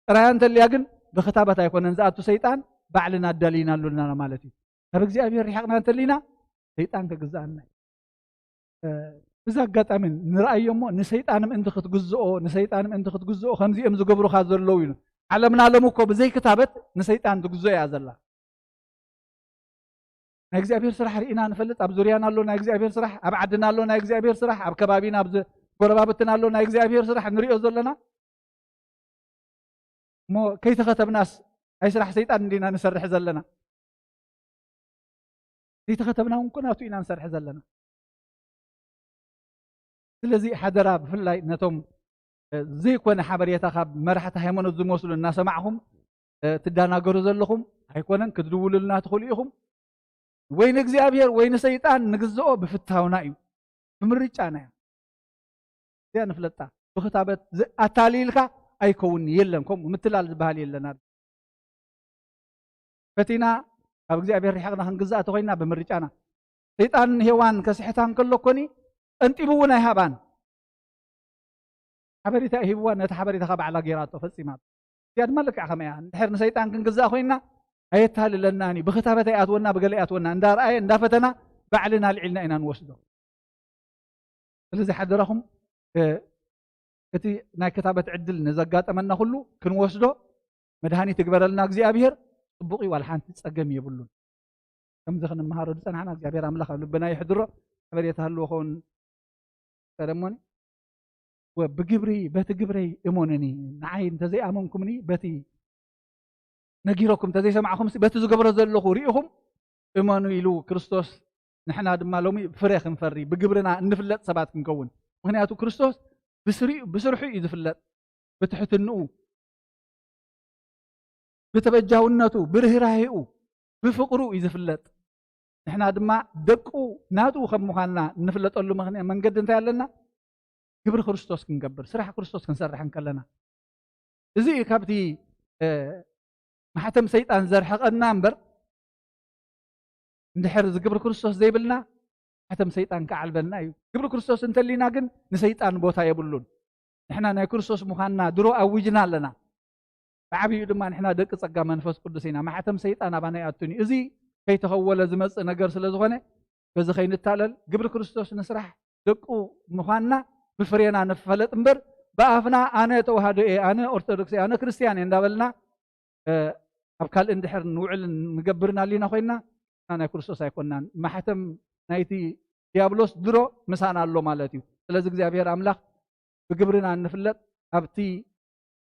ጥራያ እንተልያ ግን ብክታበት ኣይኮነን ዝኣቱ ሰይጣን፣ ባዕልና ኣዳሊና ኣሉና ማለት እዩ። ካብ እግዚኣብሔር ርሒቕና እንተሊና ሰይጣን ክግዛኣና እዩ። ብዛ ኣጋጣሚ ንርኣዮ እሞ ንሰይጣን ምእንቲ ክትግዝኦ ንሰይጣን ምእንቲ ክትግዝኦ ከምዚኦም ዝገብሩካ ዘለዉ ኢሉ። ዓለምና ሎም እኮ ብዘይ ክታበት ንሰይጣን ትግዝኦ እያ ዘላ። ናይ እግዚኣብሔር ስራሕ ርኢና ንፈልጥ። ኣብ ዙርያና ኣሎ ናይ እግዚኣብሔር ስራሕ፣ ኣብ ዓድና ኣሎ ናይ እግዚኣብሔር ስራሕ፣ ኣብ ከባቢና ኣብ ጎረባብትና ኣሎ ናይ እግዚኣብሔር ስራሕ ንሪኦ ዘለና። እሞ ከይተኸተብናስ ኣይ ስራሕ ሰይጣን እንዲና ንሰርሕ ዘለና? ዘይተኸተብና እውን ኩናቱ ኢና ንሰርሕ ዘለና። ስለዚ ሓደራ ብፍላይ ነቶም ዘይኮነ ሓበሬታ ካብ መራሕቲ ሃይማኖት ዝመስሉ እናሰማዕኹም ትዳናገሩ ዘለኹም ኣይኮነን ክትድውሉልና ትኽእሉ ኢኹም። ወይ ንእግዚኣብሔር ወይ ንሰይጣን ንግዝኦ ብፍታውና እዩ፣ ብምርጫና እዩ። እዚኣ ንፍለጣ። ብክታበት ኣታሊልካ ኣይከውን የለን፣ ከምኡ ምትላል ዝበሃል የለን። ፈቲና ካብ እግዚኣብሔር ርሒቕና ክንግዛእ ተኮይና ብምርጫና። ሰይጣን ንሄዋን ከስሕታ እንከሎ ኮኒ ቀንጢቡ እውን ኣይሃባን። ሓበሬታ ሂብዋ፣ ነቲ ሓበሬታ ካብ ባዕላ ገይራቶ ፈጺማ። እዚኣ ድማ ልክዕ ከመይ እያ? እንድሕር ንሰይጣን ክንግዛእ ኮይንና ኣየታልለናን እዩ። ብክታበት ኣይኣትወና፣ ብገለ ኣይኣትወና። እንዳረኣየ እንዳፈተና ባዕልና ኣልዒልና ኢና ንወስዶ። ስለዚ ሓደራኹም እቲ ናይ ክታበት ዕድል ንዘጋጠመና ኩሉ ክንወስዶ መድሃኒት ይግበረልና እግዚኣብሔር። ጽቡቕ እዩ፣ ዋላ ሓንቲ ጸገም የብሉን። ከምዚ ክንመሃሮ ዝጸናሕና እግዚኣብሔር ኣምላኽ ኣብ ልብና ይሕድሮ። ሓበሬታ ህልዎ ኸውን ሰለሞን፣ ብግብሪ በቲ ግብረይ እመኑኒ፣ ንዓይ እንተዘይኣመንኩምኒ በቲ ነጊረኩም እንተዘይሰማዕኹም በቲ ዝገብሮ ዘለኹ ርኢኹም እመኑ ኢሉ ክርስቶስ። ንሕና ድማ ሎሚ ፍረ ክንፈሪ ብግብርና እንፍለጥ ሰባት ክንከውን። ምክንያቱ ክርስቶስ ብስሪኡ ብስርሑ እዩ ዝፍለጥ። ብትሕትንኡ፣ ብተበጃውነቱ፣ ብርህራሄኡ፣ ብፍቕሩ እዩ ዝፍለጥ። ንሕና ድማ ደቁ ናቱ ከም ምዃንና እንፍለጠሉ ምኽንያት መንገዲ እንታይ ኣለና? ግብሪ ክርስቶስ ክንገብር፣ ስራሕ ክርስቶስ ክንሰርሕ እንከለና። እዚ እዩ ካብቲ ማሕተም ሰይጣን ዘርሕቐና እምበር፣ እንድሕር እዚ ግብሪ ክርስቶስ ዘይብልና ማሕተም ሰይጣን ክዓልበና እዩ። ግብሪ ክርስቶስ እንተሊና ግን ንሰይጣን ቦታ የብሉን። ንሕና ናይ ክርስቶስ ምዃንና ድሮ ኣዊጅና ኣለና። ብዓብዩ ድማ ንሕና ደቂ ጸጋ መንፈስ ቅዱስ ኢና። ማሕተም ሰይጣን ኣባና ይኣቱን እዩ። እዚ ከይተኸወለ ዝመጽእ ነገር ስለ ዝኾነ በዚ ከይንታለል ግብሪ ክርስቶስ ንስራሕ፣ ደቁ ምዃንና ብፍሬና ንፈለጥ እምበር ብኣፍና ኣነ ተዋህዶ እየ፣ ኣነ ኦርቶዶክስ እየ፣ ኣነ ክርስትያን እየ እንዳበልና ኣብ ካልእ እንድሕር ንውዕል ንገብርን ኣሊና ኮይንና ናይ ክርስቶስ ኣይኮንናን። ማሕተም ናይቲ ዲያብሎስ ድሮ ምሳና ኣሎ ማለት እዩ። ስለዚ እግዚኣብሔር ኣምላኽ ብግብርና እንፍለጥ፣ ኣብቲ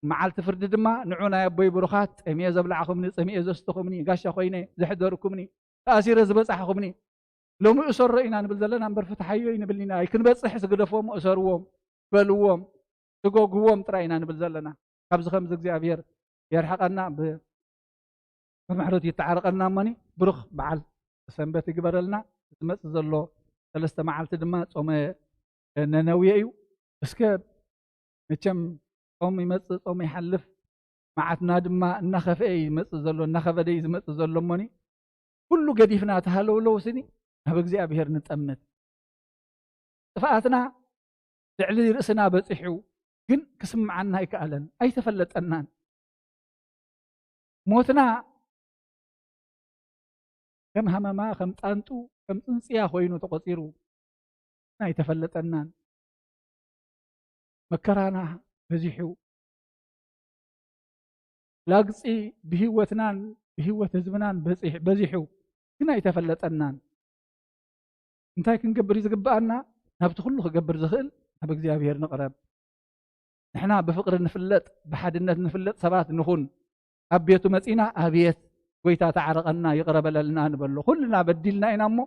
መዓልቲ ፍርዲ ድማ ንዑ ናይ ኣቦይ ብሩኻት፣ ጠምየ ዘብላዕኹምኒ፣ ጸሚኤ ዘስተኹምኒ፣ ጋሻ ኮይነ ዘሕደርኩምኒ፣ ተኣሲረ ዝበጻሕኹምኒ፣ ሎሚ እሰሮ ኢና ንብል ዘለና እምበር ፍትሓዮ ይንብል ኢና። ኣይክንበጽሕ ዝግደፎም እሰርዎም፣ በልዎም፣ ስጎግዎም ጥራይ ኢና ንብል ዘለና። ካብዚ ከምዚ እግዚኣብሔር የርሕቐና፣ ብ-፣ ብምሕረቱ ይተዓረቐና። እሞኒ ብሩኽ በዓል ሰንበት ይግበረልና። ዝመጽእ ዘሎ ሰለስተ መዓልቲ ድማ ጾመ ነነውየ እዩ። እስከ መቸም ጾም ይመጽእ፣ ጾም ይሓልፍ፣ መዓትና ድማ እናኸፍአ እዩ ዝመጽእ ዘሎ፣ እናኸበደ እዩ ዝመጽእ ዘሎ። እሞኒ ኩሉ ገዲፍና ተሃለውለው ስኒ ናብ እግዚኣብሔር ንጠምት። ጥፍኣትና ልዕሊ ርእስና በጺሑ ግን ክስምዓና ኣይከኣለን፣ ኣይተፈለጠናን። ሞትና ከም ሃመማ፣ ከም ጣንጡ፣ ከም ጽንጽያ ኮይኑ ተቖጺሩ ኣይተፈለጠናን። መከራና በዚሑ፣ ላግጺ ብህይወትናን ብህይወት ህዝብናን በጺሕ-፣ በዚሑ ግን ኣይተፈለጠናን። እንታይ ክንገብር እዩ ዝግብኣና? ናብቲ ኩሉ ክገብር ዝኽእል ናብ እግዚኣብሔር ንቕረብ። ንሕና ብፍቕሪ ንፍለጥ፣ ብሓድነት ንፍለጥ ሰባት ንኹን። ኣብ ቤቱ መጺና፣ "ኣቤት ጎይታ ተዓረቐና፣ ይቕረ በለልና" ንበሎ። ኩልና በዲልና ኢና እሞ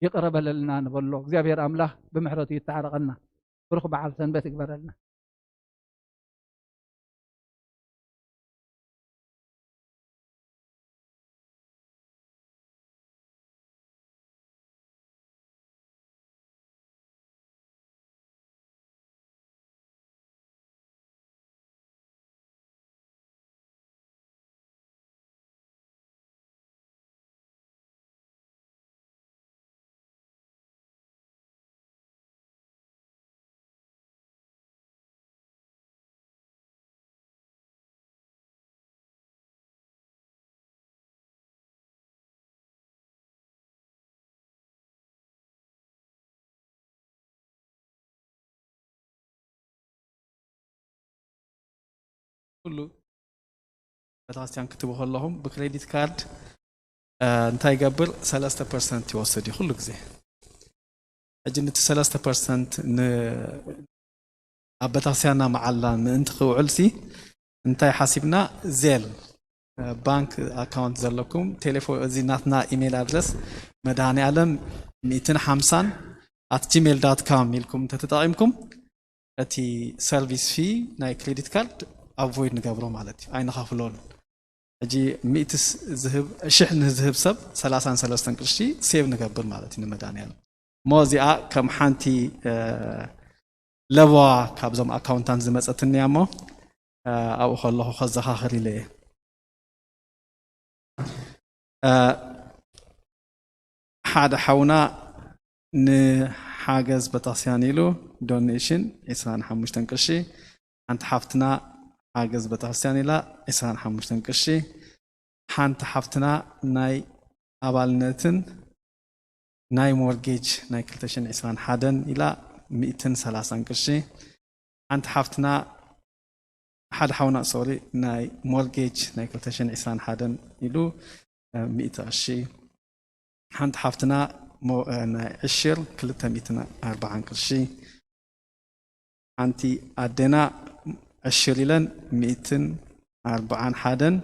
ይቕረ በለልና ንበሎ። እግዚኣብሔር ኣምላኽ ብምሕረቱ ይተዓረቐና። ብሩኽ በዓል ሰንበት ይግበረልና። ኩሉ ቤተክርስትያን ክትቡ ከለኹም ብክሬዲት ካርድ፣ እ፣ እንታይ ይገብር? ሰለስተ ፐርሰንት ይወስድ እዩ ኩሉ ግዜ። ሕጂ ነቲ ሰለስተ ፐርሰንት ን-፣ ኣብ ቤተክርስትያንና መዓላ ምእንቲ ክውዕል ሲ እንታይ ሓሲብና? ዜል፣ እ፣ ባንክ ኣካውንት ዘለኩም፣ ቴሌፎን፣ እዚ ናትና ኢሜይል ኣድረስ መድሃኒኣለም ሚእትን ሓምሳን ኣት ጂሜይል ዳት ካም ኢልኩም እንተተጠቒምኩም፣ እቲ ሰርቪስ ፊ ናይ ክሬዲት ካርድ ኣቮይድ ንገብሮ ማለት እዩ፣ ኣይንኸፍሎን። ሕጂ ሚእቲ ስ-፣ ዝህብ፣ ሽሕ ንዝህብ ሰብ ሰላሳን ሰለስተን ቅርሺ ሴቭ ንገብር ማለት እዩ ንመድሃኒኣለም። እሞ እዚኣ ከም ሓንቲ፣ እ፣ ለበዋ ካብዞም ኣካውንታንት ዝመጸትኒ እያ እሞ፣ እ፣ ኣብኡ ከለኹ ከዘኻኽር ኢለ እየ። እ፣ ሓደ ሓውና ንሓገዝ ቤተክርስትያን ኢሉ ዶኔሽን ዒስራን ሓሙሽተን ቅርሺ፣ ሓንቲ ሓፍትና ሓገዝ ቤተክርስትያን ኢላ ዒስራን ሓሙሽተን ቅርሺ፣ ሓንቲ ሓፍትና ናይ ኣባልነትን ናይ ሞርጌጅ ናይ ክልተ ሽሕን ዕስራን ሓደን ኢላ ሚእትን ሰላሳን ቅርሺ፣ ሓንቲ ሓፍትና፣ ሓደ ሓውና፣ ሶሪ፣ ናይ ሞርጌጅ ናይ ክልተ ሽሕን ዕስራን ሓደን ኢሉ፣ እ፣ ሚእቲ ቅርሺ፣ ሓንቲ ሓፍትና ሞ-፣ እ፣ ናይ ዕሽር ክልተ ሚእትን ኣርባዓን ቅርሺ፣ ሓንቲ ኣዴና ዕሽር ኢለን ሚእትን ኣርባዓን ሓደን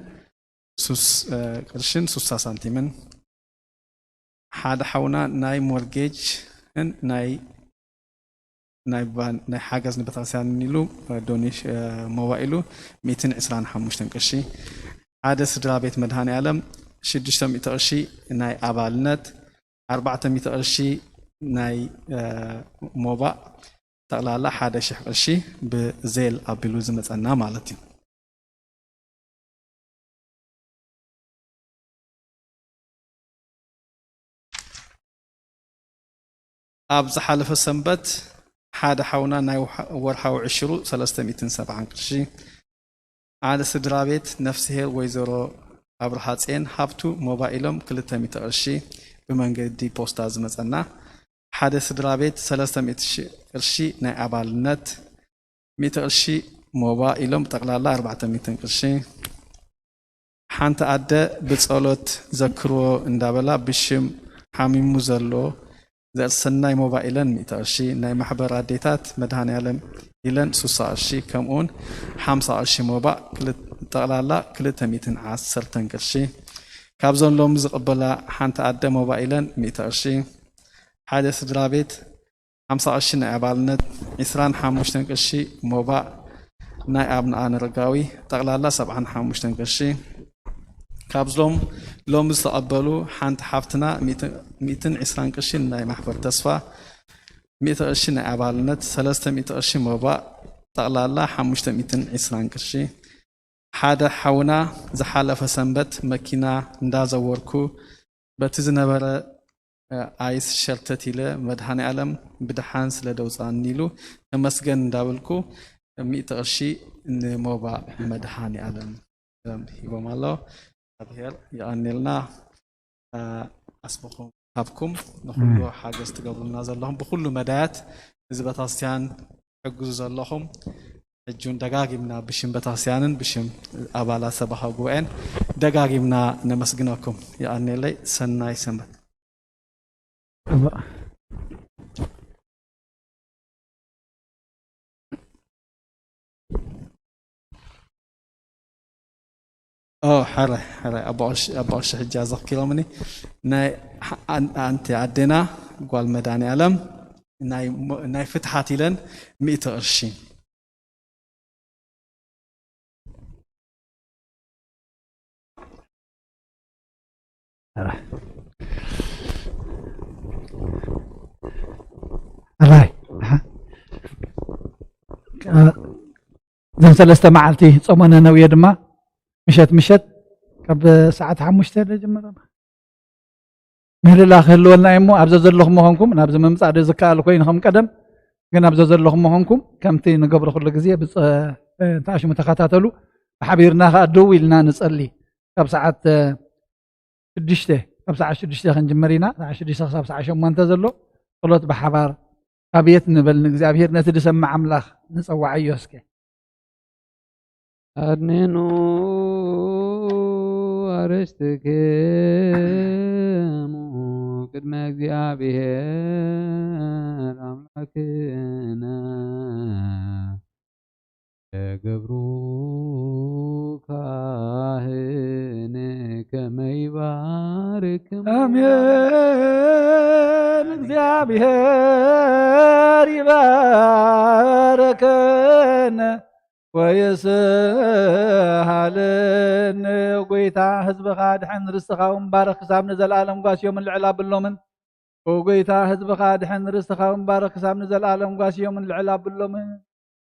ሱስ-፣ እ፣ ቅርሽን ሱሳ ሳንቲምን፣ ሓደ ሓውና ናይ ሞርጌጅን ናይ ናይ ባ- ናይ ሓገዝ ንቤተክርስትያን ኢሉ ዶኔሽ ሞባይሉ ሚእትን ዕስራን ሓሙሽተን ቅርሺ። ሓደ ስድራ ቤት መድሃኔ ዓለም ሽዱሽተ ሚእቲ ቅርሺ ናይ ኣባልነት፣ ኣርባዕተ ሚእቲ ቅርሺ ናይ ሞባእ፣ ጠቕላላ ሓደ ሽሕ ቅርሺ ብዜል ኣቢሉ ዝመጸና ማለት እዩ። ኣብ ዝሓለፈ ሰንበት ሓደ ሓውና ናይ ወርሓዊ ዕሽሩ ሰለስተ ሚእትን ሰብዓን ቅርሺ፣ ሓደ ስድራ ቤት ነፍስሄር ወይዘሮ ኣብርሃ ጼን ሃብቱ ሞባይሎም ክልተ ሚእቲ ቅርሺ ብመንገዲ ፖስታ ዝመጸና፣ ሓደ ስድራ ቤት ሰለስተ ሚእቲ ቅርሺ ናይ ኣባልነት፣ ሚእቲ ቅርሺ ሞባይሎም ጠቕላላ ኣርባዕተ ሚእትን ቅርሺ። ሓንቲ ኣደ ብጸሎት ዘክርዎ እንዳበላ ብሽም ሓሚሙ ዘሎ ዘርሰናይ ሞባይለን ሚእቲ ቅርሺ፣ ናይ ማሕበር ኣዴታት መድሃኔ ዓለም ኢለን ሱሳ ቅርሺ፣ ከምኡውን ሓምሳ ቅርሺ ሞባእ፣ ክል- ጠቕላላ ክልተ ሚእትን ዓሰርተን ቅርሺ። ካብዞን ሎሚ ዝቕበላ ሓንቲ ኣደ ሞባይለን ሚእቲ ቅርሺ፣ ሓደ ስድራ ቤት ሓምሳ ቅርሺ ናይ ኣባልነት፣ ዕስራን ሓሙሽተን ቅርሺ ሞባእ ናይ ኣብንኣን ኣረጋዊ፣ ጠቕላላ ሰብዓን ሓሙሽተን ቅርሺ። ካብዞም ሎሚ ዝተቐበሉ ሓንቲ ሓፍትና ሚእትን ዕስራን ቅርሺ ናይ ማሕበር ተስፋ፣ ሚእቲ ቅርሺ ናይ ኣባልነት፣ ሰለስተ ሚእቲ ቅርሺ ሞባእ፣ ጠቕላላ ሓሙሽተ ሚእትን ዕስራን ቅርሺ። ሓደ ሓውና ዝሓለፈ ሰንበት መኪና እንዳዘወርኩ በቲ ዝነበረ ኣይስ ሸርተት ኢለ መድሃኔ ዓለም ብድሓን ስለ ደውፃኒ ኢሉ ተመስገን እንዳበልኩ ሚእቲ ቅርሺ ንሞባእ መድሃኔ ዓለም ሂቦም ኣሎ። እግዚኣብሔር ይቐንየልና። ኣስምኹም ሃብኩም ንኩሉ ሓገዝ ትገብሩልና ዘለኹም ብኩሉ መዳያት እዚ ቤተክርስትያን ትሕግዙ ዘለኹም ሕጂ እውን ደጋጊምና ብሽም ቤተክርስትያንን ብሽም ኣባላት ሰበኻ ጉባኤን ደጋጊምና ነመስግነኩም። ይቐንየለይ። ሰናይ ሰንበት። ኦ፣ ሕራይ፣ ሕራይ፣ ኣቦ ቀሺ፣ ኣቦ ቀሺ ሕጂ ኣዘኽኪሮምኒ። ናይ ሓ-፣ ኣን-፣ ኣንቲ ኣዴና ጓል መድሃኔ ዓለም ናይ ሞ-፣ ናይ ፍትሓት ኢለን ሚእቲ ቅርሺ። ሕራይ። ሕራይ። ኣሓ። እዘን ሰለስተ መዓልቲ ጾመ ነነውየ ድማ ምሸት ምሸት ካብ ሰዓት ሓሙሽተ ዶ ጀመረ? ምህልላ ክህልወልና እዩ እሞ፣ ኣብ ዘዘለኹም ምዃንኩም፣ ናብዚ ምምጻእ ዶ ዝከኣል ኮይኑ ከም ቀደም፣ ግን ኣብ ዘዘለኹም ምዃንኩም፣ ከምቲ ንገብሮ ኩሉ ግዜ ብጸ-፣ እ፣ ተኣሽሙ ተኸታተሉ። ብሓቢርና ከኣ ደው ኢልና ንጸሊ። ካብ ሰዓት፣ እ፣ ሽዱሽተ፣ ካብ ሰዓት ሽዱሽተ ክንጅምር ኢና። ሰዓት ሽዱሽተ ክሳብ ሰዓት ሸሞንተ ዘሎ ጸሎት ብሓባር ኣብየት ንበል ንእግዚኣብሔር፣ ነቲ ዝሰምዕ ኣምላኽ ንጸውዓዮ እስከ። ኣድንኑ ኣርእስትክሙ ቅድመ እግዚኣብሔር ኣምላክነ። ለገብሩ ካህን ከመ ይባርክሙ። ኣሜን። እግዚኣብሔር ይባርከን ወይስሃልን። ጎይታ ህዝብኻ ድሕን ርስትኻ እውን ባርኽ፣ ክሳብ ንዘለኣለም ጓስዮምን ልዕል ኣብሎምን። ኦ ጎይታ ህዝብኻ ድሕን ርስትኻ እውን ባርኽ፣ ክሳብ ንዘለኣለም ጓስዮምን ልዕል ኣብሎምን።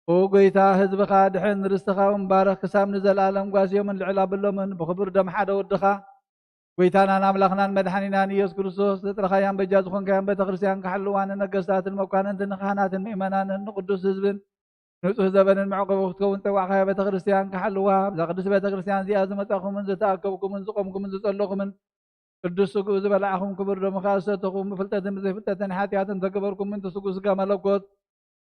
ኦ ጎይታ ህዝብኻ ድሕን ርስትኻ እውን ባርኽ፣ ክሳብ ንዘለኣለም ጓስዮምን ልዕል ኣብሎምን። ብኽቡር ደም ሓደ ወድኻ ጎይታናን ኣምላኽናን መድሓኒናን ኢየሱስ ክርስቶስ ዘጥረኻያን በጃ ዝኾንካያን ቤተ ክርስቲያን ክሓልዋ፣ ንነገስታትን መኳንንትን ንካህናትን ምእመናንን ንቅዱስ ህዝብን ንጹህ ዘበንን መዕቆቢ ክትከውን ጸዋዕኻያ ቤተ ክርስቲያን ክሓልዋ፣ ኣብዛ ቅድስቲ ቤተ ክርስቲያን እዚኣ ዝመጻኹምን ዝተኣከብኩምን ዝቆምኩምን ዝጸለኹምን ቅዱስ ስግኡ ዝበላዕኹም ክቡር ደሙ ከኣ ዝሰተኹም ብፍልጠትን ብዘይፍልጠትን ሓጢኣትን ተገበርኩም ምእንቲ ስግኡ ስጋ መለኮት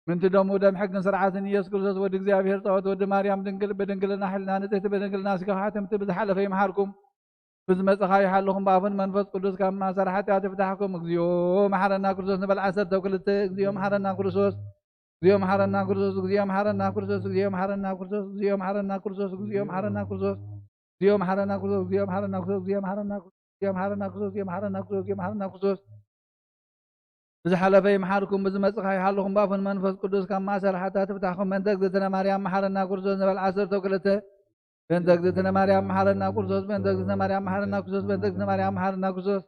ምንቲ ደሙ ደም ሕግን ስርዓትን ኢየሱስ ክርስቶስ ወዲ እግዚኣብሔር ጸወት ወዲ ማርያም ድንግል ብድንግልና ሕልና ንጽህቲ ብድንግልና ስጋ ሓተምቲ ብዝሓለፈ ይምሓርኩም። ብዝመጸኻ ይሓልኹም ብኣፉን መንፈስ ቅዱስ ካብ ማእሰር ሓጢኣት ይፍታሕኩም። እግዚኦ መሓረና ክርስቶስ ንበል ዓሰርተ ክልተ። እግዚኦ መሓረና ክርስቶስ፣ እግዚኦ መሓረና ክርስቶስ፣ እግዚኦ መሓረና ክርስቶስ፣ እግዚኦ መሓረና ክርስቶስ፣ እግዚኦ መሓረና ክርስቶስ፣ እግዚኦ መሓረና ክርስቶስ፣ እግዚኦ መሓረና ክርስቶስ፣ እግዚኦ መሓረና ክርስቶስ፣ እግዚኦ መሓረና ክርስቶስ፣ እግዚኦ መሓረና ክርስቶስ፣ እግዚኦ መሓረና ክርስቶስ፣ ብዝሓለፈ ይምሓርኩም፣ ብዝመጽእ ከኣ ይሓልኹም፣ ብኣፉን መንፈስ ቅዱስ ካብ ማእሰር ሓጣት ይፍታሕኩም። በእንተ እግዝእትነ ማርያም መሓረና ክርስቶስ ንበል ዓሰርተ ክልተ። በእንተ እግዝእትነ ማርያም መሓረና ክርስቶስ፣ በእንተ እግዝእትነ ማርያም መሓረና ክርስቶስ፣ በእንተ እግዝእትነ ማርያም መሓረና ክርስቶስ።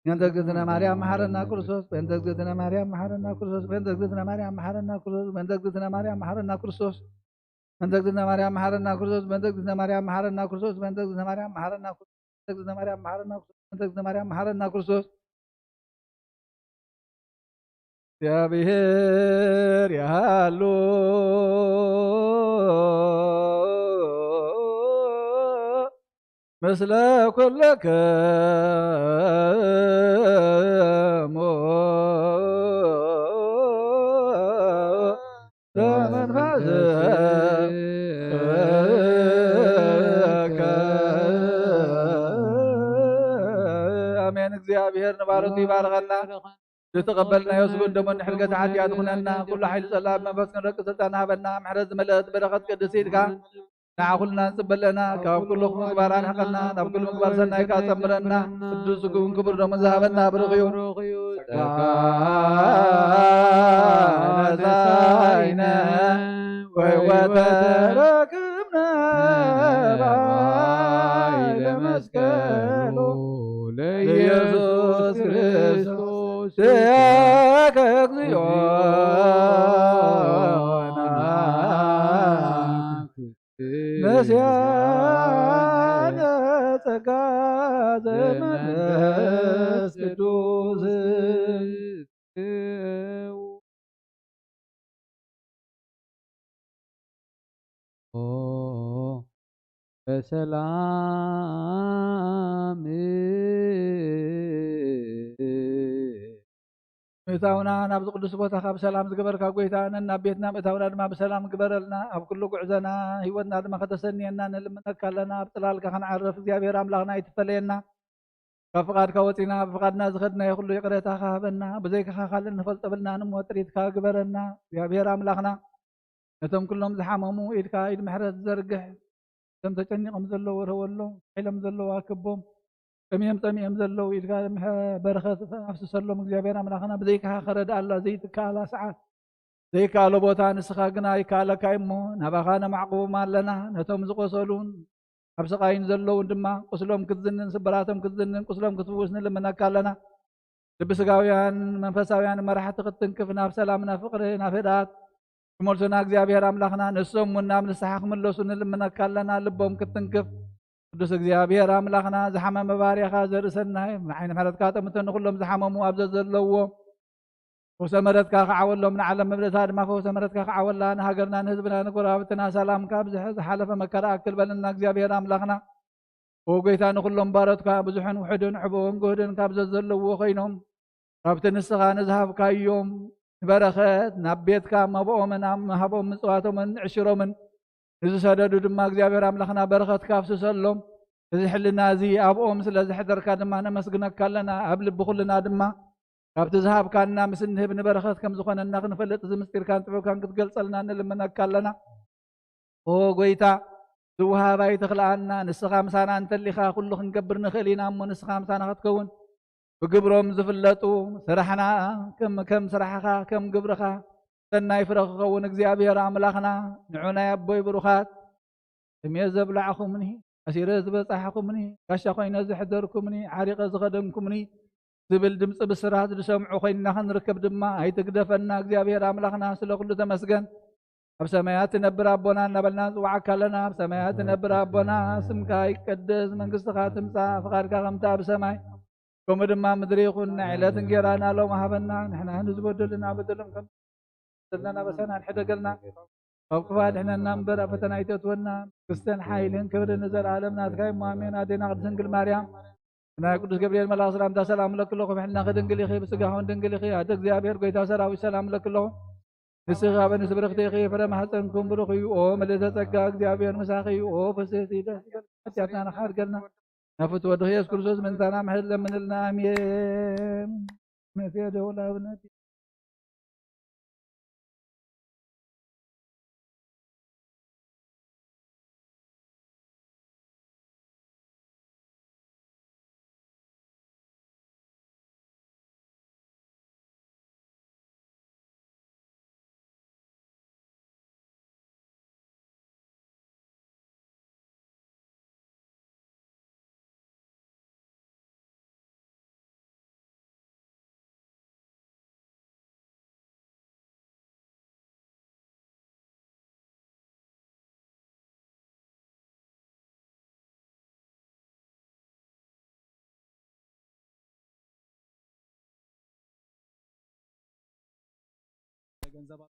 በእንተ እግዝእትነ ማርያም መሓረና ክርስቶስ፣ በእንተ እግዝእትነ ማርያም መሓረና ክርስቶስ፣ በእንተ እግዝእትነ ማርያም መሓረና ክርስቶስ፣ በእንተ እግዝእትነ ማርያም መሓረና ክርስቶስ። በእንተ እግዝእትነ ማርያም መሓረና ክርስቶስ፣ በእንተ እግዝእትነ ማርያም መሓረና ክርስቶስ፣ በእንተ እግዝእትነ ማርያም መሓረና ክርስቶስ፣ በእንተ እግዝእትነ ማርያም መሓረና ክርስቶስ፣ በእንተ እግዝእትነ ማርያም መሓረና ክርስቶስ። እግዚኣብሔር ያሃሉ ምስለ ኩልክሙ። በመንፈስከ። ኣሜን። እግዚኣብሔር ንባሮቱ ይባርኸና። ዝተቐበልናዮ ስግኡን ደሙን ንሕድገት ሓጢኣት ኩነና። ኩሉ ሓይሊ ጸላእ ብመንፈስ ክንረቂ ስልጣን ሃበና። ምሕረት ዝመልአት በረኸት ቅድስቲ ኢድካ ንዓ ኩልና ንጽበለና። ካብ ኩሉ ምግባር ኣርሕቐና፣ ናብ ኩሉ ምግባር ሰናይካ ጸምረና። ቅዱስ ስግኡን ክቡር ደሙን ዝሃበና ብሩኽ እዩ። ጸጋ ነሳይነ ወሕይወት ተረክብነ በኃይለ መስቀሉ ለኢየሱስ ክርስቶስ ያከ እግዚኦ ነስያነ ጸጋ ዘመንፈስ ቅዱስ። በሰላም ምእታውና ናብዚ ቅዱስ ቦታኻ ብሰላም ዝገበርካ ጎይታ፣ ነናብ ቤትና ምእታውና ድማ ብሰላም ግበረልና። ኣብ ኩሉ ጉዕዞና ህይወትና ድማ ከተሰንየና ንልምነካ ኣለና። ኣብ ጽላልካ ክንዓርፍ እግዚኣብሔር ኣምላኽና ኣይትፈለየና። ካብ ፍቓድካ ወጺና ብፍቓድና ዝኸድናዮ ኩሉ ይቕሬታኻ ሃበና። ብዘይካኻ ካልእ እንፈልጦ የብልናን እሞ ጥሪትካ ግበረና። እግዚኣብሔር ኣምላኽና ነቶም ኩሎም ዝሓመሙ ኢድካ ኢድ ምሕረት ዘርግሕ። እቶም ተጨኒቖም ዘለዉ ርህወሎም፣ ኢሎም ዘለዉ ኣክቦም፣ ጠሚዮም ጸሚኦም ዘለዉ ኢድካ ምሕ-፣ በረኸት ኣፍስሰሎም። እግዚኣብሔር ኣምላኽና ብዘይካኻ ከረድኣላ ዘይትከኣላ ሰዓት ዘይከኣሎ ቦታ ንስኻ ግና ይከኣለካ እሞ ናባኻ ነማዕቁቦም ኣለና። ነቶም ዝቖሰሉን ኣብ ስቓይን ዘለውን ድማ ቁስሎም ክትዝንን ስብራቶም ክትዝንን ቁስሎም ክትፍውስ ንልምነካ ኣለና። ልቢ ስጋውያን መንፈሳውያን መራሕቲ ክትትንክፍ ናብ ሰላም ናብ ፍቕሪ ናብ ህድኣት ክመልሱና እግዚኣብሔር ኣምላኽና ንሶም እውን ናብ ንስሓ ክምለሱ ንልምነካ ኣለና። ልቦም ክትትንክፍ ቅዱስ እግዚኣብሔር ኣምላኽና ዝሓመመ ባርያኻ ዘርኢ ሰናይ ዓይኒ ምሕረትካ ጠምቶ ንኹሎም ዝሓመሙ ኣብ ዘዘለዎ ፈውሰ ምሕረትካ ክዓወሎም፣ ንዓለም መብለታ ድማ ፈውሰ ምሕረትካ ክዓወላ፣ ንሃገርና፣ ንህዝብና፣ ንጎረባብትና ሰላምካ ኣብዝሐ፣ ዝሓለፈ መከራ ኣክል በለና እግዚኣብሔር ኣምላኽና። ኦ ጎይታ፣ ንኹሎም ባሮትካ ብዙሕን ውሑድን፣ ዕቡን ግሁድን ካብ ዘዘለውዎ ኮይኖም፣ ካብቲ ንስኻ ንዝሃብካዮም ንበረኸት ናብ ቤትካ መብኦምን ኣብ ምሃቦም ምጽዋቶምን ዕሽሮምን ንዝሰደዱ ድማ እግዚኣብሔር ኣምላኽና በረኸትካ ኣፍስሰሎም። እዚ ሕልና እዚ ኣብኦም ስለ ዘሕደርካ ድማ ነመስግነካ ኣለና። ኣብ ልቢ ኩልና ድማ ካብቲ ዝሃብካና ምስ እንህብ ንበረኸት ከም ዝኾነና ክንፈልጥ እዚ ምስጢርካን ጥበብካን ክትገልጸልና ንልምነካ ኣለና። ኦ ጎይታ፣ ዝወሃብ ኣይትኽልኣና። ንስኻ ምሳና እንተሊኻ ኩሉ ክንገብር ንኽእል ኢና እሞ ንስኻ ምሳና ክትከውን ብግብሮም ዝፍለጡ ስራሕና ከም፣ ከም ስራሕኻ ከም ግብርኻ ሰናይ ፍረ ክኸውን እግዚኣብሔር ኣምላኽና ንዑ ናይ ኣቦይ ብሩኻት ስሜ ዘብላዕኹምኒ፣ ኣሲረ ዝበጻሕኹምኒ፣ ጋሻ ኮይነ ዘሕደርኩምኒ፣ ዓሪቐ ዝኸደንኩምኒ ዝብል ድምፂ ብስራት ዝሰምዑ ኮይንና ክንርከብ ድማ ኣይትግደፈና። እግዚኣብሔር ኣምላኽና ስለ ኩሉ ተመስገን። ኣብ ሰማያት ትነብር ኣቦና እናበልና ንጽውዓካ ኣለና። ኣብ ሰማያት ትነብር ኣቦና ስምካ ይቀደስ፣ መንግስትኻ ትምጻእ፣ ፍቓድካ ከምታ ኣብ ሰማይ ከምኡ ድማ ምድሪ ይኹን። ናይ ዕለት እንጌራና ሎም ሃበና፣ ንሕና ንዝበደሉና በደሎም ከም በደልና ኣበሳና ኣድሕደገልና፣ ካብ ክፉእ ኣድሕነና እምበር ኣብ ፈተና ኣይተእትወና። መንግስትን ሓይልን ክብርን ንዘለኣለም ናትካ እሞ ኣሜን። ኣዴና ቅድስት ድንግል ማርያም ናይ ቅዱስ ገብርኤል መልኣኽ ሰላምታ ሰላም እለኪ ኣለኹ፣ ብሕልናኺ ድንግል ኢኺ፣ ብስጋኺ እውን ድንግል ኢኺ። ኣደ እግዚኣብሔር ጎይታ ሰራዊት ሰላም እለኪ ኣለኹ። ንስኺ ኣብ ኣንስቲ ብርኽቲ ኢኺ፣ ፍረ ማህፀንኩም ብሩኽ እዩ። ኦ ምልእተ ጸጋ እግዚኣብሔር ምሳኺ እዩ። ኦ ፍስህቲ ደስ ይበልኪ፣ ሓጢኣትና ንሓድገልና ናብ ፍትወ ወድኺ የሱስ ክርስቶስ ምእንታና ምሕረት ለምንልና። ኣሜን። መፍትሒ ደውል ኣብነት ገንዘብ